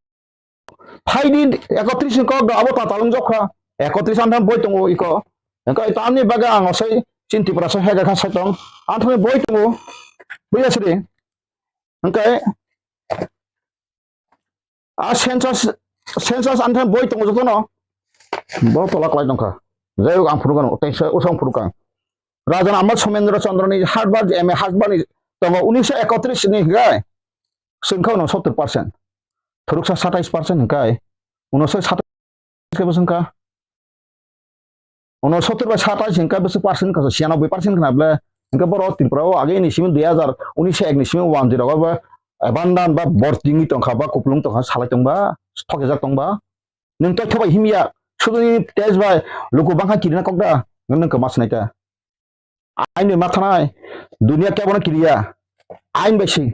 Phaidi ekotris ni kok do abo ta talung jokha. Ekotris anthan boi tongo iko. Engka tamni baga ang osai chin Tripura sa hega kha sai tong. Anthan boi tongo. Buya sidi. Engka a census, census anthan boi tongo jotono. Bo tola klai tongkha. Jai ang phuru kano, tei sa usang phuru kang. Raja Amal Somendra Chandra ni hatbar M A hatbar ni tongo unis ekotris ni gai. Sengkha uno sottor percent. Thuruksa satais percent hingkai. Uno soi satais ke bosong ka. Uno sottor bai satais hingkai bosong percent ka siyanoboi percent kana ble. Hingke boro Tripura o age ni simi dui hajar unis ek ni simi one zero ba abandon ba bor tingwi tongkha ba kuplung tongkha salai tongba thokjak tongba. Nwng tei thobai himya sudu ni test bai luku bangkha kirina kokda nwng kama sinai ta. Ain bai ma thanai, dunia kebono kiriya. Ain bai si.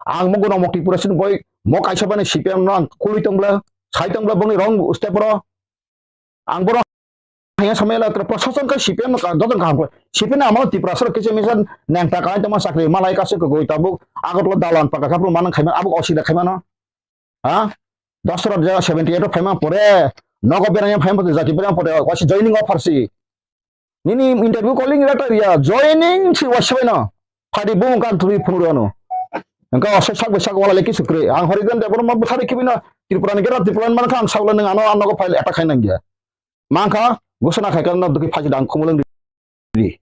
Ang mo gono mokti pura sin boi, mo kaisa bani C P M no ang kului tong bla, sai tong bla bongni wrong step ro. Ang bono haya samaya la tra prosason ka C P M no ka dodon kaham ko. C P M no amo Tripura sar kisa misa nang ta kai tama sakri malai ka se ko goi tabuk. Agartala dalan paka kapru manang khaima abuk osida khaima no. Ha? Dasrat ja seventy eight o phaima pore, nogo berang phaima pore, jati berang pore, wasi joining offer si. Nini interview calling letter ya, joining si wasi bai no. Phadi bung kan tuli phunuro no. Engka wasi sak bai sak wala leki sukre. Ang Harijan Debbarma bwthari kibino Tripura ni gera Tripura ni mankha ang sakla nang ano ano ko file attack khai nang ya. Mankha gusana khai kan no duki phaji dang khumulung di.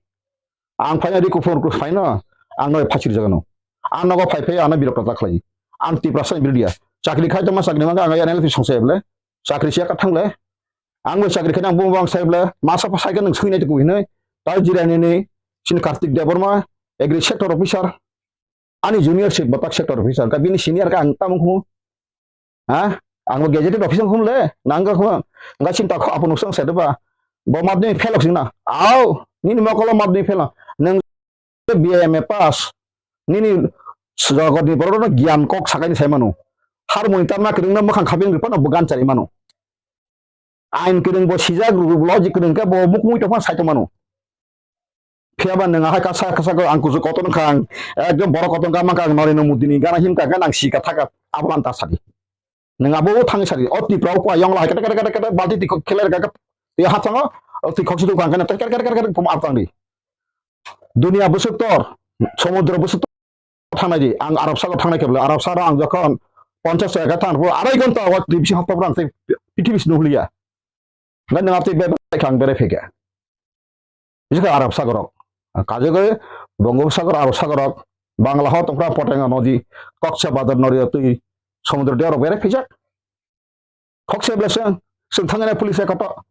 Ang phaina di kuphur kuphur phaino, ang no phachiri jagano. Ang nogo phai phai ano birok ta khlai. Ang Tiprasa ni birdia. Chakri khai tongma chakri mangka ang N L P songsa eble. Chakri siya kathang le. Ang bo chakri khai nang bung bang sai ble. Masa pa sai kan nang sui nai tu kuhinoi. Tao jira ni ni. Sin Kartik Debbarma, agri sector officer. Ani junior se batak sector officer ka bini senior ka ang tamung khu. Ha? Ang bo gazetted officer khum le, nang ka khum. Nga chinta kho apu nusang se ba. Bo madhyamik fail sing na. Au, nini mokolo madhyamik fail. Nang B A M A pass. Nini jogotni borok no gyan kok sakai ni sai manu. Harmoni tamna kwrwng no makhang khaping rwphano bo gan chari manu. Ain kwrwng bo sijak, logic kwrwng khe bo mukmui tongphano sai tongmano. Phiya ba nwng ahai kasa kasa khe ang kuchuk kotor wngkha ang, ekdom borok kotor wngkha mankha ang Narendra Modi ni gana himkha khe nang sika thaka abo lan ta sadi. Nwng abo thangwi sadi, o Tripura o kua yong lahai kete kete kete kete balti twi khok kheler kha khe twi hapsango, o twi khok si twi khang khe kete kete kete kete pum aptang di. Dunia bwswk tor, somudro bwswk thangnai di, ang Arab sago thangnai khe bwle, Arab saro ang jokhon ponchash taka thang pho, arai ghonta o twi bisi hapta phrang tei pithibis nuhliya. Ngai nang tei bebai kha ang berai phekha. Bisi kha Arab sagorok. Kajagoi Bongobsagor, Arab sagorok, Bangla ho tongkha Potenga nodi, Koksa Badar nori twi somudro diarok berai phijak. Khokse bleseng, seng thangna police koto.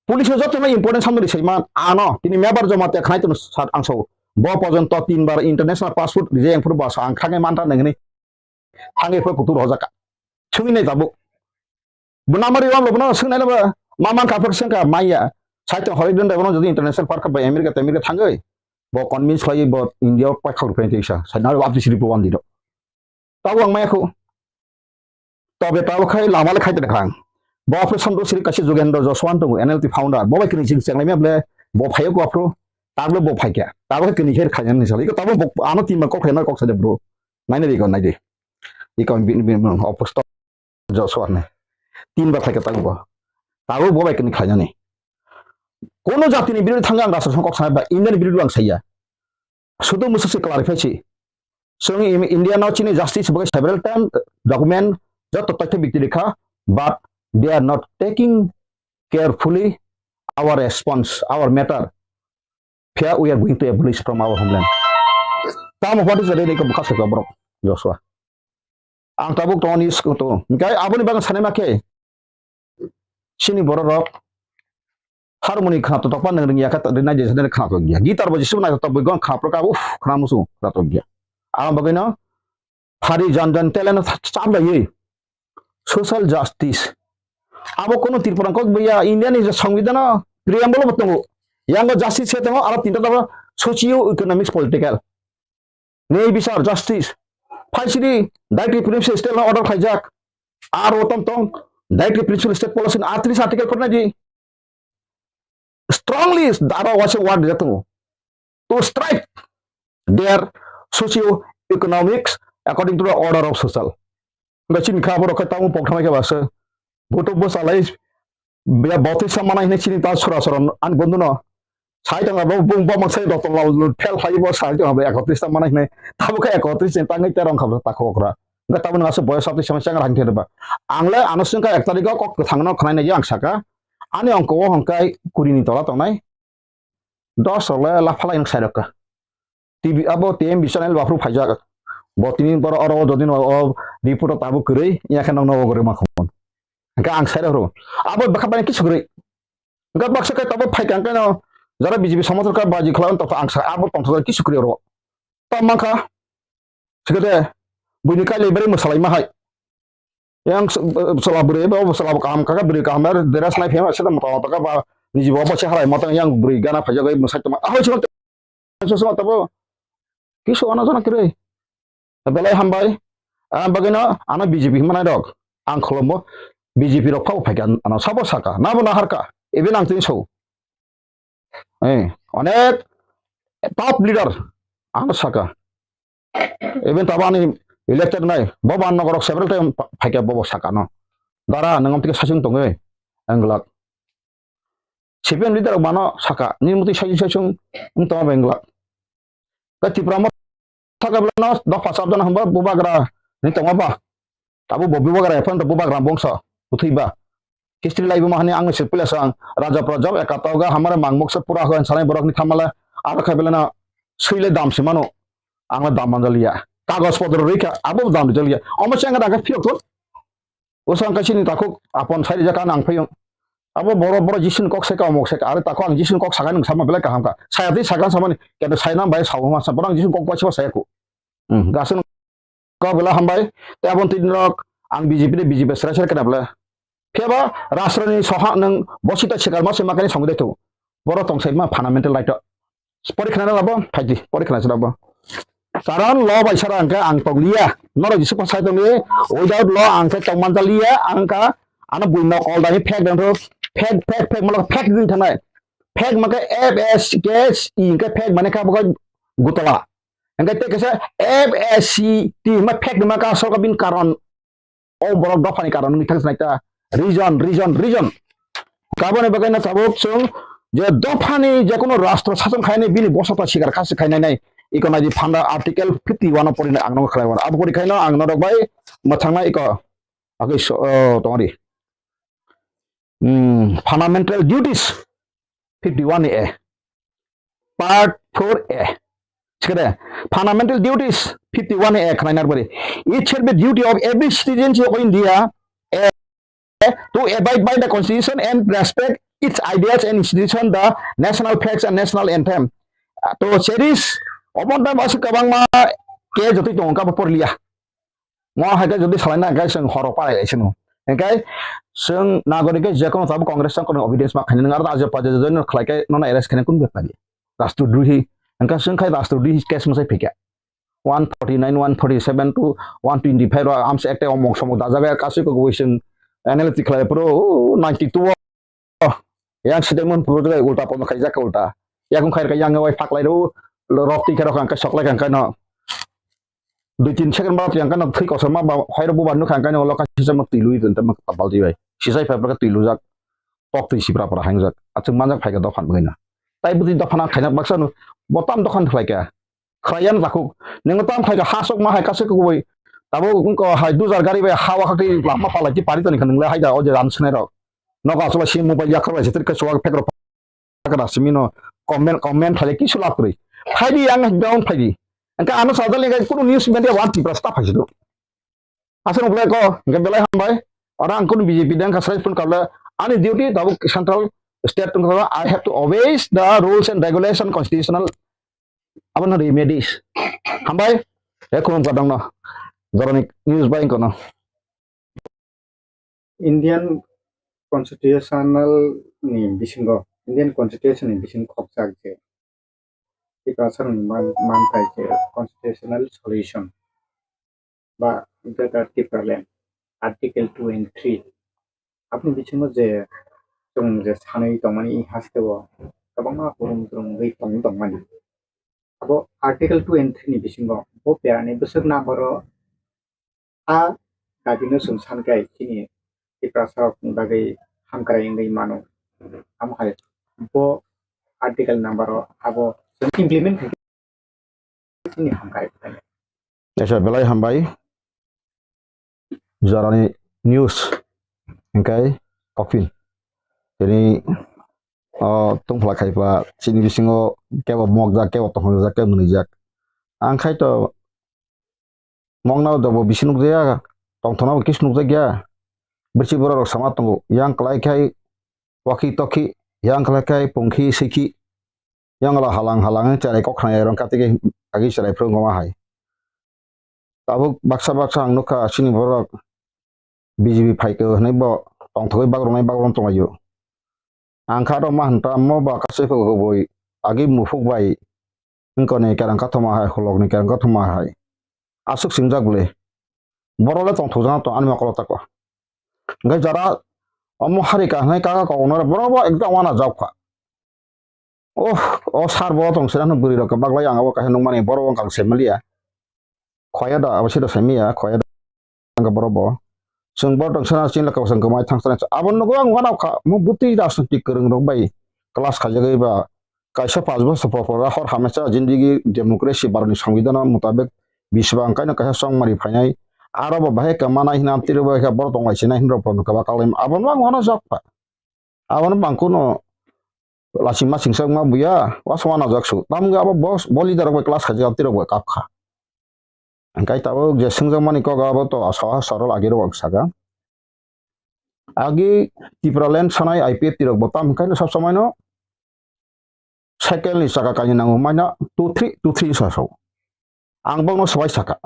Police joto na important samno risai man, ano, tini mebar joma te khnai tunu sat angso. Bo pojonto tin bar international passport rije yang puru basa ang khange manta nengni. Thange pho putur hojaka. Chungi nai tabuk. Bunamari wam lo buna sung nai ba. Maman ka phak sengka maya. Saito hoi dun da bono jodi international park ba America te America thangoi. Bo convince lai bo India pa khau phai tisa. Sai na wap siri pwan di do. Tabo ang maya khu. Tobe tabo khai lama le khai tongkha ang. Bo operation do siri kaisa Jugendra Joshua tongo N L T founder. Bo bai kini jing chenglai mya ble bo phayo ko apro. Tabo bo phaikya. Tabo khai kini her khayan ni sali. Tabo bo ano tin ma kok khai na kok sa de bro. Nai ne ri ko nai de. Iko bin bin operation Joshua ne. Tin ba phaikya tabo bo. Tabo bo bai kini khayan ni. Kono jati ni birodhi thangya ang rasa kok sa ba Indian birodhi ang saya. Sudu musu si clarify si. Sung im India no chini justice bagwi several time document joto totho bikti rikha, but they are not taking carefully our response, our matter. Phiya we are going to abolish from our homeland. Tamo what is the ready ko bukha sokya borok Joshua. Ang tabuk tongani siko to. Hingkai aboni bagwi sanai ma khe. Chini borok rok harmoni khna to tokpa nang ringya kha rinai je khna to gya. Guitar bo jisu nai to boi gon khna pro ka uf khna musu khna to gya. Ang bagwi no phari jan jan talent chap lai social justice. Abo kono Tripura kok bia India ni songbidan preamble bo tongo. Yang justice se tongo aro tinta to socio economics political. Nei bisar justice. Phaisidi daiti police state no order khaijak. Aro tong tong Directly principle state policy ni atris article kor nai di. Strongly daro waisa word rijak tongo. To strike their socio-economics according to the order of social. Hingke chini kha borok khe tamo pok thamai khe ba se. Boto bwsalai ya botwi sa manai hinwi chini ta sura sura ani bondhuno. Sai tongla bo bung bo mansai rotol lal fel phai bo sai tongla bo ekotris ta manai hinwi. Tabo khe ekotris ni tangwi terong kha bo ta khokra. Hingke tabo nang asuk boyos atwi sama changra hangthe ba. Ang le ano sungka ek tarikh o kok kwthang no khnai nai ang saka. Ani ongko o hongkai kuri ni tola tongnai. Dos rok le laphalai nwng sairok ka. T V abo T M B channel baphru phaijak. Bo tini boro oro o dodin o, o report o tabuk kwrwi, ya khe nokno o kwrwi ma khumon. Hingke ang sairok rw. Abo bwkha bai kisu kwrwi. Hingke baksa khe tabuk phai kang khe no, jara B J P somothor ka baji khlai on tongtho ang sa, abo tongtho kisu kwrwi oro. Tamo mankha. Sikete, buini kailai bari mwsalai ma hai. Yang s-, b-, bwsala bwrwi bo bwsala bo kaham kha, bwrwi kaham er dress nai phema seta mota mota kha ba niji bo bo se halai mota yang bwrwi gana phaijago mwsai tongma. Ahoi se tabo kisu ana jana kwrwi. Belai hambai. Ah, bagwino ano B J P hwnmanai rok ang khulumbo. B J P rok phabo phaikha ano sabo saka nabo naharkha even ang tini so. Eh, onek top leader ano saka. Even tabo ani elected nai, bo ban nogorok several time pa-, phaikha bobo saka no. Dara nang amtike sasung tongwi, ang glak. C P M leader mano saka, ni muti sasung sasung wng tongma bai glak. Ka Tipra mo thaka belano dopha sabjana hwnba bubagra ni tongma ba. Abo bo bubagra ephano to bubagra bongso bwthwi ba. History lai buma hani ang se pila sang raja prajab ekatoga hamare mangmok se pura hwn sanai borok ni thamale aro khai belano swile dam se mano. Ang le dam manjaliya. Kagos potro rikha abo dam jaliya. Omo se ang daga phiyok thon. Oso ang kaisini takhuk apon sai rijak ang phiyong. Abo boro boro Jisu ni kok sai ka omok sai ka are takhuk ang Jisu ni kok sakai nung sama belai kaham ka. Saya twi sakha samani kete sai nam bai sao ma sa borok ang Jisu ni kok bai sa saya ku. Hmm, gasung Kok bela hambai, te aboni twi norok ang B J P de B J P serai serai kena bela. Phiya ba Rashtra ni soha nwng bosita sikar ma se makani songwi de tu. Boro tong sai ma fundamental right o. Pori khna labo, phaidi, pori khna labo. Karon law bai sara angka ang tong liya. Norok Jisu pa sai tong liya. Without law angka tong man liya, angka ano bui nok all dani fake dang thok. Fake, fake, fake, malo fake din thanai. Fake maka F S K S I angka fake mane ka bokol gutala. Hingke tei kaisa F S C T hwnma fake hwnma ka sorkar bini karon. O borok dophani karon wngwi thang sinai ta. Reason, reason, reason. Kaboni bagwi no tabuk chwng je dophani je kono rastro sason khainai bini bosota sikar khasi khainai nai. Iko nai di phanda article fifty one o porinai ang no khlai wan. Abo pori khaino ang norok bai mwthangnai iko. Agwi so, oh, tongri. Hmm, fundamental duties fifty one A. Part four A. Sikade, fundamental duties fifty one A khwlainar bari. It shall be duty of every citizen of India, A, to abide by the constitution and respect its ideas and institution, the national flags and national anthem. To cherish, obonta masuk kabangma ke jotoi tongo kabo porliya. Mo hai khe jodi salaina hwnkhe chwng horo parai lai sino. Hwnkhe chwng nagorik khe je kono tabuk Congress chang kono obedience ma khainai, nwng aro ajo pajo joino khlai khe nono arrest khainai kunu bepari. Rastro drohi. Hwnkhe chwng khai rastro drohi case mwsai phikha. One forty nine, one forty seven to one twenty five ro amse ekta omok somok dajaga kasui kok wi chwng analytic khlai phuru ninety two o. Oh, yang side mon puro jai ulta pono khaijak ulta. Yakung khair ka yang wai phaklai ro, rok twi khe rok ang khe soklai kang kano. Dui tin second ba yang kano thwi kosom ma ba khairo bubar nuk kang kano lo kasi sama twi lui tun tam kapal twi bai. Sisai phai phai twi lujak. Tok twi sipra pra hangjak. Achung manjak phai ka dophan bwina. Tai bwtwi dophan ang khaina baksa no botam dophan khlai ka. Khwlaiya no takhuk. Nwng tam khai ka ha sok ma hai kaisa kubui. Tabo wngko hai dujar gari bai ha wa kha khe lama phalai khe pari toni kha nwng le hai da o je ran swnai rok. Nogo aswk bai si mobile yak kha bai se trik khe chuwak phek rok phak rok simi no comment comment khlai kisu lab kwrwi. Phai di ang down phai di. Engka ano sajal ni kunu news media wan Tripura sta phai si do. Aswk nukle ko, hingke belai hambai. Oro ang kunu B J P dang kasai phone kable, ani duty tabuk central state tong kable, I have to obey the rules and regulation constitutional. Abono remedies. Hambai, e khulum kadang no. Jorani news bai kono. Indian constitutional ni bisingo, Indian constitution ni bisingo khokjak je Tiprasarokni man-, manthai je constitutional solution ba Greater Tipraland, Article two and three, Aboni bisingo je chwng je sanwi tongmani hasteo kwbangma kurum kurum wngwi tong tongmani. Abo Article two and three ni bisingo bo perani bwswk number o a dagino chwng sankhe chini Tiprasa rokni bagwi hamkrai wngwi mano. Amo hai bo article number o abo chwng implement khaikhe chini hamkrai. Esa belai hambai. Jorani news hingkai kopin. Tini o tongphla khaipa chini bisingo kebo mokjak, kebo tongthokjak, kebo nwnijak. Ang khai to mokna dobo bisi nukjaya, tongthokna bo kis nukjakya. Bwrwi borok rok sama tongo. Yang kwlai khai waki toki, yang kwlai khai pungkhi siki. Yang la halang halang cherai kok khnai rong katike agi cherai phuru goma hai. Tabuk baksa baksa ang nukha chini borok B J P phaikhe hwnwi bo tongthogwi bagrwnai bagrwng tonglaio. Ang kha rok ma hwn ta mo ba kaisa phai kubui agi muphuk bai wngkoni kerang kathoma hai, hulokni kerang kathoma hai. Aswk singjak bwle. Borok le tongthokjak tong ani mokolo tako. Hwnkhe jara omo hari kahwnai kaka koknai borok bo ekdam wana jak kha. Oh, o sar bo tong sira hwn bwrwi rok baglai ang abo kaisa nukmani borok wng kang se maliya. Khoya da abo sida se miya, khoya da ang borok bo. Chwng borok tong sira chini laka chwng kwmai thang sira. Abo nugo ang wana kha mo bwtwi rajnitik kwrwng rok bai class khaijagwi ba kaisa panch bosor por por hor hamesa jindigi democracy baroni songbidan mutabek biswang kaino kaisa chongmari phainai. Aro bo bahai kwmanai hwnwi amtwi rw bai kha borok tong lai sinai hwnwi rok bo nukha ba kalai abo no ang wana jak kha. Abono bangkhuno lachima singsa wngma buya, wasama najak su. Tamo wngkha abo bo, bo leader rok bai class khaijak, amtwi rok bai kap kha. Hingkai tabuk je swngjakmani kok abo to saha sorol agi rok saka. Agi Tipraland sanai I P F T rok bo tam hingkai no sab samai no cycle ni chaka kainwi nango maina two three, two three sa sao. Ang bokno swbai saka.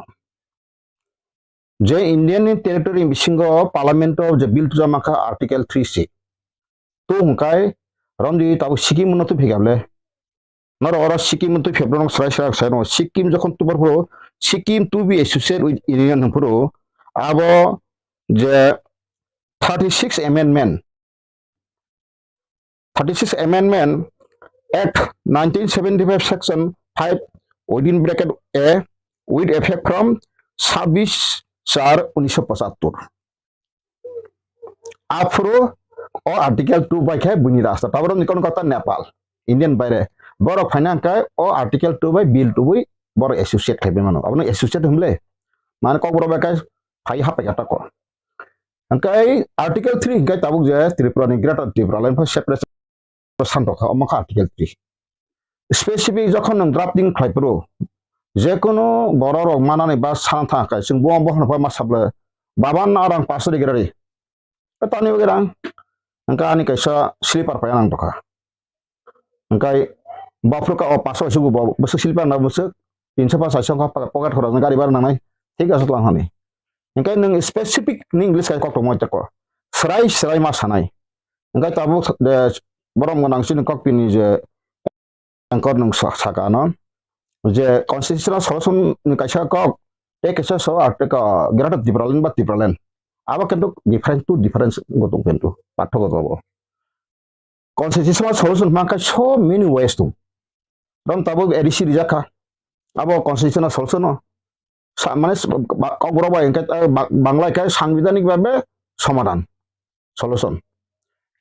Je Indian ni territory ni bisingo parliament o je bill tujak mankha article three C. Tu hwnkhe romdi tabuk Sikkim no twi phikable. Norok oro Sikkim no twi phikable norok swrai swrai sai no. Sikkim jokhon tubor phuru Sikkim to be associated with Union hwn phuru abo je thirty six amendment thirty six Amendment Act nineteen seventy five section five within bracket A with effect from sabbish char unisho pochattor. Aphuru o article two bai khe buini rasta taboro ni kono kota Nepal, Indian baire borok phaina hwnkhe o article two bai bill tubui borok associate khai bai mano. Abono associate hwnle mane kokborok bai khe phai hapai kha tako. Hingkai article three hingkai tabuk je Tripura ni Greater Tripura Land for Separation santok kha, omo kha article three. Specific jokhon nwng drafting khlai phuru, je kono borok rok manani ba sana thang kai, chwng bo bo hwnba ma sable, baba na rang paso de gerari. Tani bo gerang, hingka ani kaisa slipper pai nang tokha. Hingkai bafru ka o paso sugu bo, bwswk slipper na bwswk, tinso pa saisong kha pocket khorok gari bar nangnai, thik aswk lang hani. Hingkai nwng specific ni English kai kok tongmo teko. Srai srai ma sanai. Hingkai tabuk, eh, borom gwnang chini kok pini je anchor nwng sa-, saka no. Je constitutional solution ni kaisa kok, tei kaisa so, ah, tei ka Greater Tipraland ba Tipraland. Abo kintu different to difference go tong kintu, pathok go tong. Constitutional solution hwnka so many ways tong. Rom tabuk A D C rijak kha. Abo constitutional solution no. Sa-, mane s-, ba-, kokborok bai hwnkhe, eh, ba-, Bangla khe sangbidhanik bhabe somadhan, solution.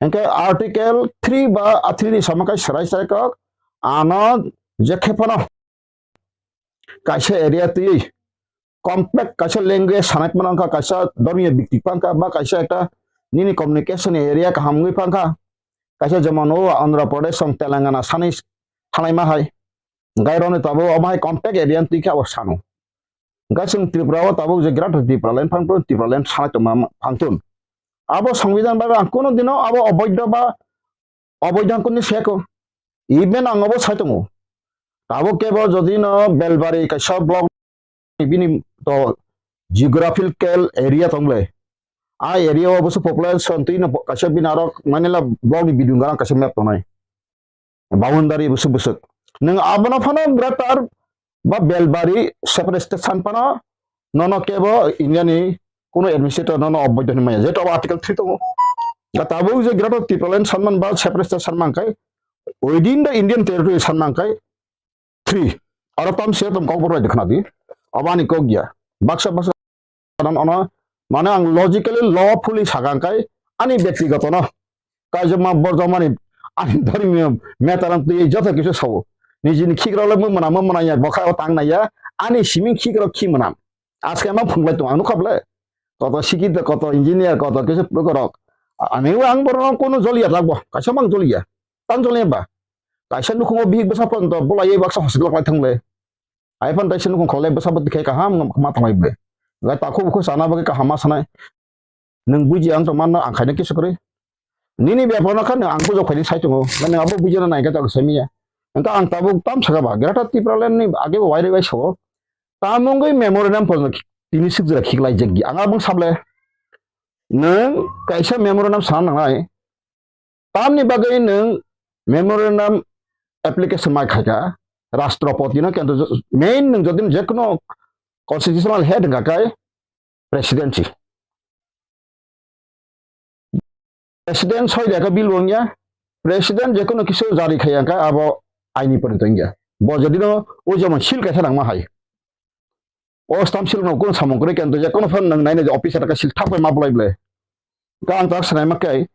Hwnkhe article three ba, ah, three ni sama khe serai serai kok ano je khe phano kaisa area twi compact kaisa language sanai phano wngkha, kaisa dhormiyo bikti phano wngkha, ba kaisa ekta nini communication area kaham wngwi phano wngkha, kaisa jemon o Andhra Pradesh song Telangana sanai thanai ma hai. Hwnkhe roni tabuk omo hai compact area ni twi khe abo sano. Hwnkhe chwng Tripura o tabuk je Greater Tripura Land phang tun, Tripura Land sanai tongma phang tun. Abo Songbidan bai ang kuno dino abo oboidho ba oboidho ang kuni seko. Even ang obo sai tongo. Tabuk kebo jodi no Belbari kaisa block bini to geographical area tong le. A area o bwswk population twi no kaisa bini aro mane la block ni bidung garang kaisa map tongnai. Boundary bwswk bwswk. Nwng abono phano greater ba Belbari separate state san phano nono kebo India ni kuno administrator nono oboidho hinwi maya. Jeto article three tongo. Ga tabuk je Greater Tipraland sanman ba separate state sanman kai, within the Indian territory sanman kai, three. Aro tam se tom kok borok khna di. Abani kok ya. Baksa baksa Karon ono, mane ang logically, lawfully sakang kai ani byaktigoto no. Kaijak ma borjak mani ani dhormiyo matter ang twi joto kisu sao. Nijini khikrok le mung mwnam, mung mwnam ya, bokha o tang nai ya, ani siming khikrok khi mwnam. Aske ma phunglai tong ang nukha ble. Koto sikit, koto engineer, koto kisu phukrok. Ani ang borok kono joliya lagbo, kaisa mang joliya. Tang joliya ba. Kaisa nukhungo bihik bwsa pon to bolai baksa hospital klai thangle. Ai phan tai sini kong kholai bwsa bwtwi khai kaham ma thanglai ble. Gai takhuk bukhu sana bagwi kaham ma sanai. Nwng buji ang tong manno ang khaina kisu kwrwi. Nini bepar no kha nwng ang bujok khaini sai tongo. Nwng abo buji na nai kha tak sai miya. Engka ang tabuk tam saka ba Greater Tipraland ni age bo wairwi bai sao. Tamungwi memorandum pon tini sik jora khiklai jek gi. Ang abang sable. Nwng kaisa memorandum sana nangnai. Tamni bagwi nwng memorandum application mai khaikha Rashtrapati no, kintu main nwng jodi je kono constitutional head wngkha khe president si. President soi da khe bill wngya, president je kono kisu jari khaiya khe abo aini porito wngya. Bo jodi no o jemon seal kaisa nangma hai. O stamp seal no kono samung kwrwi khe, je kono phano nwng naina je officer ka seal thak bai ma bolai ble. Ka ang tak sanai ma khe,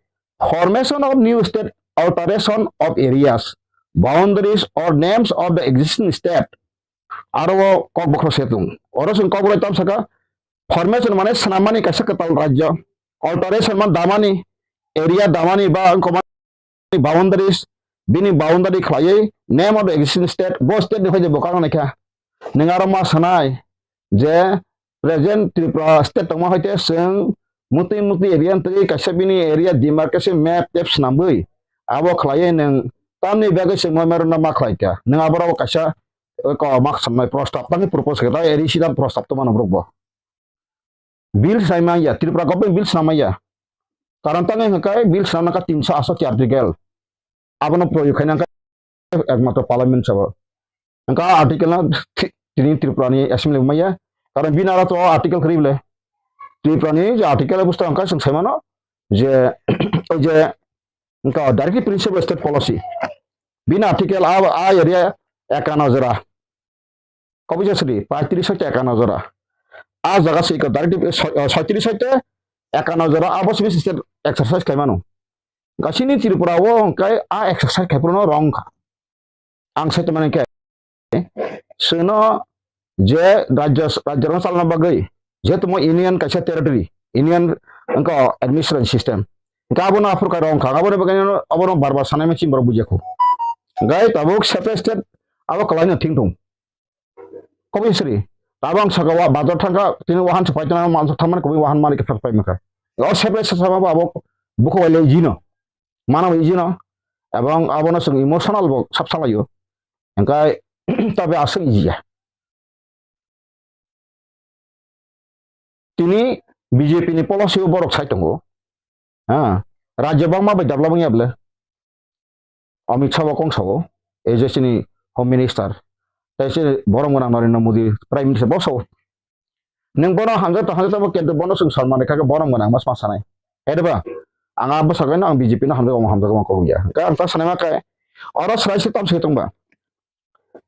formation of new state, alteration of areas, boundaries or names of the existing state. Aro o kok bokhro se tung. Oro sung kok bolai tam saka, formation mane swnam mani kaisa kwtal rajyo, alteration man damani, area damani ba wngkoma boundaries, bini boundary khlaiwi name of the existing state, bo state ni phai je bo kang naikha. Nwng aro ma sanai je present Tripura state tongma hai te chwng mutwi mutwi area twi kaisa bini area demarcation map tep swnamwi abo khlaiwi nwng tamni bagwi chwng memorandum ma khlaikha. Nwng abo rok kaisa ko mak samnai prostab tangwi propose khe ta area sida prostab to mano borok bo. Bill swnamya, Tripura government bill swnamya. Karon tangwi hwnkhe bill swnamna kha tinso aswk article. Abono proyog khaina hwnkhe ekmatro parliament sabo. Hwnkhe article no thi-, tini Tripura ni assembly maya. Karon bini aro to article kwrwi bole. Tripura ni je article busta hwnkhe chwng sai mano je, o je, hwnkhe directive principle state policy. Bini article a, a area ekano jora. Kobisa sri, paitris hoite ekano jora. A jaga se iko directive, eh, soi-, eh, soitris hoite ekano jora, abo simi state exercise khlaimano. Gasini Tripura o hwnkhe a exercise khai phuru no wrong kha. Ang sai tongmani khe, chwngno je rajya, rajya rok chalna bagwi, jehetu mo union kaisa territory, union wngkha administration system. Hwnkhe abono aphuru kha wrong kha, aboni bagwi abono bar bar sanai ma chini borok bujiya kho. Hwnkhe tabuk separate state abo kwlaino thing thung. Kobisri, tabang saka wa bazar thangka, tini wahan se paitana mansa thamani koboi wahan mani khe phak pai maka. O separate sasa ma abo bukho bai le jino. Mana bai jino. Abang abono sung emotional bo sap salayo. Engkai tabe asung iya. Tini B J P ni policy o borok sai tongo. Ha, rajya bangma bai dabla bangya bole. Amit Shah bo kong sao, A J C ni Home Minister. Tai se borom gwnang Narendra Modi Prime Minister bo sao. Neng bono hamjak to hamjak to bo kintu bono sung salmani kha borom gwnang mas mas sanai. Edeba ang abo sagai no ang B J P no hamjak omo hamjak omo kok ya. Ka ang ta sanai ma kai. Oro srai se tam se tong ba.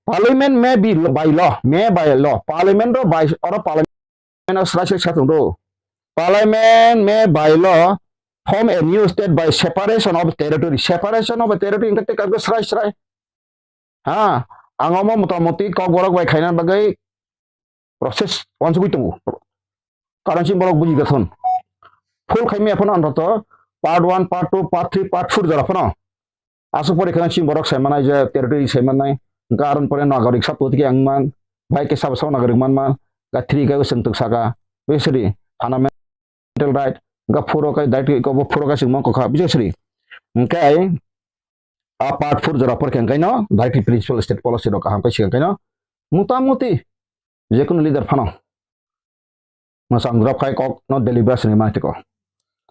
Parliament may be by law, may by law. Parliament ro by oro parliament Parliament o srai srai sa tong do. Parliament may by law form a new state by separation of territory. Separation of territory hingke tei kago srai srai. Ha, ang omo motamoti kokborok bai khaina bagwi process wansugwi tongo. Karon chini borok buji gathon. Full khaimi aphano antoto part one, part two, part three, part four jora phano. Aswk pore kheno chini borok sai manai je territory sai manai. Hwnkhe aron pore nagorik sabo tike ang man. Bai khe sabo sabo nagorik man man. Ga three ga chwng twk saka. Bisri fundamental right. Ga four o kai direct ko bo four o kai chwng man kokha. Bisri. Hwnkhe a part four jora pore khe hwnkhe no direct principal state policy rok kaham kai sikan kaino. Mutamuti je kono leader phano. Mwchang jora phai kok no deliberation ni mantiko.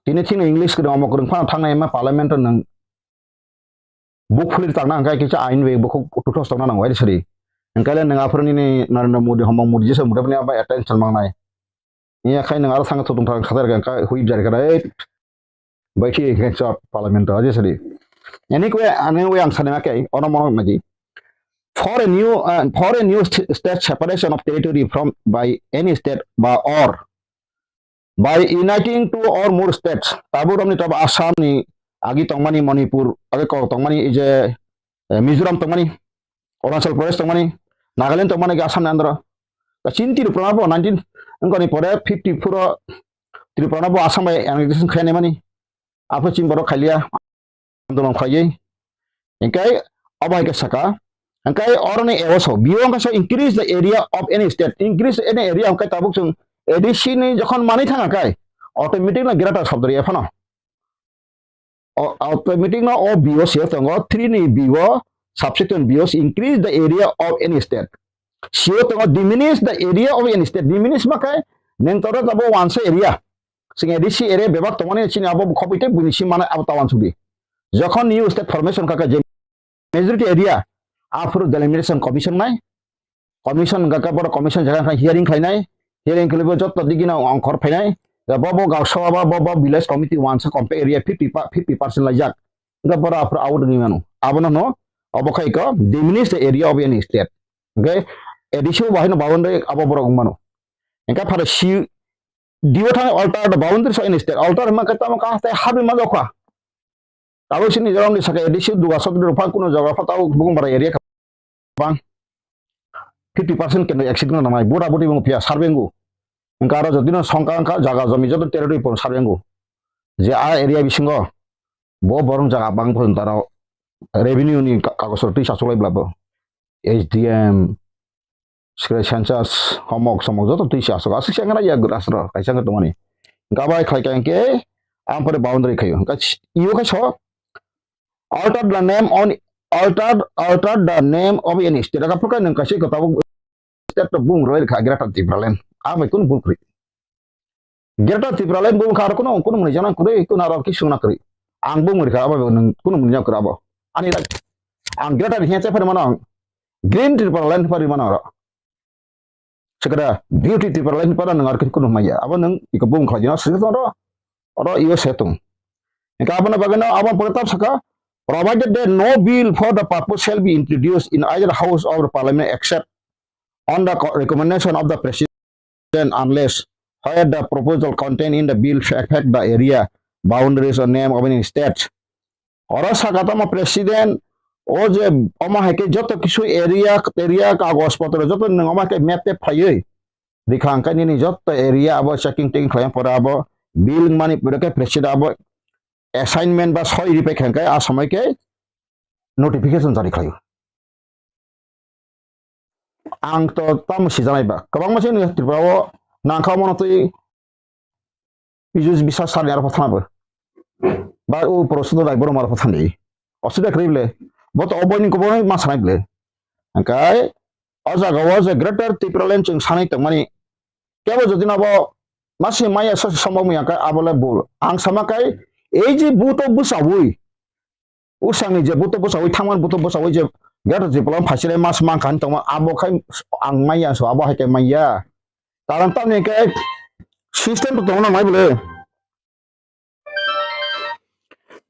Tini thini English kwrwng omo kwrwng phano thangnai ma parliament o nwng buk phuli tangna hwnkhe kisa ain bai bukhuk tuthos tongna nango ai sari. Hwnkhe le nwng aphuru nini Narendra Modi, Homang Modi jesa mudabni abo attention mangnai. Iya khai nwng aro thangkhe thutung thang khatar khe hui jari khe Bai khe khe chwk parliament o je sadi. Anyway, anyway, ang sani ma khe, ono mono nagi. For a new, uh, for a new st-, state separation of territory from by any state ba or by uniting two or more states, tabuk romni tab Assam ni agi tongmani, Manipur agi kok tongmani, je, eh, Mizoram tongmani, Arunachal Pradesh tongmani, Nagaland tongmani, Assam ni andro. Ka chin Tripura bo nineteen, wngkha ni pore fifty-four o Tripura bo Assam bai annexation khainai mani. Aphuru chini borok khailia, andolon khlaiwi. Hinkhe abo hai khe saka. Hinkhe oroni A O so, biyo wngkha so increase the area of any state. Increase any area hinkhe tabuk chwng A D C ni jokhon manwi thangkha khai, automatic no greater sobdori ephano. O, automatic no o B O C tongo, three ni B O, subsection B O increase the area of any state. C O tongo diminish the area of any state. Diminish ma khai, neng toro tabo wansa area. Sing A D C area bebak tongmani chini abo khoboi tei buini si manai abo tawan subi. Jokhon new state formation kaka je majority area, aphuru delimitation commission nai, commission hwnka khe borok commission jaga khe hearing khlainai, hearing khlaibo joto digino ongkhor phainai, bo bo gausaba ba bo bo village committee wansa compact area fifty pa-, fifty percent laijak, hwnka borok aphuru out wngwi mano, abono no obo khai ko diminish the area of any state, hwnkhe A D C bo haino boundary abo borok wng mano, hwnkhe phara si D O thani alter the boundaries of any state, alter hwnma khe tamo kaham tei habi ma jokha. Tabuk sini Mizoram ni saka A D C duga sotri rok phang kuno jaga pha tabuk bukung bara area ka bang fifty percent kendra exit no nangnai, bura buri bung phiya survey ngu. Hwnkha aro jotino songkha wngkha jaga jomi joto territory pon survey ngu. Je a area bisingo bo borong jaga bang pon taro revenue ni ka-, kagos rok twi sasulai bla bo. H D M, Sikrai census, homok somok joto twi se aswk, aswk se wngna ya aswk kaisa wngwi tongmani. Gabai khlai kha hinkhe ang pore boundary khaio. Hinkhe iyo khe so, alter the name on, alter, alter the name of any state. Aka phukai nwng kaisa iko tabuk state to bung roi kha Greater Tipraland. Abai kun bul kri. Greater Tipraland bung kha aro kuno, kuno muni jana kri, kuno aro ki sungna kri. Ang bung rikha abo nwng kuno muni jana kri abo. Ani rak, ang Greater hiya che phari mano ang. Green Tipraland phari mano aro. Sekada beauty Tipraland para nang arkin kuno maya. Abo nang iko bung khlai dina sik oro. Oro iyo setung. Ika abana bagana abo pore tap saka, provided that no bill for the purpose shall be introduced in either house of the parliament except on the co-, recommendation of the president unless where the proposal contained in the bill affect the area boundaries or name of any state. Oro saka tamo president, o je omo hai khe joto kisu area, area kagoj potro joto nwng omo hai khe map tep phaiwi rikha, hwnkhe nini joto area abo checking teking khlai pore abo bill wngmani pore khe president abo assignment ba soi ripai kha, hwnkhe a somoi khe notification jari khlaio. Ang to tamo sijanai ba, kwbangma se Tripura o nangkha mono twi Piju bisa sani aro pathana bo. Ba o poro sudo dai borok maro pathani. Osida kri ble. Bo to obo ni kobo ma sanai ble. Angkai o jaga o je Greater Tipraland chwng sanai tongmani. Kebo jodi nabo masi maya sa sombo maya kai abo le bul. Ang sama kai ei je buto bwsawi. Usangni je buto bwsawi thangman buto bwsawi je Greater Tipraland phaisile mas mankha hinwi tongma abo khai ang maya so abo hai khe maya. Karon tamni khe system to tongna nai bole.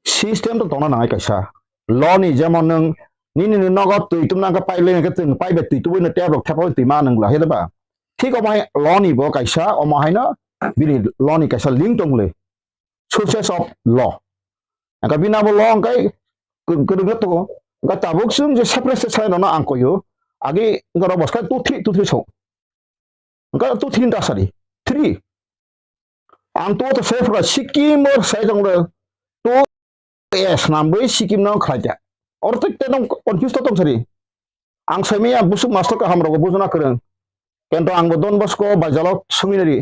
System to tongna nangai kaisa. Law ni jemon nwng nini ni nogo twi tumna khe pipe line khe twi pipe twi tubui no tap rok thepa twi ma nwng la he ba. Thik omo hai law ni bo kaisa omo haino bini law ni kaisa link tong le. Sources of law. Angka bini abo law angkai kwrwng khe tongo. Angka tabuk chwng je separate state sai rokno ang koyo. Agi angka rok bwskang two three two three so. Angka two three ta sari. Three. Ang to to sai phra Sikkim or sai tong le. To S nambwi Sikkim no khlai ta. Or to te tong confuse to tong sari. Ang saimaya busuk master kaham rogo bujuna kwrwng. Kento ang bo Don Bosco Baijalo sungwi nari.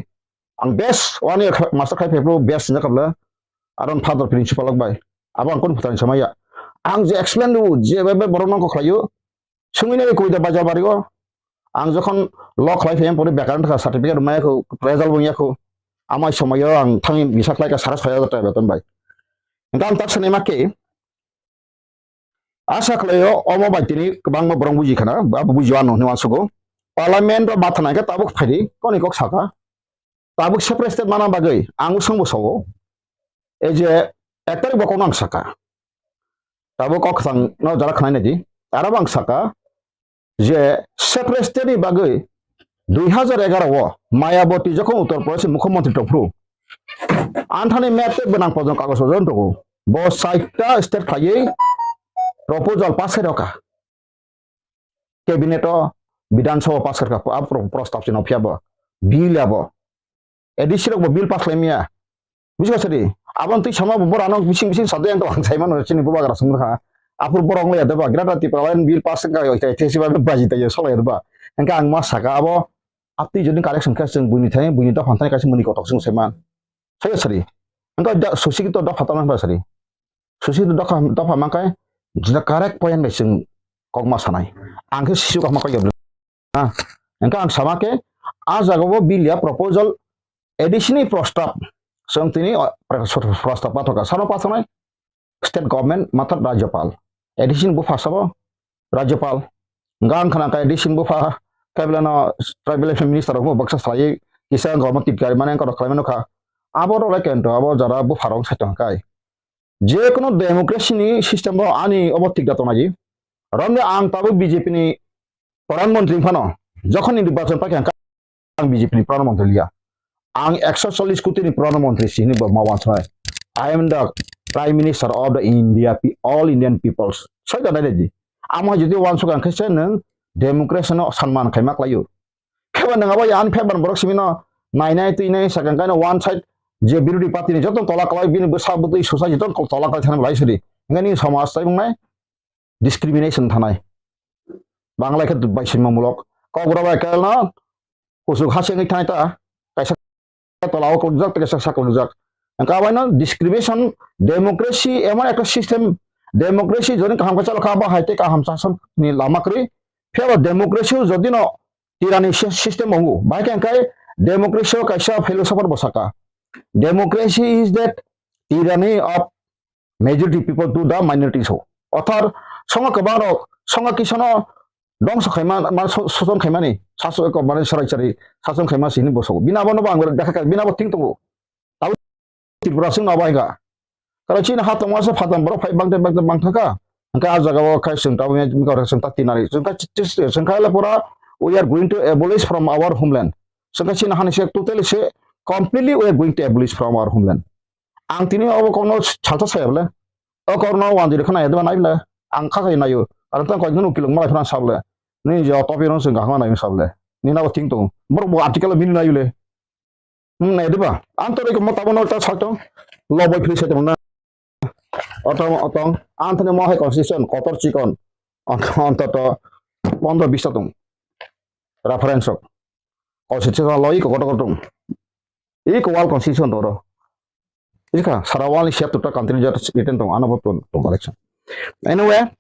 Ang best one year kha-, master khai phepro best sinja kabla. Aron father principal ok bai. Abo ang kun phutan samaya. Ang je explain du je bai bai borok nang ko khlaio. Sungwi nari koi da Baijal bari o. Ang jokhon law khlai phai pore bekaran kha certificate maya ko result bo ya ko. Amai somayo ang thangwi bisa khlai ka sara soya jata beton bai. Engka ang tak sene makke. Asa khlaio, omo bai tini kwbangma borok buji khana, ba buji ano hinwi uansugo. Parliament o matha nai khe tabuk phaidi, koni kok saka. Tabuk separate state mana bagwi, ang usung bo sao. Ei je Ek tarik bo kokno ang saka. Tabuk kok kwchang no jara khwnai nai di. Aro bo ang saka je separate state ni bagwi dui hajar egaroh o Mayawati jokhon Uttar Pradesh ni mukhyamantri tongphuru, anthani map tei bwnang pojong kagoj pojong tongo. Bo chaita state khlaiwi proposal pass khai rwkha. Cabinet o, Bidhan Sabha pass kharkha, a pro-, prostab chini phiya bo, bill abo, A D C rok bo bill pass khlai maya. Buji kha sadi, aboni twi sama bo borok ano bising bising sadi ang to ang sai mano chini bubagra sung kha. Aphuru borok wng ya deba, Greater Tipraland bill pass wngkha, oi, tei, tei, tei, baji tei, solai deba. Hingke ang ma saka abo, atwi jodi correction khe chwng buini thani, buini dopha thani kaisa muni kotok chwng sai man. Sai sadi. Hingke da, susi to dopha tama sadi. Susi dopha, dopha mankai, jina correct point bai chwng kokma sanai. Ang khe sisu kokma kok yabla. Ah, hingke ang sama khe, a jaga o bill ya proposal A D C ni prostab. Chwng tini, o, prostab pathoka. Sano pathanai state government mathat Rajyapal. A D C ni bupha sabo Rajyapal. Hingke ang khna khe A D C ni bupha kaiblano tribal affairs minister rok baksa salai kisa government titkari mane ang kok khlai mano kha. Abo rok lai kento, abo jara bupha rok sai tong kai. Je kono democracy ni system o ani obo thik da tongnai. Romde ang tabuk B J P ni pradhan mantri phano, jokhon ni nirbachan paikha ang B J P ni pradhan mantri liya. Ang ekso chollish koti ni pradhan mantri sini bo ma wansai. I am the Prime Minister of the India, pe-, all Indian peoples. Sai da nai di. Amo jodi wansuk ang khe se nwng democracy no sanman khai ma khlaio. Kheba nwng abo ya ani phebar borok simi no nainai twinai sakang kaino one side je birodhi party ni joto tola kwlai bini bwsa bwtwi susa joto tola kwlai thani belai sidi. Hingke ni somaj tai wngnai discrimination thanai. Bangla khe bai sima mulok. Kok bura bai kaino kusuk hase wngwi thanai ta kaisa tola o kulukjak tei kaisa sak kulukjak. Hingke abaino discrimination, democracy emon ekta system, democracy jodi kaham khe chalo kha abo hai tei kaham sasoni lama kwrwi. Phiya bo democracy o jodi no tirani sy-, system wngo. Bahai khe hingke democracy o kaisa philosopher bo saka, "Democracy is that tyranny of majority people to the minorities" ho. Othar songo kwbang rok songo kisono dongso khaima, ma so-, soson khaimani, saso-, ko mane sarai chari sason khaima sini bo sogo. Bini abo no bo ang dakha kha, bini abo thing tongo. Tripura sing no bai ga. Kala chini ha tongma se phatam borok phai bangte bangte bangthaka. Hingke a jaga o khai chwng tabuk ya, chwng ta tinari. Chwng kha chi-, chi-, chwng kha le pura, "We are going to abolish from our homeland." Chwng kha chini hani se totally se completely "We are going to abolish from our homeland." Ang tini obo kokno salsa saya bole. O kokno wanjui khna ya deba nai bole. Ang kha khai nayo. Aro tang koi gunu kilung malai phana sa bole. Ni jo topi rong chwng ga khna nai sa bole. Ni na bo thing tong. Borok bo article mini nai bole. Hmm, nai diba? Ang to reko mo tabo no ta salto. Loboi phri sai tong na. Otong, otong. Ang thani mo hai constitution kotor chikon. Ant-, antoto pondro bis ta tong. Reference rok. Constitution lo iko kotor kotor tong. Iko wal constitution toro. Ika sara wal ni siya tuta country jat written tong. Ano bo tong, tong collection. Anyway,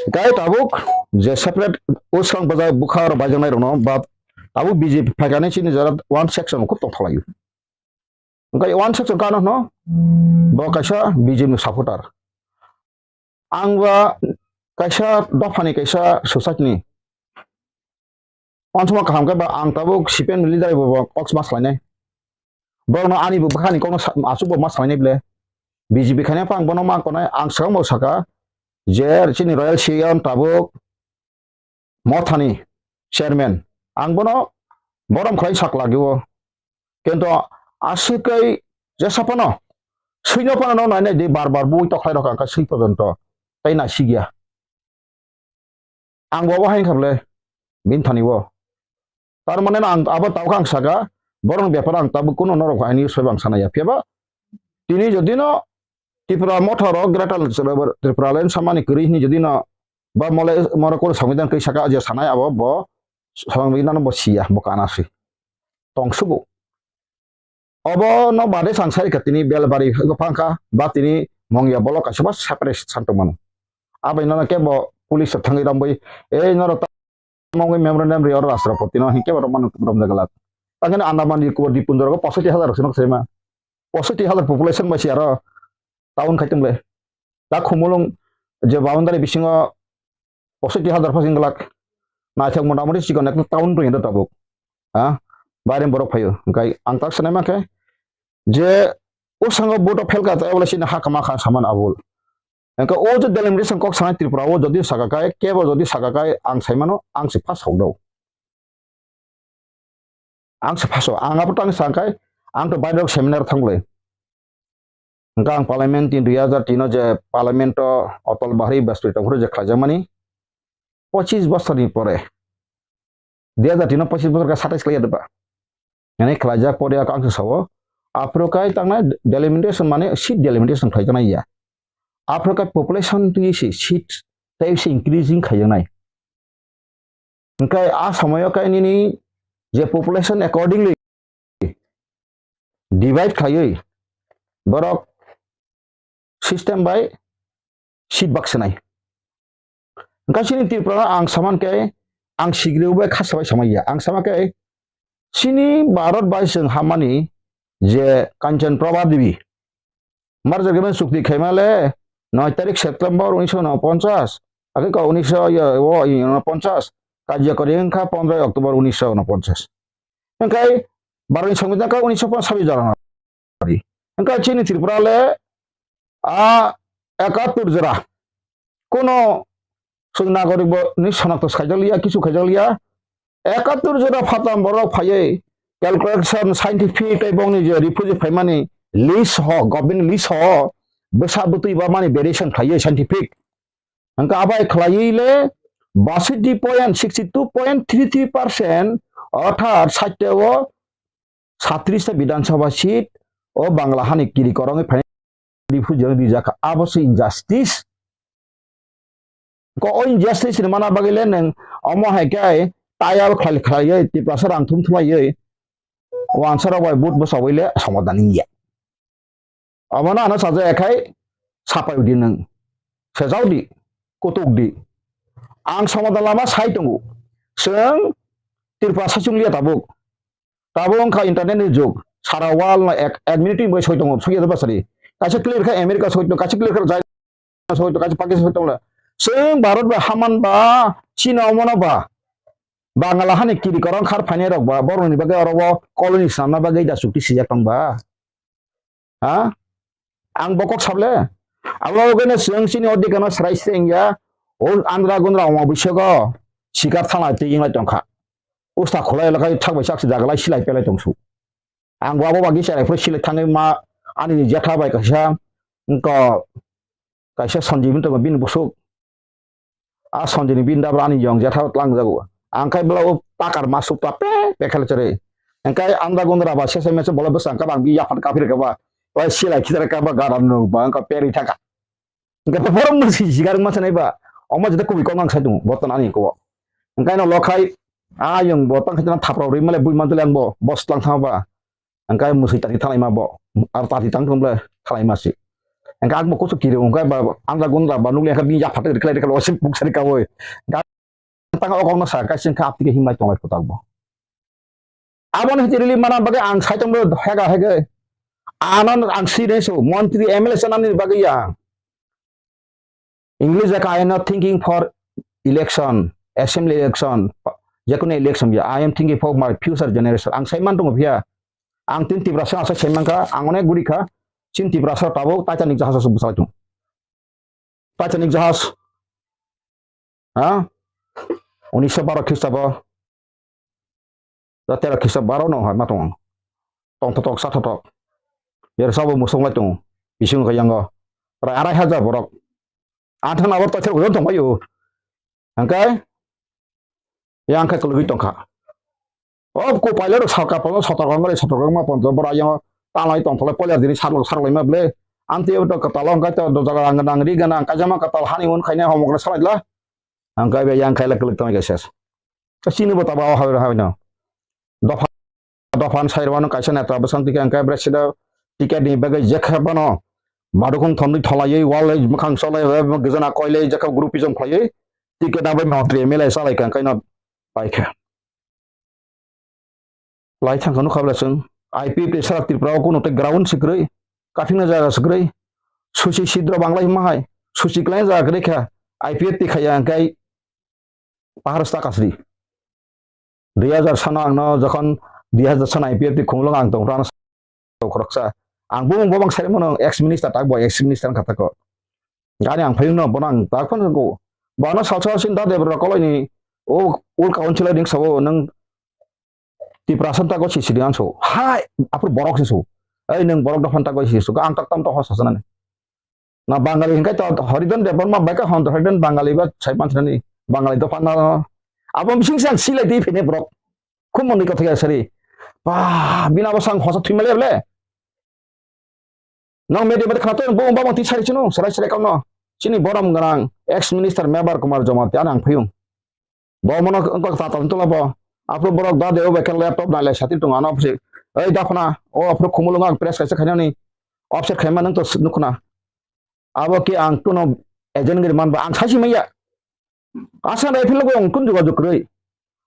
Gai tabuk je separate usang baja bukha aro baijaknai rokno ba tabuk B J P phaikani chini jara one section khub tongthok laio. Gai one section kano hwno bo kaisa B J P ni supporter. Ang ba kaisa dophani kaisa society ni. Wansukma kaham khe ba ang tabuk C P M ni leader bo kok ma salainai. Borokno ani bo bwkhani kokno sa-, aswk bo ma salainai ble. B J P khaina phang bono ma konai ang swkang bo saka je chini Royal Siyam tabuk Mothani chairman. Ang bono borom khlai sak lagio. Kintu aswk kai jesa phano swino phano no nainai di bar bar bui tokhlai rok ang kha swi porjonto. Tai nai sigya. Ang bo abo hai wngkha bwle, bini thani o. Tar mane no ang abo tawkha ang saka, borokni bepar ang tabuk kunu norok hai news bai ang sana ya. Phiya ba tini jodi no Tripura motha rok Greater Tripura Land samani kwrwi hwnwi jodi no ba mole moro koro Songbidan kwi saka je sanai abo bo Songbidan no bo siya, bo kana si. Tong sugo. Obo no bade sang sai kha tini Belbari phang kha ba tini Mongya bolok kaisa ba separate san tong mano. Abai no kebo police rok thangwi romwi, "Ei norok ta mongwi memorandum ri oro Rashtrapati no," hinkhe borok mano romjak glak. Tangkhe no Andaman Nicobar Dipundor go posotti hajar rok se nok sema. Posotti hajar population bai si aro town khai tong le. Ta Khumulwng je boundary bisingo posotti hajar pha sing glak. Naithok motamoti chikon ekta town tong tabuk. Ha? Baireni borok phaio. Hingkhe ang tak sanai mankhe je O sango vote o phelka tei obo le chini ha kama kha saman abul. Hingke o je delimitation kok sanai Tripura o jodi saka kai, kebo jodi saka kai ang sai mano, ang se pass hok do. Ang se pass o, ang abo tang sa kai, ang to bairok seminar thanglai. Hingke ang parliament tin dui hajar tin o je parliament o Atal Bihari Vajpayee tongphuru je khlaijakmani, pochis bosorni pore, dui hajar tin o pochis bosor khe satais khlai ya ba? Nani khlaijak pore ang se sao, aphuru kai tangnai delimitation mane seat delimitation khlaijaknai ya. Aphuru kai population twi se seat tei se increasing khaijaknai. Hingke a somoyo kai nini je population accordingly divide khlaiwi borok system bai seat baksinai. Hingke chini Tripura ang saman khe ang sigriu bai khasa bai samai ya. Ang sama khe chini Bharat bai chwng hamani je Kanchan Prabha Devi, Marjagriban chukti khaima le noi tarik September unisho unoponchas, ake ko unisho yo, o, unoponchas, karjakori wngkha pondro October unisho unoponchas. Hingke Bharotni Songbidan kha unisho ponchas jora no. Hingke chini Tripura le a ekattur jora kono chwng nagorik bo ni sonakto khaijakliya, kisu khaijakliya. Ekattur jora phatam borok phaiwi calculation scientific tei bongni je refugee phaimani list ho, government list ho, bwsa bwtwi ba mani variation khlaiwi scientific. Hingke abai khlaiwi le basiti point sixty two point three three percent, orthat site o satris ta Bidhan Sabha seat o Bangla hani kiri korongwi phainai refugee rok rijak kha. Abo se injustice. Ko o injustice ni mana bagwi le nwng omo hai khe tayal khlai khlaiwi Tiprasa rang thum thumaiwi wansa rok bai vote bwsawui le somadan wngya. Omono ano sajak khai sapai di nwng. Sejak di, kutuk di. Ang somadan lama sai tongo. Chwng Tiprasa chungliya tabuk. Tabuk wngkha internet ni jug. Sara world no ek, ek minute ni bagwi soi tongo. Soi ya basari. Kaisa clear kha America soi tongo, kaisa clear kha China soi tongo, kaisa Pakistan soi tongo. Chwng Bharat ba haman ba, China omono ba. Bangla hani kiri korong khar phainai rok ba, borok ni bagwi oro o colony swnamna bagwi da chukti sijak tong ba. Ha? Ang bo kok sable. Abo bagwi no chwng chini o dikano srai se wngya. O andra gundra wngma bisogo sikar thanglai twi wnglai tongkha. Usta khulai lakai thak bai chak se jagalai silai pelai tongsu. Ang bo abo bagwi cherai phuru silai thangwi ma ani jetha bai kaisa wngkha kaisa Sanjeev wng tongkha bini busuk. A Sanjeev ni bini dabra ani yong jetha tlang jago. Ang khai bwla o takar masuk ta pe pe khela chore. Ang khai anda gundra ba sese mese bola bwsang ka bang bi yapan kapir ka ba. Oi silai khidar ka ba garam no ba ang ka peri thaka. Hingke borok mwsui sigar wngma sanai ba, omo jete kubui kok ang sai tongo, bo tong ani ko. Hingke ano lokhai, ayung bo tang khe thapra rwi male bui mantole ang bo, bo swtang thang ba. Hingke mwsui tati thalai ma bo, ar tati tang thung ble thalai ma si. Hingke ang bo kusu kiri hingke ba, andra gundra ba nukle hingke bini yak phatek rikhlai rikhlai osip buk sari kawoi. Tang o kokno sa kaisa hingke aptike himlai tonglai kwtal bo. Aboni hiti rili mana bagwi ang saitung bo hega hege. Ano ang si reso montri M L A sanani bagwi ya. English jaka, "I am not thinking for election, assembly election, jekunu election ya. I am thinking for my future generation." Ang saiman tongo phiya. Ang tin Tiprasa asa saiman kha, ang onek guri kha. Chin Tiprasa tabuk Titanic jahaj asuk bwsai tung. Titanic jahaj. Ha? Unisho baro Khristabo. Da tero Khristabo baro no hai ma tong. Tong thotok sa thotok. Yer sabo musung lai tong. Bising kha yango. Prai arai hajar borok. Anthang abo toithor gudon tong bayu. Hangkai. Yang khe kulugwi tongkha. O ko pailai rok sal kapal no sotor kong bai sotor kong ma pon to bora yang tanglai tong tholai poiler dini sarlok sarlai ma ble. Amtwi to kwtal wng kai to do jaga ang nang ri gana ang kaijama kwtal hani un khaina homok na salai la. Ang kai be yang khaila kwlwk tong ka ses. Ka chini bo taba o hawi hawi no. Dopha dophan sai rwano kaisa neta bwsang tike ang kai bre sida ticket ni bagwi jekha bano. Madukung thomni tholaiwi wal mukhang solai gizana koilai jekha groupism khlaiwi ticket abai montri M L A salai ka ang kai no paikha. Lai thang kha nukha bwla chwng. I P F ni sara Tripura o kunu tei ground se kwrwi, kaphikna jaga se kwrwi. Suchi sidro Bangla himma hai, suchi kwlai jaga kwrwi kha. I P F T khaiya hwnkhe pahar sta kasri. Dui hajar sano ang no jokhon dui hajar sano I P F T khumulwng ang tong rana khoroksa. Ang bumung bobang sai mano ex minister tak bo ex minister wngkha tako. Gani ang phayung no bono ang tak phano ko. Bono salsa sin da debra koloi ni o ul kaun chilai ding sabo nang Tiprasa tako si sidi ang so. Hai, apur borok si so. Ei nang borok dophan tako si so. Ang tak tam to hosa sana. Na Bangali hingkai to Haridan Debbarma bai ka hon Haridan Bangali ba sai pan sani Bangali dophan na. Abo bising sang silai di phine borok. Khum moni kotha ya sari. Ba, bina bo sang hosa thwi male le. Nang media mate khana to bo ba mati sari chino, sarai sarai kamno. Chini borom ganang ex minister Mebar Kumar Jamatia nang phiyung. Bo mono wngkha tata wngtula bo. Aphuru borok da de o bekhel laptop nai lai sati tongo ano opsi. Ei da khuna o aphuru khumulungo ang press kaisa khainani offset khaima nang to nukhuna. Abo ki ang kuno agent giri manba ang saisi maya. Asa nai philo ang kun jogajog kwrwi.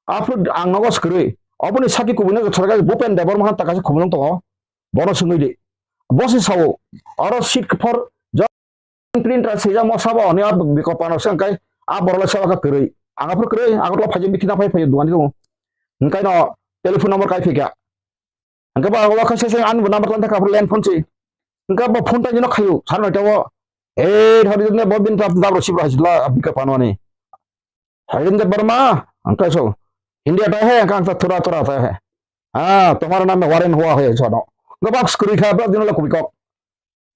Aphuru ang nogo kwrwi. Oboni saki kubui no thorga Bhupen Debbarma han takasa khumulung tongo. Bono swngwi di. Bosi sao. Oro seat for printer swijak mo sabo hwnwi a bikop ano se hwnkhe a borok le seba khe kwrwi. Ang aphuru kwrwi Agartala phaijak bithi na phai phai dugan tongo. Hwnkhe no telephone number kai phikha. Hwnkhe ba o khe se se ani bo number tang thaka aphuru land phone si. Hwnkhe bo phone tang no khayu sar noi tawo. Ei thori ne bo bin ta dabro sibra hajla bikop ano ani. Hajin de Burma hwnkhe so. India ta hai hwnkhe ang ta thura thura ta hai. Ah, tomar naam mein warrant hua hai jano. Hwnkhe bak kwrwi kha bak dino la kubikok.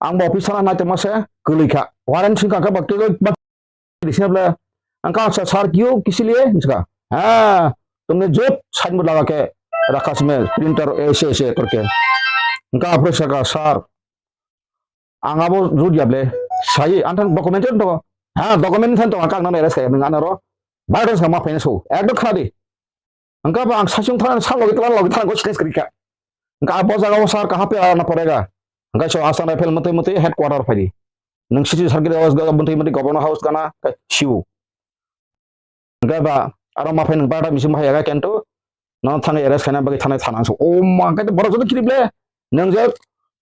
Ang bo office thana nai tongma se kwlwi kha. Warrant sing kha bak tei bak disable. Ang ka sa sir kyu kisi liye hinska. Ha, tumne jot sign board laga ke rakha sime printer aise aise karke. Ang ka apre saka sir. Ang abo jut yable. Sai anthang document to. Ha, document than to ang ka nang arrest kaya nang anaro. Virus ma phaina so. Ekdom khadi. Hwnkhe bo ang saichung thang, sa logi tla logi thang, ko stres kwrwi kha. Hwnkhe abo jaga o sar kaha pe ana porega. Hwnkhe so Assam Rifle mwtwi mwtwi headquarter phai di. Nwng city circle house ga mwtwi mwtwi governor house gana, siu. Hwnkhe ba, aro ma phai nwng barda misi ma phai yaga kento, no thangwi arrest khaina bagwi thanai thana so. O ma, hwnkhe borok joto kirip le, nwng je,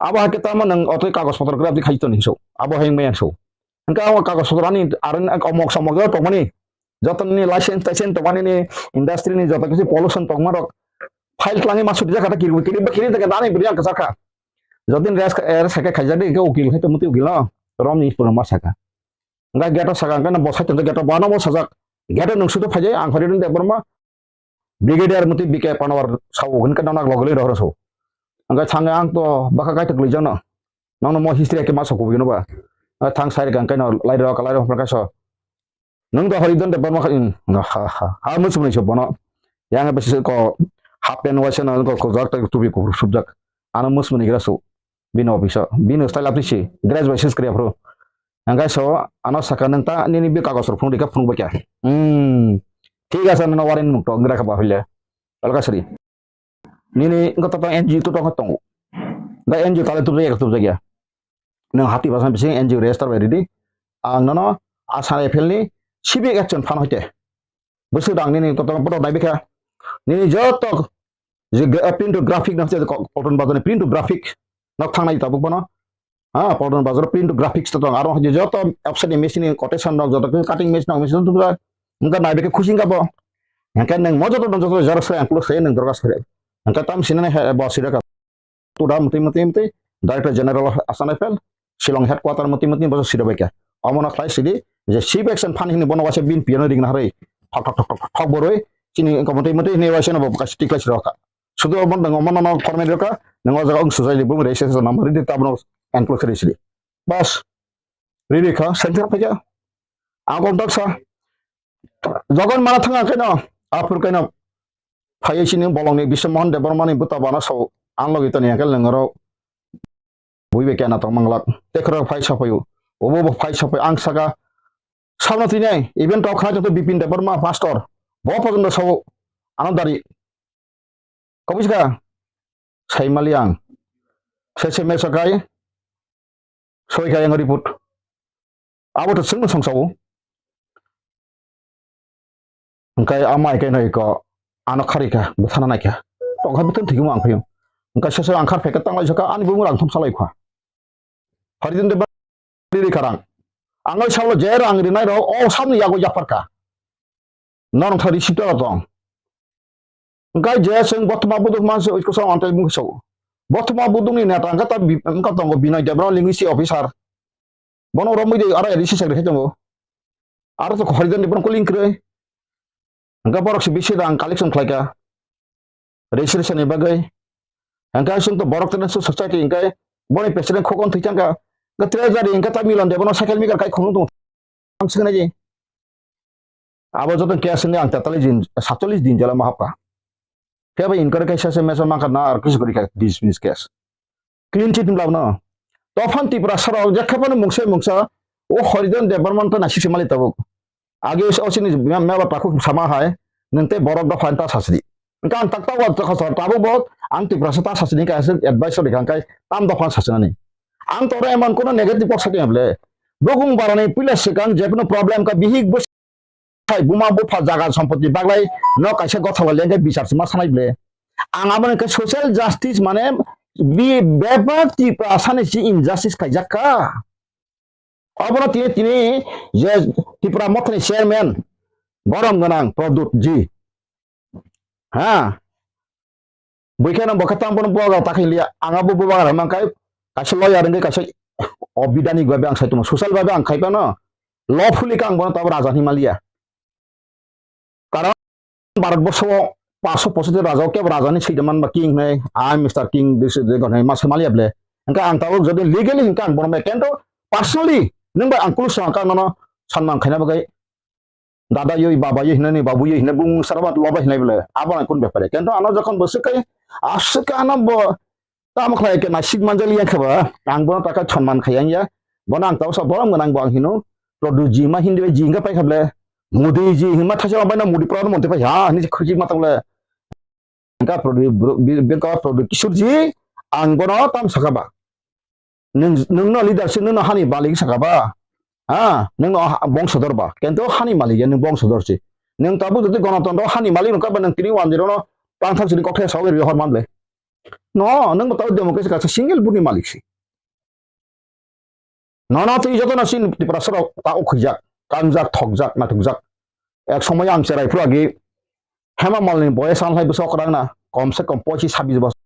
abo hai khe tamo nwng otwi kagoj potro graph di khai toni so. Abo hai maya so. Hwnkhe abo kagoj potro ani aro omok somok joto tongmani. Jotoni license taisen tongmani ni industry ni joto kisi pollution tongma rok file tlangwi ma suti jakha ta kiri kiri ba kiri ta ani bri ang kasa kha. Jotin res er saka khaijak de ke ukil khai to muti ukil no rom ni pura ma saka. Ga gate o saka ga na bo sai to gate o bana bo sajak. Gate o nung sutu phai ang khari de borma. Brigadier muti B K Panwar sao hwnka nang logolwi rohor so. Angka thang ang to baka kai to glui jano. Nang no mo history ke ma so kubui no ba. Thang sai ga kai no lai ro ka lai ro ka so. Nung do hori don de borma kha in. Ha ha. Ha mus muni so bono. Yang be ko half pant waisa na ko ko jak ta tubi ko subjak. Ano mus muni gra so. Bini office o. Bini style apni si. Graduation kre pro. Angkai so, ano saka nang ta nini bi kagos rok phunuk dikha phunuk baikha. Hmm. Thik ase, nono warrant nuk tok ngra kha ba hile. Alka sri. Nini engko to N G O to tongo tongo. Da N G O tale tubjak ya tubjak ya. Nang hati basan bising N G O register bai ridi. Ang nono Assam Rifle ni civic action phan hoite. Bwswk dang nini to to boto nai bikha. Nini joto je gra-, print to graphic na hoite ko-, Polton Bazar ni print to graphic nok thangnai tabuk bono. Ha, Polton Bazar print graphics to tong. Aro je joto offset ni machine ni quotation rok joto khe cutting machine rok machine tubra. Wngkha nai bikhe khusi wngkha bo. Hingkhe nwng mo joto joto xerox khe ang kulu se nwng dorkar se. Hingkhe tam sinani he bo sida ka. Tuda mutwi mutwi mutwi Director General of Assam Rifle, Shillong headquarter mutwi mutwi bo sida bai khe. Omo no khlai sidi je civic action phan hini bono waisa bin piano ring na harwi. Thok thok thok thok thok borwi chini wngkha mutwi mutwi hini waisa no bo kaisa tiklai sida kha. Sudu omo nwng omo no format rwkha, nwng o jaga wng sujai di, bumung rei se se number ridi, tabno enclose rei sidi. Bas, riri kha, center phaikha. Ang kok daksa, jogon mana thanga keno, aphur keno, phaiya sini bolongni Biswa Mohan Debbarmani buta bana sao, ang logi toni angkel nengaro. Bui bai kena tong manglak. Tekhro phai sapayu. Obo bo phai sapai ang saka. Sabna tinai, even tok khana joto Bipin Debbarma pastor. Bo pojondo sabo. Ano dari. Kobis ka? Sai mali ang. Sai sai me sakai. Soi kai ang report. Abo to sungno song sabo. Hingkai amai kai noi ko ano khari kha, bwthana nai kha. Tong kha bwtwng thikimo ang phaio. Hingkai sese ang khar phaikha tang lai saka ani bumung rang thum salai kha. Pharidin de bari karang. Ang oi salo je rang rinai ro o samni yago yapar kha. Norong thari sita tong. Hingkai je seng botma buduk manse oi kusang antai bung so. Bothoma budungni neta wngkha ta bi-, wngkha tongo Binoy Debbarma linguistic officer. Bono romwi de aro A D C secretary tongo. Aro to Harijan Debbarma ko link kwrwi. Hwnkhe borok se bisi rang collection khlaikha registration ni bagwi. Hwnkhe chwng to borok tene society hwnkhe boni president khokon thwi thangkha. Hwnkhe treasury hwnkhe ta Milon Debbarma cycle maker kai khunung tongo. Ang swknai di. Abo joto case ni ang tetalis din, satchollis din jela ma hapkha. Phiya bai inquiry kaisa se mesa mankha na ar kisu kwrwi kha dismiss case. Clean chit wng labno. Tophan Tiprasa rok jekha phano mungsa mungsa o Harijan Debbarma to naisik se mali tabuk. Age o sini meba takhuk sama hai, nwng tei borok dopha ta sasidi. Wngkha ang tak tak wa tokha sor tabuk bo ang Tiprasa ta sasidi kha aswk advice rikha kai tam dopha sasinani. Ang toro emon kono negative kok sakya ble. Bukung barani pila swkang jekunu problem ka bihik bo sai buma bupha jaga sompoti baglai no kaisa gothola lengkhe bichar sima sanai ble. Ang abo hwnkhe social justice mane bi bebak Tiprasa ni si injustice khaijak kha. Obono tini tini je Tipra Mothani chairman borom gwnang Pradyut ji. Ha. Buikhe no bokhe tang bono bubagra ta khailiya. Ang abo bubagra hwnmang khai kaisa lawyer wngwi kaisa o bidani babe ang saitongma, social babe ang khaiphano lawfully khe ang bono tabo raja hinwi maliya. Karon Bharat borsho o paanch sho pochoti raja o kebo raja hinwi swijaman ba king hinwi, I am Mister King, this is the god hinwi ma swi maliya ble. Hwnkhe ang tabo jodi legally hwnkhe ang bono bai kento personally nwng bai ang kulusa ang kang nono sanman khaina bagwi dada yoi, baba yoi hinani, babu yoi hinai, bung sara ba loba hinai bole, abo ang kun bepare. Kento ano jokhon bo swk kai, aswk ano bo tamo khlai ke naisik manjali yang khaba, ang bono taka chonman khayang ya, bono ang tausa borom gwnang bo ang hino, Produ ji ma hindi ji hinga pai khable, Modi ji hinma thaisa bai na Modi Pradhan Mantri pai ha, ni khuji ma table, Bengka Produ, Bengka Produ Kishore ji, ang bono tam sakaba. Nwng, nwngno leader se, nwngno hani malik saka ba? Ha, nwngno ha-, bongsodor ba? Kento hani malik ya, nwng bongsodor se. Nwng tabuk jodi gonotontro hani malik wngkha ba, nwng tini one zero no tangthak sini kokthai sawi rwi hor man le. No, nwng bo tabuk democracy kaisa single vote ni malik se. Nono twi joto no sin Tiprasa rok ta ukhwijak, kangjak, thokjak, nathokjak. Ek somoy ang cherai phuru agi Hema Malini boyes ang lai bwsa okrang na, kom se kom pochis sabis bosor.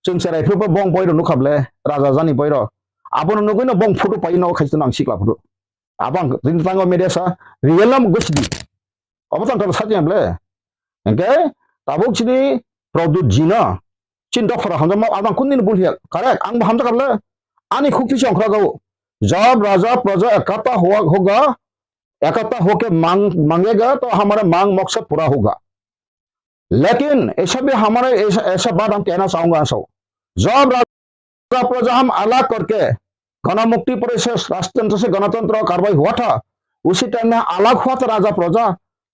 Chwng cherai phuru bong boy rok nukha ble, raja jani boy rok. Abono nugwi no bong photo pai no khai chwng ang sikla photo. Abo ang tini tango media sa, real nam gosi di. Obo tang tang sa jeng ble. Engke tabuk chini Pradyut jino. Chin dok phara hamjak ma abang kun din bul hiya. Correct, ang bo hamjak ble. Ani khuk twi chong khra gau. Jab raja praja ekata hoga, ekata hoke mang, mangega to hamara mang maksad pura hoga. लेकिन ऐसा भी हमारा ऐसा, ऐसा बात हम कहना चाहूंगा सब, जब राजा प्रजा हम अलग करके गणमुक्ति परिषद राजतंत्र से गणतंत्र कार्रवाई हुआ था, उसी टाइम में अलग हुआ था राजा प्रजा,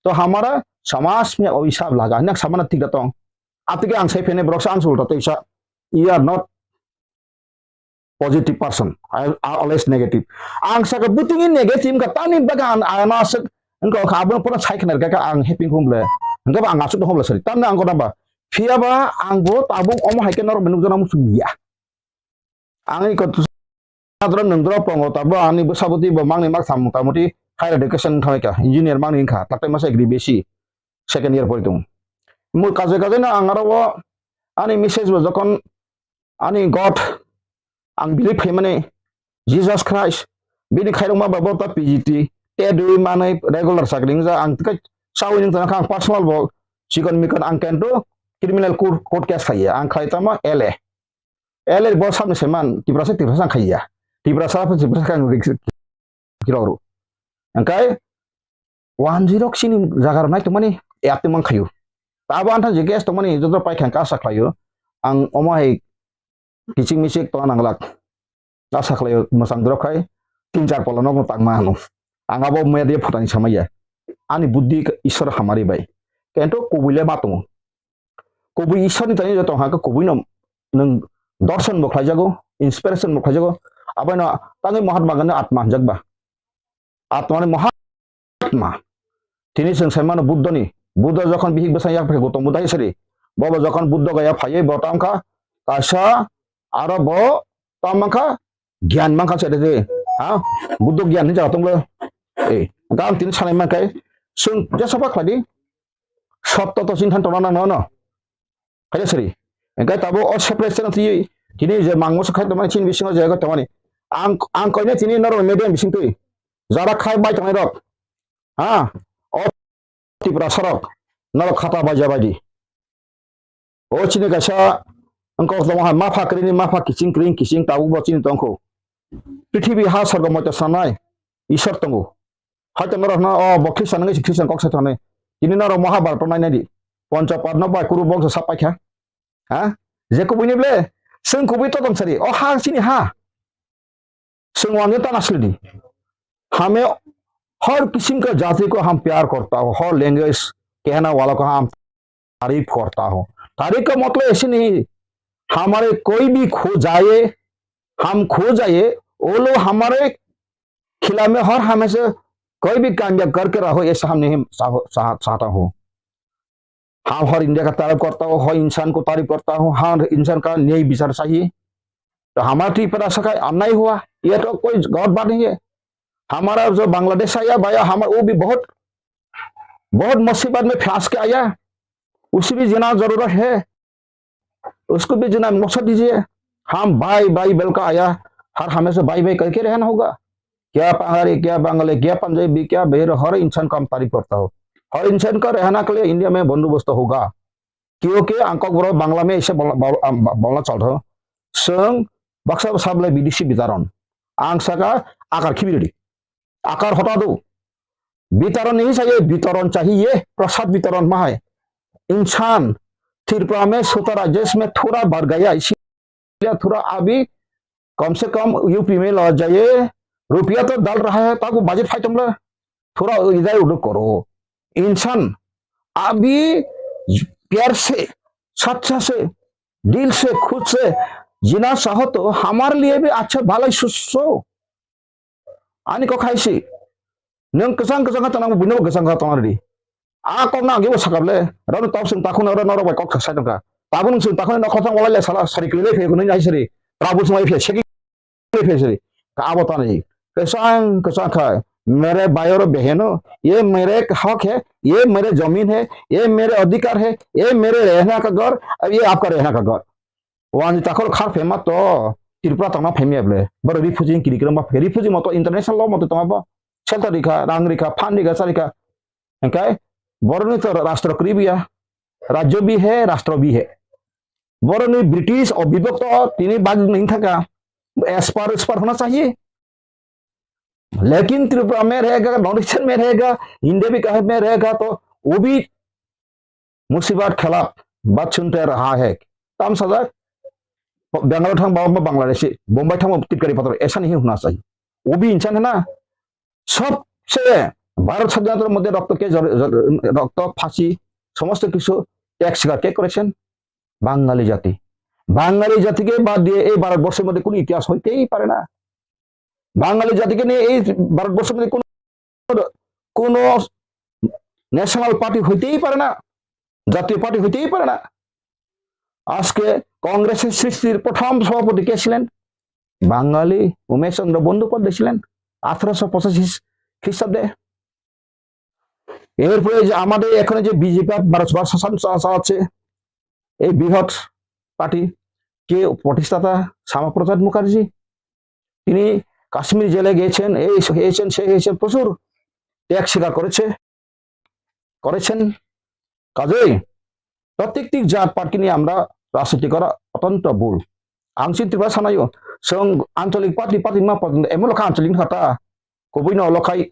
तो हमारा समाज में अभिशाप लगा। Next samana tiga tong. Atike ang sai phene borok sa ang sulta teisa. You are not positive person. I, I always negative. Ang saka buting negative ka tani baga an ana sek engko kha abon pura sai khnar ka ang happy hum le. Engko ang asuk hum le sari. Tamna ang kona ba. Phiya ba ang bo tabuk omo hai ke norok menuk jana musu ya. Ang iko tu sadro nung dro pongo tabo ani bo saboti bo mangni mak sam motamoti higher education thoi ka engineer mangni kha tatai masa agri besi second year pori tung. Mui kaje kaje na ang aro ani message bo jokon ani God, ang believe khaimani Jesus Christ, bini khairokma bai bo ta P G T, te dui manai regular chakri wngja, ang tei sawi nung tong kha, ang personal bo chikon mikon ang kento criminal court, court case khaiya, ang khai tamo L A. L A bo samni seman, Tiprasa, Tiprasa ang khaiya. Tiprasa, Tiprasa ang rik-, kirok ru. Angkai, one zero sini jaga rok nai tongmani, ya tongmang khayu. Tabo antha je gas tongmani, joto pai khang kasa khlayu. Ang omo hai kichik michik tongna nanglak. Asa khlaio mwchang dorok khai tin char pala nokno tangma ano. Ang abo media photani samaya. Ani buddhi Ishwar hamari bai. Kento kubui le ma tongo. Kubui Ishwar ni tani tong ha kubui no nung dorson bo khlai jago, inspiration bo khlai jago. Abo no tangwi Mahatma Gandhi atma hanjak ba. Atma ni Mahatma. Tini chwng sai mano Buddha ni. Buddha jokhon bihik bwsang yak phai Gautam Buddha hai sari. Bo bo jokhon Buddha gaya phaiwi bo tam kha kaisa aro bo tam man kha gyan man kha se de. Ha? Buddha gyan ni jaga tong le. Eh, gam tini sanai man kai chwng jesa ba khlai di. Sotto to chini than tona nang no. Khaja sari. Hingke tabuk o separate channel twi tini je mangmo se khai tongmani chini bisingo je tongmani. Ang, ang koine tini norok media bising twi jara khai bai tongnai rok. Ha? O Tiprasa rok norok khata baija baidi. O chini kaisa wngkok tongo hai mapha kring ni mapha kiching kring kiching tabuk bo chini tongkho. Prithibi ha sorgo moito sanai Isor tongo. Haito norok no o bo Khristan wngwi se Khristan kok sai thani. Tini norok Mahabharata nainai di. Poncho Padma bai kuru boksa sak paikha. Ha? Je kubui ni ble, chwng kubui totom sari. O ha chini ha. Chwng wangwi tana sili di. हमें हर किस्म का जाति को हम प्यार करता हो, हर लैंग्वेज कहने वालों को हम तारीफ करता हो। तारीफ का मतलब ऐसे नहीं, हमारे कोई भी खो जाए, हम खो जाए, वो लोग हमारे खिला में हर हमेशा कोई भी कामयाब करके रहो, ऐसा हम नहीं चाह, चाह, चाहता हूँ। हम हर इंडिया का तारीफ करता हूँ, हर इंसान को तारीफ करता हूँ, हर इंसान का न्याय विचार चाहिए। तो हमारा त्रिपुरा से का अन्याय हुआ, ये तो कोई गलत बात नहीं है। हमारा जो बांग्लादेश आया भाई, हमारा वो भी बहुत, बहुत मुसीबत में फंस के आया, उसे भी जीना जरूरत है। उसको भी जीना मौका दीजिए। हम भाई भाई बोल का आया, हर हमेशा भाई भाई करके रहना होगा। क्या पहाड़ी, क्या बंगाली, क्या पंजाबी, क्या बिहारी, हर इंसान का हम तारीफ करता हो। हर इंसान का रहना के लिए इंडिया में बंदोबस्त होगा। क्योंकि ang kokborok Bangla में ऐसे बोलना, बोल-, आ, ब-, बोलना चल रहा हूँ। Chwng baksa sablai bidesi bitaron. Ang saka akar khibiridi. Akar hota do. Bitaron nahi chahiye, bitaron chahiye, prasad bitaron ma hai. इंसान त्रिपुरा में सोलह राज्य में थोड़ा बढ़ गया, इसीलिए थोड़ा अभी कम से कम यूपी में लौट जाइए, रुपया तो डाल रहा है, ताको बजट फाइट हमला थोड़ा इधर उधर करो। इंसान अभी प्यार से, सच्चा से, दिल से, खुद से जीना चाहो तो हमारे लिए भी अच्छा भला सोचो। Ani kok hai si. Nwng kwchang kwchang kha tongnang, buino bo kwchang kha tongna ridi. A kok na agi bo sakable. Rano tab sung takhuna ro norok bai kok sai tongkha. Tabuk nwng sung takhuna nokha thang walai le sala sari kwlai le phe kunui nai sari. Tabuk sung ai phe segi le phe sari. Ka abo tani. Kwchang kwchang kha. मेरे भाई और बहनों, ये मेरे हक है, ये मेरे जमीन है, ये मेरे अधिकार है, ये मेरे रहना का घर, अब ये आपका रहना का घर। Wani takhor khar phema to Tripura tongna phaimya ble. Boro refugee kiri kiri ma refugee moto international law moto tongma bo. Shelter rikha, rang rikha, fund rikha, sa rikha. Engkai boroni to rastro kribiya. Rajyo bhi hai, rastro bhi hai. Boroni British obibhakto tini bag nahi thaka. Aspar, aspar hona chahiye. लेकिन त्रिपुरा में रहेगा, north eastern में रहेगा, इंडिया भी कहीं में रहेगा, तो वो भी मुसीबत खिलाफ बात सुनते रहा है। Tam sajak, Bangalore thang ba Bangladeshi, Bombay thang ba Titkari pator, ऐसा नहीं होना चाहिए। वो भी इंसान है ना, सबसे भारत षड्यंत्र मध्ये रक्त के जर-, जर-, रक्त फांसी समस्त কিছু ত্যাগ স্বীকার কে করেছেন? বাঙালি জাতি। বাঙালি জাতিকে বাদ দিয়ে এই ভারতবর্ষের মধ্যে কোনো ইতিহাস হইতেই পারে না। বাঙালি জাতিকে নিয়ে এই ভারতবর্ষের মধ্যে কোনো, কোনো ন্যাশনাল পার্টি হইতেই পারে না, জাতীয় পার্টি হইতেই পারে না। আজকে কংগ্রেসের সৃষ্টির প্রথম সভাপতি কে ছিলেন? বাঙালি উমেশ চন্দ্র বন্দ্যোপাধ্যায় ছিলেন আঠারোশো পঁচাশি খ্রিস্টাব্দে। এরপরে যে আমাদের এখানে যে বিজেপি ভারতবর্ষ শাসন চা-, চালাচ্ছে, এই বৃহৎ পার্টি, কে প্রতিষ্ঠাতা? শ্যামাপ্রসাদ মুখার্জি। তিনি কাশ্মীর জেলে গিয়েছেন, এই হয়েছেন, সেই হয়েছেন, প্রচুর ত্যাগ স্বীকার করেছে, করেছেন। কাজেই প্রত্যেকটি জাত পার্টি নিয়ে আমরা রাজনীতি করা অত্যন্ত ভুল। Ang chini Tripura sanayo, chwng ancholik party, party ma party, emon lokha ancholik kha ta, kubui no lokhai,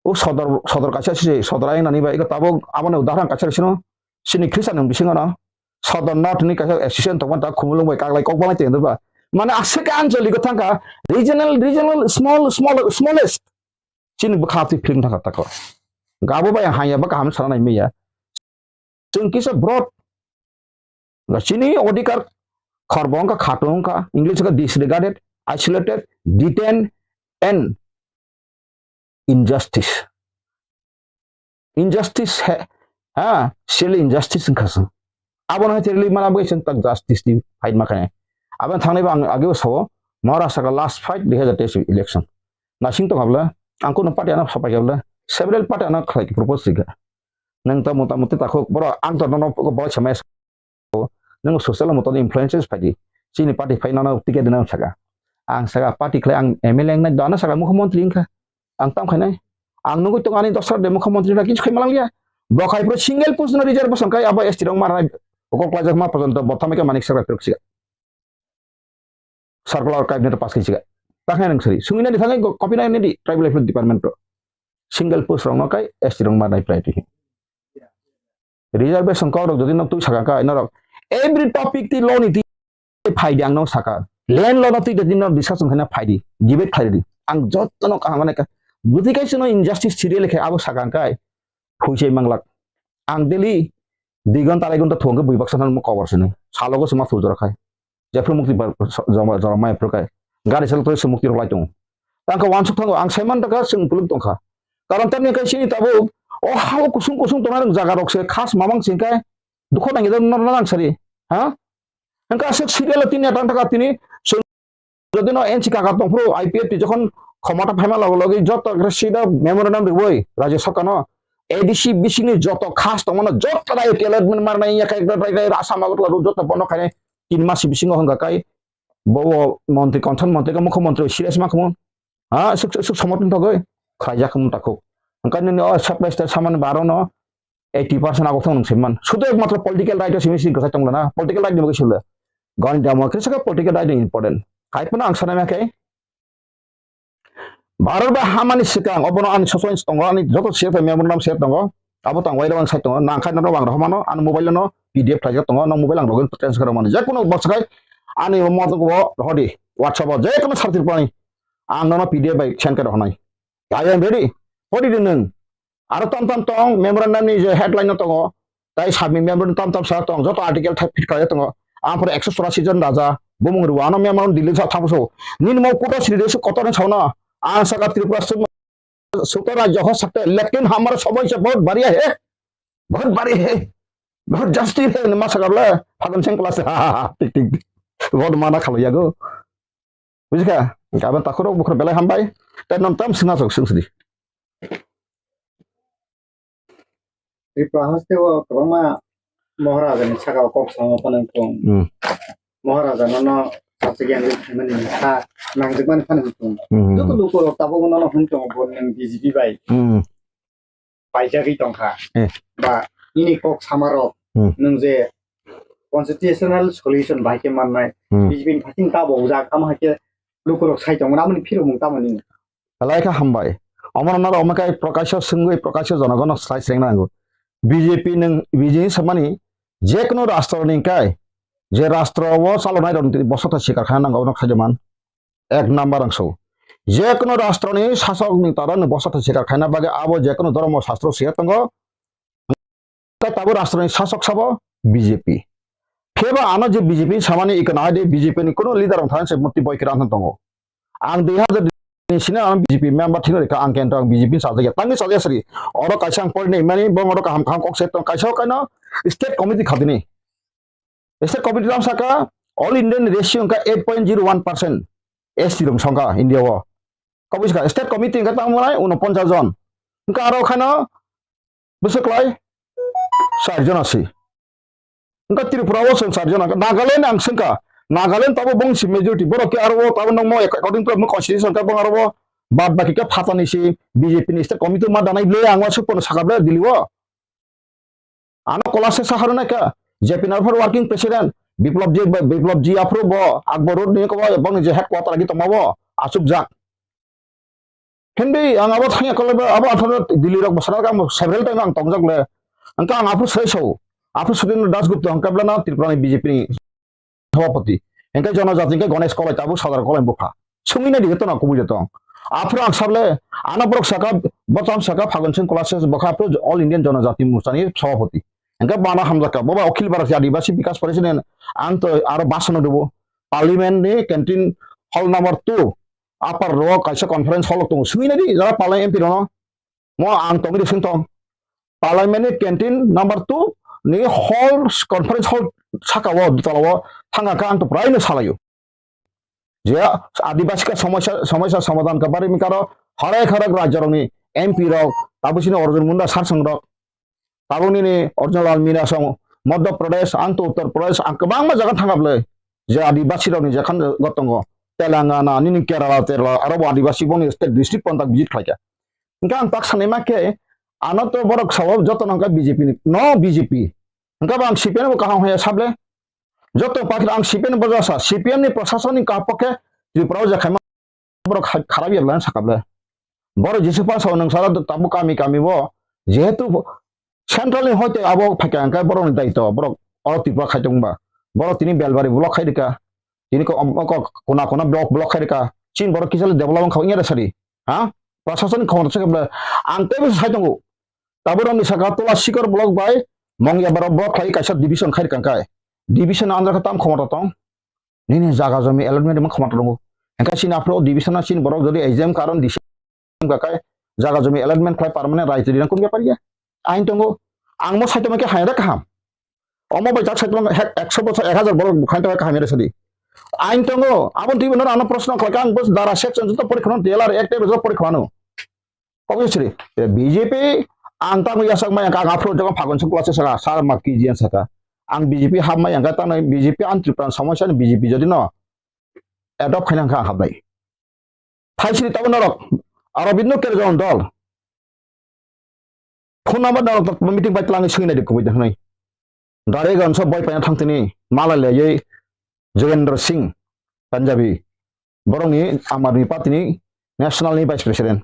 o sodor, sodor kaisa se, sodor ayang nani bai, iko tabuk aboni udaharan kaisa sino, chini Khristan ni bisingo no, sodor north ni kaisa association tongma ta, Khumulwng bai Kaglai kok balai tengdo ba. Mane aswk ancholik o thangkha, regional, regional, small, small, smallest, chini bwkha twi film thangkha tako. Gabo bai ang hanya ba kaham sana nai maya. Chwng kisa broad. Chini odhikar khorbo wngkha, khatung wngkha, English wngkha disregarded, isolated, detained and injustice. Injustice he, ha, still injustice wngkha chwng. Abono hai twi rwlwi mana bagwi chwng tak justice ni fight ma khainai. Aboni thangwi bo ang ageo sao, Maharashtra ka last fight dui hazar teis election. Nasing tongkha bwle, ang kunu party ano sapai kha bwle, several party ano khlai propose rikha. Nwng ta mota moti takhuk, borok ang to nono borok samai sao. Nwng social moto influences phaidi. Chini party phai nono ticket dina saka. Ang saka party khlai ang M L A wngnai dana saka mukhyamantri wngkha. Ang tam khainai. Ang nugui tongo ani dosra de mukhyamantri na kichu khai malang liya. Bo khai pro single post no reservation kai abo S T rok marnai. Okol klajak ma porjonto bo thamai khe manik sakra truk siga. Circular cabinet pass khai siga. Takhe nang sari. Sungina ni thangai copy nai ni tribal affairs department to. Single post rok no kai S T rok marnai priority. Reservation kok rok jodi nok twi saka kai norok every topic ti law ni ti phaidi ang no saka. Land law no twi de din discussion khaina phaidi. Debate phaidi. Ang jotto no kaham mane ka. Budi kai sino injustice serial khe abo saka kai. Phuisai manglak. Ang daily di ghonta arai ghonta thwng khe bui baksa thang mo cover sini. Salogo sima thujora khai. Jephru mukti ba-, so-, joma, joma mai phru kai. Gari sal twi sumukti rok lai tongo. Tang kha wansuk thango ang saiman taka chwng puluk tongkha. Karon tamni kai sini tabuk o hao kusung kusung tongnai rok jaga rok se khas mamang sing kai. Dukho nang idon nor nang sari. Ha? Hengka aswk serial o tini atang taka tini chwng jodi no N C kaka tongphuru I P F T jokhon khomota phaima logo logi joto khe sida memorandum riwi Rajya Sarkar no A D C bisingni joto khas tongmano joto rai allotment marnai ya kai rai rai Assam Agartala ro joto bono khainai tin mas bisingo hwnga kai bo montri concern montri ka mukhyamantri serious ma khamun ha suk suk somotun thogoi khaijak mun takhuk hwnka nini o supply state samani baro no eighty percent abo thong nung seman. Sudo ekmatro political right o simi sini kwsai tongla na. Political right ni bagwi sila. Gani damo kisa ka political right ni important. Hai puna ang sana me kai. Bharat ba hamani sikang obono ani sosoin tongo ani joto share pai memorandum share tongo. Abo tang wai rang sai tongo. Nang khai no bang rohmano ani mobile no P D F khlai tongo. No mobile ang login transfer mani. Je kono box khai ani mo ko hodi WhatsApp o je kono sartir pani ang no P D F bai send kar honai. I am ready. Hodi de nung. Aro tam tam tong memorandum ni je headline no tongo. Tai submit memorandum tam tam sa tong joto article thai fit khlai tongo. Ang pore ekso chorasi jon raja bumung ruwa no memorandum delete sa thamuso. Nini mo kuta sri desu kotor ni sauna. Ang saka Tripura suk sukta rajya ho sakte lekin hamara samay se bahut bari hai, bahut bari hai, bahut jasti hai ma saka bole Phagun Singh class ha ha ha tik tik tik. Bahut mana khalo yago. Bujikha? Gaban takhurok bukhur belai hambai. Tai non tam swnga sok sungsdi. Tripura haste o kwbangma Maharaja ni saka o kok samo phano wngkong. Hmm. Maharaja no no sachi yang mani ha nang jikmani phano wngkong. Hmm. Joto luku rok tabuk no no wngkong bo nang B J P bai. Hmm. Paijagwi tongkha. Eh. Ba nini kok samarok Hmm. Nwng je constitutional solution bai khe mannai. Hmm. B J P ni phaising ta bo ujak, amo hai khe lukurok sai tongo, amoni phirokmung tamo nini? Belai kha hambai. Omono naro omo kai Prakasho swngwi Prakasho jonogono slai srengna nango. B J P nwng B J P samani jekunu rastro ni kai je rastro o chalonai rok ni bosota sikar kha nango obono khajaman. Ek number ang so. Jekunu rastro ni sasok ni tara ni bosota sikar khaina bagwi abo jekunu dhormo sastro siya tongo. Tei tabuk rastro ni sasok sabo B J P. Pheba ano je B J P samani ikana hai de B J P ni kuno leader rok thani se murti boi kira thang tongo. Ang dui hajar ni sini ang B J P member thino rikha ang kento ang B J P sajagya tangni sajagya sri. Oro kaisa ang porinai mani bong oro kaham kaham kok se tong kaisa kaino state committee khatini. State committee lam saka all Indian ratio wngkha eight point zero one percent S T rok songkha India o. Kabui saka state committee wngkha tamo nai unoponchas jon. Wngkha aro khaino bwswk lai char jon asi. Wngkha Tripura o chwng char jon, Nagaland ang swngkha. Nagaland tabo bongsi majority, borok khe aro o tabo nokmo according to constitution khe bong aro o bad baki khe phatani si B J P ni state committee ma danai ble ang uansuk pono saka ble Delhi o. Ano kola se saharnai kha, J P Nagar working president, Biplab ji, Biplab ji aphuru bo Akbar Road ni kobo bongni je headquarter agi tongma bo achukjak. Hindi ang abo thangya kolai bo abo atharo Delhi rok bwsana kang several time ang tongjak le. Angka ang aphuru sai sao, aphuru Sudendra Das Gupta ang kablana Tripura ni B J P ni sabhapati. Hingke jonojati hingke Ganesh Kolai tabuk Sadar Kolai bupha. Sungwi nai di tona kubui de tong. Aphuru ang sable, ano borok saka, botam saka Phagun Singh Kola se bokha aphuru All Indian Jonojati Morcha ni sabhapati. Hingke bana hamjaka, boba Akhil Bharatiya Adivasi Bikas Parishad ni ang to aro basono dubo. Parliament ni canteen hall number two, upper row kaisa conference hall tongo. Sungwi nai di, jara Parliament M P rono. Mo ang tongwi de sing tong. Parliament ni canteen number two ni hall, conference hall saka o dutala o thangka kha ang to prai no salaio. Je Adivasi ka somosya, somosya somadhan ka bari mi karo hare kharok rajya rok ni M P rok, tabuk sini Arjun Munda sarsang rok, tabuk nini Arjun Lal Meena song, Madhya Pradesh, ang to Uttar Pradesh, ang kwbangma jaga thangkha bwle. Je Adibasi rokni jekhan go tongo, Telangana, nini Kerala, Terala, aro bo Adibasi boni state district pon tak visit khlaikha. Hingke ang tak sanai ma khe, ano to borok sao joto no hingke B J P ni, no B J P. Hingke bo ang C P M bo kaham haya sable. Joto party ang C P M bo jasa, C P M ni prosason ni kapo khe Tripura o je khaima borok kha-, kharap ya bwlai sakable. Borok jisi pa sao nang sara tabuk kami kami bo, jehetu central ni hoite abo phaikha hingke borok ni daito, borok oro Tripura khai tongba. Borok tini Belbari block khai rika, tini ko, ko, kona kona block block khai rika. Chin borok kisa le development khabai ya sari. Ha? Prosason khomota se kable. Ang tei bo sai tongo. Tabuk rok ni saka Tola Sikor block bai Mongya borok block khai kaisa division khai rika kai. Division andra khe tam khomota tong. Nini jaga jomi allotment rwma khoma tongo. Hingke chini aphuru division o chini borok jodi exam karon D C ka kai jaga jomi allotment khlai permanent right rina kun bepar ya. Ain tongo. Ang mo saito ke haira kaham. Omo bai tak saito hek ekso bosor ek hajar borok bukhai to kaham ere sadi. Ain tongo. Abon twi bono ano proshno khlai ka ang bos dara section joto porikhano D L R act e joto porikhano. Obviously, B J P ang tamo yasak mai ang aphuru jogon phagun sukla se saka, sar ma K G N saka. Ang B J P hap mai ang tamo B J P ang Tripura somosya ni B J P jodi no adopt khaina ang hapnai. Thaisri tabo norok, Arabindo Kerjon dol. Phone number norok meeting bai tlang singna di kubui da hnai. Dare ganso boi paina thangtini, mala leyei Jogendra Singh, Punjabi. Borokni Aam Aadmi Party ni national ni vice president.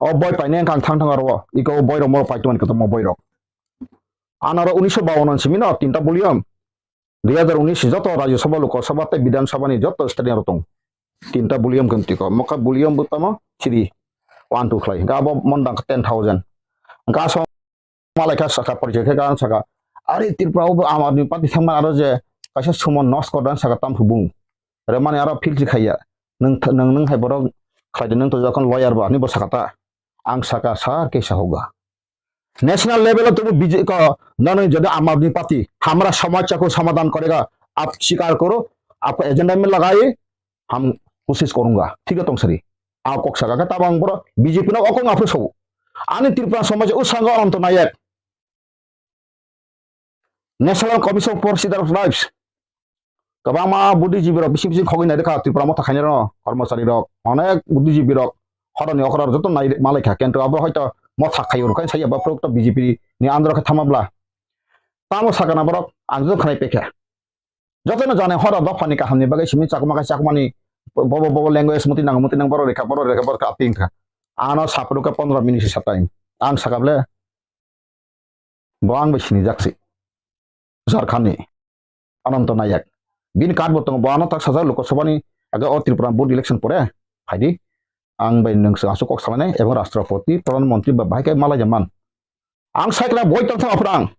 O boi paine ang thang thang aro, iko boi rok moro paito mani kotorma boi rok. Anaro unisho bawan simi no tinta volume. Dui hajar unis joto Rajya Sabha, Lok Sabha tei Bidhan Sabha ni joto state ni aro tong. Tinta volume khe tiko. Mokha volume bo tamo three, one, two khlai. Ga bo mondang ten thousand. Ga so malai kha saka porichai khe ga saka. Ari Tripura o bo Aam Aadmi Party thangma aro je kaisa sumo nos kodan saka tam phubung. Remani aro feel si khaiya. Nung th-, nung, nung hai borok khlai de nung to jokhon lawyer ba ni bo saka ta. Ang saka sa ke sa hoga. National level o tubu B J P ko nanu jodi Aam Aadmi Party hamra samasya ko samadhan karega, aap swikar karo, aapko agenda mein lagaiye, hum koshish karunga, thik hai tong sari. Aap kok saka ka tabang boro B J P no okong aphru sobo. Ani Tripura samaj o sanga Ananto Nayak. National Commission for Citizen Rights. Kwbangma buddhijibi rok bising bising khogwi nai rwkha Tripura motha khainai rok, kormochari rok, onek buddhijibi rok horoni okra joto nai malai kha, kintu abo hoito motha khaio rwkha sai abo phuruk to B J P ni andro khe thama bla. Tamo sakana borok ang joto khnai pekha. Jotono jane horo dophani kahamni bagwi simi chakma khe chakmani bobo bobo language muti nang muti nang borok rekha borok rekha borok aping kha. Ano saphuru khe pondro minute sa time. Ang saka ble Bo ang bai sinijak se. Jharkhand ni Ananto Nayak. Bini card bo tongo, bo ano tak sajak Lok Sabha ni age o Tripura board election pore phaidi. Ang bai nwng se aswk kok salanai ebong Rashtrapati, Pradhan Mantri ba bahai khe malai man. Ang sai kla boi tong thango phrang.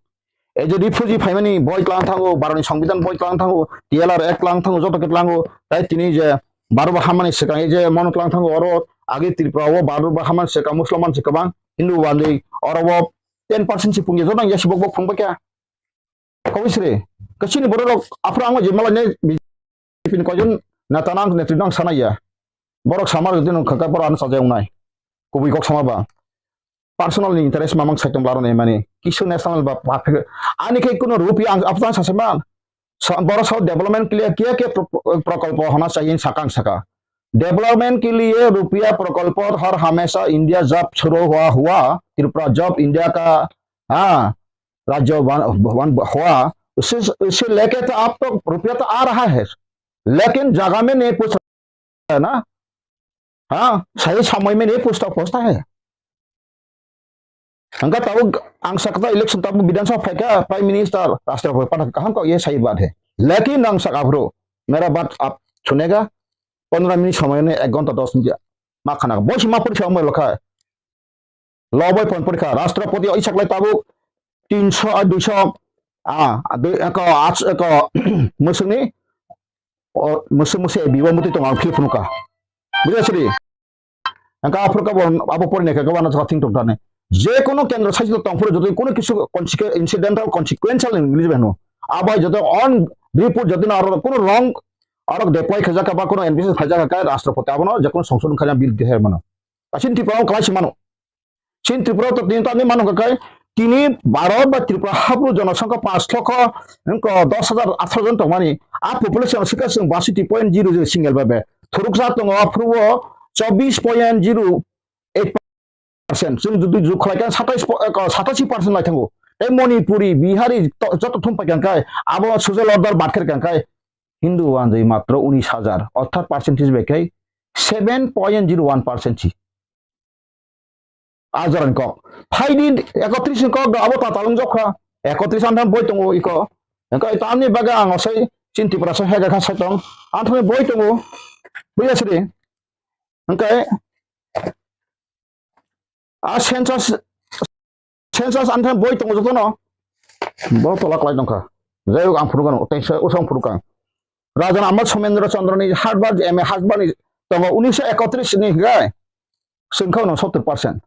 E je refugee phaimani boi tlang thango, Bharot ni Songbidan boi tlang thango, T L R Act tlang thango, joto khe tlango. Tai tini je Bharot bo hamani swkang e je mono tlang thango oro age Tripura o Bharot bo hamani swkang Muslim man se kwbang Hindu bandi oro bo ten percent si pungya jotang ya sibok bok phung bakya. Kobisri, kachini borok rok aphra ang je malai ne B J P ni koijon neta nang netri nang sana ya. Borok samar jodi nung khaka borok ano sajai ungnai. Kubui kok sama ba. Personal ni interest mamang saitung laro ne mani. Kisu national ba, ba, ani khe kuno rupi ang aphra sase man. Sa-, boro sao development ke liye kya kya pro-, pro-, prakalpo hona chahiye sakang saka. Development ke liye rupiya prakalpo har hamesha India jab shuru hua hua, Tripura jab India ka, ha, rajya ban, ban hua, usse, usse leke to aap to rupiya to aa raha hai, lekin jaga mein nahi pahunch raha hai na, ha, sahi samay mein nahi pahunchta, pahunchta hai. Hingke tabuk ang sakta election tabuk Bidhan Sabha phaikha, Prime Minister, Rashtrapati kaham kok ye sai baat hai. Lekin ang saka bro, mera baat aap sunega, pondro minute samay ne ek ghonta dos minute ma khana. Bosi ma porikha amai lokha. Lo bai pon porikha. Rashtrapati oi saklai tabuk tinso, ah, duiso, ah, dui, eko, ach, eko, musuni, o, musu musu biwa muti tong ang philip nuka. Buja siri. Angka aphuru ka bo abo porinai khe gabana thok thing tong thani. Je kono kendro saichito tong phuru joto kono kisu consequ-, incidental consequential English bai hino. Abo hai joto on report joto na aro kono wrong aro deploy khaijak ba kono N B C khaijak kha Rashtrapati abono je kono songsodhon khaina bill deher mano. Kasin Tripura o kalai si mano. Sin Tripura to tin tani mano kha kai Tini Bharat ba Tripura haphuru jonosongkha panch lokho, wngkha dos hajar atharo jon tongmani. A population swkha chwng baisoti point zero zero single babe. Thuruksa tongo aphuru o chobbish point zero eight percent. Chwng jodi jug khlai kha satais po-, eh, satashi percent lai thango. Tei Manipuri, Bihari to-, joto thum pai kha khe abo social order bad khe kha khe Hindu wanjwi matro unis hajar. Orthat percentage bai khe seven point zero one percent si. A jorani kok. Phaidi ekotris ni kok do abo tatal wng jokha. Ekotris antham boi tongo iko. Engkai tamni bagwi ang osai chin Tripura so hega kha sai tong. Antham boi tongo. Buya sidi. Engkai a census, census antham boi tongo jotono. Bo tola klai tongkha. Jai hok ang phunukano, tei se usang phunukang. Rajan Amal Somendra Chandra ni husband, M A husband ni tongo unisho ekotris ni hingkai. Sengkha uno sottor percent.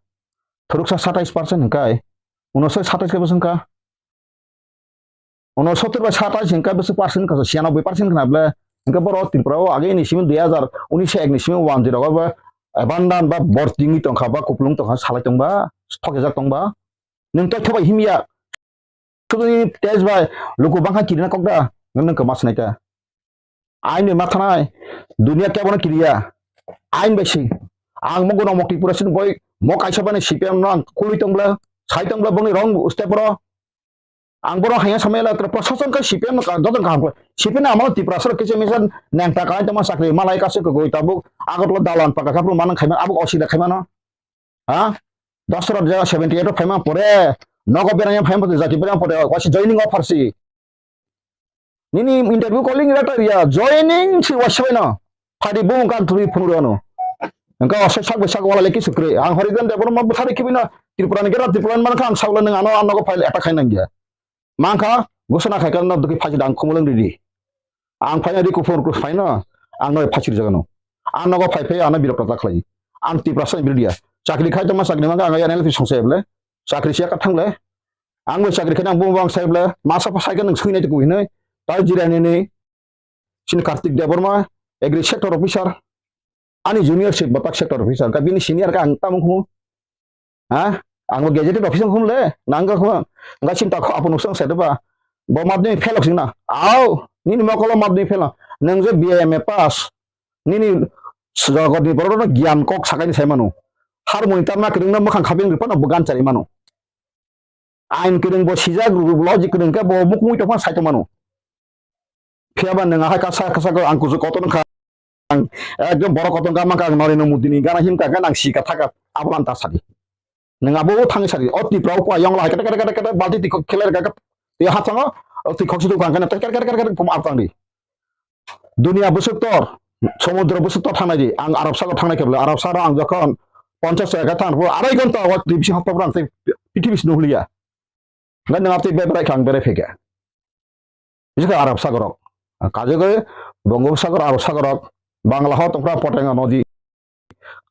Thuruksa satais percent hingkai. Uno se satais khe bwswngkha. Uno sottor bai satais hingkai bwswk percent kha, siyanoboi percent khna ble. Hingke boro Tripura o age ni simi dui hajar unis ek ni simi one zero ba abandon ba bortingwi tongkha ba kupulung tongkha salai tongba thokjak tongba. Nwng tei thobai himya. Suduni test bai luku bangkha kirina kokda nwng kama sinaita. Ain bai mathanai, dunia kebono kiriya. Ain bai si. Ang mo gono mokti pura sin boi mo kaisa bani C P M no ang kului tongbla, sai tongbla bongni rong step ro. Ang bono hanya samaya la tra prosason ka C P M no ka doton kaham ko. C P M no amalo Tripura sar kisa misa nang ta kai tama sakri malai kasu ko goi tabuk Agartala dalan paka kapru manang khaima abuk osida khaima no. Ha? Dosra jaga seventy eight o phaima pore, nogo berang phaima pore, jati berang pore, wasi joining offer si. Nini interview calling letter ya, joining si wasi no. Phadi bung kan tuli phunuro no. Engka wasi sak sak wala leki sukre. Ang hori dan debor ma buthari kibino Tripura ni gera Tripura man kan saula nang ano ano ko file attack khai nang ya. Mangkha, gosona khai khe no dukhi phachi dang khumulwng ridi. Ang phaina ri kuphur kuphur phaino, ang no phachi rijagano. Ang nogo phai phai ano birok rata khlai. Ang Tiprasa ni birdia. Chakri khai tongma chakri mangkha ang N L P songsa eble. Chakri siya kathang le. Ang bo chakri khai ang bung bang sai ble. Masa pa sai khe nang sui nai tu hinoi. Tai jirani ni. Sini Kartik Debbarma, agri sector officer. Ani junior si batak sector officer. Ka bini senior ka ang tamung khu. Ha? Ang bo gazetted officer hum le, nang ga khuma, ga chinta kho apun usang sa ba. Bo madhyamik fail sing na. Au, nini mokolo madhyamik fail. Nang je B A M A pass. Nini jogotni borok no gyan kok sakai ni sai manu. Harmoni tamna kwrwng na mwkhang khabeng rwphano bo gan chari manu. Ain kwrwng bo sijak logic kwrwng khe bo mukmui tongphano sai tongmano. Phiya ba nwng ahai kasa kasa ko ang kuchuk kotor wngkha. Ang ekdom borok kotor wngkha, mankha ang Narendra Modi ni gana himkha khe nang sika thaka abolan ta sadi. Nwng abo thangwi sadi. O Tripura o kua yong lai kete kete kete kete balti twi khok kheler kha khe twi hapsango twi khok situ kha khe twi kete kete kete pum aptang di. Dunia bwswk tor, somudro bwswk tor thangnai di. Ang Arab Sagar thangnai khe bwle, Arab Sagar ang jokhon ponchash taka thang pho arai ghonta o twi bisi hapta phrang tei prithibi sino huliya. Ngai nang tei beberai khang berai phege. Bisi kha Arab Sagar rok. Kaje khe Bongop Sagar, Arab Sagar rok, Bangla ho tongkra Poteng nodi,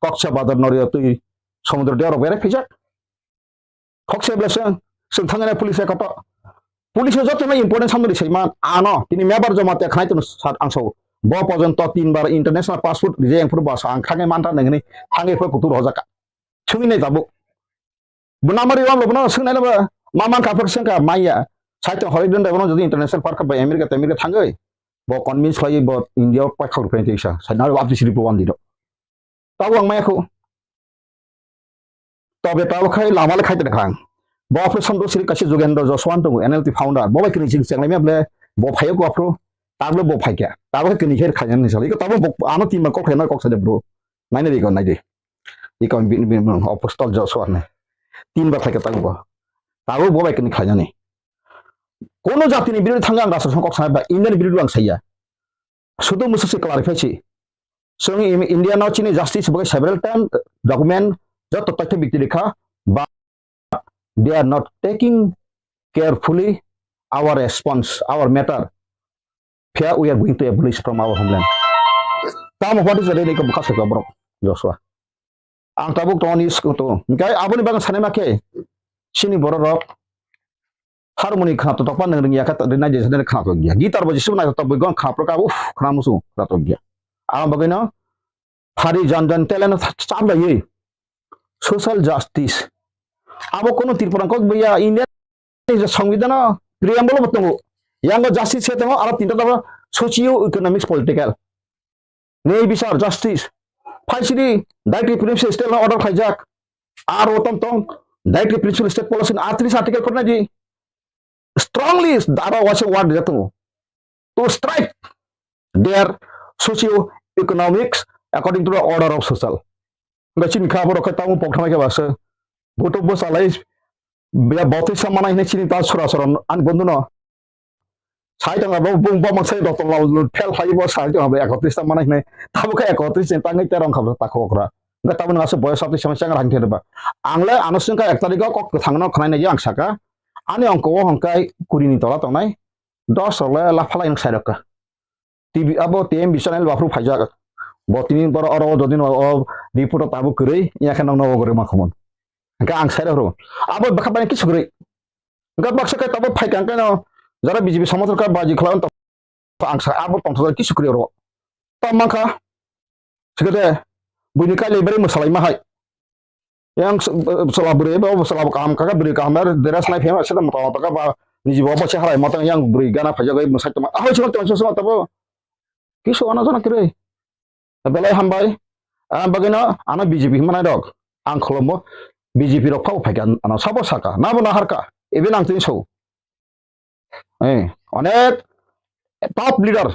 Koksa Badar nodi twi somudro dia rok berai phijak. Khokse bwle chwng, chwng thangwi nai police hai koto. Police o joto no important samno ri saiman, ano, tini mebar joma te khnai tong sat ang sao. Bo porjonto tin bar international passport rijai ang phuru basa ang khangai manta nang hwnwi thangwi phai kutur hojak ka. Chwngwi nai tabuk. Bo namari wam lo bono swngnai laba, ma man ka phak sengka maya. Sai tong hori dun da bono jodi international park ba America te America thangwi. Bo convince khlai bo India o pai khawr phai tisa. Sai naro abdi siri bo wan di do. Tabo ang maya khu. Tobe tabo khai lama le khai tongkha ang. Bo operation do siri kaisa Jugendra Jaswant tongo, N L T founder. Bo bai kini sing chenglai mya ble bo phaio ko aphro. Tablo bo phaikya. Tabo khai kini kher khaina ni sali. Ko tabo bo ano team kok khaina kok sade bro. Naina di ko nai di. Iko bin bin apostle Joshua ne. Team ba phaikya tabo bo. Tabo bo bai kini khaina ni. Kono jati ni birodhi thangya ang rasa kok sanai ba India ni birodhi ang saya. Sudu musu si clarify si. Song India no chini justice bagai several time document joto totho bikti rikha ba they are not taking carefully our response, our matter. Phiya we are going to abolish from our homeland. Tamo what is the ready ko bukha sokya borok Joshua. Ang tabuk tongni skuto. Hingkai aboni bagwi sanai ma khe chini borok rok harmoni khna to tokma nang ringya kha rinai je sanai khna to gya. Gitar bo jisu nai to bui gon khna pro ka uf khna musu khna to gya. Ang bagwi no phari jan jan talent chap lai social justice. Abo kono Tripura kok buya India ni je songbidano preamble bo tongo. Yango justice se tongo, aro tinta tongo socio economics political. Nei bisar justice. Phaisidi directive principal state order khaijak. Aro tom tong directive principal state policy ni athris article korna di strongly daro wase word rijak tongo. To strike their socio economics according to the order of social. Hingke chini kha borok khe tamo pok thamai khe basa. Boto bwsalai ya botisa manai hinui chini ta sura sura ani bondhu no. Sai tong abo bung bamang sai rotol lal fel phai bo sai tong abo ekotris ta manai hinui. Tabo khe ekotris ni tangwi terong kha ta khokra. Hingke tamo nang asuk boyos atwi sama chang rang theba. Ang le ano sungkha ek tarikh o kok kwthang no khnai nai ang saka. Ani ongko o hongkai kuri ni tola tongnai. Dos rok le laphalai ang sai rok ka. T V abo T M B channel baphru phaijak. Bo tini boro oro o jodi no o report o tabuk kwrwi, ya khe nokno o gori ma khumon. Hingke ang sai rok. Abo bwkha bai kisu kwrwi. Hingke baksa khe tabuk phai kang khe no jara B J P somothor kha baji khlai on to ang sa abo tongthok kisu kwrwi oro. Tam mankha. Sikete buini kailai bari mwsalai ma hai. Yang s-, b-, bwsala bwrwi bo bwsala bo kaham kaka bwrwi kaham er dress nai phema sita mota mota ka ba niji bo bo se halai motang yang bwrwi gana phaijak bai mwsai tongma. Ahoi sima tongma sima tabo. Kisu ano jana kwrwi. Belai hambai. Ah, bagino ano B J P hwnmanai rok. Ang kholomo B J P rok phao phaikha ano sabo saka. Nabo naharka. Even ang tini so. Eh, onek top leader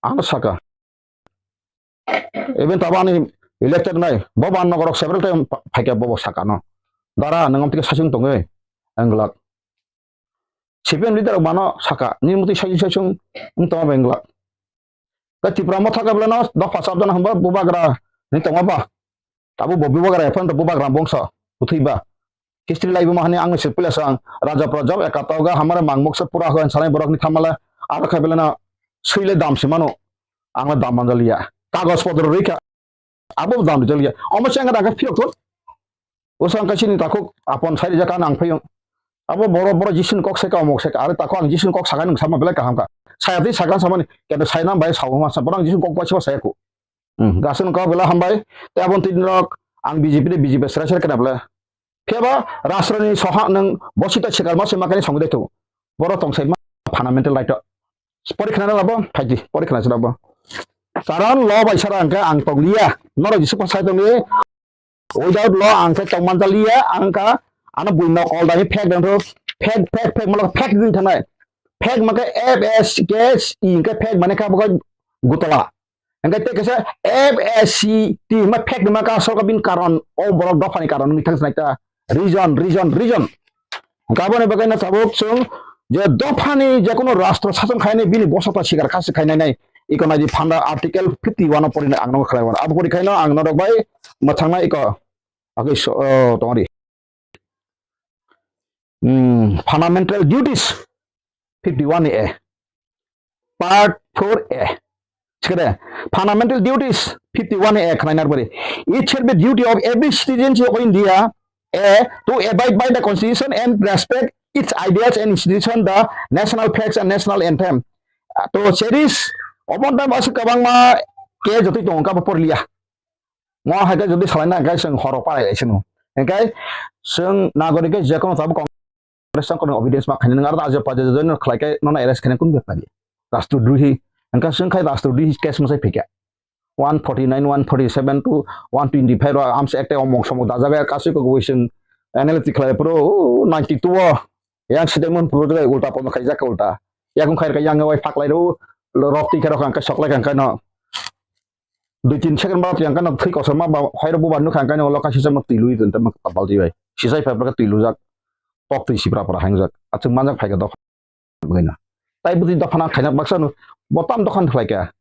ano saka. Even tabo ani elected nai, bo ban nogorok several time pa-, phaikha bobo saka no. Dara nang amtike sasung tongwi, englak. C P M leader mano saka, ni muti sasung sasung, wng tongma englak. Ka Tipra motha ka belano, dopha sabjana hamba bubagra, ni tongma ba. Abo bo bubagra, ephano bubagra bongso, bwthwi ba. History laibo ma hani ang se pila sang, raja prajab ekatoga hamare mangmok se pura hoen sanai borok ni thamale, aro khai belano, suile dam se mano, ang dam manjaliya. Kagos podro rika, abo dam jaliya. Omo se ang da ka phiyok thon. Osa ang kaisini takhuk apon sai rijak ang phiyong. Abo boro, boro Jisun kok seka, omok seka, are takhuk ang Jisun kok sakai nung sama belai kaham ka. Saya twi sakan samani, kete sai nam bai sao ma sa, borang Jisun kok bai sa saya ku. Hmm, gasun kok bela hambai, te abon tin rok, ang B J P de B J P serai serai kena bela. Phiaba rastro ni soha nung bosita sikar ma se makani song de tu. Boro tong sai ma fundamental right to. Pori khana labo, phaidi, pori khana labo. Karon lo bai sara angka ang tong liya, noro Jisu pa sai tong liya. Without law ang khe tong manjaliya, ang kha ano bui nok all dagi fake dang tho, fake, fake, fake, malo fake din thanai. Fake ma khe F S K S E, hingke fake mane kha bo khe gutala. Hingke te kesa F S C T ma fake ma kha sorkar bin karon, o borok dophani karon wngwi thang sinai ta. Reason, reason, reason. Gaboni bagwi no tabuk chwng je dophani je kono rastro sason khainai bini bosokta sikar khasi khainai nai economy phanda article fifty one o porinai ang no khlai mano. Abo pori khaino ang norok bai mwthangnai eko agwi so, o, tongri. Hmm, fundamental duties fifty one A. Part four A. Sikade, fundamental duties fifty one A khwlainar pore. It shall be duty of every citizen of India, A, to abide by the constitution and respect its ideas and institution, the national flags and national anthem. To cherish, obonta masuk kabangma ke jotoi tongo kabo porliya. Mo hai khe jodi salai na, hingke chwng horo parai lai sino. Hingke chwng nagorik khe je kono tabuk Congress chwng kono obedience ma khainai nang, aro ajo pajo jono khlai khe nono arrest khainai kun bepari. Rastrodrohi. Hingke chwng khai rastrodrohi case mwsai phikya. One forty nine, one forty seven to one twenty five ro amsa ekta omok somok dajabe kasu ko goi chwng analytic khlai pro, oh, ninety two o. Yang side mon pro ulta pono khaijak ulta. Yakung khai kha yang wai phaklai ro, rok twi khe rok ang khe soklai kha no. Dui tin second ba yang kano thwi kosom ma ba hoiro bubar nukha ang kano lo kaisa sama twi lui twi tama balti bai. Sisai phai phai twi lujak. Tok twi sipra pra hangjak. Achung manjak phai ka dok. Bwina. Tai bwtwi dophana khaina baksa no botam dokhan khlai ka.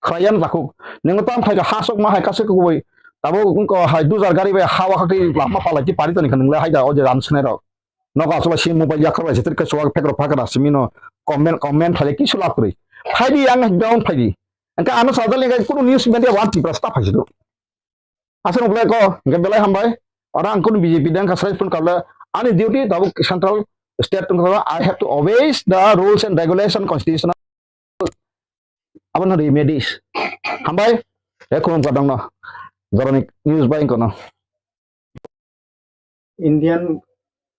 Khlai yan takhuk. Nang tam khai ka hasok ma hai kaisa kubui. Tabo ko hai dujar gari bai hawa khakti lama phalai ti pari toni khanung le hai da o je ran sunai rok. Nogo aswk bai si mobile yakhar bai se, tei kaisa phek rok phakra simi no comment, comment khlai kisu lab kwrwi. Phaidi ang down phaidi. Engka ano sajal ni kunu news media wan Tripura sta phaisi do. Aswk no ko, engka belai hambai. Ora ang kunu B J P dang kasai phone kable. Ani duty tabuk central state tong kable. I have to obey the rules and regulation constitutional. Abo no remedies. Hambai. E khulum kadang no. Jorani news bai kono. Indian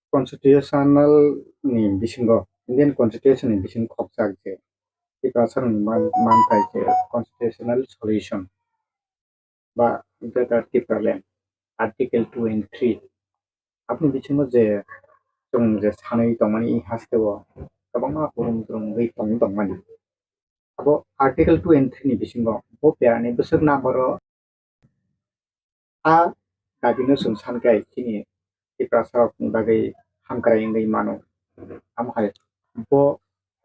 Constitutional ni bisingo, Indian Constitution ni bisingo khokjak je Tiprasarokni man-, manthai je constitutional solution ba Greater Tipraland, Article two and three. Aboni bisingo je chwng je sanwi tongmani hasteo kwbangma hurum turum wngwi tong tongmani. Abo Article two and three ni bisingo bo perani bwswk number o a dabino chwng sankhe chini Tiprasarokni bagwi hamkrai wngwi mano. Amo hai bo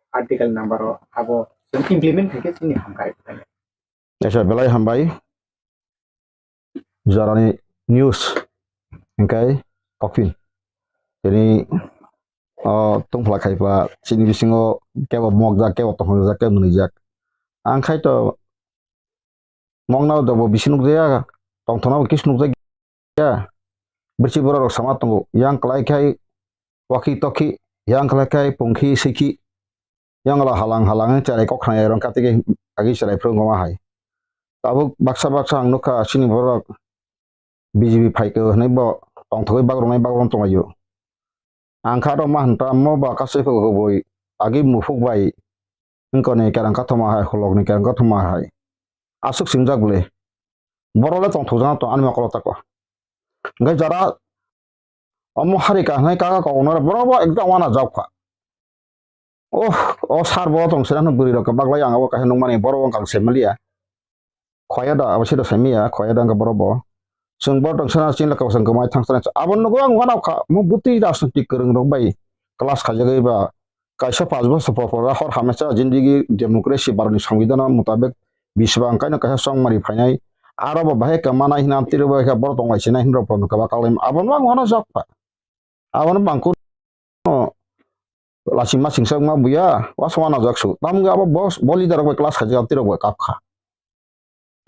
article number o abo chwng implement khaikhe chini hamkrai. Esa belai hambai. Jorani news hingkai kopin. Tini o tongphla khaipa chini bisingo kebo mokjak, kebo tongthokjak, kebo mwnwijak. Ang khai to mokna dobo bisi nukjaya, tongthokna bo kis nukjaya. Birchi borok rok sama tongo, yang kwlai khai waki tokhi, yang kwlai khai pungkhi sikhi, yang la halang halang cherai kok khnai rong kati ke agi cherai phuru goma hai. Tabuk baksa baksa ang nukha chini borok B J P phaikhe hwnwi bo tongthogwi bagrwnai bagron tonglaio. Ang kha rw ma hwn ta mo ba kasui phai kubui agi muphuk bai wngkoni kerang kathoma hai, holokni kerang kathoma hai. Aswk singjak bwle. Borok le tongthokjak tong ani mokolo tako. Hwnkhe jara omo hari ka hwnwi kaka koknwi borok bo ekdam uanajak kha. Oh, o sar bo tong sira hwnwi bwrwi rok baglai ang abo kaisa nukmani borok wngkha ang se maliya. Khoya da abo sida saimiya, khoya da wngkha borok bo. Chwng borok tong sira chini lokha chwng kwmai thang sira. Abo nugo ang uanab kha, mo bwtwi rajnitik kwrwng rok bai class khaijagwi ba kaisa panch bosor por por hor hamya cha jindigi democracy Bharatni Songbidan mutabek biswa ang kaino kaisa chongmari phainai. Aro bo bahai kwmanai hwnwi amtwiro bai khe borok tong lai sinai hwnwi rok bo kwbak kaklaima. Abono ang uanajak kha. Abono bangkuk no lachima singsa wngma buya, wasama najak su. Tamo wngkha abo bo, bo leader rok bai class khaijak, amtwi rok bai kap kha.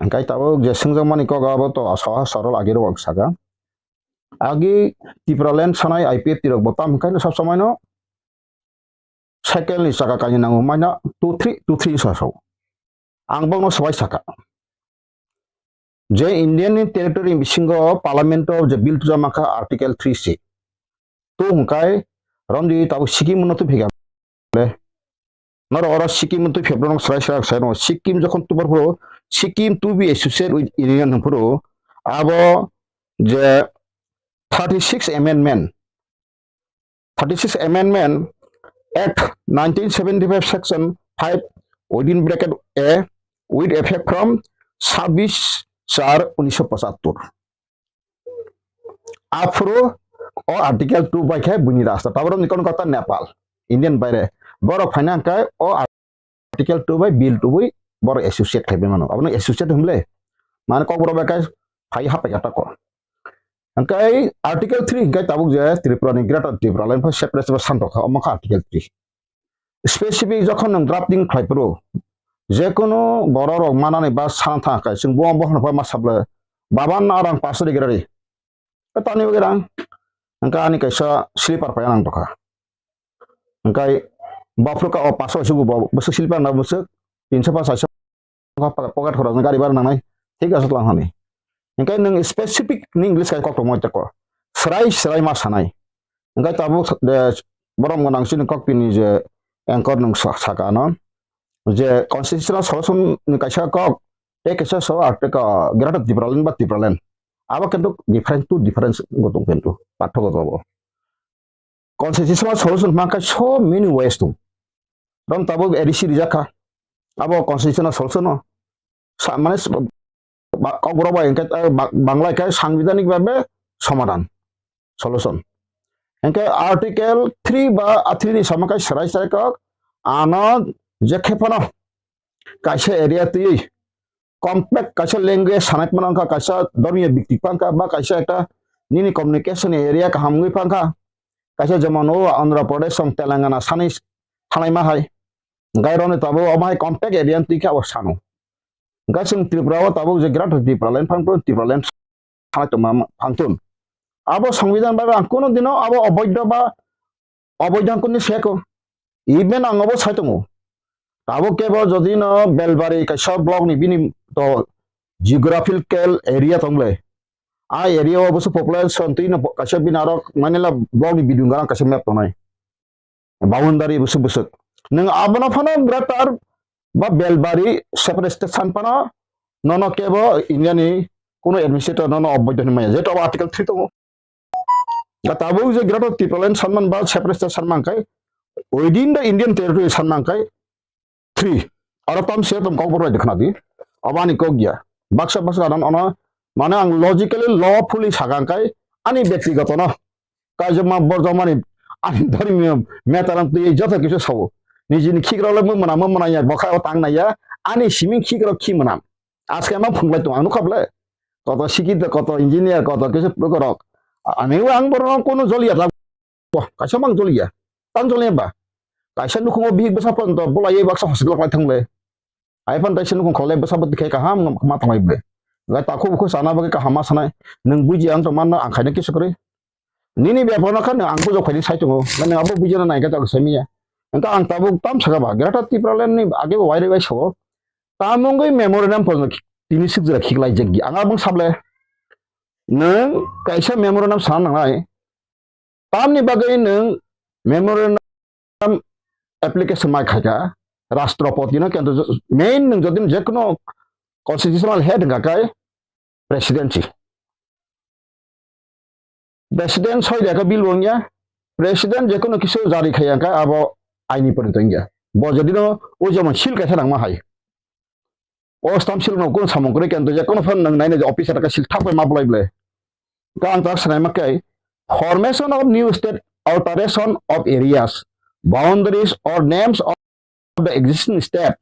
Hingkai tabuk je swngjak mani kok abo to saha sorol agi rok saka. Agi Tipraland sanai I P F T rok bo tam hingkai no sab samai no cycle ni chaka kainwi nango maina two three, two three sa sao. Ang bokno swbai saka. Je Indian ni territory ni bisingo parliament o je bill tujak mankha article three C. Tu hwnkhe romdi tabuk Sikkim no tu phika le. Norok oro Sikkim no tu phepro no srai srai sai no. Sikkim jokhon tu phuru Sikkim to be associated with Union hwn phuru abo je thirty six amendment thirty six Amendment Act nineteen seventy five Section five within bracket A with effect from sabbish char unisho pochattor. Aphuru o Article two bai khe buini rasta. Taboro ni kono kota Nepal, Indian baire. Borok phaina hwnkhe o Article two bai Bill two bai borok associate khai bai mano. Abono associate hwnle. Mane kokborok bai kai phai hapai kha tako. Hwnkhe Article three hwnkhe tabuk je Tripura ni Greater Tripura Land pha separate ba santok kha, omo kha Article three. Specific jokhon nwng drafting khlai phuru, je kono borok rok manani ba sana thang kha, chwng bo bo hwnba ma sable, baba na rang paso de grari. Tani bagwi rang. Hwnkhe ani kaisa sleeper paiya nang tokha. Hwnkhe bophuru ka o paso sugu bo bwswk sleeper na bwswk tinso paso pocket khoroknwi gari bara nangnai. Thik aswk lang hani. Hwnkhe nwng specific ni English kai koktwma teko. Srai srai ma sanai. Hwnkhe tabuk de borom gwnang chini kokpini je anchor nwng sa-, saka ano. Je constitutional solution ni kaisa kok, tei kaisa so, ah, tei ka Greater Tipraland ba Tipraland. Abo kintu different, two different go tong kintu, pathok go tong. Constitutional solution hwnkha so many ways tong. Rom tabuk A D C rijak kha. Abo constitutional solution no. Sa-, mane s-, ba-, kokborok bai hwnkhe, eh, ba-, Bangla khe sangbidhanik bhabe somadhan, solution. Hwnkhe Article three ba, ah, three ni sama khe srai srai kok, ano je khe phano kaisa area twiwi compact kaisa language sanai phano wngkha, kaisa dhormiyo bikti phano wngkha, ba kaisa ekta nini communication area kaham wngwi phano wngkha, kaisa jemon o Andhra Pradesh song Telangana sanwi thanglai ma hai. Hwnkhe roni tabuk omo hai compact area twi khe abo sano. Hwnkhe chwng Tripura o tabuk je Greater Tipraland phano Tipraland sanai tongma phano tun. Abo Songbidan bai ang kuno dino abo oboidho ba oboidho ang kuni seko. Even ang obo sai tongo. Tabuk kebo jodi no Belbari kaisa block ni bini to geographical area tongle. A area o busu population twi no kaisa bini aro mane la block ni bidung garang kaisa map tongnai. Boundary busu busu. Nang abono phano greater ba Belbari separate state san phano nono kebo India ni kuno administrator nono oboido hinmaya. Jeto article three tongo. Ga tabuk je Greater Tipraland sanman ba separate state sanman kai within the Indian territory sanman kai three. Aro tam se tom kok borok khna di. Abani kok ya. Baksa baksa adan ono mane ang logically lawfully sagang kai ani bektigoto no. Kaijak ma borjak mani ani dhormiyo metaram twi joto kisu sao. Nijini khikrok le mung mana mung mana ya bokha o tang na ya ani siming khikrok khi mana. Aske ma phunglai tong ang nukha ble. Koto sikit koto engineer koto kisu prokorok. Ani ang borok kono joliya ta. Wah, kaisa mang joliya. Tang joliya ba. Kaisa nukhungo bihik bwsa pon to bolai baksa hospital lai thangle. Ai phan taisa nukhung kholai bwsa bwtwi khai kaham ma thanglai ble. Gai takhu bukhu sana bagwi kaham ma sanai. Nung buji ang to manno ang khaina kisu kwrwi. Nini bepar no kha nung ang bujo khaini sai tongo. Nang abo buji na nai ka tak sai miya. Engka ang tabuk tam saka ba. Greater Tipraland ni age bo wairi bai so. Tamungwi memorandum pon tini sik jora khiklai jek di. Ang abang sable. Nung kaisa memorandum sana nangnai. Tamni bagwi nwng memorandum application mai khaika Rashtrapati no, kintu main nwng jodi jekono constitutional head wngkha khe presidency. President soi lekha bill wngya, president jekono kisu jari khaya khe abo aini porito wngya. Bo jodi no o jemon seal kaisa nangma hai. O stamp seal no kun samung kwrwi khe, je kono phan nang naina je officer ka seal thap ma bulai ble. Ka ang tak sanai ma kai, formation of new state, alteration of areas, boundaries or names of the existing state.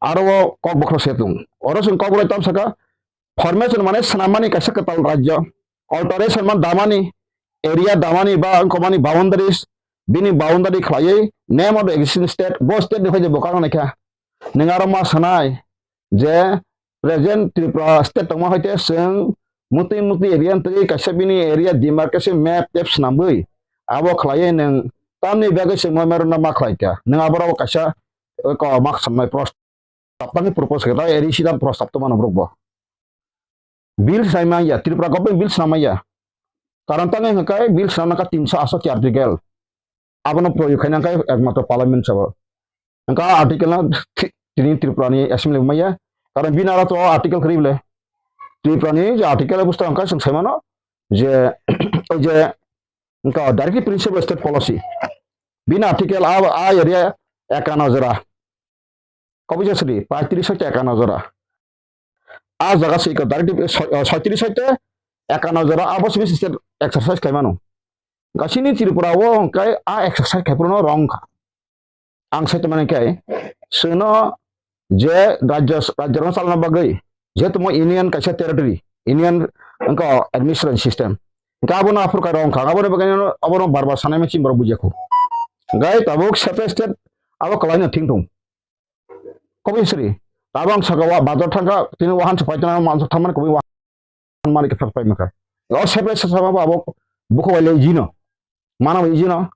Aro o kok bokhro se tung. Oro sung kok bokhro tam saka, formation mane swnamani kaisa kwtal rajya. Alteration man damani, area damani ba wngkokmani boundaries, bini boundary khlaiwi name of the existing state, bo state ni hoide bo kang naikha. Nwng aro ma sanai je present Tripura state tongma hoite chwng mutwi mutwi area twi kaisa bini area demarcation map tep swnamwi abo khlaiwi nwng tamni bagwi chwng memorandum ma khlaikha. Nwng aborok kaisa, eh, ko mak sanai prostab tangwi propose khe ta area sida prostab to mano borok bo. Bill swnamwi ya, Tripura government bill swnamwi ya. Karon tangwi hwnkhe bill swnamna kha tinso aswk article. Abono proyog khaina khe ekmatro parliament sabo. Hwnkhe article no thi-, tini Tripura ni assembly maya. Karon bini aro to article kwrwi bole. Tripura ni je article busta hwnkhe chwng sai mano je, o je, hwnkhe directive principle state policy. Bini article a, a area ekano jora. Kobisa sidi, paitris hoite ekano jora. A jaga se iko directive soi-, o, soitris hoite ekano jora abo simi state exercise khaimano. Gasini Tripura o hwnkhe a exercise khaiphuru no wrong kha. Ang sai tongmani khe, chwngno je rajya, rajya rong chalna bagwi, jehetu mo union kaisa territory, union wngkha administration system. Hwnkhe abono aphuru kha wrong kha, aboni bagwi abono bar bar sanai ma chini borok bujiya khu. Hwnkhe tabuk separate state abo kwlaino thing thung. Koboi sri. Tabang saka wa bazar thangka, tini wahan se paitana mansa thamani koboi wahan mani ke phak pai maka. O sepe sasa ma abo bukho wale jino. Mana wai jino.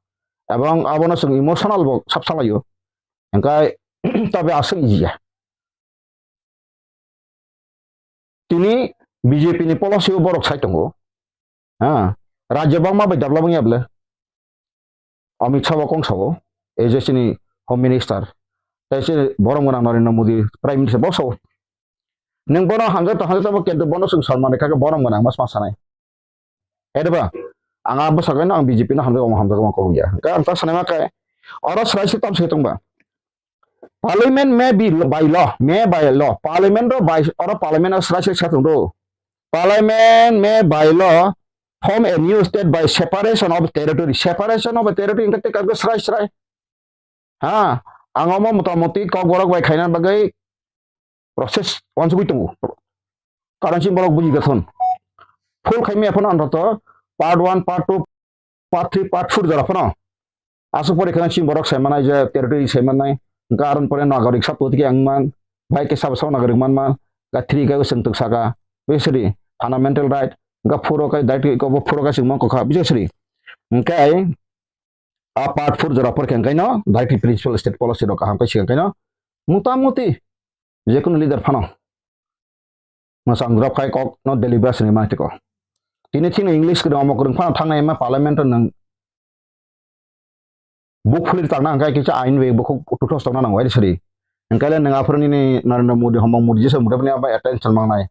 Abang abono sung emotional bo sap salayo. Engkai tabe asung iya. Tini B J P ni policy o borok sai tongo. Ha, rajya bangma bai dabla bangya bole. Amit Shah bo kong sao, A J C ni Home Minister. Tai se borom gwnang Narendra Modi Prime Minister bo sao. Neng bono hamjak to hamjak tamo kento bono sung salmani kake borom gwnang mas mas sanai. Edeba, ang abo sakai no ang B J P no hamjak omo hamjak omo kong ya. Ka ang ta sanai ma kai. Oro srai se tam se tong ba. Parliament may be lo-, by law, may by law. Parliament ro by, oro parliament ro srai se sa tong do. Parliament may by law form a new state by separation of territory. Separation of a territory hingke teka srai srai. Ha, ang omo motamoti kok borok bai khaina bagwi process wansugwi tongo. Karon si borok buji gathon. Full khaimi aphano antoto part one, part two, part three, part four jora phano. Aswk pore kheno chini borok sai manai je territory sai manai. Hwnkhe aron pore nagorik sapotiki ang man. Bai khe sabo sabo nagorik man man. Hwnkhe three khe chwng twk saka. Bisri fundamental right. Hwnkhe four o khe direct ko bo four o khe chwng man kokha. Bisri. Hwnkhe a part four jora pore khe hwnkhe no direct principal state policy rok kaham khe swkang khe no. Motamoti. Jekunu leader phano. Mwchang drop khai kok no deliberation ni mantiko. Tini thikno English kwrwng omo kwrwng phano thangnai ma parliament o nwng buk phulwi tangna hwnkhe kisa ain bai bukhuk tuthos tongna nango, ai sari. Hwnkhe le nwng aphuru nini Narendra Modi, Homok Modi jesa muthabani abo attention mangnai.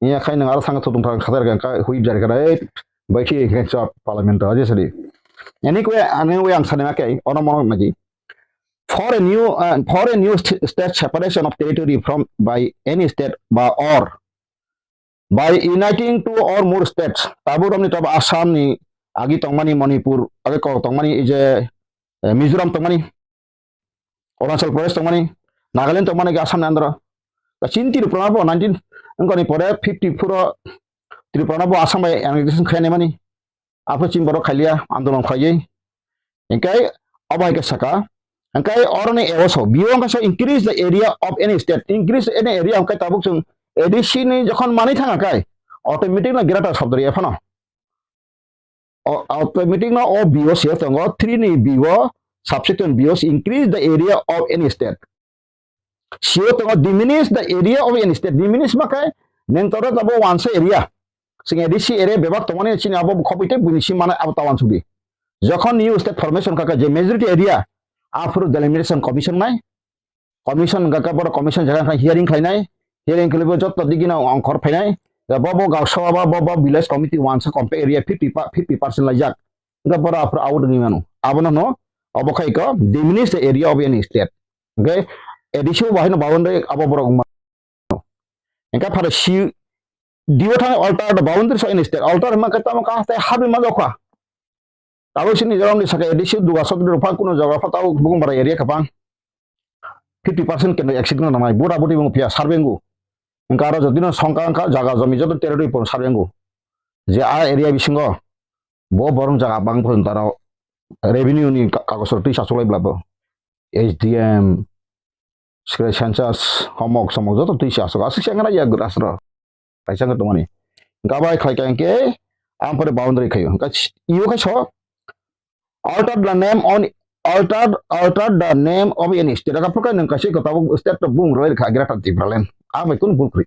Iya khai nwng aro thangkha thutung thang khatar kha hui jar kha, "Ei, bai thi khe chot parliament o," ai sari. Anyway, anyway, ang sani ma khe, ono mono nagi. For a new, uh, for a new st-, state separation of territory from by any state ba or by uniting two or more states, tabuk romni tabuk Assam ni agi tongmani, Manipur agi kok tongmani, ei je, eh, Mizoram tongmani, Arunachal Pradesh tongmani, Nagaland tongmani agi Assam ni andro. Ta chini Tripura no bo nineteen, wngkha ni pore fifty-four o Tripura no bo Assam bai annexation khainai mani. Aphuru chini borok khailia, andolon khlaiwi. Hingkai abo hai khe saka. Hingkai oroni A O so, B O hingkai so increase the area of any state. Increase any area hingkai tabuk chwng A D C ni jokhon manwi thanga kai, automatic no greater sabdari phano. O, automatic no o B O se tongo, three ni B O, subsection B O increase the area of any state. Sio tongo diminish the area of any state. Diminish ma khe neng toro tabo wansa area. Sing A D C area bebak tongmani chini abo khoboi tei buini si mana abo ta wansukdi. Jokhon new state formation kaka je majority area, aphuru delimitation commission nai. Commission kaka boro commission jaga kha hearing khlainai. Hearing khlaibo jotto digino ongkhor phainai. Ya bo bo gaosa ba bo bo village committee wansa compact area fifty pa-, fifty percent laijak. Ga boro aphuru out ni mano. Abono no obo khai ko diminish the area of any state. Hingke A D C bo haino boundary abo borok wngma. Hingke pharo C D O thang alter the boundaries of any state. Alter hima khe tamo ka haste habi ma dokha. Abo sini jorom ni saka A D C duga sotri rok phang kuno jaga pha tabo bukung bara area ka phang. Fifty percent kendo exit no nangnai. Bura buri bung phiya survey ngu. Hingke aro jodi no songka wngkha jaga jomi joto territory pon survey ngu. Je a area bisingo bo borong jaga bang pon taro revenue ni ka-, kagos rok twi sasulai bla bo. S D M, Secretary Census, homok somok joto twi se aswk, aswk se wngna ya aswk rw. Kaisa wngkha tongmani. Hwnkhe abo hai khlai kha hwnkhe, ang pore boundary khaio. Hwnkhe iyo khe so, alter the name on, alter, alter the name of any state. Aka phuka nwng kaisa kwtal state to bung roi kha Greater Tipraland. Ang bai kunu bul kwrwi.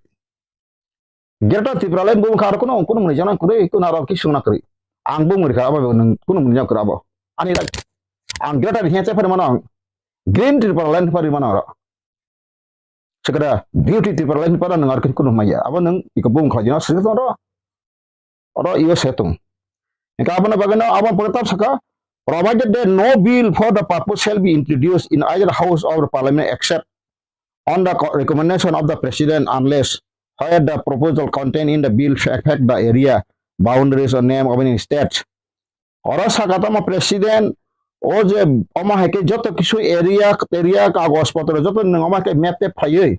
Greater Tipraland bung kha aro kunu, kunu mwnwi jana kwrwi, kunu aro kisung na kwrwi. Ang bung rikha abo nwng kunu mwnwi jana kwrwi abo. Ani rak, ang Greater hiya cha phari mano ang. Green Tipraland phari mano aro. Sekada beauty Tipraland phara nwng aro kunu maya. Abo nwng iko bung kha jana sik tongo. Oro iyo se tong. Hingke aboni bagwi no abo pore tab saka, provided that no bill for the purpose shall be introduced in either house of the parliament except on the co-, recommendation of the president unless where the proposal contained in the bill affect the area, boundaries or name of any state. Oro saka tamo president o je omo hai khe joto kisu area, area kagoj potro joto nwng omo hai khe map tep phaiwi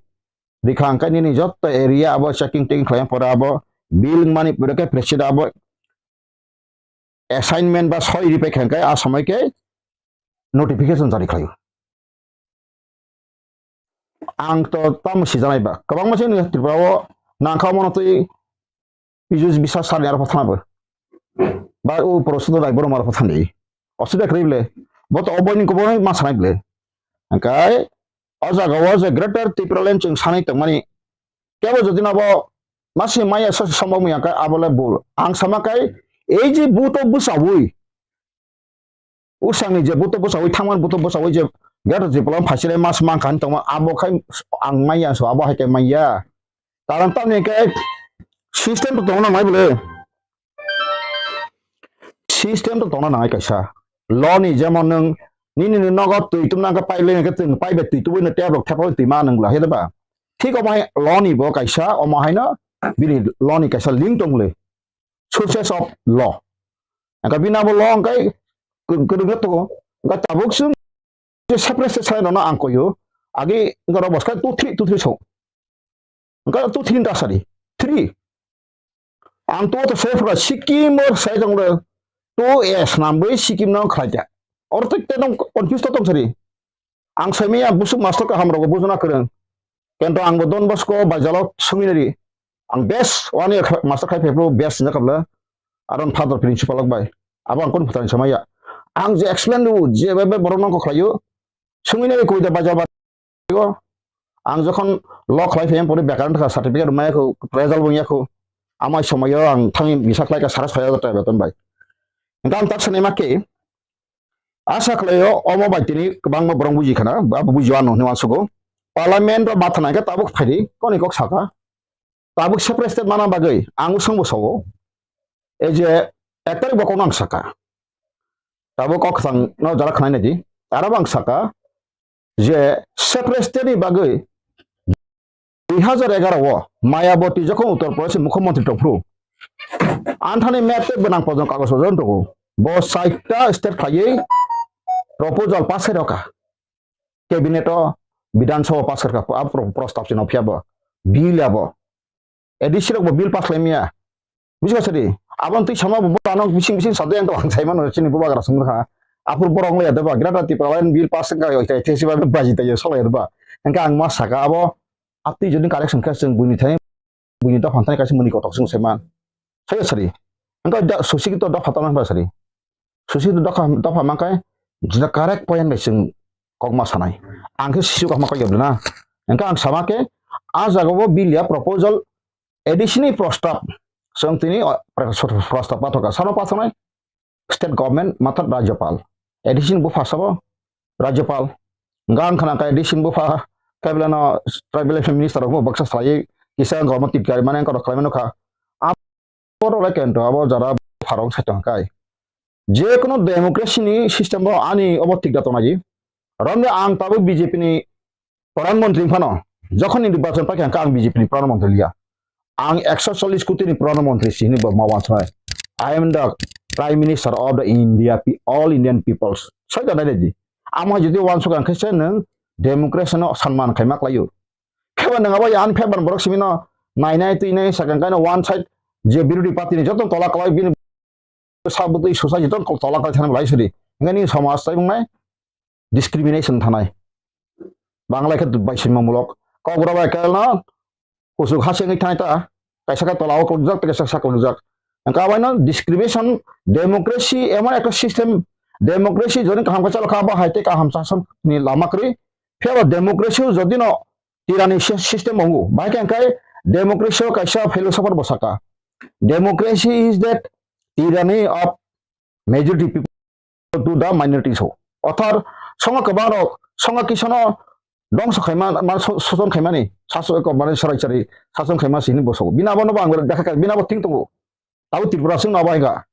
rikha hwnkhe nini jotto area abo checking teking khlai pore abo bill wngmani pore khe president abo assignment ba soi ripai kha hwnkhe a samai khe notification jari khlaio. Ang to tamo sijanai ba kwbangma se Tripura o nangkha mono twi pijus bisa sani aro thana bo ba o porosudo dai borok maro thani osida kri ble bo to obo ni kobo ma sanai ble. Hwnkhe o jaga o je Greater Tipraland chwng sanai tongmani kebo jodi no bo masi maya sosi somok maya khe abo le bul. Ang sama khe ei je buto bwsaui usangni je buto bwsaui thangmani buto bwsaui je Greater Tipraland phaisile mas mankha hinwi tongma abo khai ang maya so abo hai khe maya. Karon tamni khe system to tongna nai bole. System to tongna nangai kaisa. Law ni jemon nwng nini ni nogo twi tumna khe pipeline khe twng pipe twi tubui no tap rok thepoi twi ma nwng la he ba. Thik omo hai law ni bo kaisa omo haino bini law ni kaisa link tong le. Sources of law. Angka bini abo law angkai kwrwngna tongo. Angka tabuk swng je separate side no ang koyo. Agi angka rok boskai two three two three so. Angka two three ta sari. Three. Ang to to se phra Sikkim or sai tong le to es nam bai Sikkim no khlai ja. Or tek te tong confuse to tong sari. Ang sai maya busuk master ka ham rogo bujuna kwrwng. Kento ang bo Don Bosco bai jalo sungwi nari. Ang best one year master khai phepro best sinja kabla. Aron father principal ok bai. Abo ang kon phutan samaya. Ang je explain du je bai bai borok nang ko khlaio. Sungwi nari koi da bai jalo. Ang jokhon law khlai phai pore bekaran thaka certificate maya kho, result bo ya kho. Amai somoyo ang thangwi bisa khlai kha sara soi hajar taka beton bai. Hingke ang tak sanai ma khe, asa khlaio omo bai tini kwbangma borok buji khana, abo buji ano hinwi uansugo. Parliament o matha nai khe tabuk phaidi, koni kok saka. Tabuk separate state mana bagwi ang swngbo sao. Ei je ek tarik bo kokno ang saka. Tabuk kok kwchang no jara khnai naidi. Aro bo ang saka je separate state ni bagwi dui hajar egaroh o Mayawati jokhon Uttar Pradesh ni mukhyamantri tongphuru, anthani map tei bwnang pojong kagoj pojong tongo. Bo chaita state khlaiwi proposal pass khai rokha. Cabinet o, Bidhan Sabha pass khai rokha, a pro-, prostab chini phiya bo. Bill abo. A D C rok bo bill pass khlai maya. Buji kha sadi. Aboni twi sama bo ano bising bising sadi ang to ang sai mano chini bubagra sung kha. Aphuru borok wng ya deba Greater Tipraland bill pass wng kha, oi tai thesi ba baji tai solai deba. Hingke ang ma saka abo, aptwi jodi correction khe chwng buini thani, buini dopha thani kaisa muni kotok chwng sai man. Sai sadi. Hingke da susi to dopha tong ba sadi. Susi to dopha, dopha man kai jina correct point bai chwng kok ma sanai. Ang khe sisu kok ma kok yobna. Hingke ang sama khe a jaga o bill ya proposal A D C ni prostab, chwng tini, o, prostab pathokha, sano pathoknai state government matha Rajyapal. A D C ni bupha sabo Rajyapal. Hingke ang khna khe A D C ni bupha kaiblano tribal affairs minister rok baksa salai kisa wngkha omo titkari mane wngkha rok khlaimano kha. Abo rok lai kento abo jara bupha rok sai tong kai. Je kono democracy ni system o ani obo thik da tongnai. Romde ang tabuk B J P ni Pradhan Mantri phano, jokhon ni nirbachon paikha hwnkhe ang B J P ni Pradhan Mantri liya. Ang ekso chollish koti ni Pradhan Mantri si hinwi bo ma wansuknai. I am the Prime Minister of the India, pe-, all Indian peoples. Sai da nai di. Amo jodi wansuk ang khe se nwng democracy no sanman khai ma klaio. Pheba nwng abo ani pheba borok simi no nai nai twi nai sakang kaino one side je birodhi party ni joto tola klai bini sabutwi society to tola kai thani belai sidi. Hingke ni somaj tai wngnai discrimination thanai. Bangla khe bai sima mulok. Kokborok bai kelno kusuk hasengwi thanai ta. Kaisa khe tola o kulukjak, kaisa sak kulukjak. Hingke abaino discrimination, democracy, emon ekta system, democracy jodi kaham khe chalokha, abo hai tei kaham sasonni lama kwrwi. Phiya ba democracy o jodi no tirani sy-, system wngo. Bahai khe hingke democracy o kaisa philosopher bo saka. Democracy is that tyranny of majority people to the minorities ho. Othar songo kwbang rok songo kisano dongso khaima, ma so-, soson khaimani, saso ko mane sarai chari sason khaima sini boso. Bina bono bang bini abo thing tongo. Tabo Tripura sing no bai ga.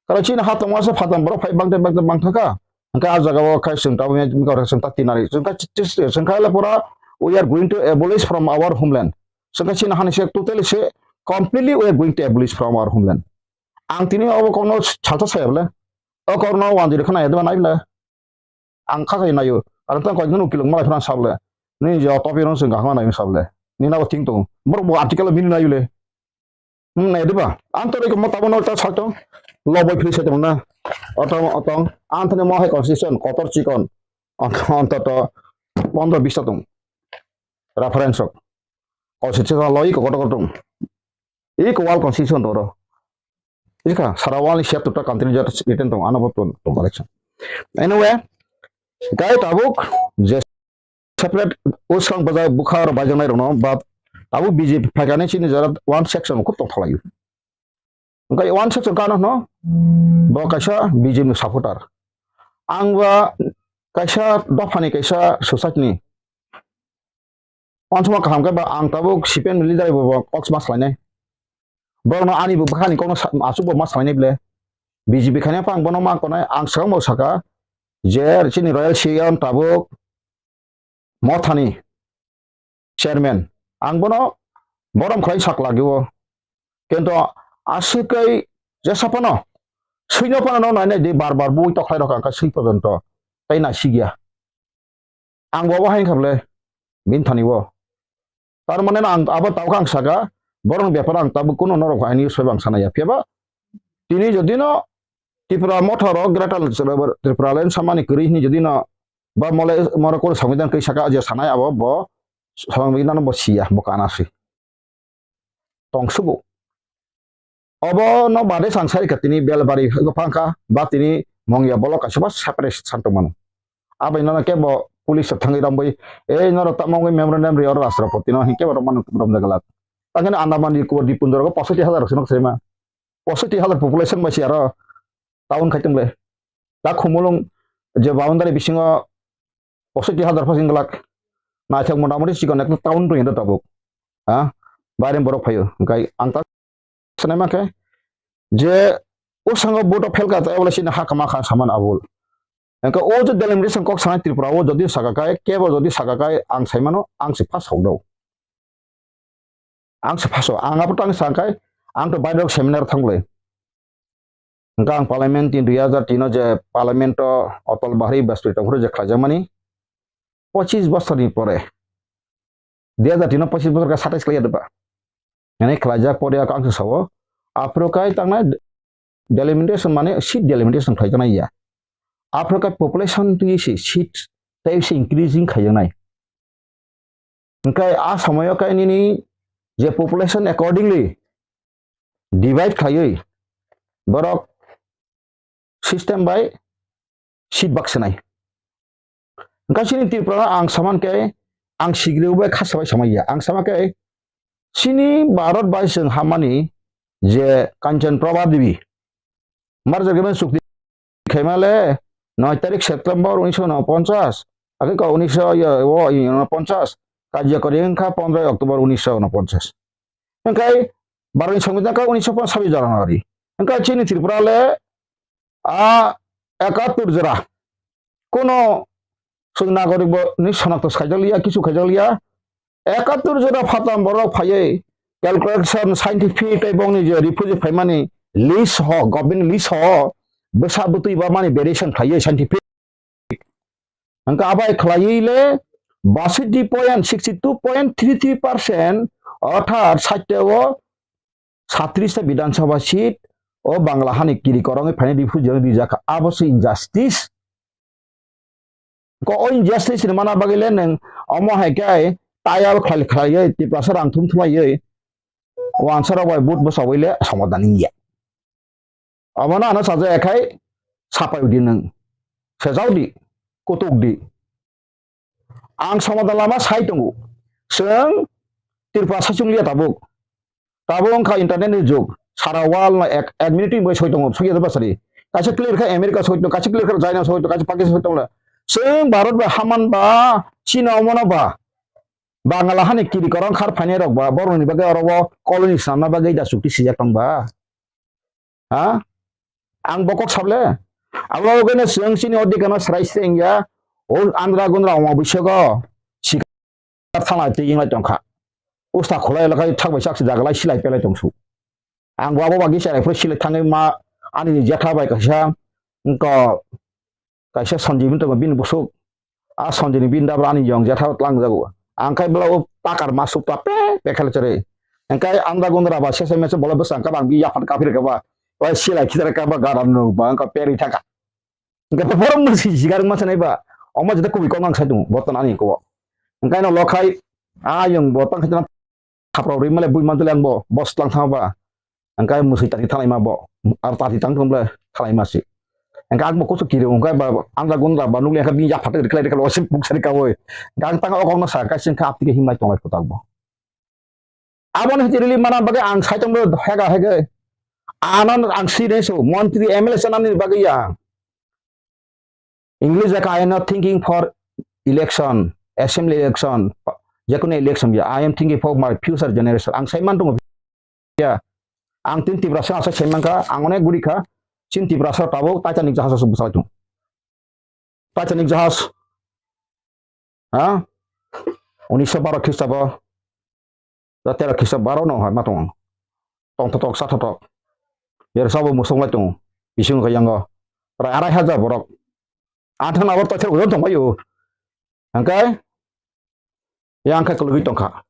Karo chini ha tongma se phatam borok phai bangte bangte bang thaka. Hingke a jaga o khai sing tabo mi kor sing ta tinari. Sing khai le pura we are going to abolish from our homeland. Sing khai chini hani se totally se completely we are going to abolish from our homeland. Ang tini obo kokno salsa saya bole. O kokno wanjui khna ya deba nai bole. Ang kha khai naio. Aro tang koi gano kilok malai phran sable. Ni jo topi rong sing gahma nai sable. Ni na bo thing tong. Borok bo article bini nai le. Hmm, nai deba. Ang to reko mo tabo no ta sak tong. Lo boi phri se tong na. Otong, otong. Ang thani mo hai constitution kotor chikon. Ant-, antoto pondro bis ta tong. Reference rok. Constitution lo iko kotor kotor tong. Iko wal constitution tong ro. Ika sara wal ni siap tuta country jat written tong ano bo tong, tong collection. Anyway, gai tabuk je separate usrang baja bukha ro bajanai rokno ba tabuk B J P phaikani chini jara one section khub tong thalaio. Hingke one section kano hwno bo kaisa B J P ni supporter. Ang ba kaisa dophani kaisa society ni. Wansukma kaham khe ba ang tabuk C P M ni leader bo, bo kok ma salainai. Borokno ani bo bwkhani kokno sa-, aswk bo ma salainai ble. B J P khaina phang bono ma konai ang swkang bo saka je chini Royal Siyam tabuk mothani chairman. Ang bono borom khlai sak lagio. Kintu aswk kai jesa phano swino phano no nainai di bar bar bui tokhlai rok ang kha swi porjonto tei naisigya. Ang bo obo hai wngkha bwle bini thani o. Tar mane no ang abo tabuk ang saka, borokni bepar ang tabuk kunu norok hai news bai bo ang sana ya. Phiya ba tini jodi no Tripura motha rok Greater Tripura Land samani kwrwi hwnwi jodi no ba mole moro koro Sambidan kwi saka je sanai abo bo Sambidan no bo siya bo kana si. Tongsugo. Obo no bade sang sai kha tini Belbari phang kha ba tini Mongya bolok kaisa ba separate san tong mano. Abai no kebo police rok thangwi rambwi, "Ei norok tamo wngwi memorandum ri oro Rashtrapati no," hinkhe bo rok mano romjak glak. Tangkhe Andaman Nicobar Dipundorogo posoiti hazar rok se nok sema. Posoiti hazar population bai se aro town khai tongle. Da Khumulwng je boundary bisingo posoiti hazar pha singlak. Naithok motamoti chikon ekta town tong tabuk. Ha? Baireni borok phaio. Hwnkhe ang ta sanai mankhe je o sango vote o phelka ta ebole sini ha kama kha saman abul. Hwnkhe o je delimitation kok sanai Tripura o jodi saka kai, kebo jodi saka kai ang saimano ang se pass hok do. Ang se pass o, ang abo tang sa kai, ang to bairok seminar thanglai. Hwnkhe ang parliament tin dui hazar tin o je parliament o Atal Bihari Vajpayee tongphuru je khlaijakmani pochis bosorni pore, dui hazar tin o pochis bosor khe satais khlaiya deba. Hwnwi khlaijak pore ang se sao, aphuru kai tangnai delimitation mane seat delimitation khlaijaknai ya. Aphuru kai population twi se seat tei se increasing khaijaknai. Hwnkhe a somoyo kai nini je population accordingly divide khlaiwi borok system bai seat baksinai. Hwnkhe chini Tripura ang saman khe ang sigriu bai khasa bai samai ya. Ang sama khe chini Bharat bai chwng hamani je Kanchan Prabha Devi, Marjagriban chukti khaimale noi tarik September unisho unoponchas, ake ko unisho yo, o, unoponchas, karjakori wngkha pondroi October unisho unoponchas. Hwnkhe Bharatni Songbidan kha unisho ponchas January. Hwnkhe chini Tripura le a ekattur jora kono chwng nagorik bo ni sonakto khaijakliya, kisu khaijakliya. Ekattur jora phatam borok phaiwi calculation scientific tei bongni je refugee phaimani list ho, government list ho, bwsa bwtwi ba mani variation khlaiwi scientific. Hwnkhe abai khlaiwi le basiti point sixty two point three three percent orthat site o satris ta Bidhan Sabha seat o Bangla hani kiri korongwi phainai refugee rok rijak kha. Abo se injustice. Ko o injustice ni mana bagwi le nwng omo hai khe tayal khlai khlaiwi Tiprasa rang thum thumaiwi wansarok bai vote bwsawui le somadan wngya. Omono ano sajak ya khai sapai di nwng. Sejak di, kutuk di. Ang somadan lama sai tongo. Chwng Tripura saichung liya tabuk. Tabuk wngkha internet ni jug. Sara world no ek, ek minute ni bagwi soi tongo, soi ya basari. Kaisa clear kha America soi tongo, kaisa clear kha China soi tongo, kaisa Pakistan soi tongo. Chwng Bharat bai haman ba, China omono ba. Bangla hani kiri korong khar phainai rok ba, borok ni bagwi oro o colony swnamna bagwi da chukti sijak tong ba. Ha? Ang bo kok sable. Abo bagwi no chwng chini o dikano srai se wngya. O andra gundra wngma bisogo. Sikar thanglai twi wnglai tongkha. Usta khulai lakai thak bai chak si jagalai silai pelai tongsu. Ang bo abo bagwi chwrai phuru silai thangwi ma ani ni jetha bai kaisa wngkha. Kaisa Sanjibini tongo bini bwswk. A Sanjibini bini dabra ani yong jetha tlang jago. Ang khai bwla o takar ma suk ta pe pe khela chwrai. Ang khai anda gundra ba sese mese bola bwsang ka bang bi yaphan ka phir ka ba. Oi silai khidar ka ba garan no ba ang ka peri thaka. Ang khai borom no si sigar ma sanai ba. Omo jeta kubi kong ang sai tung botan ani ko. Ang khai no lo khai a yong botan khai Thapra rwi male bui mantole ang bo, bo slang thang ba. Ang kai musui tati thalai ma bo, ar tati tang thong ble thalai ma si. Ang kai ang bo kusu kiri ang kai ba, ang da gun da ba nukli ang kai bini yapha tari khlai khlai wasim puk sari ka boi. Ang tang o kong na sa kai sing kha apti ke himlai tonglai putak bo. Abo ni hiti rili mana bagwi ang sai tong hega hega. Anan ang si re so, montri M L A sanani bagwi ya. English jaka, "I am not thinking for election, assembly election, jekunu election ya, I am thinking for my future generation." Ang sai man tongo ya. Ang tin Tiprasa asa sai man kha, ang onek guri kha, chin Tiprasa tabuk Titanic jahaj asa bwsai tung. Titanic jahaj, ha? Unisho baro Khristabo, Da tera kisa baro no hai ma tong. Tong thotok sa thotok. Yer sabo musong lai tong. Bising kha yango. Prai arai hajar borok. Anthang na bor toithar ujon tong bayo. Hangkai. Yang khai kulugui tong kha.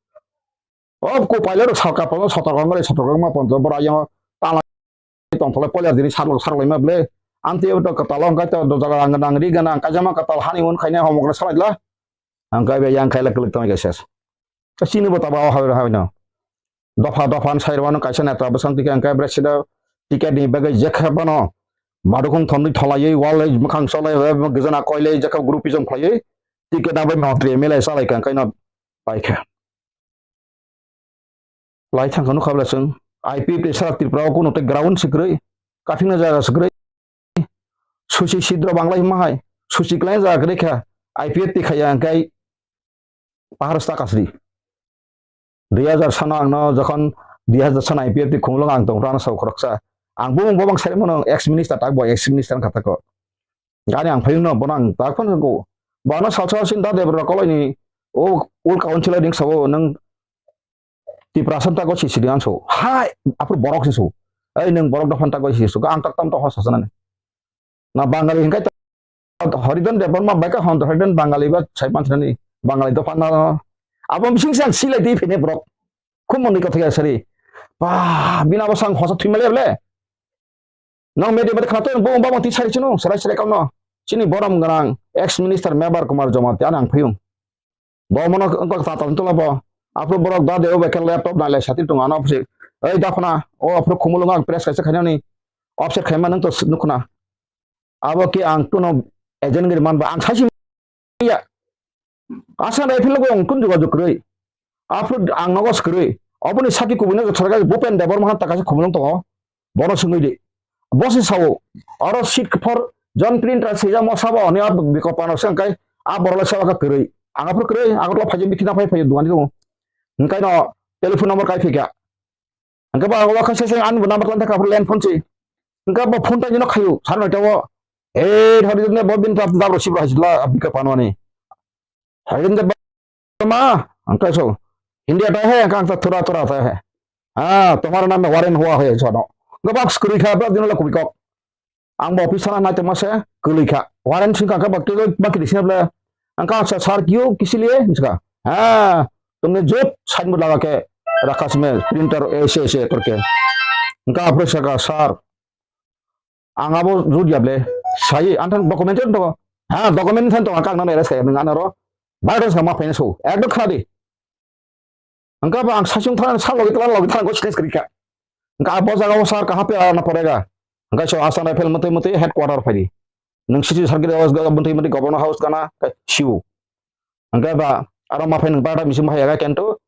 O ko pailor sal kapal sotok ngore sotok ma pon bora yang tala tongthoklai polyar dini sarlok sarlai ma ble. Amtwi abo to kwtal wngkha to jaga rang gwnang ri gwnang kaijama kwtal hani hwn khaina homokno salai la. Ang kaibe yang khaila kwlwi tongwi kha ses. Chini bo taba o hawi hawi no. Dopha dopha sai rwano kaisa neta bwsang tike ang kaibe sida ticket ni bagwi jekha bano. Madukhung thomni tholaiwi walai mwkhang solai gajana koilai jekha groupism khlaiwi ticket na bai montri M L A salai kha ang kaino paikha. Lai thangkha nukha bwle chwng. I P F T sara Tripura o kuno tei ground se kwrwi, kaphikna jaga se kwrwi. Suchi sidro banglai hwnma hai, suchi kwlai jaga kwrwi kha, I P F T khaiya hwnkhe pahar sta kasri. Dui hajar sano ang no jokhon dui hajar sano I P F T khumulwng ang tong phano sao khoroksa. Ang bumung bobang sai mano ex minister tak bo ex minister wngkha tako. Gani ang phayung no bono ang tak phano ko. Bono salsa sin da debra koloi ni o ul kaun chilai ding sao nang Tiprasa tako sisiri ang so. Hai, aphuru borok se so. Ei, nung borok dophani tako sisiri so. Ang tak tam to hosa sanani. Na Bangali hinkai to Haridan Debbarma bai ka hon Haridan Bangali ba sai panthani Bangali dophana. Abo bising sang silai di phene borok. Khum moni kotha ya sari. Ba, bina bo sang hosa thwi male ble. Nang media mate khana to bo ba mati sari chino, sarai sarai kauno. Chini borom ganang ex minister Mebar Kumar Jamatia nang phiyung. Bo mono wngkha tata wng tongla bo. Aphuru borok da de o bai khe laptop nai lai sati tongo ano opposite. Ei daphna o aphuru khumulwng ang press kaisa khainani offset khaima nang to nukhna. Abo khe ang kuno agent gari manba ang saisi ya. Asa dai philo ang kun jogajog kwrwi. Aphuru ang nogo kwrwi. Oboni sati kubui no sarga Bhupen Debbarma han takasa khumulwng tongo. Bono swngwi di. Bo se sao, oro seat for John Printer swijak mo sabo hwnwi a bikop ano se hwnkhe a borok le seba khe kwrwi. Ang aphuru kwrwi, Agartala phaijak bithi na phai phai dugani tongo. Hwnkhe no telephone number kai phikha. Hwnkhe bo ang wakha se se ani bo number tlan thakha aphuru land phone se. Hwnkhe bo phone tangwi no khaio, sar noita o. Ei, thori ne bo bin ta dabro sibro haisla bikop ano ani. Hairin de ma, ang kai so. Hindi ata hai, ang kang ta thura thura ata hai. Ah, tomar naam mein Warren hua hai, so no. Gabak skri kha, bak dino la kubi kok. Ang bo office sana nai tongma se, kwlwi kha. Warren sing kha, bak kilo, bak kili sina bla. Ang kang sa, "Sir, kyo, kisi liye?" Sika. "Ha, tumne jo sign board laga ke rakha sime, printer aise aise karke." Ang kang apre saka, "Sir, ang abo jut ya ble, sai, ang thang document tongo." "Ha, document than tongo, ang kang nang arrest kaya, nang ano ro, virus sama phaina so, ekdom khna di." Hwnkhe bo ang saichung thang, sa logi tlang, logi tlang, ko stress kwrwi kha. Hwnkhe abo jaga o sir kaha pe ana porega. Hwnkhe so Assam Rifle mwtwi mwtwi headquarter phaidi. Nwng city circle o bwntwi mwtwi governor house gana, khe siwo. Hwnkhe ba aro ma phai nwng barda misi ma phai yaga kento.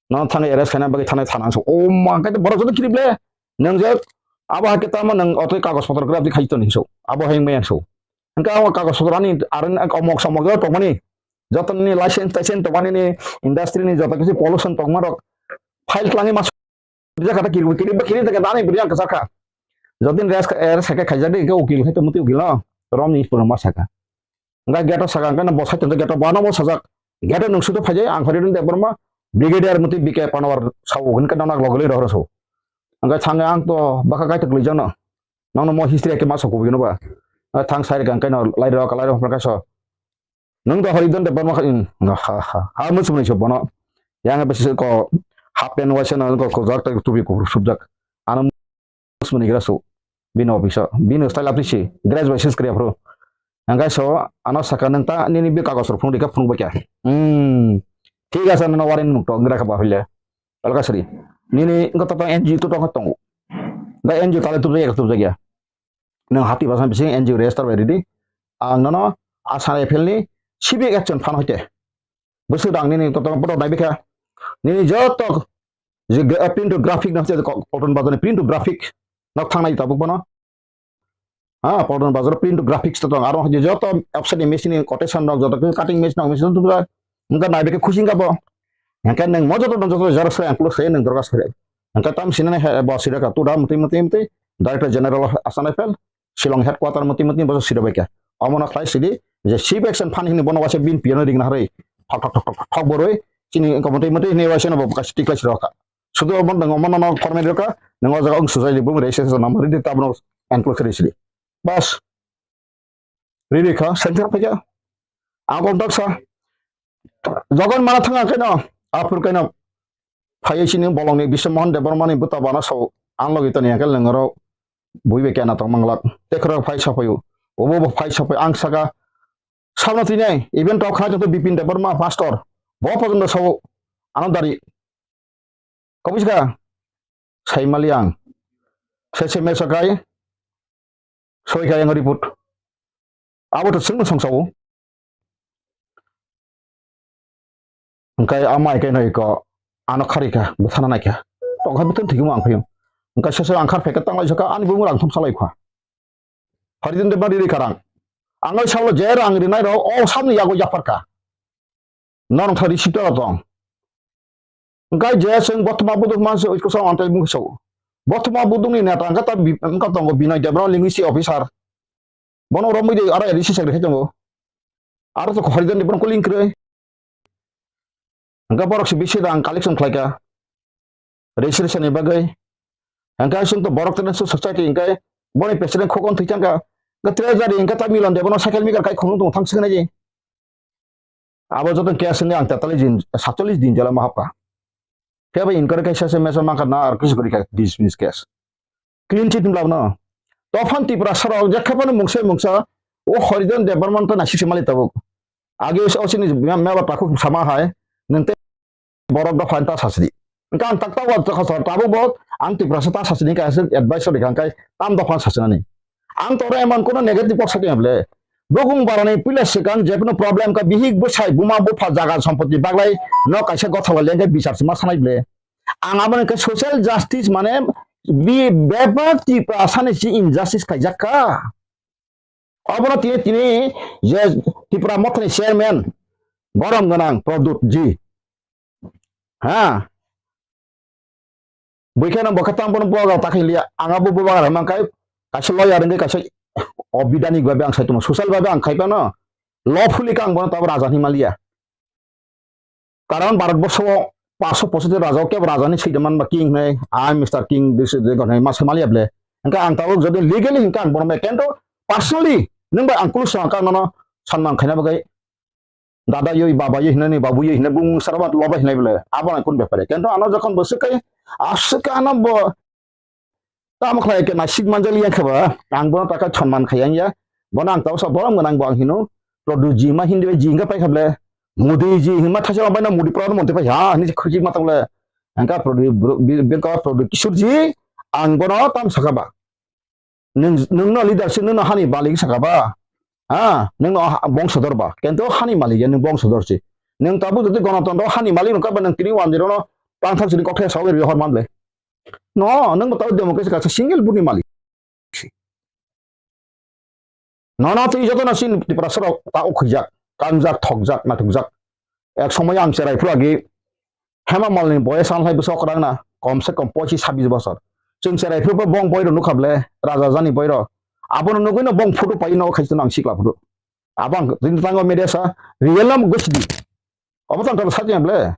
No thangwi arrest khaina bagwi thanai thana so. O ma, hwnkhe borok joto kirible. Nwng je abo hai khe tamo nwng otwi kagoj potro graph di khai toni so. Abo hai maya so. Hwnkhe abo kagoj potro ani aro omok somok jo tongmani. Jotoni license taisen tongmani ni industry ni joto kisi pollution tongma rok file tlangwi mas. Bijak kata kiri kiri ba kiri ta kata ani bri ang kasakha. Jotin res res khe khaijak de ke ukil khai to muti ukil no. Rom ni pura ma saka. Hwnkhe gate o saka hwnkhe no bo side hwnkhe gate o bo ano bo sajak. Gate o nwng sudo phaijai ang Hariran Debbarma, Brigadier muti B K Panwar sao hwnkhe no nak logolwi rohor so. Hwnkhe thangwi ang to bwkha kaitor kwlwijak no. Nokno mo history khe ma sokubui no ba. Thang sai rwkha hwnkhe no lai rok lai rok hwnkhe so. Nwng to Haridan Debbarma kha, ha, ha, ha, muchungni se bono. Yang besi ko half pant waisa no ko, ko jak tak tubi ko subjak. Ano muchungni gra su. Bini office o. Bini style apni si. Dress by sense kriya pro. Angkai so, ano saka nwng ta nini bi kagos rok phunuk dikha phunuk bakya. Hmm. Thik asa nono warning nuk to ngra kha ba hile. Alka sri. Nini ngko to N G O to tongo. Da N G O tale tu ya tu ya. Nwng hati basa bising N G O register bai ridi. Ang nono Assam Rifle ni civic action phan hoite. Bwswk dang nini kotor kotor nai bikha. Nini joto je gra-, print to graphic na je ko-, Paltan Bazar ni print to graphic nok thangnai tabuk bono. Ha, Paltan Bazar print to graphics to tong. Aro je joto offset ni machine ni quotation nok joto cutting machine nok machine to ba. Mungka nai bikha khusi ka bo. Hingke nwng mo joto joto xerox khe ang plus khe nwng dorgas khe. Hingke tam sinane he bo sira ka tu da muti muti muti Director General of Assam Rifle. Shillong headquarter moti moti boso sida bai kha. Omo no khlai sidi je chief action phan hini bono waisa bin piano ring na hari. Thok thok thok thok thok boroi chini ko moti moti hini waisa no bo kasi tiklai sida kha. Sudo omo nang omo no format rokha nang o jaga ung sujai libu rei se se nam ri ta bono enclose ri sidi. Bas. Ri ri kha center phaikha. Ang kok dak sa. Jogon mana thanga khaino. Apur kaino. Phaiya chini bolongni Biswa Mohan Debbarmani buta bana sao ang logi toni angkel nengoro bui be kena tong manglak. Tekhro phai sapayu. Obo bo phai sapai ang saka. Sabna tini even tok khana jongto Bipin Debbarma pastor. Bo pojono sao ano dari. Kobuska. Saimali ang. Sese me sakai. Soi kha yang report. Abo to sungno song sao. Hingkai amai khe noi ko ano khari kha, bwthana nai kha. Okhai bwtwng thwigwi ang phaio. Wngkha sese ang khar phaikha tanglai sakha ani bumung rang thum salai kha. Pharidin de bari rikha rang. Ang oi salo je rang rinai rok o sabni yago yapharkha. Norong thari sipta tong. Wngkha je chwng bothoma buduk manse oiko sa antai bung so. Bothoma budukni neta wngkha ta bi-, wngkha tongo Binoy Debra linguistic officer. Bono romwi de aro A D C secretary tongo. Aro to Harijan ni bono kuling kwrwi. Hingke borok se bisi rang collection khlaika registration ni bagwi. Hingke chwng to borok tene society hingke boni president khokon thwi changka. Hingke treasury hingke ta milon de bono cycle maker kai khunung tongo thang swknai. Abo joto case ni ang tetalis din, satchallis din jela ma hapka. Kebo inquiry kaisa se mesa mangkha na ar kisu kwrwi kha dismiss case. Clean chit wng labno. Tophan Tipra sarok je khapano mungsa mungsa o Harijan Debbarma to naisik se mali tabuk. Age o sini meba takhuk sama hai nang te borok dopha ta sasidi. Engka ang tak tawa ta khasar tabuk bo ang Tipra sa ta sasidi ka asuk advice ri kang kai tam dopha sasinani. Ang tore eman kono negative kok sakya ble. Bokung barani pila swkang jekunu problem ka bihik bwsai buma bupha jaga sompoti baglai no kaisa gothola lengkhe bichar sima sanai ble. Ang abo hwnkhe social justice mane bi-, bebak Tiprasani si injustice khaijak kha. Obono tini, tini je Tipra Mothani chairman borom gwnang Pradyut ji. Ha? Buikheno bokhe tang bono bubagra ta khailiya. Ang abo bubagra hwnmang khai kaisa lawyer wngwi kaisa obidani babe ang sai tongma, social babe ang khai phano lawfully khe ang bono tabo raja hinwi maliya. Karon Bharat borsho o paanch sho pochoti raja o kebo raja ni swi man ba king hinwi, I am Mister King, this is the god hinwi ma sai maliya ble. Hingkhe ang tabuk jodi legally hingkhe ang bono bai kento personally nwng bai ang kulusa ang kang nono sanman khaina bagwi dada yoi, baba yoi hinani, babu yoi hinani, bung saraba loba hinai bole, abo ang kun bepare. Kento ano jokhon bwswk kai, aswk ano bo, tamo khlai ke nasik manjali yang khaba, ang bono taka chonman khayang ya, bono ang tausa borom gwnang bo ang hino, Produ ji ma hindi bai ji hingka pai khable, Modi ji hima thaisa bai na Modi Pradhan Mantri pai ha, ni khuji ma tole, angka Produ, bengka Produ Kishore ji, ang bono tam sakaba. Nwng, nwngno leadership, nwngno hani malik saka ba? Ha, nwngno ha-, bongsodor ba? Kento hani malik ya, nwng bongsodor si. Nwng tabuk jodi gonotondro hani malik rwngkha ba, nwng tini wanjirano tangthar sini kokthai sawi rwi hor man ble. No, nwng bo tabuk democracy kaisa single vote ni malik. Nono twi jotono chini Tiprasarok ta ukhuijak, kangjak, thokjak, naithokjak. Ek somoy ang cherai phuru agi Hema Malini boyes ang hai bwswk kwrang na, kom se kom pochis sabis bosor. Chwng cherai phuru bo bong boiro nukha ble, raja jani boiro. Abono nugwi no bong photo pai no khaisi no ang sikla phuru. Abo ang tini tango media sa, real nam gosi di. Obo tang tang sakya ble.